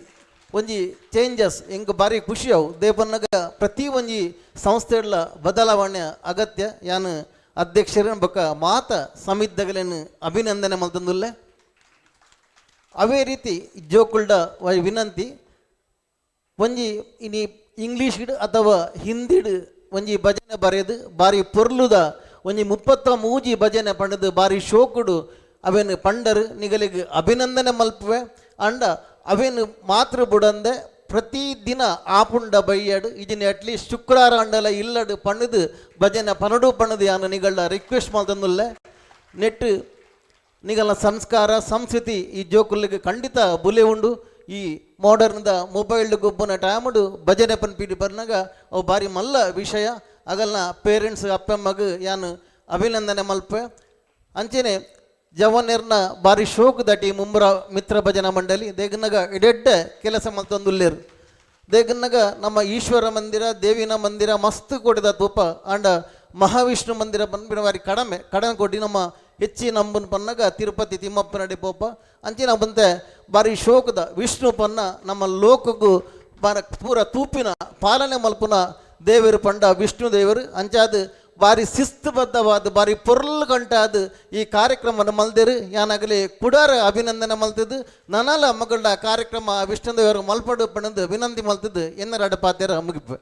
ಒಂಜಿ ಚೇಂಜಸ್ ಎಂಕ್ ಬಾರಿ ಖುಷಿ ಅವು. ದೇಪನ್ನಗ ಪ್ರತಿ ಒಂಜಿ ಸಂಸ್ಥೆಡ್ಲ ಬದಲಾವಣೆ ಅಗತ್ಯ. ಯಾನು ಅಧ್ಯಕ್ಷರ ಬೊಕ್ಕ ಮಾತ ಸಮಿತಿದಗಲೇನು ಅಭಿನಂದನೆ ಮಲ್ತೊಂದುಲ್ಲೆ. ಅವೇ ರೀತಿ ಜೋಕುಲ್ಡ ವಿನಂತಿ ಒಂಜಿ ಇನಿ ಇಂಗ್ಲೀಷ್ಡ್ ಅಥವಾ ಹಿಂದಿಡ್ ಒಂಜಿ ಭಜನೆ ಬರೆದು ಬಾರಿ ಪೊರ್ಲುದ ಒಂಜಿ 33 ಭಜನೆ ಪಂಡದು ಬಾರಿ ಶೋಕುಡು ಅವೇನು ಪಂಡರು ನಿಗಲಿಗೆ ಅಭಿನಂದನೆ ಮಲ್ಪುವೆ. ಅಂಡ ಅವೇನು ಮಾತೃ ಬುಡಂದೆ ಪ್ರತಿದಿನ ಆಪುಂಡ ಬೈಯಡು ಇಜಿನ ಅಟ್ಲೀಸ್ಟ್ ಶುಕ್ರಾರ ಅಂಡಲ ಇಲ್ಲಡು ಪಣ್ಣದು ಭಜನೆ ಪನಡು ಪಣ್ಣದು ಯಾನು ನಿಗಳ ರಿಕ್ವೆಸ್ಟ್ ಮಲ್ತೊಂದುಲ್ಲೆ. ನೆಟ್ಟು ನಿಗಲ ಸಂಸ್ಕಾರ ಸಂಸ್ಕೃತಿ ಈ ಜೋಕುಲಿಗೆ ಖಂಡಿತ ಬುಲೆ ಉಂಡು. ಈ ಮಾಡರ್ನ್ದ ಮೊಬೈಲ್ ಗೊಬ್ಬನ ಟೈಮುಡು ಭಜನೆ ಪನ್ಪಿಡಿ ಬರ್ನಾಗ ಅವು ಬಾರಿ ಮಲ್ಲ ವಿಷಯ. ಅಗಲ್ನ ಪೇರೆಂಟ್ಸ್ ಅಪ್ಪಮ್ಮಗ ಯಾನು ಅಭಿನಂದನೆ ಮಲ್ಪೆ. ಅಂಚೆನೆ ಜವನೆರ್ನ ಬಾರಿ ಶೋಕ್ ದಟಿ ಮುಂಬ್ರ ಮಿತ್ರ ಭಜನಾ ಮಂಡಳಿ ದೇಗನಗ ಎಡೆಡ್ಡೆ ಕೆಲಸ ಮಲ್ತೊಂದುಲ್ಲೇರು. ದೇಗನಗ ನಮ್ಮ ಈಶ್ವರ ಮಂದಿರ ದೇವಿನ ಮಂದಿರ ಮಸ್ತ್ ಕೊಡಿದ ತೂಪ ಆಂಡ ಮಹಾವಿಷ್ಣು ಮಂದಿರ ಪನ್ಪಿನ ಬಾರಿ ಕಡಮೆ ಕಡಮೆ ಕೊಡಿ ನಮ್ಮ ಹೆಚ್ಚಿ ನಂಬನ್ ಪನ್ನಗ ತಿರುಪತಿ ತಿಮ್ಮಪ್ಪನಡಿ ಪೋಪ ಅಂಚಿನ ಬಂತೆ ಬಾರಿ ಶೋಕದ ವಿಷ್ಣು ಪನ್ನ ನಮ್ಮ ಲೋಕಗೂ ಬಾರ ಪೂರ ತೂಪಿನ ಪಾಲನೆ ಮಲ್ಪುನ ದೇವರು ಪಂಡ ವಿಷ್ಣು ದೇವರು. ಅಂಚಾದ ಬಾರಿ ಶಿಸ್ತುಬದ್ಧವಾದ ಬಾರಿ ಪೊರ್ಲು ಗಂಟಾದ ಈ ಕಾರ್ಯಕ್ರಮನ ಮಲ್ದಿರು. ಯಾನಾಗಲಿ ಕುಡಾರ ಅಭಿನಂದನೆ ಮಲ್ತಿದ್ದು ನನಲ ಮಗಳ ಕಾರ್ಯಕ್ರಮ ವಿಷ್ಣು ದೇವರು ಮಲ್ಪಡು ಪಣದು ವಿನಂತಿ ಮಲ್ತಿದ್ದು ಎನ್ನರಾಡ ಪಾತ್ಯರ ಮುಗಿಪು.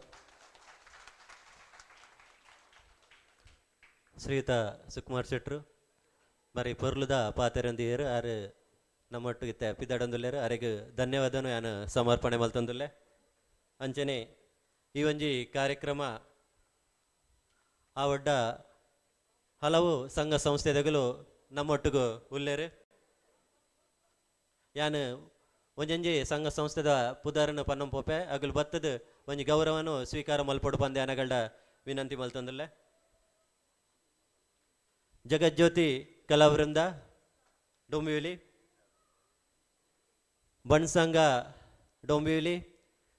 ಶ್ರೀಯುತ ಸುಕುಮಾರ್ ಶೆಟ್ರು ಬಾರಿ ಪೊರ್ಲುದ ಪಾತೆರಂದಿಯರು ಆರು ನಮ್ಮೊಟ್ಟಿಗೆ ಇತ್ತೆ ಪಿದಾಡೊಂದುಲ್ಲೆರ್ ಅರೆಗ್ ಧನ್ಯವಾದನು ಯಾನು ಸಮರ್ಪಣೆ ಮಲ್ತೊಂದುಲ್ಲೆ. ಅಂಚನೆ ಈ ಒಂಜಿ ಕಾರ್ಯಕ್ರಮ ಆ ಒಡ್ಡ ಹಲವು ಸಂಘ ಸಂಸ್ಥೆದಗಳು ನಮ್ಮೊಟ್ಟಿಗೂ ಉಲ್ಲೇರು. ಯಾನು ಒಂಜೊಂಜಿ ಸಂಘ ಸಂಸ್ಥೆದ ಪುದಾರನು ಪನ್ನಂಪೋಪೆ ಅಗಲು ಬತ್ತದ ಒಂಜಿ ಗೌರವನು ಸ್ವೀಕಾರ ಮಲ್ಪೊಡು ಪಂದೆ ಅನಗಳ್ಡ ವಿನಂತಿ ಮಲ್ತೊಂದುಲ್ಲೆ. ಜಗಜ್ಯೋತಿ ಕಲಾವೃಂದ Dombivli, Bansangha Dombivli,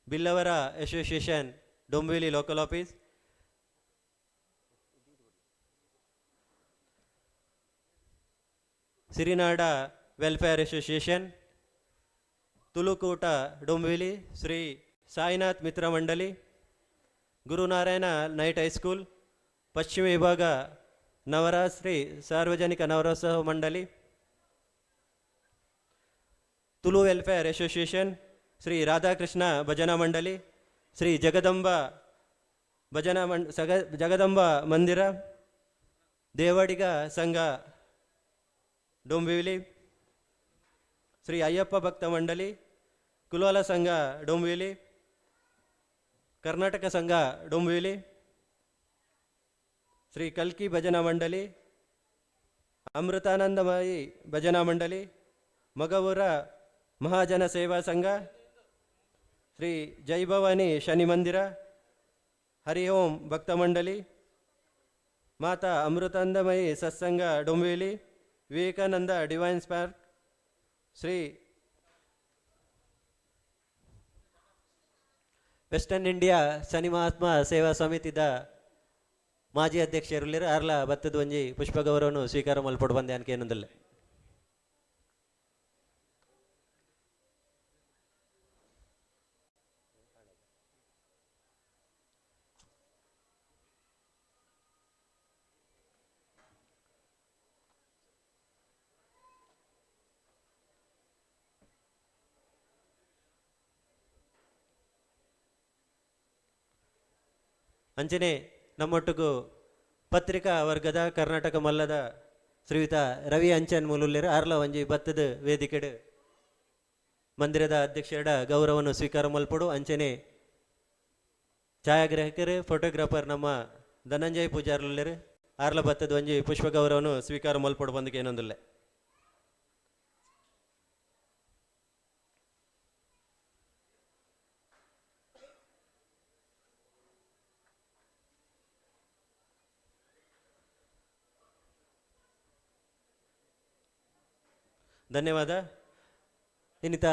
Billavara association Dombivli local office, Sirinada welfare association, Tulukoota Dombivli, Shri Sainath Mitra Mandali, Gurunarayana night high school, ಪಶ್ಚಿಮ ವಿಭಾಗ ನವರಾತ್ರಿ ಸಾರ್ವಜನಿಕ ನವರೋತ್ಸವ ಮಂಡಳಿ, ತುಳು ವೆಲ್ಫೇರ್ ಅಸೋಸಿಯೇಷನ್, ಶ್ರೀ ರಾಧಾಕೃಷ್ಣ ಭಜನಾ ಮಂಡಳಿ, ಶ್ರೀ ಜಗದಂಬ ಭಜನಾ ಜಗದಂಬ ಮಂದಿರ, ದೇವಾಡಿಗ ಸಂಘ ಡೊಂಬಿವಿಲಿ, ಶ್ರೀ ಅಯ್ಯಪ್ಪ ಭಕ್ತ ಮಂಡಳಿ, ಕುಲೋಲ ಸಂಘ ಡೊಂಬಿವಿಲಿ, ಕರ್ನಾಟಕ ಸಂಘ ಡೊಂಬಿವಿಲಿ, ಶ್ರೀ ಕಲ್ಕಿ ಭಜನಾ ಮಂಡಳಿ, ಅಮೃತಾನಂದಮಯಿ ಭಜನಾ ಮಂಡಳಿ, ಮಗವೂರ ಮಹಾಜನ ಸೇವಾ ಸಂಘ, ಶ್ರೀ ಜೈಭವಾನಿ ಶನಿ ಮಂದಿರ, ಹರಿ ಓಂ ಭಕ್ತ ಮಂಡಳಿ, Mata Amritanandamayi Satsanga Dombivli, Vivekananda divine spark, Shri western India Shani Mahatma Seva ಸಮಿತಿದ ಮಾಜಿ ಅಧ್ಯಕ್ಷರುಲ್ಲೆರ್ ಅರ್ಲ ಬತ್ತದ ಒಂಜಿ ಪುಷ್ಪ ಗೌರವನು ಸ್ವೀಕಾರ ಮಲ್ಪೊಡು ಬಂದೆ ಅನ್ಕೇನೊಂದುಲ್ಲೆ. ಅಂಚನೆ ನಮ್ಮೊಟ್ಟುಗು ಪತ್ರಿಕಾ ವರ್ಗದ ಕರ್ನಾಟಕ ಮಲ್ಲದ ಶ್ರೀಯುತ ರವಿ ಅಂಚನ್ ಮೂಲುಲ್ಲೇರು ಆರ್ಲ ಒಂಜಿ ಬತ್ತದ ವೇದಿಕೆಡ್ ಮಂದಿರದ ಅಧ್ಯಕ್ಷರ ಗೌರವವನ್ನು ಸ್ವೀಕಾರ ಮಲ್ಪಡು. ಅಂಚನೆ ಛಾಯಾಗ್ರಾಹಕರು ಫೋಟೋಗ್ರಾಫರ್ ನಮ್ಮ ಧನಂಜಯ ಪೂಜಾರ್ಲುಲ್ಲೇರು ಆರ್ಲ ಬತ್ತದ ಒಂಜಿ ಪುಷ್ಪ ಗೌರವವನ್ನು ಸ್ವೀಕಾರ ಮಲ್ಪಡು ಬಂದಕ್ಕೆ ಏನೊಂದುಲ್ಲೆ. ಧನ್ಯವಾದ. ಇನ್ನಿತ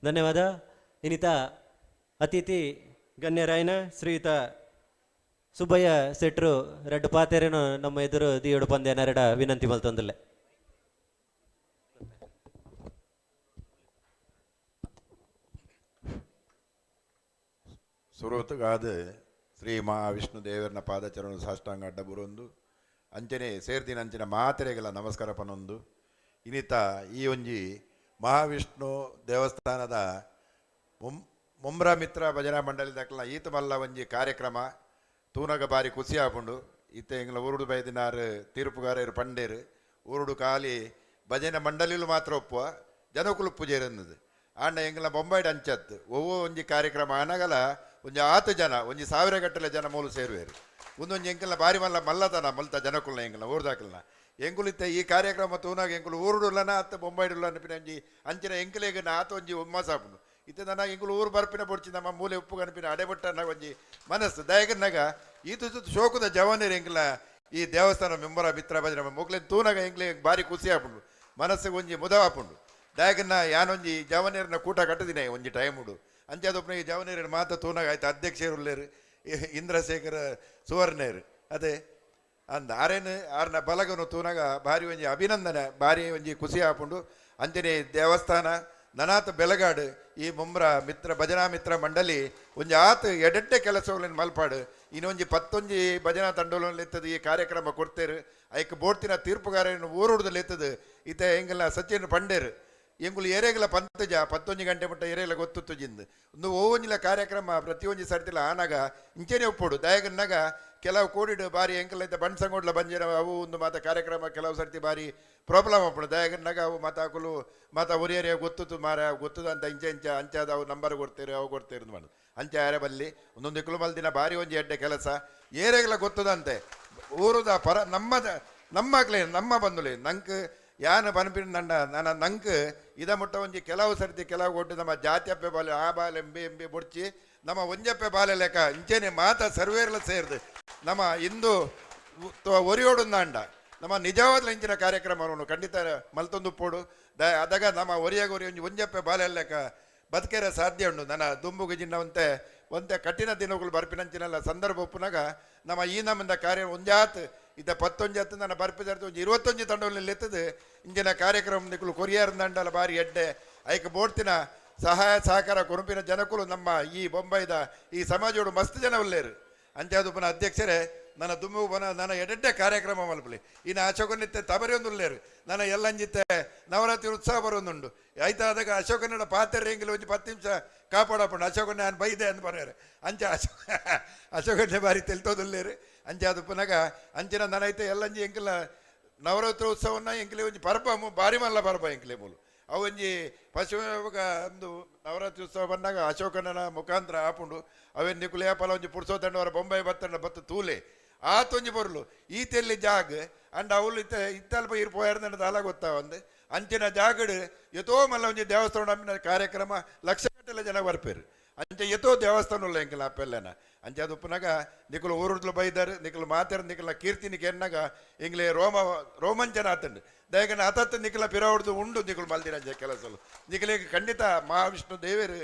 ಧನ್ಯವಾದ. ಇನ್ನಿತ ಅತಿಥಿ ಗಣ್ಯರಾಯನ ಶ್ರೀಯುತ ಸುಬ್ಬಯ್ಯ ಸೆಟ್ರು ರೆಡ್ ಪಾತೆರೇನು ನಮ್ಮ ಎದುರು ದಿಯೋಡು ಪಂದ್ಯ ನರಡ ವಿನಂತಿ ಮಲ್ತೊಂದಿಲ್ಲ. ಸುರೋತುಗಾದ ಶ್ರೀ ಮಹಾವಿಷ್ಣು ದೇವರನ ಪಾದಚರಣ ಸಾಷ್ಟಾಂಗ ಅಡ್ಡಬುರೊಂದು ಅಂಚನೆ ಸೇರ್ದಿನ ಅಂಚಿನ ಮಾತೆರೆಗೆಲ್ಲ ನಮಸ್ಕಾರ ಪನೊಂದು. ಇನ್ನಿತ ಈ ಒಂಜಿ ಮಹಾವಿಷ್ಣು ದೇವಸ್ಥಾನದ ಮುಂಬ್ರಾ ಮಿತ್ರ ಭಜನಾ ಮಂಡಳಿ ದಕ್ಕಲ ಈತ ಮಲ್ಲ ಒಂಜಿ ಕಾರ್ಯಕ್ರಮ ತೂನಗ ಬಾರಿ ಖುಷಿ ಆಪುಂಡು. ಇತ್ತೆ ಎಂಗ್ಲ ಊರುಡು ಬೈದಿನಾರು ತೀರ್ಪುಗಾರರು ಪಂಡೇರು ಊರುಡು ಖಾಲಿ ಭಜನೆ ಮಂಡಳಿಲು ಮಾತ್ರ ಒಪ್ಪುವ ಜನಕುಲು ಪೂಜೆರನ್ನದು. ಆಂಡ ಎಂಗ್ಲ ಬೊಂಬೈಡ್ ಅಂಚತ್ತು ಒವ್ವೋ ಒಂಜಿ ಕಾರ್ಯಕ್ರಮ ಆನಗಲ ಒಂಜಿ ಆತು ಜನ ಒಂಜಿ ಸಾವಿರ ಗಟ್ಟಲೆ ಜನ ಮೂಲು ಸೇರುವೇರು. ಒಂದೊಂಜಿ ಎಂಕಲ್ನ ಬಾರಿ ಮಲ್ಲ ಮಲ್ಲತನ ಮಲ್ತ ಜನಕುಲ್ನ ಎಂಕಲ್ನ ಊರ್ದಾಕಲ್ನ ಎಂಕುಲಿತ್ತ ಈ ಕಾರ್ಯಕ್ರಮ ತೂನಾಗ ಎಂಕುಲು ಊರುಡುಲ್ಲನ ಅತ್ತ ಬೊಂಬೈಡುಲ್ಲ ಅನ್ಪಿನ ಒಂಜಿ ಅಂಚಿನ ಎಂಕಲೆಗ್ ಆತ ಒಂಜಿ ಹುಮ್ಮಸ್ ಆಪುಂಡು. ಇತ್ತೆ ನನ್ನ ಎಂಕುಲು ಊರು ಬರ್ಪಿನ ಬೊಡ್ಚಿ ನಮ್ಮ ಮೂಲೆ ಉಪ್ಪು ಕನಪಿನ ಅಡೆಬೊಟ್ಟನ ಒಂಜಿ ಮನಸ್ಸು ದಯಗನ್ನಾಗ ಈತು ಶೋಕದ ಜವಾನರು ಎಂಕಲ ಈ ದೇವಸ್ಥಾನ ಮೆಂಬರ ಮಿತ್ರ ಭಜನೆ ಮೊಕ್ಲೆ ತೂನಾಗ ಎಂಕ್ಲೆ ಬಾರಿ ಖುಷಿ ಆಪುಂಡು, ಮನಸ್ಸಿಗೆ ಒಂಜಿ ಮುದ ಆಪುಂಡು. ದಯಗನ್ನ ಯಾನೊಂಜಿ ಜವನೇರನ ಕೂಟ ಕಟ್ಟದಿನ ಒಂಜಿ ಟೈಮ್ ಉಂಡು. ಅಂಚೆ ಅದೊಬ್ಬನ ಈ ಜವನೇರ ಮಾತ ತೂನಾಗ ಆಯ್ತು ಅಧ್ಯಕ್ಷರುಲ್ಲೇರು ಇಂದ್ರಶೇಖರ ಸುವರ್ಣೇರು ಅದೇ ಅಂದ ಆರೇನು ಆರ್ನ ಬಲಗನು ತೂನಾಗ ಭಾರಿ ಒಂಜಿ ಅಭಿನಂದನೆ ಭಾರಿ ಒಂಜಿ ಖುಷಿ ಆಪುಂಡು. ಅಂಚನೆ ದೇವಸ್ಥಾನ ನನಾತ ಬೆಲಗಾಡು ಈ ಮುಂಬ್ರ ಮಿತ್ರ ಭಜನಾ ಮಿತ್ರ ಮಂಡಳಿ ಒಂಜಿ ಆತ ಎಡೆಡ್ಡೆ ಕೆಲಸಗಳನ್ನು ಮಲ್ಪಾಡು. ಇನ್ನೊಂಜಿ ಪತ್ತೊಂಜಿ ಭಜನಾ ತಂಡೋಲಲ್ಲಿ ಈ ಕಾರ್ಯಕ್ರಮ ಕೊಡ್ತೇರು. ಐಕ್ ಬೋಡ್ತಿನ ತೀರ್ಪುಗಾರನ್ನು ಊರುಡ್ದಲ್ಲಿ ಎತ್ತದು ಇತ್ತೆ ಎಂಗೆಲ್ಲ ಸಚಿನ್ ಪಂಡೇರು ಎಂಗುಲು ಏರೆಗಲ ಪಂತಜ ಪತ್ತೊಂಜಿ ಗಂಟೆ ಮುಟ್ಟ ಏರೆಗಲ ಗೊತ್ತು ಜಿಂದು ಒಂದು ಓವೊಂಜಿಲ ಕಾರ್ಯಕ್ರಮ ಪ್ರತಿಯೊಂಜಿ ಸರ್ತಿಲ ಆನಾಗ ಇಂಚೆನೆ ಒಪ್ಪೋಡು. ದಯಗನ್ನಾಗ ಕೆಲವು ಕೋಡಿಡು ಬಾರಿ ಎಂಕಲ ಇದ್ದ ಬಣ್ಸಂಗೋಡ್ಲ ಬಂಜನ ಅವು ಒಂದು ಮಾತ ಕಾರ್ಯಕ್ರಮ ಕೆಲವು ಸರ್ತಿ ಬಾರಿ ಪ್ರಾಬ್ಲಮ್ ಆಪುಂಡು. ದಯಗನ್ನಾಗ ಅವು ಮಾತಾಕಲು ಮಾತ ಒರಿಯರೆ ಗೊತ್ತು ಮಾರ ಗೊತ್ತದ ಅಂತ ಇಂಚೆ ಇಂಚ ಅಂಚಾದ ಅವು ನಂಬರ್ ಕೊಡ್ತೇರು ಅವು ಕೊಡ್ತೇರು ಮಾಡೋದು ಅಂಚೆ ಯಾರೇ ಬಲ್ಲಿ ಒಂದೊಂದು ಇಕ್ಕಲು ಮಲ್ದಿನ ಬಾರಿ ಒಂಜಿ ಎಡ್ಡೆ ಕೆಲಸ ಏರೆಗಲ ಗೊತ್ತದಂತೆ ಊರುದ ಪರ ನಮ್ಮ ನಮ್ಮಕ್ಲೆ ನಮ್ಮ ಬಂದುಲೆ ನಂಗೆ ಯಾನ ಪನಪಿನ ನಂಡ ನನ್ನ ನಂಗೆ ಇದ ಮುಟ್ಟ ಒಂಜಿ ಕೆಲವು ಸರ್ತಿ ಕೆಲವು ಕೊಟ್ಟು ನಮ್ಮ ಜಾತ್ಯಪ್ಪೆ ಬಾಲೆ ಆ ಬಾಲೆ ಎಂಬಿ ಎಂಬಿ ಬುಡ್ಚಿ ನಮ್ಮ ಒಂಜಪ್ಪೆ ಬಾಲೆ ಲೆಕ್ಕ ಇಂಚೆನೆ ಮಾತ ಸರ್ವೇರ್ಲ ಸೇರ್ದು ನಮ್ಮ ಇಂದು ಒರಿಯೋಡುಂದಾಂಡ ನಮ್ಮ ನಿಜವಾದ ಇಂಚಿನ ಕಾರ್ಯಕ್ರಮವನ್ನು ಖಂಡಿತ ಮಲ್ತೊಂದು ಪೋಡು. ಅದಾಗ ನಮ್ಮ ಒರಿಯಾಗ ಒರಿ ಒಂಜಿ ಒಂಜಪ್ಪೆ ಬಾಲೆ ಲೆಕ್ಕ ಬದುಕೇರ ಸಾಧ್ಯ ಉಂಡು. ನನ್ನ ದುಂಬುಗು ಜಿನ್ನವಂತೆ ಒಂತೆ ಕಠಿಣ ದಿನಗಳು ಬರ್ಪಿನಂಚಿನೆಲ್ಲ ಸಂದರ್ಭ ಒಪ್ಪುನಾಗ ನಮ್ಮ ಈ ನಮ್ಮಿಂದ ಕಾರ್ಯ ಒಂಜಾತ್ ಇದ್ದ ಪತ್ತೊಂಜಾತ್ ನನ್ನ ಬರ್ಪಿದಾರ್ಥ ಒಂಜಿ 21 ತಂಡದಲ್ಲಿ ಎತ್ತದು ಇಂಚಿನ ಕಾರ್ಯಕ್ರಮ ನಿಕುಲು ಕೊರಿಯರ್ ದಂಡಲ ಬಾರಿ ಎಡ್ಡೆ ಐಕ್ ಬೋಡ್ತಿನ ಸಹಾಯ ಸಹಕಾರ ಕುರುಪಿನ ಜನಕುಲು ನಮ್ಮ ಈ ಬೊಂಬೈದ ಈ ಸಮಾಜೋಡು ಮಸ್ತ್ ಜನ ಉಲ್ಲೇರು. ಅಂಚಾದುಪನ ಅಧ್ಯಕ್ಷರೇ ನನ್ನ ದುಂಬು ಬನ ನನ್ನ ಎಡೆಡ್ಡೆ ಕಾರ್ಯಕ್ರಮ ಮಲ್ಪಲಿ ಇನ್ನು ಅಶೋಕನಿತ್ತೆ ತಬರಿ ಒಂದು ಉಲ್ಲೇರು ನನ್ನ ಎಲ್ಲಂಜಿತ್ತೆ ನವರಾತ್ರಿ ಉತ್ಸವ ಬರೋದುಂಡು ಆಯ್ತಾದಾಗ ಅಶೋಕನಡ ಪಾತ್ರೆ ಎಂಗಿಲ್ಲ ಒಂಜಿ 10 ನಿಮಿಷ ಕಾಪಾಡಪ್ಪಂಡು ಅಶೋಕನ ನಾನು ಬೈದೆ ಅಂತ ಬರೋರು ಅಂಚೆ ಅಶೋಕನೇ ಬಾರಿ ತೆಲ್ತೋದುಲ್ಲೇರು. ಅಂಚೆ ಅದು ಪುನಗ ಅಂಚಿನ ನನ್ನ ಐತೆ ಎಲ್ಲಂಜಿ ಎಂಕಿಲ್ಲ ನವರಾತ್ರಿ ಉತ್ಸವನ್ನ ಎಂಕಿಲೆ ಒಂಜಿ ಪರ್ಬ ಬಾರಿ ಮಲ್ಲ ಪರ್ಬ ಎಂಕಿಲೆ ಮೂಲು ಅವು ಒಂಜಿ ಪಶ್ಚಿಮ ಒಂದು ನವರಾತ್ರಿ ಉತ್ಸವ ಬಂದಾಗ ಅಶೋಕನ ಮುಖಾಂತರ ಆಪುಂಡು ಅವೇನು ನಿಕುಲೆ ಪಲ ಒಂಜಿ ಪುರ್ಸೋ ತಂಡವರ ಬೊಂಬೈ ಬತ್ತಂಡ ಬತ್ತು ತೂಲೆ ಆತೊಂಜಿ ಬೊರ್ಲು ಈತೆಲ್ಲಿ ಜಾಗ ಅಂಡ್ ಅವಳು ಇತ್ತ ಇತ್ತಲ್ಪ ಇರ್ ಪೋಯಾರ್ದಂಡ ದಾಲ ಗೊತ್ತಾವ ಒಂದು ಅಂಚಿನ ಜಾಗಡು ಎತೋ ಮಲ್ಲ ಒಂಜಿ ದೇವಸ್ಥಾನ ಕಾರ್ಯಕ್ರಮ ಲಕ್ಷಗಟ್ಟಲೆ ಜನ ಬರ್ಪೇರು ಅಂಚೆ ಎತೋ ದೇವಸ್ಥಾನ ಉಲ್ಲ ಎಂಕಲ ಅಪ್ಪೆಲ್ಲನ ಅಂಚೆ ಅದು ಉಪ್ಪುನಾಗ ನಿಕುಲು ಊರುಡ್ಲು ಬೈದಾರು ನಿಕುಲು ಮಾತಾರ ನಿಕಲ ಕೀರ್ತಿನಿಗೆ ಎನ್ನಾಗ ಎಂಗ್ಲೆ ರೋಮಾಂಚನ ಆತಂಡು ದಯಗನ ಆತತ್ತ ನಿಕಲ ಪಿರವಡ್ದು ಉಂಡು ನಿಕುಲು ಮಲ್ದಿನ ಅಂಚೆ ಕೆಲಸಲು ನಿಕಲಿಗೆ ಖಂಡಿತ ಮಹಾವಿಷ್ಣು ದೇವರು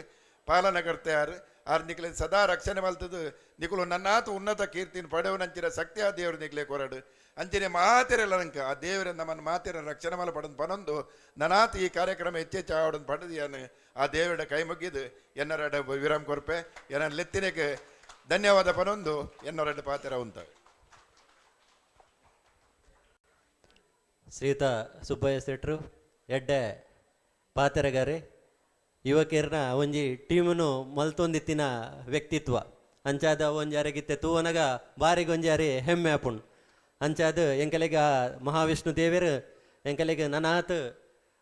ಪಾಲನ ಕರ್ತೆಯಾರು. ಆರ್ ನಿಕ್ಲೆ ಸದಾ ರಕ್ಷಣೆ ಮಲ್ತದು ನಿಕುಲು ನನ್ನಾತ ಉನ್ನತ ಕೀರ್ತಿನ ಪಡೆವನಂಚಿನ ಶಕ್ತಿ ಆ ದೇವರು ನಿಕ್ಲೆ ಕೊರಡು ಅಂಚನೆ ಮಾತೆರೆಲ್ಲ ನಂಕ ಆ ದೇವರ ನಮ್ಮನ್ನು ಮಾತೆರ ರಕ್ಷಣೆ ಮಲ ಪಡೋದು ಪನೊಂದು ನನಾತ ಈ ಕಾರ್ಯಕ್ರಮ ಹೆಚ್ಚೆಚ್ಚು ಆವಡನ್ನು ಪಡೆದು ಏನು ಆ ದೇವರ ಕೈ ಮುಗಿದು ಎನ್ನರಡ ವಿರಾಮ್ ಕೊರ್ಪೆ ಎನ್ನ ಲೆತ್ತಿನಕ್ಕೆ ಧನ್ಯವಾದ ಪನೊಂದು ಎನ್ನರಡ ಪಾತೆರ ಉಂತ. ಶ್ರೀಯುತ ಸುಬ್ಬಯ್ಯ ಶೆಟ್ರು ಎಡ್ಡೆ ಪಾತೆರಗಾರೆ ಯುವಕರ್ನ ಒಂಜಿ ಟೀಮನು ಮಲ್ತೊಂದಿತ್ತಿನ ವ್ಯಕ್ತಿತ್ವ ಅಂಚಾದ ಒಂಜಾರಿಗಿತ್ತೆ ತೂವನಗ ಬಾರಿಗೊಂಜಾರಿ ಹೆಮ್ಮೆ ಆಪುಂಡು ಅಂಚಾದ ಎಂಕಲೆಗ ಮಹಾವಿಷ್ಣು ದೇವರು ಎಂಕಲೆಗ ನನಾತ್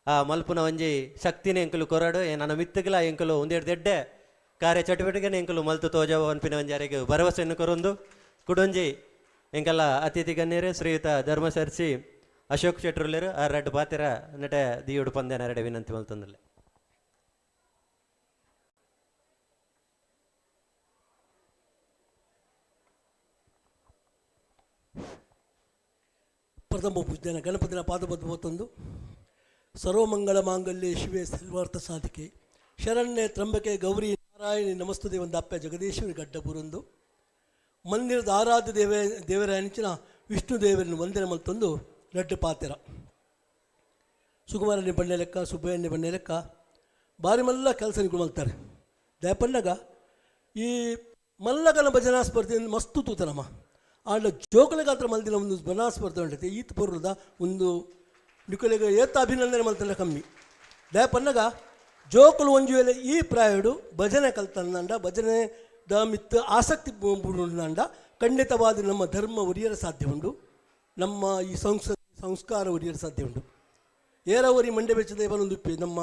ಆ ಮಲ್ಪುನ ಒಂಜಿ ಶಕ್ತಿನ ಎಂಕಲು ಕೊರಡು ನನ್ನ ಮಿತ್ತುಗಲ ಎಂಕಲು ಒಂದೆರಡು ದೆಡ್ಡೆ ಕಾರ್ಯ ಚಟುವಟಿಕೆನ ಎಂಕಲು ಮಲ್ತು ತೋಜವ ಅನ್ಪಿನ ಒಂಜಾರಿಗೆ ಭರವಸೆಯನ್ನು ಕೊರೊಂದು ಕುಡೊಂಜಿ ಎಂಕಲ್ಲ ಅತಿಥಿ ಗಣ್ಯರು ಶ್ರೀಯುತ ಧರ್ಮಸರ್ಸಿ ಅಶೋಕ್ ಶೆಟ್ರುಲ್ಲೇರು ಆ ರಡ್ಡು ಪಾತೆರ ನಟ ದಿಯುಡು ಪಂದ್ಯ ನರಡೆ ವಿನಂತಿ ಮಲ್ತೊಂದುಲ್ಲೆ. ಪ್ರಥಮ ಪೂಜ್ಯನ ಗಣಪತಿನ ಪಾದಪದ್ಮತ್ತೊಂದು ಸರ್ವಮಂಗಳ ಮಾಂಗಲ್ಯ ಶಿವೆ ಸರ್ವಾರ್ಥ ಸಾಧಿಕೆ ಶರಣ್ಯ ತ್ರಂಬಕೆ ಗೌರಿ ನಾರಾಯಣಿ ನಮಸ್ತುದೆ ಒಂದು ಅಪ್ಪೆ ಜಗದೀಶ್ವರಿ ಗಡ್ಡಪುರಂದು ಮಂದಿರದ ಆರಾಧ್ಯ ದೇವರ ಅಂಚಿನ ವಿಷ್ಣು ದೇವರನ್ನು ವಂದನೆ ಮಲ್ತೊಂದು ರಡ್ಡು ಪಾತೆರ ಸುಕುಮಾರನೇ ಬಣ್ಣೆ ಲೆಕ್ಕ ಸುಬ್ಬಯ್ಯನೇ ಬಣ್ಣೆ ಲೆಕ್ಕ ಬಾರಿ ಮಲ್ಲ ಕೆಲಸ ನಿಗುಳು ಮಲ್ತಾರೆ ದಯಪನ್ನಗ ಈ ಮಲ್ಲಗನ ಭಜನಾ ಸ್ಪರ್ಧೆಯನ್ನು ಮಸ್ತು ತೂತನಮ್ಮ ಆಂಡ ಜೋಕುಲೆಗಾತ್ರ ಮಲ್ದಿನ ಒಂದು ಭಜನಾ ಸ್ಪರ್ಧೆ ಉಂಟೈತೆ ಈತ್ ಪೊರ್ಲದ ಒಂದು ನಿಕುಲೆಗೆ ಏತ ಅಭಿನಂದನೆ ಮಲ್ತಂಡ ಕಮ್ಮಿ ದಯಪನ್ನಗ ಜೋಕುಲು ಒಂಜಿ ವೇಳೆ ಈ ಪ್ರಾಯಡು ಭಜನೆ ಕಲ್ತಂದಂಡ ಭಜನೆ the ಮಿತ್ತು ಆಸಕ್ತಿ ಬುಡುಂಡ ಖಂಡಿತವಾದ ನಮ್ಮ ಧರ್ಮ ಒರಿಯರ ಸಾಧ್ಯ ಉಂಟು, ನಮ್ಮ ಈ ಸಂಸ್ಕಾರ ಒರಿಯರ ಸಾಧ್ಯ ಉಂಟು. ಏರವರಿ ಮಂಡೆ ಬೆಚ್ಚದ ಬಲೊಂದುಪ್ಪಿ ನಮ್ಮ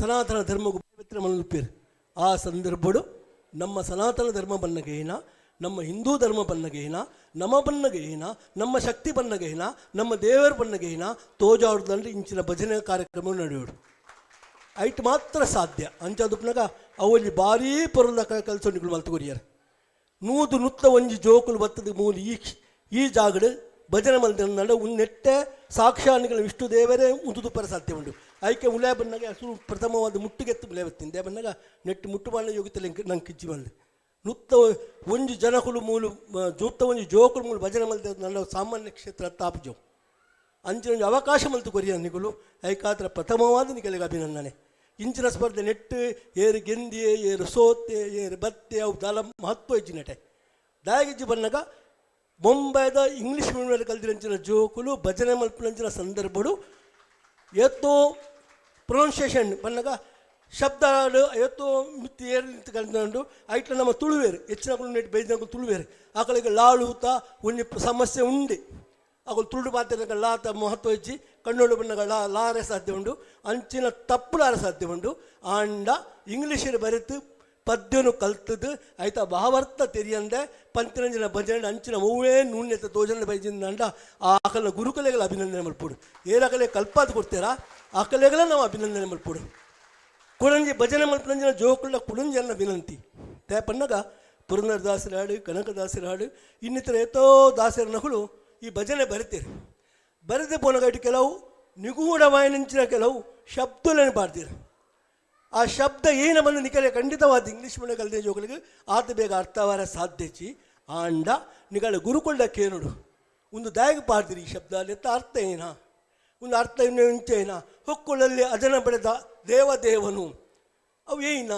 ಸನಾತನ ಧರ್ಮಗೂ ಮನದುಪ್ಪೇರು ಆ ಸಂದರ್ಭಡು ನಮ್ಮ ಸನಾತನ ಧರ್ಮ ಬನ್ನಗೇನ, ನಮ್ಮ ಹಿಂದೂ ಧರ್ಮ ಬನ್ನಗೇನ, ನಮ್ಮ ಬನ್ನಗೇನ, ನಮ್ಮ ಶಕ್ತಿ ಬನ್ನಗೇನ, ನಮ್ಮ ದೇವರ ಬನ್ನಗೇನ ತೋಜಾಡುದಂದ್ರೆ ಇಂಚಿನ ಭಜನೆ ಕಾರ್ಯಕ್ರಮ ನಡೆಯೋಡು ಐಟ್ ಮಾತ್ರ ಸಾಧ್ಯ. ಅಂಚಾದುಪ್ನಾಗ ಅವಲ್ಲಿ ಭಾರೀ ಪೊರುಲ ಕಲ್ಸೊಂಡಿಗಳು ಮಲ್ತುಕೊರಿಯರ್ ನೂದು ನುತ್ತ ಒಂಜಿ ಜೋಕುಲು ಬತ್ತದ ಮೂಲು ಈ ಜಾಗಡು ಭಜನೆ ಮಲ್ತಂಡ ಉನ್ನೆಟ್ಟೆ ಸಾಕ್ಷಾನ್ಗಳ ವಿಷ್ಣು ದೇವರೇ ಉಂತುದುಪ್ಪರ ಸಾಧ್ಯ ಉಂಟು. ಐಕೆ ಉಲೇ ಬನ್ನಾಗ ಸುರು ಪ್ರಥಮವಾದ ಮುಟ್ಟುಗೆತ್ತು ಉಲೇ ಬತ್ತಿಂದೆ ಬನ್ನಾಗ ನೆಟ್ಟು ಮುಟ್ಟು ಬಾಣ ಯೋಗಿತಲೆ ನಂಗೆ ಕಿಚ್ಚಿ ಬಂದು ನುತ್ತ ಒಂಜಿ ಜನಕುಲು ಮೂಲು ಜೂತ್ತ ಒಂಜಿ ಜೋಕುಲು ಮೂಲು ಭಜನೆ ಮಲ್ತ ನನ್ನ ಸಾಮಾನ್ಯ ಕ್ಷೇತ್ರ ತಾಪಜೋ ಅಂಚಿನ ಒಂಜಿ ಅವಕಾಶ ಮಲ್ತು ಕೊರಿಯ ನಿಗುಲು ಐಕಾತ್ರ ಪ್ರಥಮವಾದ ನಿಗಲಿಗೆ ಅಭಿನಂದನೆ. ಇಂಚಿನ ಸ್ಪರ್ಧೆ ನೆಟ್ಟು ಏರು ಗೆಂದಿಯೇ ಏರು ಸೋತೆ ಏರು ಬತ್ತೆ ಅವು ದಾಲ ಮಹತ್ವ ಇಜ್ಜಿ ನೆಟೆ ದಾಯಗಿಜ್ಜಿ ಬನ್ನಾಗ ಬೊಂಬೈದ ಇಂಗ್ಲೀಷ್ ಮೀಡಿಯಂ ಕಲ್ತಿರಂಚಿನ ಜೋಕುಲು ಭಜನೆ ಮಲ್ಪುನಂಚಿನ ಸಂದರ್ಭಡು ಏತೋ ಪ್ರೊನೌನ್ಸಿಯೇಷನ್ ಬನ್ನಾಗ ಶಬ್ದ ಏತೋ ಮಿತ್ತಿ ಏರು ನಿಂತು ಕಲ್ತಂಡು ಐಟ್ಲ ನಮ್ಮ ತುಳುವೇರು ಹೆಚ್ಚಿನ ನೆಟ್ಟು ಬೈದಿನಕುಲು ತುಳುವೇರು ಆಕಳಿಗೆ ಲಾಳೂತ ಒಂಜಿ ಸಮಸ್ಯೆ ಉಂಡೆ ಅಕುಲು ತುಳು ಪಾತ್ರ ಲಾತ ಮಹತ್ವ ಇಜ್ಜಿ ಕಣ್ಣೋಡು ಬಣ್ಣಗ ಲಾ ಲಾರೆ ಸಾಧ್ಯ ಉಂಡು ಅಂಚಿನ ತಪ್ಪುಲಾರೆ ಸಾಧ್ಯ ಉಂಡು. ಆಂಡ ಇಂಗ್ಲೀಷರು ಬರೆತು ಪದ್ಯನು ಕಲ್ತದ್ದು ಆಯ್ತಾ ಭಾವಾರ್ಥ ತೆರಿಯಂದೆ ಪಂತಿನಂಜಿನ ಭಜನೆ ಅಂಚಿನ ಒವ್ವೇ ನೂನ್ಯತೆ ತೋಜನ ಬೈಜಿಂದ ಆ ಆಕಲ ಗುರುಕಲೆಗಳ ಅಭಿನಂದನೆ ಮಲ್ಪುಡು ಏರಕಲೆ ಕಲ್ಪಾದ ಕೊಡ್ತೀರಾ ಆ ಕಲೆಗಳ ನಾವು ಅಭಿನಂದನೆ ಮಲ್ಪುಡು. ಕುಡಂಜಿ ಭಜನೆ ಮಲ್ಪನಂಜಿನ ಜೋಕುಳ್ಳ ಕುಡಂಜಿ ವಿನಂತಿ ತೇಪನ್ನಾಗ ಪುರಂದರದಾಸರ ಹಾಡು ಕನಕದಾಸರ ಹಾಡು ಇನ್ನಿತರ ಏತೋ ದಾಸರ ನಕಲು ಈ ಭಜನೆ ಬರಿತೀರಿ ಬರೆದ ಪೋನಗಟ್ಟು ಕೆಲವು ನಿಗೂಢವಾಯಿನಂಚಿನ ಕೆಲವು ಶಬ್ದಗಳನ್ನು ಪಾಡ್ತೀರಿ. ಆ ಶಬ್ದ ಏನ ಬಂದು ನಿಕಲೆ ಖಂಡಿತವಾದ ಇಂಗ್ಲೀಷ್ ಮೀಡಿಯಂ ಕಲಿತ ಜೋಕುಲಿಗೆ ಆತ ಬೇಗ ಅರ್ಥವಾರ ಸಾಧ್ಯಚಿ ಆಂಡ ನಿಗಳ ಗುರುಕೊಂಡ ಕೇನುಡು ಒಂದು ದಾಯಕ ಪಾಡ್ತೀರಿ ಈ ಶಬ್ದ ಅಲ್ಲಿ ಅರ್ಥ ಏನ ಒಂದು ಅರ್ಥ ಇನ್ನು ಇಂಚೇನ ಹೊಕ್ಕುಳಲ್ಲಿ ಅಜನ ಪಡೆದ ದೇವದೇವನು ಅವು ಏನ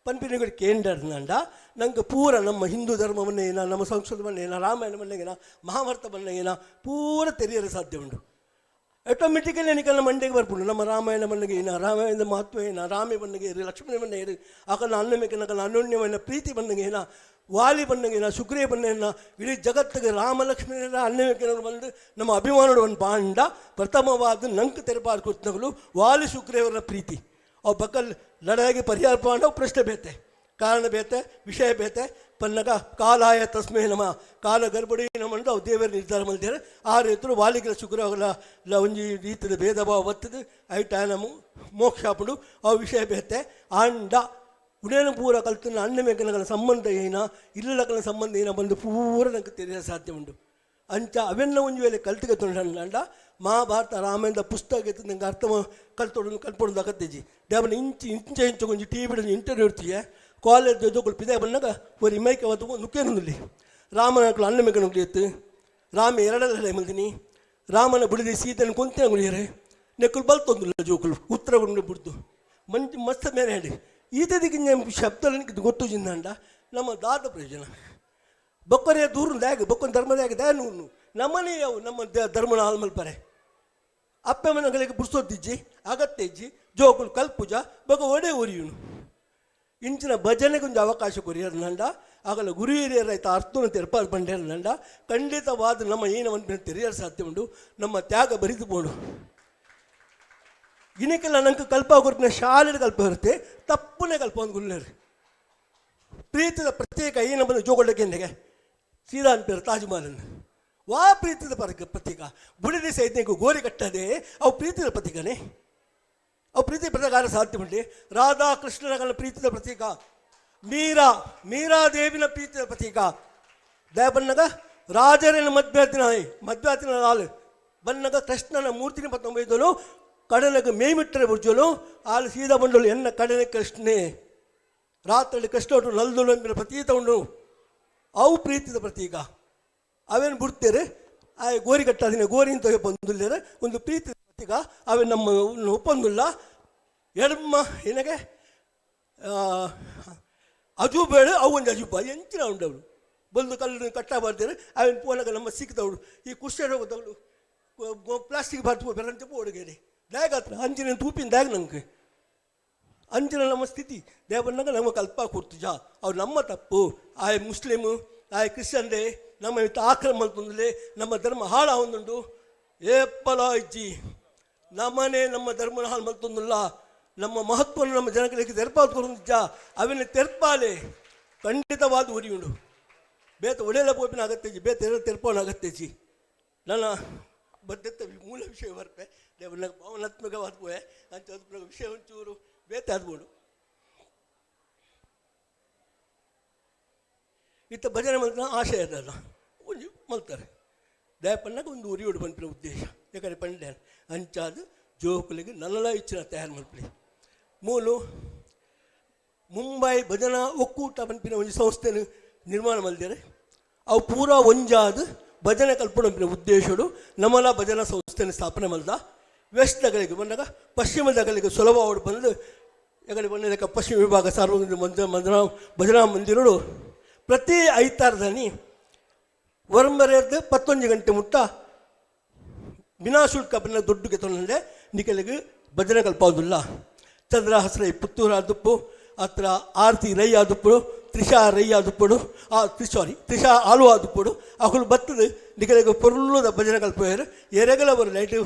ಪನ್ಪಿನಿಗಳು ಕೇಂದ್ರಂಡ ನಂಗೆ ಪೂರ ನಮ್ಮ ಹಿಂದೂ ಧರ್ಮವನ್ನೇನ ನಮ್ಮ ಸಂಸ್ಕೃತವನ್ನೇನ ರಾಮಾಯಣವನ್ನೇನ ಮಹಾಭಾರತವನ್ನೇನ ಪೂರ ತೆರೆಯಲು ಸಾಧ್ಯ ಉಂಟು. ಆಟೋಮೆಟಿಕಲಿ ನಿಕಲ್ನ ಮಂಡೆಗೆ ಬರ್ಪುಂಡು ನಮ್ಮ ರಾಮಾಯಣ ಬಣ್ಣಗೆ ಏನ ರಾಮಾಯಣದ ಮಹತ್ವ ಏನ ರಾಮೆ ಬಣ್ಣಗೆ ಏರು ಲಕ್ಷ್ಮಣ ಬಣ್ಣ ಏರು ಆಕನ ಅನ್ನಮೇಕನಕನ ಅನ್ಯೋನ್ಯವನ್ನ ಪ್ರೀತಿ ಬಣ್ಣಗೆ ಏನ ವಾಲಿ ಬಣ್ಣಗೆ ಏನ ಸುಗ್ರೀವ ಬಣ್ಣ ಇಡೀ ಜಗತ್ತಿಗೆ ರಾಮ ಲಕ್ಷ್ಮಣರ ಅನ್ನಮೇಕನವರು ಬಂದು ನಮ್ಮ ಅಭಿಮಾನಗಳು ಒಂದು ಬಾಂಡ ಪ್ರಥಮವಾದ ನಂಗೆ ತೆರಪಾರು ಕೊತ್ತನಗಳು ವಾಲಿ ಸುಗ್ರೀವರ ಪ್ರೀತಿ ಅವು ಬಕ್ಕಲ್ ಲಡಾಯಿಗೆ ಪರಿಹಾರ ಪಾಂಡವು ಪ್ರಶ್ನೆ ಬೇತೆ ಕಾರಣ ಬೇತೆ ವಿಷಯ ಬೇತೆ ಪನ್ನಗ ಕಾಲಾಯ ತಸ್ಮೇ ನಮ ಕಾಲ ಗರ್ಭಡಿ ನಮ್ಮಂದು ಅವು ದೇವರ ನಿರ್ಧಾರ ಮಲ್ತಾರೆ ಆ ರೈತರು ವಾಲಿಗಳ ಶುಕ್ರವಾಗಲ ಒಂಜಿ ರೀತಿಯ ಭೇದ ಭಾವ ಬರ್ತದೆ ಐಟ ನಮ್ಮ ಮೋಕ್ಷ ಆಪುಂಡು ಆ ವಿಷಯ ಬೇತೆ ಆಂಡ ಉಡೇನ ಪೂರ ಕಲ್ತನ ಅಣ್ಣ ಮೇಕನಗಳ ಸಂಬಂಧ ಏನ ಇಲ್ಲಕನ ಸಂಬಂಧ ಏನ ಬಂದು ಪೂರ ನಂಗೆ ತಿಳಿಯ ಸಾಧ್ಯ ಉಂಟು. ಅಂಚ ಅವೆಲ್ಲ ಒಂಜಿ ವೇಳೆ ಕಲ್ತಿಗೆ ತೊಂಡ ಮಹಾಭಾರತ ರಾಮಾಯಣದ ಪುಸ್ತಕ ಇತ್ತು ನಂಗೆ ಅರ್ಥ ಕಲ್ತೊಡು ಕಲ್ಪೊಡು ಅಗತ್ಯಜಿ ದೇವನ ಇಂಚು ಇಂಚ ಇಂಚು ಒಂಜಿ ಟಿ ವಿಡ ಇಂಟರ್ವ್ಯೂ ಇರ್ತೀಯ ಕಾಲೇಜ್ ಜೋಕುಲು ಪಿದಾಯಿ ಬನ್ನಗ ಒರಿ ಮೈಕ ಅವತ್ತು ನುಕ್ಕೇನುಂದುಲ್ಲಿ ರಾಮನ ಅಣ್ಣ ಮೇಕ ನುಗ್ಲಿತ್ತು ರಾಮ ಎರಡಲ್ಲ ಮಲ್ದಿನಿ ರಾಮನ ಬುಡಿದಿ ಸೀತನ ಕೊಂತಿನ ಗುಳಿಯರೆ ನೆಕ್ಕುಲು ಬಲ್ತೊಂದುಲ್ಲ ಜೋಕುಲು ಉತ್ತರ ಗುಂಡು ಬಿಡ್ದು ಮಂಚ್ ಮಸ್ತ್ ಮೇಲೆ ಹೇಳಿ ಈತದಿಗೆ ಶಬ್ದ ಗೊತ್ತು ಜಿಂದಾಂಡ ನಮ್ಮ ದಾದ ಪ್ರಯೋಜನ ಬೊಕ್ಕರೆ ದೂರ ದ್ಯಾಗ ಬೊಕ್ಕನ ಧರ್ಮದಾಗ ದ್ಯಾ ನೂರು ನಮ್ಮನೇ ಅವು ನಮ್ಮ ಧರ್ಮನ ಆಲ್ಮಲ್ಪರೆ ಅಪ್ಪೆ ಮನಗಳಿಗೆ ಬುಡ್ಸೋದಿಜ್ಜಿ ಅಗತ್ಯ ಇಜ್ಜಿ ಜೋಕುಲು ಕಲ್ಪುಜ ಬೊಕ ಒಡೆ ಒರಿಯುನು ಇಂಚಿನ ಭಜನೆಗೆ ಒಂದು ಅವಕಾಶ ಕೊರಿಯರ್ನಂಡ ಆಗಲ ಗುರು ಹಿರಿಯರ ರೈತ ಅರ್ಥನ ತೆರಪಾದ ಬಂಡೇರ್ನಂಡ ಖಂಡಿತವಾದ ನಮ್ಮ ಏನವನ್ನು ತೆರೆಯಲು ಸಾಧ್ಯ ಉಂಟು ನಮ್ಮ ತ್ಯಾಗ ಬರಿದು ಬೋಡು ಇನಕ್ಕೆಲ್ಲ ನಂಗೆ ಕಲ್ಪ ಕೊರ್ಪಿನ ಶಾಲೆಡ್ ಕಲ್ಪ ಇರುತ್ತೆ ತಪ್ಪುನೇ ಕಲ್ಪ ಒಂದು ಗುಲ್ಲೇರು ಪ್ರೀತಿದ ಪ್ರತ್ಯೇಕ ಈ ನಮ್ಮನ್ನು ಜೋಗೊಳ್ಳಕ್ಕೆ ಸೀದಾ ಅನ್ಪೇರು ತಾಜ್ ಮಹಲ್ ವಾ ಪ್ರೀತಿದ ಪ್ರತೀಕ ಬುಡಿದಿ ಸೈತ್ನಿಗೂ ಗೋರಿ ಕಟ್ಟದೆ ಅವು ಪ್ರೀತಿದ ಪ್ರತೀಕನೇ ಅವು ಪ್ರೀತಿ ಪ್ರಕಾರ ಸಾಧ್ಯ ಉಂಟು ರಾಧಾ ಕೃಷ್ಣನ ಪ್ರೀತಿದ ಪ್ರತೀಕ ಮೀರಾ ಮೀರಾದೇವಿನ ಪ್ರೀತಿದ ಪ್ರತೀಕ ದಯಬನ್ನಗ ರಾಜರನ ಮಧ್ಯಾತಿನ ಮಧ್ಯಾತಿನ ಲಾಲ್ ಬನ್ನಗ ಕೃಷ್ಣನ ಮೂರ್ತಿನ ಪತ್ತೊಂಬೈದನು ಕಡಲಗ ಮೇಯ್ಮಿಟ್ಟರೆ ಬುರ್ಜೋನು ಆಲು ಸೀದಾ ಬಂಡಲು ಎನ್ನ ಕಡಲೆ ಕೃಷ್ಣೆ ರಾತ್ರಿ ಕೃಷ್ಣ ಉಂಟು ನಲ್ದುಳು ಎಂಬಿನ ಪ್ರತೀತ ಉಂಟು ಅವು ಪ್ರೀತಿದ ಪ್ರತೀಕ ಅವೇನು ಬಿಡ್ತೇರೆ ಆ ಗೋರಿ ಕಟ್ಟಾದಿನ ಗೋರಿ ಅಂತ ಬಂದುಲ್ಲೇರೆ ಒಂದು ಪ್ರೀತಿ ಪ್ರತೀಕ ಅವೇ ನಮ್ಮ ಒಪ್ಪಂದುಲ್ಲ ಎಡಮ್ಮ ಏನಗೆ ಅಜೂಬೇಳು ಅವು ಒಂದು ಅಜೂಬ ಎಂಚಿನ ಉಂಡವಳು ಬಂದು ಕಲ್ಲು ಕಟ್ಟ ಬರ್ತಾರೆ ಅವೇನು ಪೋನಾಗ ನಮ್ಮ ಸಿಕ್ತವಳು ಈ ಕುಷ್ಠ ರೋಗದವಳು ಪ್ಲಾಸ್ಟಿಕ್ ಬಾರ್ತು ಬೆರಂತೆ ಓಡುಗೇರಿ ದ್ಯಾಗ ಹತ್ರ ಅಂಚಿನ ತೂಪಿನ ದ್ಯಾಗ ನಂಗೆ ಅಂಚಿನ ನಮ್ಮ ಸ್ಥಿತಿ ದೇವನ್ನಾಗ ನಮ್ಮ ಕಲ್ಪ ಕೊಡ್ತು ಜಾ ಅವ್ರು ನಮ್ಮ ತಪ್ಪು ಆಯ್ ಮುಸ್ಲಿಮು ಆಯ್ ಕ್ರಿಶ್ಚಿಯನ್ರೇ ನಮ್ಮ ಇತ್ತ ಆಕ್ರಮ ಅಂತಂದ್ರೆ ನಮ್ಮ ಧರ್ಮ ಹಾಳಾವೊಂದುಂಟು ಏಪ್ಪಲ ಇಜ್ಜಿ ನಮ್ಮನೆ ನಮ್ಮ ಧರ್ಮನ ಹಾಳು ಮಲ್ತೊಂದುಲ್ಲ ನಮ್ಮ ಮಹತ್ವವನ್ನು ನಮ್ಮ ಜನಗಳಿಗೆ ತೆರಪಾದ ಜಾ ಅವನ್ನ ತೆರ್ಪಾಲೆ ಖಂಡಿತವಾದ ಉರಿಯುಂಡು ಬೇತ ಒಡೆಯಲ ಪೋಪಿನ ಅಗತ್ಯಜಿ ಬೇತ ತೆರ್ಪೋನ ಅಗತ್ಯಜಿ ನನ್ನ ಬದ್ಧತೆ ಮೂಲ ವಿಷಯ ಬರ್ಪೆ ದೇವನ ಭಾವನಾತ್ಮಕವಾದ ಪೋಯೆ ಅಂತ ವಿಷಯ ಒಂಚೂರು ಬೇತ ಆದ್ಬೋಡು ಇತ್ತ ಭಜನೆ ಮಲ್ತನ ಆಶಯ ಅದಲ್ಲ ಒಂಜಿ ಮಲ್ತಾರೆ ದಯಪಣ್ಣಗೆ ಒಂದು ಉರಿಯೋಡು ಪನ್ಪಿನ ಉದ್ದೇಶ ಯಾಕಂದ್ರೆ ಪಂಡೆ ಅಂಚಾದ ಜೋಕುಲಿಗೆ ನಲ್ಲಲ ಇಚ್ಚಿನ ತಯಾರು ಮಲ್ಪಲಿ ಮೂಲು ಮುಂಬೈ ಭಜನಾ ಒಕ್ಕೂಟ ಪನ್ಪಿನ ಒಂಜಿ ಸಂಸ್ಥೆನ ನಿರ್ಮಾಣ ಮಲ್ದೇರೆ ಅವು ಪೂರಾ ಒಂಜಾದ ಭಜನೆ ಕಲ್ಪನೆ ಉದ್ದೇಶಡು ನಮಲ ಭಜನಾ ಸಂಸ್ಥೆನ ಸ್ಥಾಪನೆ ಮಲ್ದ ವೆಸ್ಟ್ ನಗರಿಗೆ ಬಂದಾಗ ಪಶ್ಚಿಮ ನಗರಿಗೆ ಸುಲಭ ಅವರು ಬಂದು ಯಾಕಂದ್ರೆ ಬಂದ ಪಶ್ಚಿಮ ವಿಭಾಗ ಸಾರ್ವಜನಿಕ ಮಂದಿರ ಭಜನಾ ಮಂದಿರಡು ಪ್ರತಿ ಐತಾರದಲ್ಲಿ ಒರಂಬರೆರ್ದು 11 ಗಂಟೆ ಮುಟ್ಟ ಬಿನಾ ಶುಲ್ಕ ಬನ್ನ ದುಡ್ಡುಗೆ ತೊಂದರೆ ನಿಕಲಿಗೆ ಭಜನೆ ಕಲ್ಪಾವುದಿಲ್ಲ. ಚಂದ್ರಹಾಸ ರೈ ಪುತ್ತೂರು ಆದುಪ್ಪು ಅತ್ರ ಆರತಿ ರೈ ಆದುಪ್ಪು ತ್ರಿಷಾ ರೈ ಆದುಪ್ಪಡು ಆ ಸಾರಿ ತ್ರಿಷಾ ಆಲು ಆದುಪ್ಪಡು ಅಕುಲು ಬತ್ತದು ನಿಕಲಿಗೆ ಪೊರುಲ್ಲದ ಭಜನೆ ಕಲ್ಪೇರು ಎರೆಗಲ ಬರು ಲೈಟ್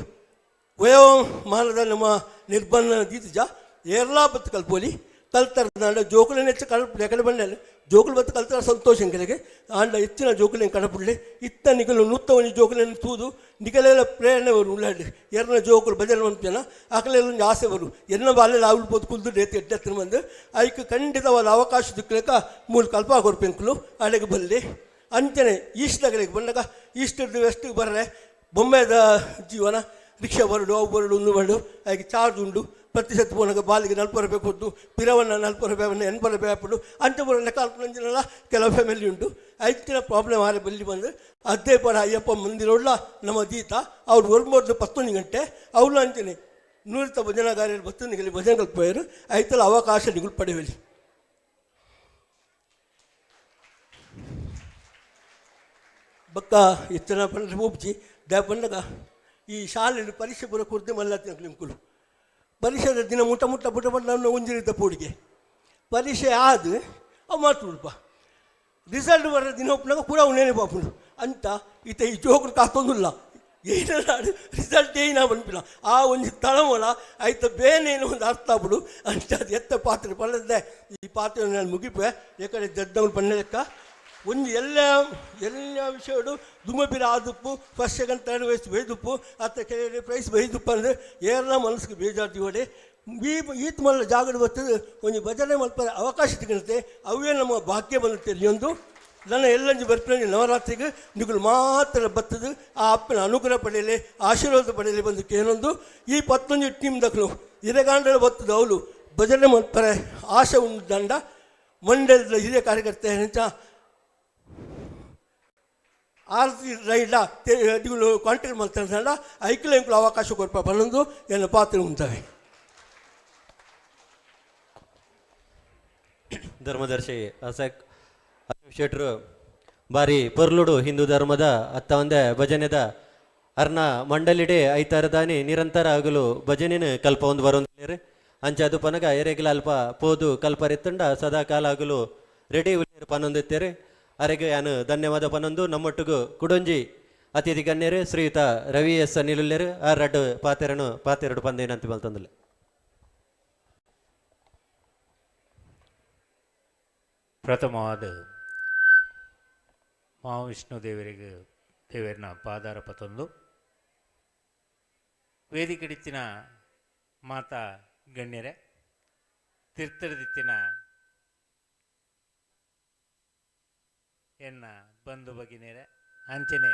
ವಯೋಮಾನದ ನಮ್ಮ ನಿರ್ಬಂಧನ ದೀತಜ ಏರ್ಲಾ ಬತ್ತು ಕಲ್ಪೋಲಿ ಕಲ್ತರ್ದಾಂಡ ಜೋಕುಲಿನ ಹೆಚ್ಚು ಕಡಪುಡಿ ಎಕಡೆ ಬಂಡಲ್ಲಿ ಜೋಕುಲು ಬತ್ತು ಕಲ್ತರ ಸಂತೋಷ ಎಂಕಲೆಗೆ ಆಂಡ ಹೆಚ್ಚಿನ ಜೋಕುಲಿನ ಕಡಪುಡ್ಲಿ ಇತ್ತ ನಿಕಲು ನೂತ್ತ ಒಂಜಿ ಜೋಕುಲಿನ ತೂದು ನಿಕಲೆಲ್ಲ ಪ್ರೇರಣೆ ಬರು ಉಳ್ಳಾಡಿ ಎರನ ಜೋಕುಲು ಭಜನೆ ಮನ್ಪುಜನ ಅಕಲೆಲ್ಲ ಒಂಜಿ ಆಸೆ ಬರು ಎನ್ನ ಬಾಲೆಲ್ಲ ಆవులు ಪೋದು ಕುಲ್ದು ಡೇತಿ ಎಡ್ಡೆತ್ತಿನ ಬಂದು ಐಕ್ ಖಂಡಿತವಾದ ಅವಕಾಶ ದಿಕ್ಕಲೆಕ ಮೂಲ ಕಲ್ಪ ಕೊರ್ಪೆಂಕುಲು ಅಡೆಗೆ ಬಲ್ಲಿ ಅಂಚನೆ ಈಸ್ಟ್ಗಳಿಗೆ ಬಂದಾಗ ಈಸ್ಟ್ ವೆಸ್ಟಿಗೆ ಬರ್ರೆ ಬೊಂಬೆದ ಜೀವನ ರಿಕ್ಷಾ ಬರಡು ಅವು ಬರಡು ಒಂದು ಬರಡು ಹಾಗೆ ಚಾರ್ಜ್ ಉಂಡು ಪ್ರತಿಶತ ಪೋನಾಗ ಬಾಲಿಗೆ 40 ರೂಪಾಯಿ ಕೊಟ್ಟು ಪಿರವನ್ನ 40 ರೂಪಾಯಿ 80 ರೂಪಾಯಿ ಹಾಕ್ಬಿಡು ಅಂಚೆ ಬರೋ ಲೆಕ್ಕ ಹಾಕ್ಕೊಂಜಿನಲ್ಲ ಕೆಲವು ಫ್ಯಾಮಿಲಿ ಉಂಟು ಐತಿನ ಪ್ರಾಬ್ಲಮ್ ಆರೆ ಬಲ್ಲಿ ಬಂದು ಅದೇ ಪರ ಅಯ್ಯಪ್ಪ ಮಂದಿರೋಳ್ಳ ನಮ್ಮ ದೀತ ಅವ್ರು ಒರ್ಮೋರ್ದು 11 ಗಂಟೆ ಅವ್ರು ಅಂಚನೆ ನೂರಿತ ಭಜನಾಗಾರ್ಯರು ಬತ್ತನಿಗೆ ಭಜನೆ ಕಲ್ಪೋಯರು ಐತಲ್ಲ ಅವಕಾಶ ನಿಗುಲು ಪಡೆಯಲಿ. ಬಕ್ಕ ಎಚ್ಚನ ಪಂಡ್ರೆ ಒಪ್ಜಿ ದ್ಯಾ ಪಂಡಗ ಈ ಶಾಲೆಯಲ್ಲಿ ಪರೀಕ್ಷೆ ಬರೋ ಕುರ್ದೆ ಮಲ್ಲತ್ತಿನ ನಿಮ್ಕುಲು ಪರೀಕ್ಷೆದ ದಿನ ಮುಟ್ಟ ಮುಟ್ಟ ಪುಟ್ಟ ಪುಟ್ಟ ನನ್ನ ಒಂಜಿರಿದ್ದ ಪೋಡಿಗೆ ಪರೀಕ್ಷೆ ಆದ ಅವು ಮಾತುಲ್ಪ ರಿಸಲ್ಟ್ ಬರೋ ದಿನ ಒಪ್ಪನಾಗ ಪೂರ ಅವನೇನೆ ಪಾಪುಂಡು ಅಂತ ಈತ ಈ ಜೋಕುಲು ಕಾತೊಂದುಲ್ಲ ಏನ ರಿಸಲ್ಟ್ ಏನ ಬಂದ್ಪಿಲ್ಲ ಆ ಒಂಜಿ ತಳಮಳ ಆಯ್ತ ಬೇನೇನು ಒಂದು ಅರ್ಥ ಆಗ್ಬಿಡು ಅಂತ ಅದು ಎತ್ತ ಪಾತ್ರೆ ಪಲ್ಲದೆ ಈ ಪಾತ್ರೆ ನಾನು ಮುಗಿಪೆ ಯಾಕಂದರೆ ಜದ್ದವನು ಪಣ್ಣ ಲೆಕ್ಕ ಒಂದು ಎಲ್ಲ ಎಲ್ಲ ವಿಷಯಡು ದುಮ್ಮಬಿರ ಆದುಪ್ಪು ಫಸ್ಟ್ ಸೆಕೆಂಡ್ ತರ್ಡ್ ವಯಸ್ಸು ಬೈದುಪ್ಪು ಅತ್ತ ಕೆಲವು ಪ್ರೈಸ್ ಬೈದುಪ್ಪು ಅಂದರೆ ಏರ್ಲ ಮನಸ್ಸಿಗೆ ಬೇಜಾರ್ದಿವಡೆ ಈ ಈತ ಮಲ್ಲ ಜಾಗಡ ಬರ್ತದೆ ಒಂದು ಭಜನೆ ಮಲ್ಪರೆ ಅವಕಾಶ ಸಿಗುತ್ತೆ ಅವೇ ನಮ್ಮ ಭಾಗ್ಯ ಬಂದುತ್ತೆ ಒಂದು ನನ್ನ ಎಲ್ಲಂಜಿ ಬರ್ಪಿನ ನವರಾತ್ರಿಗೆ ನಿಗುಲು ಮಾತ್ರ ಬರ್ತದೆ ಆ ಅಪ್ಪನ ಅನುಗ್ರಹ ಪಡೆಯಲಿ ಆಶೀರ್ವಾದ ಪಡೆಯಲಿ ಬಂದಕ್ಕೆ ಏನೊಂದು ಈ 11 ಟೀಮ್ ದಕ್ಕಲು ಇರಗಾಂಡಲು ಬರ್ತದೆ ಅವಳು ಭಜನೆ ಮಲ್ಪರೆ ಆಸೆ ಉಂಡು ದಂಡ ಮಂಡಲದ ಹಿರಿಯ ಕಾರ್ಯಕರ್ತೆ ಎಂಚ ಆರತಿ ರೈಲ ದಿಗುಲು ಕಾಂಟ್ಯಾಕ್ಟ್ ಮಲ್ತಾಂಡ ಐಕ್ಲ ಎಂಕುಲು ಅವಕಾಶ ಕೊರ್ಪ ಪನೊಂದು ಎನ್ನ ಪಾತ್ರ ಉಂತವೆ. ಧರ್ಮದರ್ಶಿ ಅಸಕ್ ಶೆಟ್ರು ಬಾರಿ ಪೊರ್ಲುಡು ಹಿಂದೂ ಧರ್ಮದ ಅತ್ತ ಒಂದೆ ಭಜನೆದ ಅರ್ನ ಮಂಡಲಿಡೆ ಐತಾರದಾನಿ ನಿರಂತರ ಆಗಲು ಭಜನೆನ ಕಲ್ಪ ಒಂದು ಬರೊಂದಿಲ್ಲೇರು. ಅಂಚ ಅದು ಪನಗ ಎರೆಗ್ಲ ಅಲ್ಪ ಪೋದು ಕಲ್ಪರಿತ್ತುಂಡ ಸದಾ ಕಾಲ ಆಗಲು ರೆಡಿ ಉಲ್ಲೇರು ಪನೊಂದಿತ್ತೇರು. ಅರೆಗೆ ಯಾನು ಧನ್ಯವಾದ ಪನೊಂದು ನಮ್ಮೊಟ್ಟಿಗೂ ಕುಡೊಂಜಿ ಅತಿಥಿ ಗಣ್ಯರು ಶ್ರೀಯುತ ರವಿ ಎಸ್ ಅನಿಲುಲ್ಲೇರು ಆ ರಡ್ಡು ಪಾತೆರನು ಪಾತೆರಡು ಪಂದೇನಂತ ಬಲ್ತಂದಿಲ್ಲ. ಪ್ರಥಮವಾದ ಮಹಾವಿಷ್ಣು ದೇವರಿಗೆ ದೇವರನ್ನ ಪಾದಾರ ಪತೊಂದು ವೇದಿಕೆಡಿತ್ತಿನ ಮಾತಾ ಗಣ್ಯರೇ, ತಿರ್ತರದಿತ್ತಿನ ಎನ್ನ ಬಂಧು ಬಗಿನೇರೆ, ಅಂಚನೆ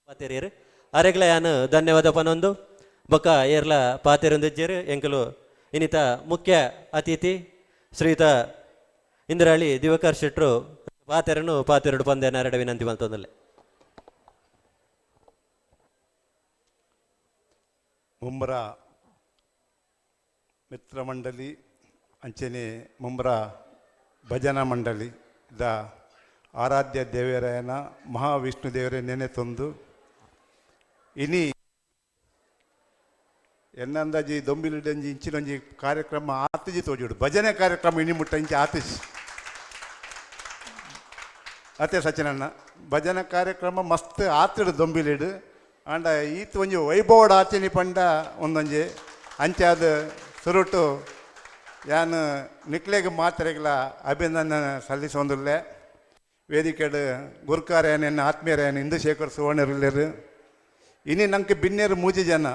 ಪಾತೆರಿಯರು ಅರೆಗ್ಲ ಯಾನು ಧನ್ಯವಾದ ಪನೊಂದು ಬೊಕ್ಕ ಏರ್ಲ ಪಾತೆರೊಂದಿಜ್ಜೆರು ಎಂಕಲು ಇನ್ನಿತ ಮುಖ್ಯ ಅತಿಥಿ ಶ್ರೀಯುತ ಇಂದ್ರಾಳಿ ದಿವಾಕರ್ ಶೆಟ್ರು ಪಾತೆರನು ಪಾತೆರಡು ಪಂದೆ ನಾರಡ ವಿನಂತಿ ಮಲ್ತೊಂದಲ್ಲೆ. ಮುಂಬ್ರ ಮಿತ್ರ ಮಂಡಳಿ ಅಂಚನೆ ಮುಂಬ್ರ ಭಜನಾ ಮಂಡಳಿ the ಆರಾಧ್ಯ ದೇವರಾಯನ ಮಹಾವಿಷ್ಣು ದೇವರೇ ನೆನೆ ತಂದು ಇನಿ ಎನ್ನಂದಾಜಿ ದೊಂಬಿಲಿಡಂಜಿ ಇಂಚಿನೊಂಜಿ ಕಾರ್ಯಕ್ರಮ ಆತಿಜಿ ತೋಜುಡು ಭಜನೆ ಕಾರ್ಯಕ್ರಮ ಇನಿ ಮುಟ್ಟ ಇಂಚಿ ಆತಿಜಿ ಅತ್ತೆ ಸಚಿನಣ್ಣ ಭಜನೆ ಕಾರ್ಯಕ್ರಮ ಮಸ್ತ್ ಆತಿಡು ದೊಂಬಿಲಿಡು ಆಂಡ ಈತ್ ಒಂಜಿ ವೈಭವಡ್ ಆಚಿನಿ ಪಂಡ ಒಂದೊಂಜಿ ಅಂಚೆ ಅದು ಸುರುಟು ಯಾನ್ ನಿಕ್ಲೆಗ್ ಮಾತ್ರೆಗ್ಲ ಅಭಿನಂದನೆ ಸಲ್ಲಿಸೊಂದುಲ್ಲೆ. ವೇದಿಕೆಡ್ ಗುರ್ಕಾರ್ಯಾನ ಆತ್ಮೀಯರ್ಯಾನ ಇಂದುಶೇಖರ್ ಸುವರ್ಣರಿಲ್ಲೆರ್ ಇನಿ ನಂಗೆ ಬಿನ್ನೇರು ಮೂಜಿ ಜನ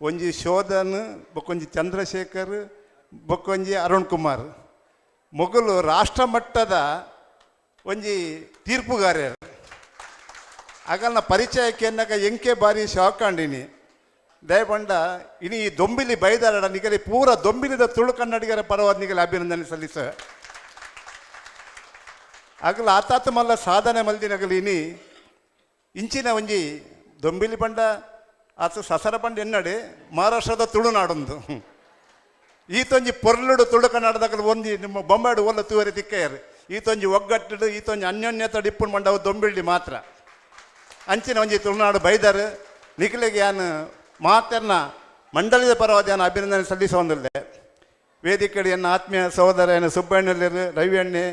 ಒಂಜಿ ಶೋಧನ್ ಬೊಕ್ಕೊಂಜಿ ಚಂದ್ರಶೇಖರ್ ಬೊಕ್ಕೊಂಜಿ ಅರುಣ್ ಕುಮಾರ್ ಮೊಗಲು ರಾಷ್ಟ್ರಮಟ್ಟದ ಒಂಜಿ ತೀರ್ಪುಗಾರ್ಯರು ಅಗಲ್ನ ಪರಿಚಯಕ್ಕೆ ಎನ್ನಕ ಎಂಕೆ ಬಾರಿ ಶಾಕ್ ಅಂಡಿನಿ ದಯಪಂಡ ಇನಿ ಈ ದೊಂಬಿಲಿ ಬೈದಾರಡ ನಿಗಲಿ ಪೂರ ದೊಂಬಿಲಿದ ತುಳು ಕನ್ನಡಿಗರ ಪರವಾದ ನಿಗಲಿ ಅಭಿನಂದನೆ ಸಲ್ಲಿಸ ಅಗಲ ಆತಾತ ಮಲ್ಲ ಸಾಧನೆ ಮಲ್ದಿನಗಲಿ ಇನಿ ಇಂಚಿನ ಒಂಜಿ ದೊಂಬಿಲಿ ಪಂಡ ಆತ ಸಸರ ಪಂಡ ಎನ್ನಡೆ ಮಹಾರಾಷ್ಟ್ರದ ತುಳುನಾಡೊಂದು ಈತೊಂಜಿ ಪೊರ್ಲುಡು ತುಳು ಕನ್ನಡದಾಗ ಒಂಜಿ ನಿಮ್ಮ ಬೊಂಬಾಡು ಒಲ್ಲ ತೂವರೆ ತಿಕ್ಕಯ್ಯರು ಈತೊಂಜಿ ಒಗ್ಗಟ್ಟಡು ಈತೊಂಜಿ ಅನ್ಯೋನ್ಯತ ಡಿಪ್ಪುನ್ ಮಂಡವು ದೊಂಬಿಳ್ಳಿ ಮಾತ್ರ ಅಂಚಿನ ಒಂಜಿ ತುಳುನಾಡು ಬೈದರು ನಿಖಿಲಿಗೆ ಯಾನು ಮಾತನ್ನ ಮಂಡಳಿದ ಪರವಾದ ಯಾನು ಅಭಿನಂದನೆ ಸಲ್ಲಿಸೊಂದಿಲ್ಲೆ. ವೇದಿಕೆಯನ್ನು ಆತ್ಮೀಯ ಸಹೋದರನ ಸುಬ್ಬಣ್ಣಲ್ಲಿರು ರವಿಯಣ್ಣೆ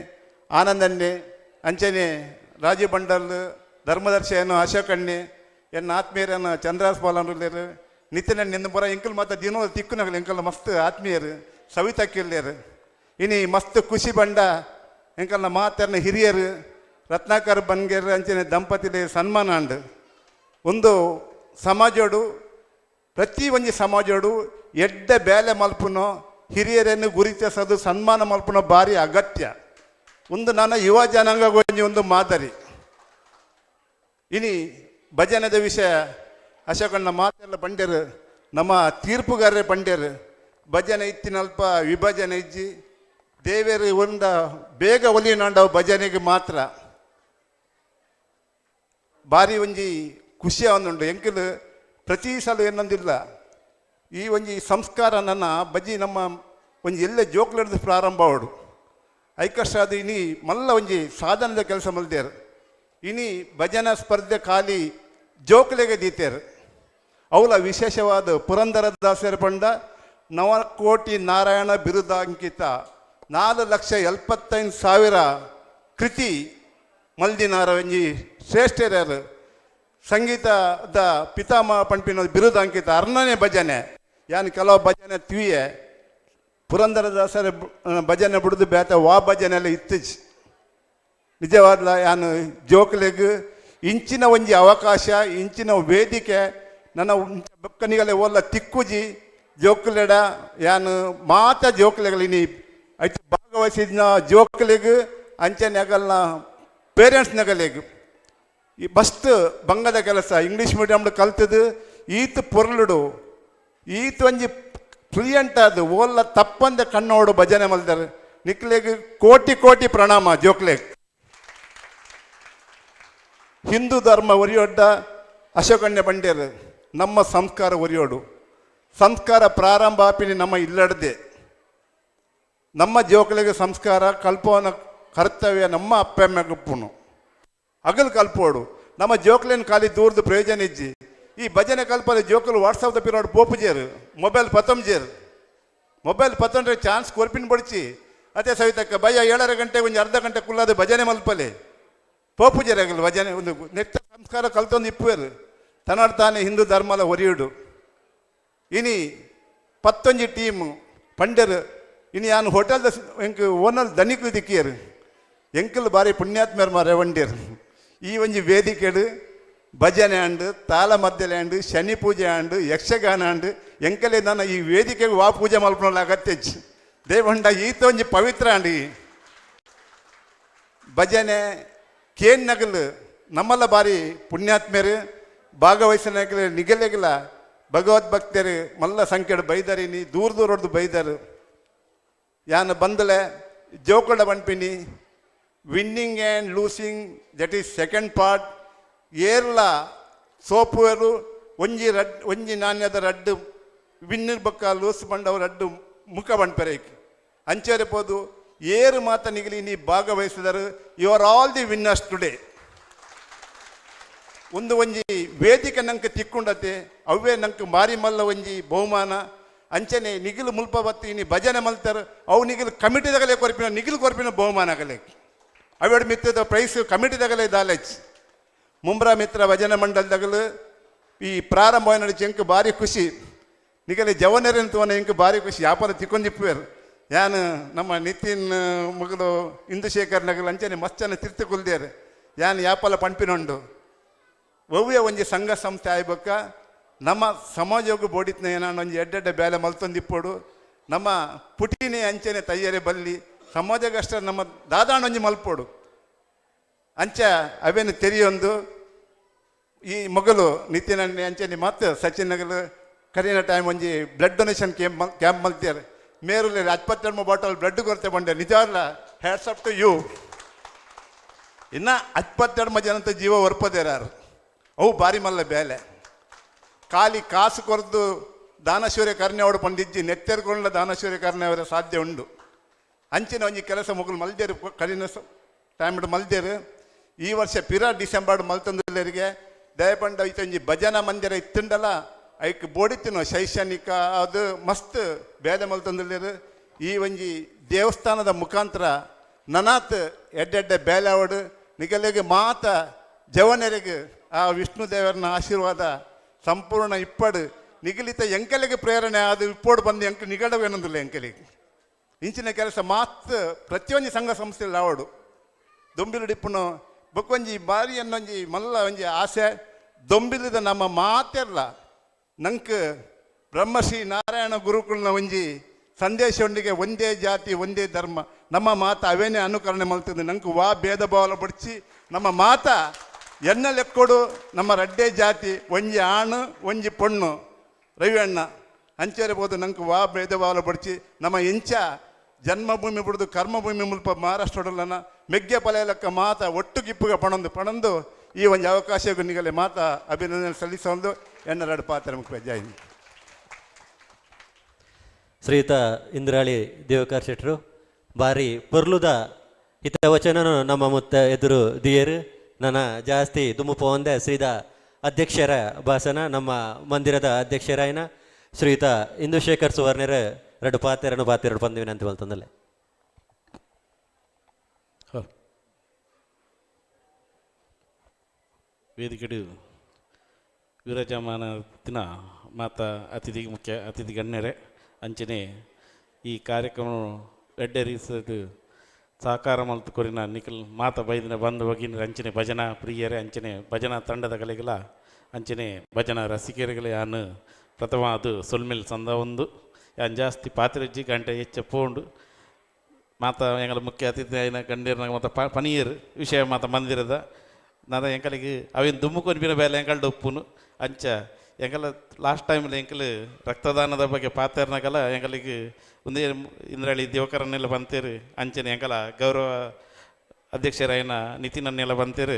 ಆನಂದಣ್ಣೆ ಅಂಚನೆ ರಾಜೀವ್ ಬಂಡಲ್ ಧರ್ಮದರ್ಶಿಯನ್ನು ಅಶೋಕಣ್ಣೆ ಎನ್ನ ಆತ್ಮೀಯರನ್ನು ಚಂದ್ರಾಸ್ ಬಾಲನ್ರುಲ್ಲೇರು ನಿತಿನ್ ನಿಂದ ಪುರ ಎಂಕಲ್ ಮತ್ತು ದಿನೋ ತಿಕ್ಕುನಗಲು ಎಂಕಲ್ ಮಸ್ತ್ ಆತ್ಮೀಯರು ಸವಿತಾ ಕಿಲ್ಲೇರು ಇನಿ ಮಸ್ತ್ ಖುಷಿ ಬಂಡ ಎಂಕಲ್ನ ಮಾತನ್ನ ಹಿರಿಯರು ರತ್ನಾಕರ್ ಬನ್ಗೇರ್ ಅಂಚನೆ ದಂಪತಿಲೆ ಸನ್ಮಾನ ಅಂಡ್ ಒಂದು ಸಮಾಜೋಡು ಪ್ರತಿ ಒಂಜಿ ಸಮಾಜೋಡು ಎಡ್ಡೆ ಬೇಲೆ ಮಲ್ಪುನೋ ಹಿರಿಯರನ್ನು ಗುರುತಿಸೋದು ಸನ್ಮಾನ ಮಲ್ಪುನೋ ಭಾರಿ ಅಗತ್ಯ. ಒಂದು ನನ್ನ ಯುವ ಜನಾಂಗ ಒಂಜಿ ಒಂದು ಮಾದರಿ. ಇನಿ ಭಜನೆದ ವಿಷಯ ಅಶೋಕಣ್ಣ ಮಾತೆಲ್ಲ ಪಂಡ್ಯರು ನಮ್ಮ ತೀರ್ಪುಗಾರರೇ ಪಂಡ್ಯರು ಭಜನೆ ಇತ್ತಿನಲ್ಪ ವಿಭಜನೆ ಇಜ್ಜಿ ದೇವೇರು ಒಂದ ಬೇಗ ಒಲಿನಾಂಡವು ಭಜನೆಗೆ ಮಾತ್ರ ಭಾರಿ ಒಂಜಿ ಖುಷಿ ಒಂದುಂಡು ಎಂಕಲು ಪ್ರತಿ ಸಲ ಏನೊಂದಿಲ್ಲ ಈ ಒಂಜಿ ಸಂಸ್ಕಾರ ನನ್ನ ಬಜ್ಜಿ ನಮ್ಮ ಒಂಜಿ ಎಲ್ಲ ಜೋಕ್ಲಡ್ದು ಪ್ರಾರಂಭ ಅವಡು ಐಕರ್ಷ ಅದು ಇನಿ ಮಲ್ಲ ಒಂಜಿ ಸಾಧನದ ಕೆಲಸ ಮಲ್ದೇರು ಇನಿ ಭಜನಾ ಸ್ಪರ್ಧೆ ಖಾಲಿ ಜೋಕ್ಲೆಗೆ ದೀತೇರು ಅವಲ ವಿಶೇಷವಾದ ಪುರಂದರದಾಸರ ಪಂಡ ನವಕೋಟಿ ನಾರಾಯಣ ಬಿರುದಾಂಕಿತ 4,75,000 ಕೃತಿ ಮಲ್ದಿನಾರ ಒಂಜಿ ಶ್ರೇಷ್ಠರ್ಯಾರು ಸಂಗೀತದ ಪಿತಾಮಹ ಪಂಪಿನ ಬಿರುದಾಂಕಿತ ಅರ್ಣನೇ ಭಜನೆ ಯಾನ್ ಕೆಲವು ಭಜನೆ ತುಯೆ ಪುರಂದರದಾಸರ ಭಜನೆ ಬಿಡುದು ಬೇತ ವಾ ಭಜನೆ ಎಲ್ಲ ಇತ್ತೀಚೆ ನಿಜವಾದ್ಲ ಯಾನು ಜೋಕ್ಲೆಗ್ ಇಂಚಿನ ಒಂಜಿ ಅವಕಾಶ ಇಂಚಿನ ವೇದಿಕೆ ನನ್ನ ಬೊಕ್ಕನಿಗಲೆ ಓಲ್ಲ ತಿಕ್ಕುಜಿ ಜೋಕ್ಲೆಡ ಯಾನು ಮಾತ ಜೋಕ್ಲೆಗಳಿನಿ ಐತು ಭಾಗವಹಿಸಿದ ಜೋಕ್ಲೆಗ್ ಅಂಚನೆ ಅಗಲ್ನ ಪೇರೆಂಟ್ಸ್ನಗಲೆಗ್ ಈ ಬಸ್ಟ್ ಬಂಗದ ಕೆಲಸ ಇಂಗ್ಲೀಷ್ ಮೀಡಿಯಮ್ಡು ಕಲ್ತದು ಈತ್ ಪೊರ್ಲುಡು ಈತ್ ಒಂಜಿ ಫ್ಲೂಯೆಂಟ್ ಅದು ಓಲ್ಲ ತಪ್ಪಂದೆ ಕಣ್ಣೋಡು ಭಜನೆ ಮಲ್ದಾರೆ ನಿಕ್ಲೆಗ್ ಕೋಟಿ ಕೋಟಿ ಪ್ರಣಾಮ ಜೋಕ್ಲೆಗ್. ಹಿಂದೂ ಧರ್ಮ ಒರಿಯೊಡ್ಡ ಅಶೋಕಣ್ಯ ಬಂಡೇರು ನಮ್ಮ ಸಂಸ್ಕಾರ ಒರಿಯೋಡು ಸಂಸ್ಕಾರ ಪ್ರಾರಂಭ ಆಪಿನಿ ನಮ್ಮ ಇಲ್ಲಡದೆ ನಮ್ಮ ಜೋಕ್ಲೆಗೆ ಸಂಸ್ಕಾರ ಕಲ್ಪವನ ಕರ್ತವ್ಯ ನಮ್ಮ ಅಪ್ಪೆಮ್ಮ ಗುಪ್ಪುನು ಅಗಲು ಕಲ್ಪೋಡು ನಮ್ಮ ಜೋಕ್ಲೇನು ಖಾಲಿ ದೂರದ ಪ್ರಯೋಜನ ಇಜ್ಜಿ ಈ ಭಜನೆ ಕಲ್ಪನೆ ಜೋಕಲು ವಾಟ್ಸಪ್ ಪಿರೋಡು ಪೋಪುಜೇರು ಮೊಬೈಲ್ ಪತಂಜೇರು ಮೊಬೈಲ್ ಪತ್ತಂಡ್ರೆ ಚಾನ್ಸ್ ಕೊರ್ಪಿನ ಬಡಿಚಿ ಅದೇ ಸವಿತಕ್ಕ ಭಯ 7.5 ಗಂಟೆ ಒಂದು ಅರ್ಧ ಗಂಟೆ ಕುಲ್ಲಾದ ಭಜನೆ ಮಲ್ಪಲೆ ಪೋಪುಜೇರು ಆಗಲು ಭಜನೆ ಒಂದು ನೆಟ್ಟ ಸಂಸ್ಕಾರ ಕಲ್ತೊಂದು ಇಪ್ಪುವೇರು ತನ್ನಡ್ ತಾನೇ ಹಿಂದೂ ಧರ್ಮಲ ಒರಿಯುಡು ಇನಿ 11 ಟೀಮು ಪಂಡರು ಇನಿ ಯಾನು ಹೋಟೆಲ್ದ ಎಂಕ್ ಓನರ್ ದನಿಕ್ಲು ದಿಕ್ಕಿಯರು ಎಂಕಲ್ ಬಾರಿ ಪುಣ್ಯಾತ್ಮರು ಮಾರೆ ವಂಡ್ಯರು ಈ ಒಂಜಿ ವೇದಿಕೆಡು ಭಜನೆ ಅಂಡು ತಾಳ ಮದ್ದಲೆ ಅಂಡು ಶನಿ ಪೂಜೆ ಅಂಡು ಯಕ್ಷಗಾನ ಅಂಡು ಎಂಕಲೆ ನನ್ನ ಈ ವೇದಿಕೆಗೆ ವಾ ಪೂಜೆ ಮಲ್ಪನಲ್ಲ ಅಗತ್ಯಜ್ ದೇವಂಡ ಈತ ಒಂಜಿ ಪವಿತ್ರ ಅಂಡು ಈ ಭಜನೆ ಕೇನ್ ನಗಲು ನಮ್ಮಲ್ಲ ಬಾರಿ ಪುಣ್ಯಾತ್ಮೇರು ಭಾಗವಹಿಸಿನಾಗಲೇ ನಿಗಲೆಗಲ ಭಗವದ್ಭಕ್ತರು ಮಲ್ಲ ಸಂಖ್ಯೆಡ್ ಬೈದರಿನಿ ದೂರ ದೂರೊಡ್ದು ಬೈದರು. ಯಾನ್ ಬಂದಲೆ ಜೋಕುಳ ಪನ್ಪಿನಿ winning and losing that is second part. ಏರ್ಲ ಸೋಪುವರು ಒಂಜಿ ರಡ್ ಒಂಜಿ ನಾಣ್ಯದ ರಡ್ಡು ವಿನ್ನರ್ ಬೊಕ್ಕ ಲೂಸ್ ಬಂಡವ ರಡ್ಡು ಮುಖ ಪನ್ಪೆರೆ ಅಂಚೆರೆ ಪೋದು ಏರು ಮಾತ ನಿಗಲಿ ನೀ ಭಾಗವಹಿಸಿದರು. You are all the winners today. ಒಂದು ಒಂಜಿ ವೇದಿಕೆ ನಂಗೆ ತಿಕ್ಕೊಂಡತೆ ಅವೇ ನಂಗೆ ಮಾರಿ ಮಲ್ಲ ಒಂಜಿ ಬಹುಮಾನ. ಅಂಚನೆ ನಿಗಿಲು ಮುಲ್ಪ ಬತ್ತಿ ನೀ ಭಜನೆ ಮಲ್ತಾರೆ ಅವು ನಿಗಿಲು ಕಮಿಟಿದಾಗಲೇ ಕೊರ್ಪಿನ ನಿಗಿಲು ಕೊರ್ಪಿನ ಬಹುಮಾನ ಆಗಲೇ ಅವೆರಡು ಮಿತ್ತದ ಪ್ರೈಸ್ ಕಮಿಟಿದಾಗಲೇ ದಾಲೇಜ್. ಮುಂಬ್ರಾ ಮಿತ್ರ ಭಜನೆ ಮಂಡಲದಾಗಲು ಈ ಪ್ರಾರಂಭ ನಡಿಚಿ ಎಂಕ್ ಭಾರಿ ಖುಷಿ. ನಿಗಲೆ ಜವನರಂತವನ ಎಂಕ್ ಭಾರಿ ಖುಷಿ ಯಾಪದ ತಿಕ್ಕೊಂದಿಪ್ಪುವೇರು. ಯಾನ್ ನಮ್ಮ ನಿತಿನ್ ಮಗಳು ಇಂದುಶೇಖರ್ ನಗಲು ಅಂಚನೆ ಮಸ್ತ್ ಜನ ತಿರ್ತು ಕುಲ್ದೇರು. ಯಾನ್ ಯಾಪಲ ಪಂಪಿನೊಂಡು ಒವ್ವೆ ಒಂಜಿ ಸಂಘ ಸಂಸ್ಥೆ ಆಯ್ಬಕ್ಕ ನಮ್ಮ ಸಮಾಜಕ್ಕೆ ಬೋಡಿತ್ನ ಏನಾನ ಒಂಜಿ ಎಡ್ಡೆಡ್ಡೆ ಬೇಲೆ ಮಲ್ತೊಂದಿಪ್ಪೋಡು ನಮ್ಮ ಪುಟಿನೇ ಅಂಚನೆ ತಯ್ಯರೆ ಬಲ್ಲಿ ಸಮಾಜಗಷ್ಟೇ ನಮ್ಮ ದಾದಾಣೊಂಜಿ ಮಲ್ಪೋಡು ಅಂಚ ಅವೇನು ತೆರಿಯೊಂದು ಈ ಮಗಳು ನಿತಿನ್ ಅಣ್ಣೆ ಅಂಚನೆ ಮತ್ತು ಸಚಿನ್ ನಗಲು ಕರೀನ ಟೈಮ್ ಒಂಜಿ ಬ್ಲಡ್ ಡೊನೇಷನ್ ಕ್ಯಾಂಪ್ ಮಲ್ತಿಯಾರೆ. ಮೇರುಲೆ 72 ಬಾಟಲ್ ಬ್ಲಡ್ ಕೊರತೆ ಬಂಡೆ ನಿಜವಲ್ಲ ಹ್ಯಾಟ್ಸ್ ಅಪ್ ಟು you. ಇನ್ನು 72 ಜನಂತ ಜೀವ ಒರ್ಪದೇರಾರು ಅವು ಭಾರಿ ಮಲ್ಲ ಬೇಲೆ. ಖಾಲಿ ಕಾಸು ಕೊರದು ದಾನಶೂರ್ಯ ಕರ್ಣೆ ಅವಡು ಪಂಡಿಜ್ಜಿ ನೆತ್ತೆರ್ಕೊಂಡ ದಾನಶೂರ್ಯ ಕರ್ಣೆ ಅವರ ಸಾಧ್ಯ ಉಂಡು. ಅಂಚಿನ ಒಂಜಿ ಕೆಲಸ ಮುಗುಲು ಮಲ್ದೇರು ಕಡಿನ ಟೈಮ್ ಮಲ್ದೇರು. ಈ ವರ್ಷ ಪಿರ ಡಿಸೆಂಬರ್ ಮಲ್ತಂದುಲ್ಲರಿಗೆ ದಯಪಂಡ ಇತ್ತೊಂಜಿ ಭಜನಾ ಮಂದಿರ ಇತ್ತುಂಡಲ ಐಕ್ ಬೋಡಿತ್ತಿನೋ ಶೈಕ್ಷಣಿಕ ಅದು ಮಸ್ತ್ ಬೇಲೆ ಮಲ್ತಂದುಲ್ಲೇರು. ಈ ಒಂಜಿ ದೇವಸ್ಥಾನದ ಮುಖಾಂತರ ನನಾತ್ ಎಡ್ಡೆಡ್ಡೆ ಬೇಲೆ ಅವಡು ನಿಗಲೆಗೆ ಮಾತ ಜವನರಿಗೆ ಆ ವಿಷ್ಣು ದೇವರನ ಆಶೀರ್ವಾದ ಸಂಪೂರ್ಣ ಇಪ್ಪಡು ನಿಗಲಿತ ಎಂಕಲಿಗೆ ಪ್ರೇರಣೆ ಅದು ಇಪ್ಪೋಡು ಬಂದು ಎಂಕ ನಿಗಡವೇನೊಂದಿಲ್ಲ ಎಂಕಲಿಗೆ ಇಂಚಿನ ಕೆಲಸ ಮಾತ್ರ ಪ್ರತಿಯೊಂದು ಸಂಘ ಸಂಸ್ಥೆಯಲ್ಲಿ ಆವಡು ದೊಂಬಿಲು ಡಿಪ್ಪುನು ಬೊಕ್ಕೊಂಜಿ ಬಾರಿ ಅನ್ನೊಂಜಿ ಮಲ್ಲ ಒಂಜಿ ಆಸೆ ದೊಂಬಿಲಿದ ನಮ್ಮ ಮಾತೆಲ್ಲ ನಂಗೆ ಬ್ರಹ್ಮಶ್ರೀ ನಾರಾಯಣ ಗುರುಕುಲ್ನ ಒಂಜಿ ಸಂದೇಶೊಂದಿಗೆ ಒಂದೇ ಜಾತಿ ಒಂದೇ ಧರ್ಮ ನಮ್ಮ ಮಾತ ಅವೇನೇ ಅನುಕರಣೆ ಮಲ್ತದೆ. ನಂಗೆ ವಾ ಭೇದ ಭಾವ ಬಡಿಸಿ ನಮ್ಮ ಮಾತ ಎನ್ನ ಲೆಕ್ಕೊಡು ನಮ್ಮ ರಡ್ಡೆ ಜಾತಿ ಒಂಜಿ ಆಣು ಒಂಜಿ ಪೊಣ್ಣು ರವಿ ಅಣ್ಣ ಅಂಚೇರಿಬೋದು ನಂಗೆ ವಾ ಭೇದ ಭಾವ ಬಡಿಸಿ ನಮ್ಮ ಇಂಚ ಜನ್ಮಭೂಮಿ ಬಿಡ್ದು ಕರ್ಮಭೂಮಿ ಮುಲ್ಪ ಮಹಾರಾಷ್ಟ್ರಡಲ್ಲನ ಮೆಗ್ಗೆ ಪಲೆಯಲಕ್ಕ ಮಾತ ಒಟ್ಟುಗಿಪ್ಪುಗ ಪಣೊಂದು ಪಣೊಂದು ಈ ಒಂದು ಅವಕಾಶಕ್ಕೂ ನಿಗಲೆ ಮಾತ ಅಭಿನಂದನೆ ಸಲ್ಲಿಸೊಂದು ಎನ್ನರಡು ಪಾತ್ರ ಮುಖ್ಯ ಜೈ. ಶ್ರೀಯುತ ಇಂದ್ರಾಳಿ ದೇವಕಾರ್ ಶೆಟ್ರು ಬಾರಿ ಪೊರ್ಲುದ ಹಿತವಚನನು ನಮ್ಮ ಮುತ್ತ ಎದುರು ದಿಯರು. ನನ್ನ ಜಾಸ್ತಿ ದುಮ್ಮುಪ ಒಂದೇ ಶ್ರೀದ ಅಧ್ಯಕ್ಷರ ಭಾಷಣ ನಮ್ಮ ಮಂದಿರದ ಅಧ್ಯಕ್ಷರಾಯನ ಶ್ರೀಯುತ ಇಂದುಶೇಖರ್ ಸುವರ್ಣರ ಎರಡು ಪಾತೆರನು ಪಾತೆರಡು ಪಂದುವಿನ ಅಂತ ಹೇಳ್ತಂದಲ್ಲೇ. ವೇದಿಕೆಡು ವಿರಾಜಮಾನ ದಿನ ಮಾತಾ ಅತಿಥಿ ಮುಖ್ಯ ಅತಿಥಿ ಗಣ್ಯರೇ ಅಂಚನೆ ಈ ಕಾರ್ಯಕ್ರಮ ಎಡ್ಡೆರೀಸದು ಸಹಕಾರ ಮಲ್ತು ಕೊರಿನ ನಿಖಿಲ್ ಮಾತ ಬೈದಿನ ಬಂದು ಬಗಿನ ಅಂಚನೆ ಭಜನಾ ಪ್ರಿಯರೇ ಅಂಚನೆ ಭಜನಾ ತಂಡದ ಕಲೆಗಳ ಅಂಚನೆ ಭಜನಾ ರಸಿಕರುಗಳೇ ಯಾನು ಪ್ರಥಮ ಅದು ಸೊಲ್ಮೆಲ್ ಸಂದ ಒಂದು ಯಾನ್ ಜಾಸ್ತಿ ಪಾತ್ರೆಜ್ಜಿ ಗಂಟೆ ಹೆಚ್ಚ ಪೋಂಡು ಮಾತ ಎಂಗಳ ಮುಖ್ಯ ಅತಿಥಿ ಆಯಿನ ಗಣ್ಯರ್ನ ಮಾತ ಪನೀರ್ ವಿಷಯ ಮಾತ ಮಂದಿರದ ನಾದ ಎಂಕಲಿಗೆ ಅವೇನು ದುಮ್ಮುಕೊನ್ಪಿನ ಬೇಲೆ ಎಂಕಲ್ಡ ಉಪ್ಪುನು ಅಂಚ ಎಂಕಲ ಲಾಸ್ಟ್ ಟೈಮಲ್ಲಿ ಎಂಕಲ್ ರಕ್ತದಾನದ ಬಗ್ಗೆ ಪಾತೆರ್ನಗಲ ಎಂಕಲಿಗೆ ಒಂದೇ ಇಂದ್ರಾಳಿ ದಿವಕರನ್ನೆಲ್ಲ ಬಂತೇರು ಅಂಚನೆ ಎಂಕಲ ಗೌರವ ಅಧ್ಯಕ್ಷರಾಯನ ನಿತಿನನ್ನೆಲ್ಲ ಬಂತೇರು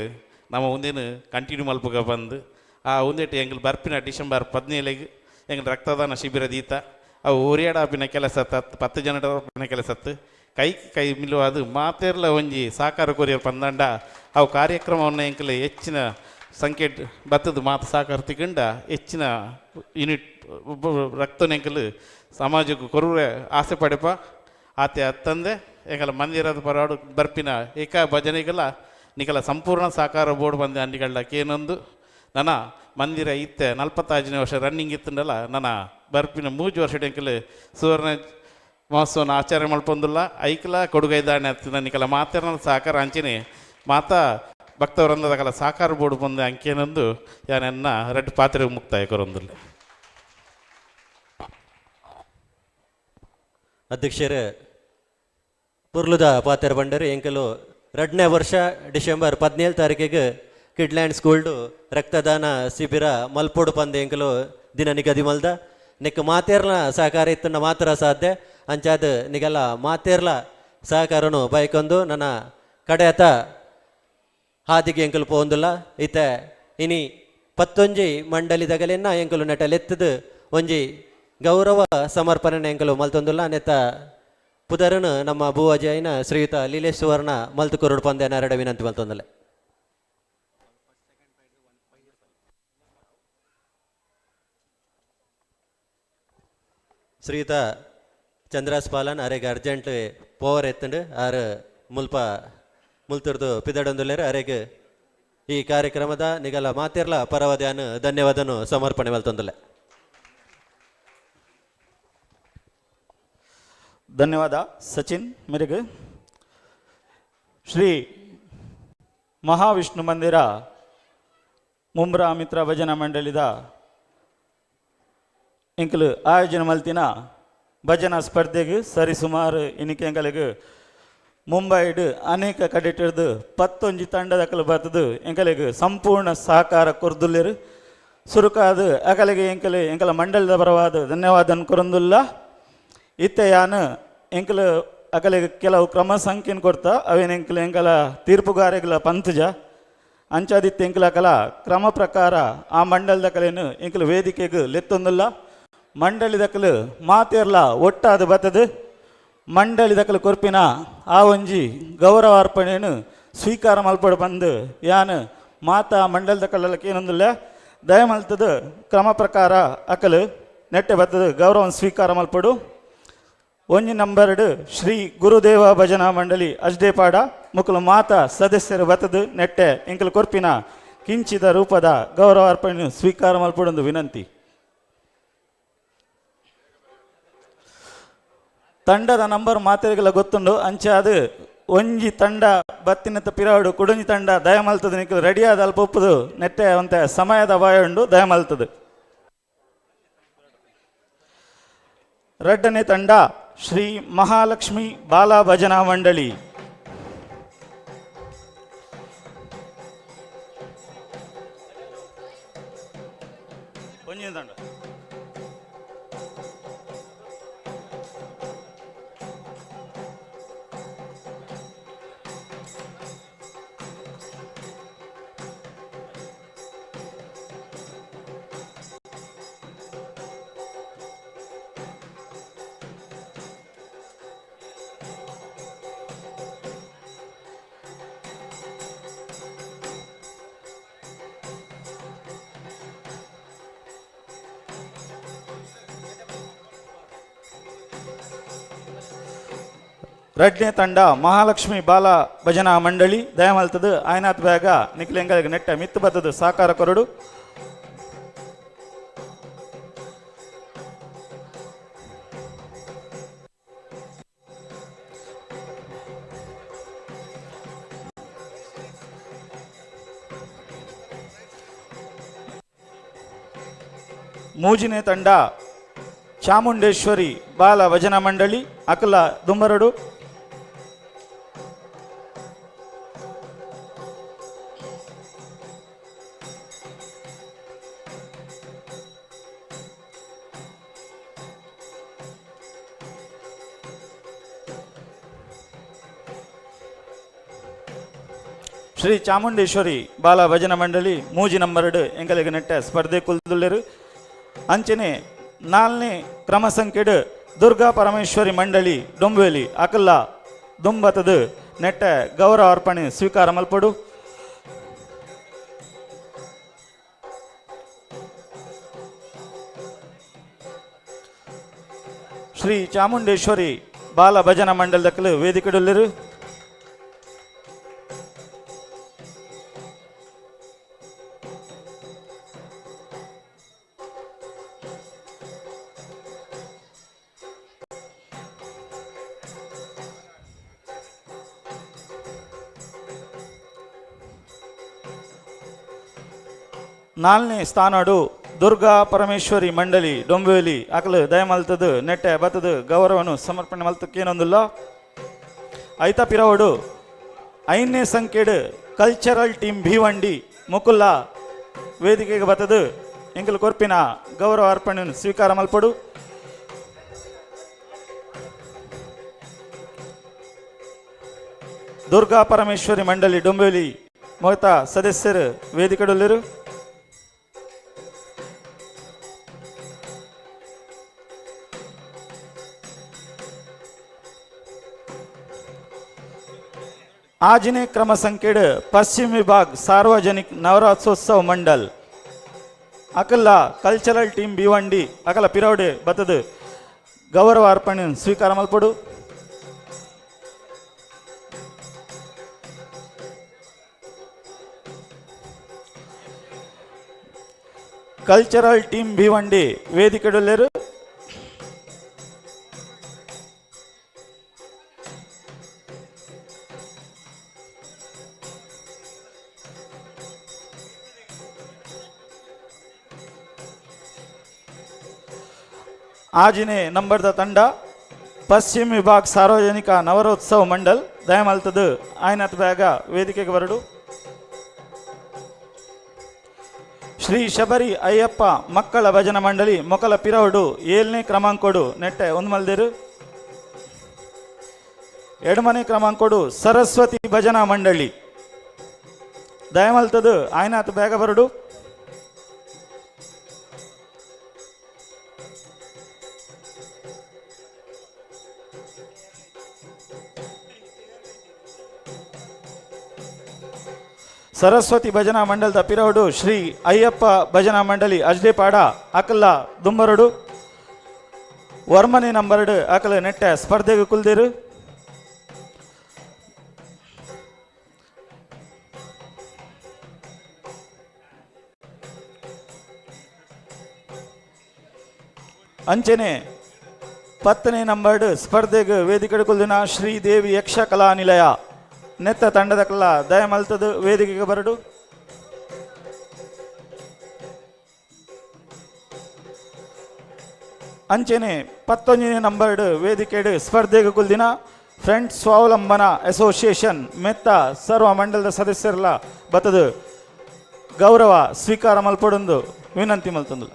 ನಮ್ಮ ಒಂದೇನು ಕಂಟಿನ್ಯೂ ಮಲ್ಪುಗ ಬಂದು ಆ ಒಂದೇಟು ಎಂಕಲ್ ಬರ್ಪಿನ ಡಿಸೆಂಬರ್ 17 ಎಂಕಲ್ ರಕ್ತದಾನ ಶಿಬಿರ ದೀತ ಅವು ಒರಿಯಾಡಾಪಿನ ಕೆಲಸ 10 ಜನರ ಕೆಲಸತ್ತು ಕೈ ಕೈ ಮಿಲ್ಲುವ ಅದು ಮಾತೆರ್ಲ ಒಂಜಿ ಸಾಕಾರ ಕೊರಿಯರ್ ಪಂದಂಡ ಅವು ಕಾರ್ಯಕ್ರಮವನ್ನು ಎಂಕಲ್ ಹೆಚ್ಚಿನ ಸಂಖ್ಯೆ ಬತ್ತದ ಮಾತು ಸಾಕಾರ ತಿಕ್ಕಂಡ ಹೆಚ್ಚಿನ ಯೂನಿಟ್ ರಕ್ತನೆಂಕಲ್ ಸಮಾಜಕ್ಕೆ ಕೊರುವೆ ಆಸೆ ಪಡೆಪ ಆತೆ ಅತ್ತಂದೆ ಎಂಕಲ ಮಂದಿರದ ಪರಾಡು ಬರ್ಪಿನ ಏಕ ಭಜನೆಗೆಲ್ಲ ನಿಕಲ ಸಂಪೂರ್ಣ ಸಾಕಾರ ಬೋರ್ಡ್ ಬಂದೆ ಅನ್ನಿಗಳಕ್ಕೇನೊಂದು ನನ್ನ ಮಂದಿರ ಇತ್ತೆ 45ನೇ ವರ್ಷ ರನ್ನಿಂಗ್ ಇತ್ತಂಡಲ್ಲ ನನ್ನ ಬರ್ಪಿನ 3 ವರ್ಷ ಎಂಕಲ್ ಸುವರ್ಣ ಮಹೋತ್ಸವನ ಆಚರಣೆ ಮಲ್ಪೊಂದುಲ್ಲ ಐಕಲ ಕೊಡುಗೈದಾಣೆ ಹತ್ತಿನ ನಿಕಲ ಮಾತೆರ್ನ ಸಾಕಾರ ಅಂಚನೆ ಮಾತಾ ಭಕ್ತವರಂದಕಲ ಸಾಕಾರ ಬೋರ್ಡ್ ಬಂದೆ ಅಂಕೇನಂದು ಯಾನೆನ್ನ ರೆಡ್ ಪಾತ್ರೆ ಮುಕ್ತಾಯ ಕೊರೊಂದಿಲ್ಲ. ಅಧ್ಯಕ್ಷರ ಪುರ್ಲುದ ಪಾತೆರ ಬಂಡರು ಎಂಕಲು 2ನೇ ವರ್ಷ ಡಿಸೆಂಬರ್ 17 ತಾರೀಕಿಗೆ ಕಿಡ್ಲ್ಯಾಂಡ್ ಸ್ಕೂಲ್ಡು ರಕ್ತದಾನ ಶಿಬಿರ ಮಲ್ಪೊಡು ಪಂದ್ ಎಂಕಲು ದಿನ ನಿಗದಿ ಮಲ್ದ ನೆಕ್ ಮಾತೇರ್ಲ ಸಹಕಾರ ಇತ್ತಂಡ ಮಾತ್ರ ಸಾಧ್ಯ ಅಂಚಾದ ನಿಗಲ ಮಾತೇರ್ಲ ಸಹಕಾರನು ಬೈಕೊಂದು ನನ್ನ ಕಡೆಯತ ಹಾದಿಗೆ ಎಂಕಲು ಪೋಂದುಲ್ಲ ಇತ್ತೆ ಇನಿ ಪತ್ತೊಂಜಿ ಮಂಡಲಿದಗಲೆನ್ನ ಎಂಕಲು ನೆಟಲೆತ್ತದು ಒಂಜಿ ಗೌರವ ಸಮರ್ಪಣೆ ಎಂಕಲು ಮಲ್ತೊಂದುಲ್ಲ ನೆತ್ತ ಪುದರನು ನಮ್ಮ ಭೂವಜಯನ ಶ್ರೀಯುತ ಲೀಲೇಶ್ ಸುವರ್ಣ ಮಲ್ತು ಕೊರಡು ಪಂದೆ ನರಡ ವಿನಂತಿ ಮಲ್ತೊಂದಲೆ. ಶ್ರೀಯುತ ಚಂದ್ರಾಸ್ ಪಾಲನ್ ಅರೆಗೆ ಅರ್ಜೆಂಟ್ ಪೋವರ್ ಎತ್ತಂಡು ಆರು ಮುಲ್ಪ ಮುಲ್ತುರ್ದು ಪಿದಡೊಂದುಲ್ಲೇರು ಅರೆಗೆ ಈ ಕಾರ್ಯಕ್ರಮದ ನಿಗಲ ಮಾತಿರ್ಲ ಪರವದ್ಯಾನು ಧನ್ಯವಾದನು ಸಮರ್ಪಣೆ ಮಲ್ತೊಂದುಲ್ಲೆ. ಧನ್ಯವಾದ ಸಚಿನ್ ಮೆರೆಗ್. ಶ್ರೀ ಮಹಾವಿಷ್ಣು ಮಂದಿರ ಮುಂಬ್ರಾ ಮಿತ್ರ ಭಜನಾ ಮಂಡಳಿದ ಎಂಕಲು ಆಯೋಜನೆ ಮಲ್ತಿನ ಭಜನಾ ಸ್ಪರ್ಧೆಗೆ ಸರಿಸುಮಾರು ಇನಿಕೆ ಎಂಕಲಿಗೆ ಮುಂಬೈಡ್ ಅನೇಕ ಕಡೆಟಿಡ್ದು ಪತ್ತೊಂಜಿ ತಂಡದಕಲು ಬರ್ತದು ಎಂಕಲಿಗೆ ಸಂಪೂರ್ಣ ಸಹಕಾರ ಕೊರ್ದುಲ್ಲೇರು ಸುರುಕಾದ ಅಕಲಿಗೆ ಎಂಕಲೆ ಎಂಕಲ ಮಂಡಲದ ಪರವಾದ ಧನ್ಯವಾದ ಕೊರಂದುಲ್ಲ. ಇತ್ತೆ ಯಾನು ಎಂಕಲು ಅಕಲಿಗೆ ಕೆಲವು ಕ್ರಮ ಸಂಖ್ಯೆನ ಕೊಡ್ತಾ ಅವೇನು ಎಂಕಲ ಎಂಕಲ ತೀರ್ಪುಗಾರಿಗಳ ಪಂತಜ ಅಂಚಾದಿತ್ತು ಎಂಕಲ ಅಕಲ ಕ್ರಮ ಪ್ರಕಾರ ಆ ಮಂಡಲದ ಕಲೆಯನ್ನು ಎಂಕಲು ವೇದಿಕೆಗೆ ಲೆತ್ತೊಂದುಲ್ಲ. ಮಂಡಳಿದಕಲು ಮಾತೇರ್ಲ ಒಟ್ಟಾದ ಬತ್ತದು ಮಂಡಳಿದಕಲು ಕೊರ್ಪಿನ ಆ ಒಂಜಿ ಗೌರವಾರ್ಪಣೆಯನ್ನು ಸ್ವೀಕಾರ ಮಲ್ಪಡು ಬಂದು ಯಾನು ಮಾತಾ ಮಂಡಲದ ಕಲ್ಲಕ್ಕೆ ಏನೊಂದಿಲ್ಲ ದಯಮಲ್ತದ ಕ್ರಮ ಪ್ರಕಾರ ಅಕಲು ನೆಟ್ಟೆ ಬತ್ತದು ಗೌರವ ಸ್ವೀಕಾರ ಮಲ್ಪಡು. ಒಂಜಿ ನಂಬರ್ಡು ಶ್ರೀ ಗುರುದೇವ ಭಜನಾ ಮಂಡಳಿ ಅಜ್ಡೇಪಾಡ ಮುಕುಲು ಮಾತಾ ಸದಸ್ಯರು ಬತ್ತದು ನೆಟ್ಟೆ ಎಂಕಲು ಕೊರ್ಪಿನ ಕಿಂಚಿದ ರೂಪದ ಗೌರವಾರ್ಪಣೆ ಸ್ವೀಕಾರ ಮಲ್ಪಡೊಂದು ವಿನಂತಿ. ತಂಡದ ನಂಬರ್ ಮಾತೆರಿಗೆಲ್ಲ ಗೊತ್ತುಂಡು ಅಂಚಾದ ಒಂಜಿ ತಂಡ ಬತ್ತಿನತ್ತ ಪಿರಾಡು ಕುಡೊಂಜಿ ತಂಡ ದಯಮಲ್ತದ ನಿಕ್ಕಲು ರೆಡಿಯಾದ ಅಲ್ಪ ಒಪ್ಪುದು ನೆಟ್ಟೆ ಒಂತೆ ಸಮಯದ ಅಭಾಯ ಉಂಡು ದಯಮಲ್ತದು. ರಡ್ಡನೇ ತಂಡ ಶ್ರೀ ಮಹಾಲಕ್ಷ್ಮಿ ಬಾಲಾ ಭಜನಾ ಮಂಡಳಿ. ಒಂಜಿನ ತಂಡ ರಡ್ನೇ ತಂಡ ಮಹಾಲಕ್ಷ್ಮಿ ಬಾಲ ಭಜನಾ ಮಂಡಳಿ ದಯಮಲ್ತದು ಆಯ್ನಾಥ್ ಬ್ಯಾಗ ನಿಖಿಲೆಂಗಲಿಗೆ ನೆಟ್ಟ ಮಿತ್ತು ಬತ್ತದು ಸಾಕಾರ ಕೊರಡು. ಮೂಜಿನೇ ತಂಡ ಚಾಮುಂಡೇಶ್ವರಿ ಬಾಲ ಭಜನಾ ಮಂಡಳಿ ಅಕಲ ದುಂಬರಡು. ಶ್ರೀ ಚಾಮುಂಡೇಶ್ವರಿ ಬಾಲ ಭಜನಾ ಮಂಡಳಿ ಮೂಜಿ ನಂಬರ್ಡು ಎಂಕಲಿಗೆ ನೆಟ್ಟ ಸ್ಪರ್ಧೆ ಕುಲ್ದುಲ್ಲೆರು. ಅಂಚನೆ ನಾಲ್ನೇ ಕ್ರಮ ಸಂಖ್ಯೆಡು ದುರ್ಗಾ ಪರಮೇಶ್ವರಿ ಮಂಡಳಿ ಡೊಂಬೇಲಿ ಅಕಲ್ಲ ದುಂಬತದು ನೆಟ್ಟ ಗೌರವ ಅರ್ಪಣೆ ಸ್ವೀಕಾರ ಮಲ್ಪಡು. ಶ್ರೀ ಚಾಮುಂಡೇಶ್ವರಿ ಬಾಲ ಭಜನಾ ಮಂಡಲದಕ್ಕಲು ವೇದಿಕೆಡುಲ್ಲೆರು. ನಾಲ್ನೇ ಸ್ಥಾನಡು ದುರ್ಗಾ ಪರಮೇಶ್ವರಿ ಮಂಡಳಿ ಡೊಂಬೇಲಿ ಅಕಲು ದಯಮಲ್ತದು ನೆಟ್ಟೆ ಬತ್ತದು ಗೌರವನು ಸಮರ್ಪಣೆ ಮಲ್ತಕ್ಕೇನೊಂದಿಲ್ಲ. ಐತ ಪಿರವಡು ಐದನೇ ಸಂಖ್ಯೆಡು ಕಲ್ಚರಲ್ ಟೀಮ್ ಭಿವಂಡಿ ಮುಕುಲ್ಲ ವೇದಿಕೆಗೆ ಬತ್ತದು ಎಂಕಲ್ ಕೊರ್ಪಿನ ಗೌರವ ಅರ್ಪಣೆಯನ್ನು ಸ್ವೀಕಾರ ಮಲ್ಪಡು. ದುರ್ಗಾ ಪರಮೇಶ್ವರಿ ಮಂಡಳಿ ಡೊಂಬೇಲಿ ಮೊಗತ ಸದಸ್ಯರು ವೇದಿಕೆಡಲ್ಲಿರು. ಆಜನೇ ಕ್ರಮ ಸಂಖ್ಯೆಡ್ ಪಶ್ಚಿಮ ವಿಭಾಗ ಸಾರ್ವಜನಿಕ ನವರಾತ್ರೋತ್ಸವ ಮಂಡಲ್ ಅಕಲ್ಲ ಕಲ್ಚರಲ್ ಟೀಮ್ ಭಿವಂಡಿ ಅಕಲ ಪಿರೌಡೆ ಬತ್ತದು ಗೌರವ ಅರ್ಪಣೆ ಸ್ವೀಕಾರ ಮಲ್ಪಡು. ಕಲ್ಚರಲ್ ಟೀಮ್ ಭಿವಂಡಿ ವೇದಿಕೆಡಲ್ಲೇರು. ಆಜಿನೇ ನಂಬರ್ದ ತಂಡ ಪಶ್ಚಿಮ ವಿಭಾಗ ಸಾರ್ವಜನಿಕ ನವರೋತ್ಸವ ಮಂಡಲ್ ದಯಮಲ್ತದು ಆಯ್ನತ್ ಬ್ಯಾಗ ವೇದಿಕೆಗೆ ಬರಡು. ಶ್ರೀ ಶಬರಿ ಅಯ್ಯಪ್ಪ ಮಕ್ಕಳ ಭಜನಾ ಮಂಡಳಿ ಮೊಕಲ ಪಿರವಡು 7ನೇ ಕ್ರಮಾಂಕೋಡು ನೆಟ್ಟೆ ಒಂದು ಮಲ್ದಿರು. ಎಡಮನೆ ಕ್ರಮಾಂಕೋಡು ಸರಸ್ವತಿ ಭಜನಾ ಮಂಡಳಿ ದಯಮಲ್ತದು ಆಯ್ನಾತ್ ಬೇಗ ಬರಡು. ಸರಸ್ವತಿ ಭಜನಾ ಮಂಡಲದ ಪಿರವಡು ಶ್ರೀ ಅಯ್ಯಪ್ಪ ಭಜನಾ ಮಂಡಳಿ ಅಜ್ಡೆಪಾಡ ಅಕಲ್ಲ ದುಂಬರಡು ವರ್ಮನೆ ನಂಬರಡು ಅಕಲ ನೆಟ್ಟೆ ಸ್ಪರ್ಧೆಗೆ ಕುಲ್ದಿರು. ಅಂಚನೆ 10ನೇ ನಂಬರ್ಡು ಸ್ಪರ್ಧೆಗೆ ವೇದಿಕೆ ಕುಲ್ದಿನ ಶ್ರೀದೇವಿ ಯಕ್ಷ ಕಲಾ ನಿಲಯ ನೆತ್ತ ತಂಡದ ಕಲ್ಲ ದಯಮಲ್ತದು ವೇದಿಕೆಗೆ ಬರಡು. ಅಂಚನೆ 11ನೇ ನಂಬರ್ಡ್ ವೇದಿಕೆಡು ಸ್ಪರ್ಧೆಗೆ ಕುಲ್ದಿನ ಫ್ರೆಂಡ್ಸ್ ಸ್ವಾವಲಂಬನ ಅಸೋಸಿಯೇಷನ್ ಮೆತ್ತ ಸರ್ವ ಮಂಡಲದ ಸದಸ್ಯರಲ್ಲ ಬತ್ತದು ಗೌರವ ಸ್ವೀಕಾರ ಮಲ್ಪಡೊಂದು ವಿನಂತಿ ಮಲ್ತಂದು.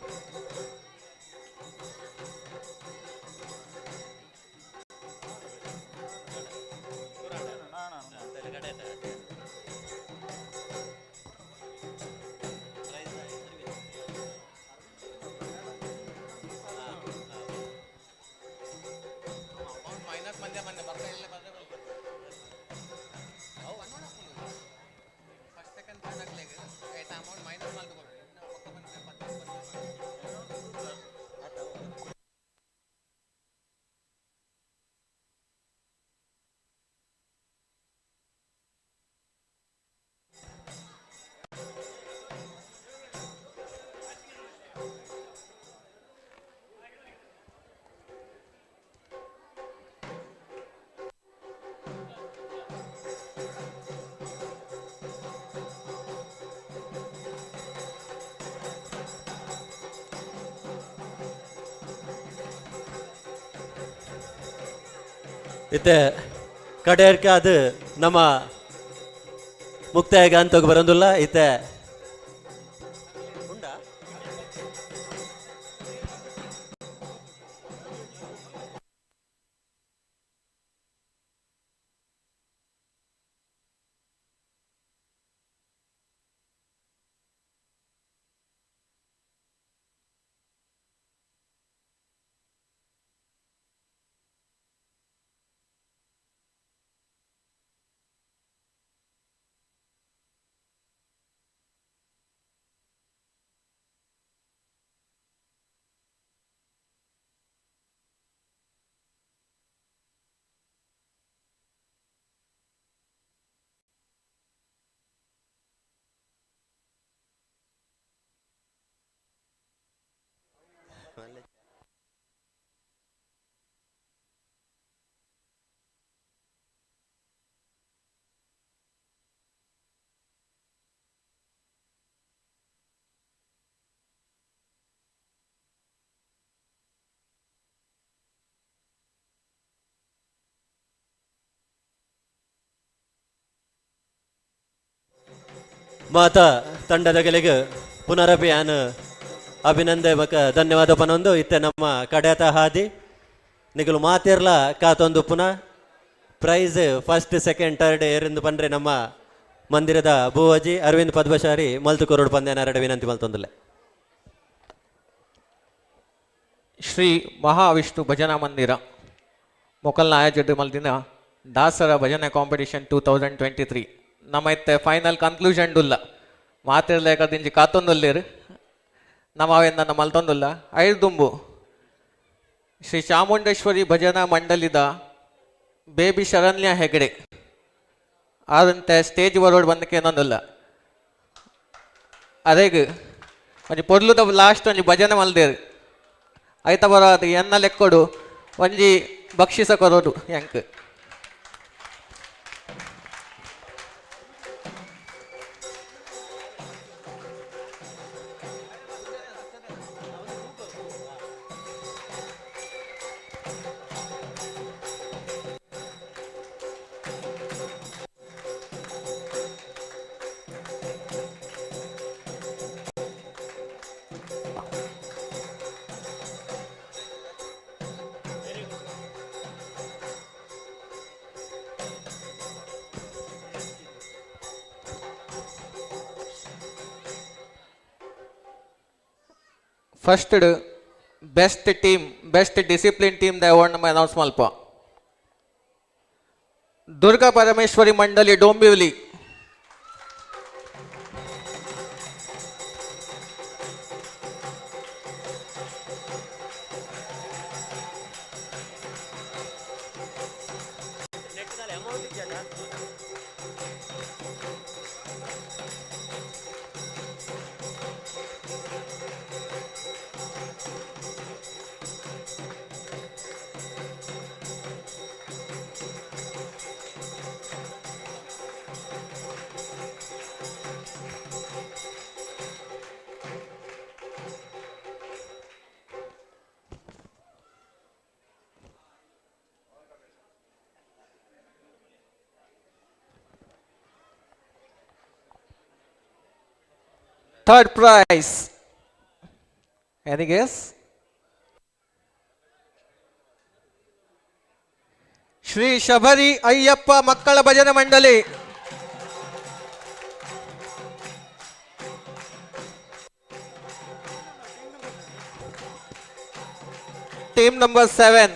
ಇತ್ತೆ ಕಡೆಯರ್ಕೆ ಅದು ನಮ್ಮ ಮುಕ್ತಾಯ ಅಂತ ಬರೋದಿಲ್ಲ. ಇತ್ತೆ ಮಾತಾ ತಂಡದಗಲಿಗೆ ಪುನರಪಿ ಆನ್ ಅಭಿನಂದೆ ಬಕ ಧನ್ಯವಾದ ಪನೊಂದು. ಇತ್ತೆ ನಮ್ಮ ಕಡೆತ ಹಾದಿ ನಿಗಲು ಮಾತಿರ್ಲ ಕಾತೊಂದು ಪುನಃ ಪ್ರೈಸ್ ಫಸ್ಟ್ ಸೆಕೆಂಡ್ ಥರ್ಡ್ ಏರಿಂದು ಪಂಡ್ರೆ ನಮ್ಮ ಮಂದಿರದ ಬೂವಜಿ ಅರವಿಂದ್ ಪದ್ಮಶಾರಿ ಮಲ್ತು ಕೊರಡು ಪಂದ್ಯನಾರಡ ವಿನಂತಿ ಮಲ್ತೊಂದುಲ್ಲೆ. ಶ್ರೀ ಮಹಾವಿಷ್ಣು ಭಜನಾ ಮಂದಿರ ಮೊಕಲ್ನ ಆಯೋಜನೆ ಮಲ್ದಿನ ದಾಸರ ಭಜನೆ ಕಾಂಪಿಟಿಷನ್ 2023 ನಮ್ಮ ಇತ್ತೆ ಫೈನಲ್ ಕನ್ಕ್ಲೂಷನ್ ಡುಲ್ಲ ಮಾತಿರ್ಲೇಕ ದಿಂಜಿ ಕಾತೊಂದುಲ್ಲೇರು ನಮ್ಮ ಅವೆನ್ನ ಮಲ್ತೊಂದುಲ್ಲ. ಐದುಂಬು ಶ್ರೀ ಚಾಮುಂಡೇಶ್ವರಿ ಭಜನಾ ಮಂಡಳಿದ ಬೇಬಿ ಶರಣ್ಯ ಹೆಗಡೆ ಆದಂತೆ ಸ್ಟೇಜ್ ಬರೋಡ್ ಬಂದಕ್ಕೆ ಏನೊಂದುಲ್ಲ. ಅದೇಗ ಒಂಜಿ ಪೊರ್ಲುದ ಲಾಸ್ಟ್ ಒಂಜಿ ಭಜನೆ ಮಲ್ದೇರು ಐತ ಬರೋ ಅದು ಎನ್ನ ಲೆಕ್ಕೊಡು ಒಂಜಿ ಬಕ್ಷಿಸ ಕೊರೋಡು ಎಂಕ್. First best team best discipline team the award ನಮ್ಮ announce ಮಲ್ಪ. Durga Parameshwari Mandali Dombivli. Third prize. Any guess? Shri Shabari Ayyappa Makkala Bhajana Mandali. Team number 7.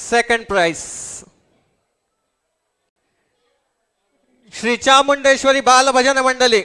Second prize. Shri Chamundeshwari Bala Bhajana Mandali.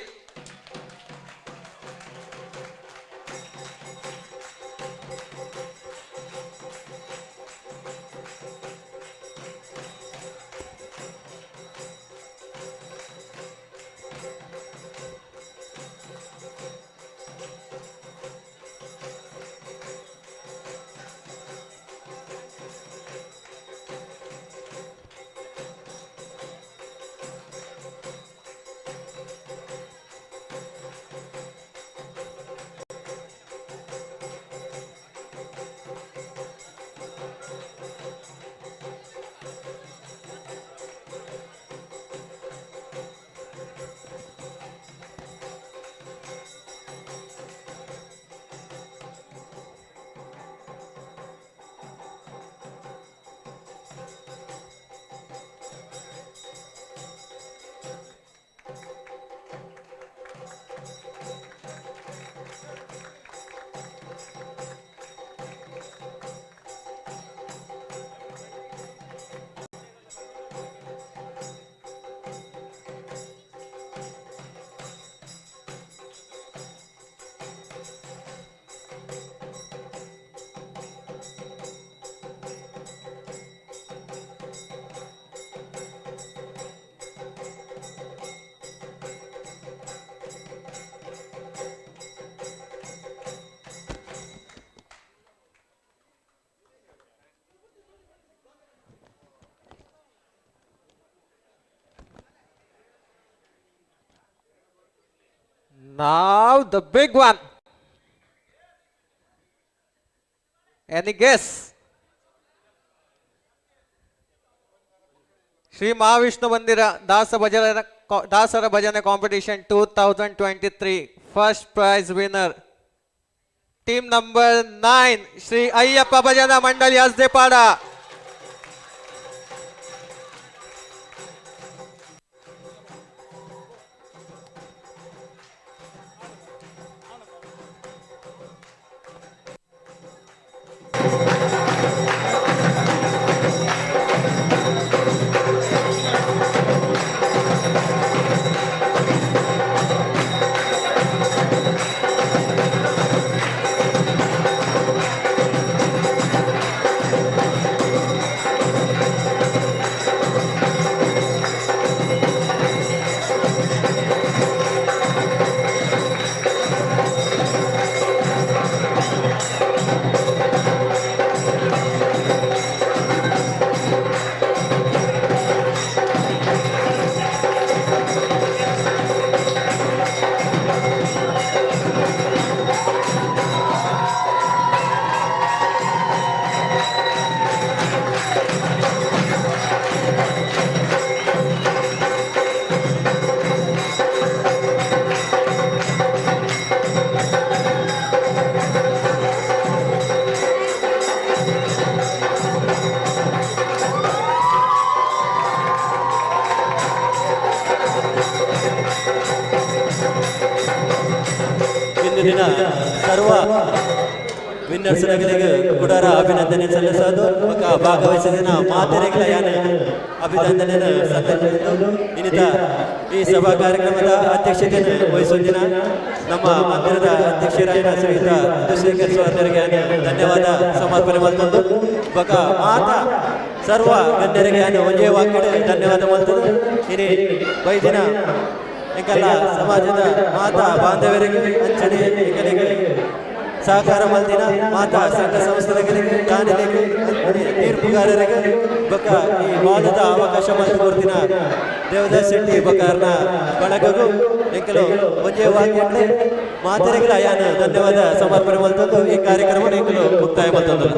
Now the big one. Any guess? Shri Mahavishnu Mandira Dasa Bhajana Dasara Bhajane competition 2023 first prize winner team number 9 Shri Ayyappa Bhajana Mandali Asdepada. ಇಂದು ದಿನ ಸರ್ವ ವಿನ್ನರ್ಸ್ ಕುಡಾರ ಅಭಿನಂದನೆ ಸಲ್ಲಿಸೋದು ಬೊಕ್ಕ ಭಾಗವಹಿಸಿದ ಮಾತೆರೆಗಳ ಯಾನ್ ಅಭಿನಂದನೆ ಸಲ್ಲಿಸೋದು. ಇನ್ನಿತ ಈ ಸಭಾ ಕಾರ್ಯಕ್ರಮದ ಅಧ್ಯಕ್ಷತೆಯನ್ನು ವಹಿಸುತ್ತಿನ ನಮ್ಮ ಮಂದಿರದ ಅಧ್ಯಕ್ಷರಾದ ಶ್ರೀಯುತ ಚಂದ್ರಶೇಖರ್ ಸ್ವಾಮಿಯವರಿಗೆ ಧನ್ಯವಾದ ಸಮರ್ಪಣೆ ಮಾಡ್ತಂದು ಬೊಕ್ಕ ಮಾತಾ ಸರ್ವ ಗಣ್ಯರಿಗೆ ಯಾನ್ ಒಂಜೇ ವಾಕ್ಯಡ್ ಧನ್ಯವಾದ ಮಾಡ್ತಂದು. ಇನಿ ಬೈದಿನ ಎಂಕಲ್ಲ ಸಮಾಜದ ಮಾತಾ ಬಾಂಧವರಿಗೆ ಅಂಚನೆ ಎಂಕಲೆಗ್ ಸಹಕಾರ ಮಲ್ದಿನ ಮಾತಾ ಸಂಘ ಸಂಸ್ಥೆಗಳಿಗೆ ದಾನಿಲೆಗ್ ತೀರ್ಪುಗಾರರಿಗೆ ಬೊಕ್ಕ ಈ ವಾದದ ಅವಕಾಶ ಮಲ್ತು ಕೊರ್ತಿನ ದೇವದಾಸ್ ಶೆಟ್ಟಿ ಬೊಕ್ಕ ಬಳಗಗು ಎಂಕಲು ಒಂಜೇ ವಾಕ್ಯಡ್ ಮಾತೆರೆಗ್ಲ ಯಾನ್ ಧನ್ಯವಾದ ಸಮರ್ಪಣೆ ಮಲ್ತೊಂದು ಈ ಕಾರ್ಯಕ್ರಮ ಎಂಕಲು ಮುಕ್ತಾಯ ಮಲ್ತೊಂದು.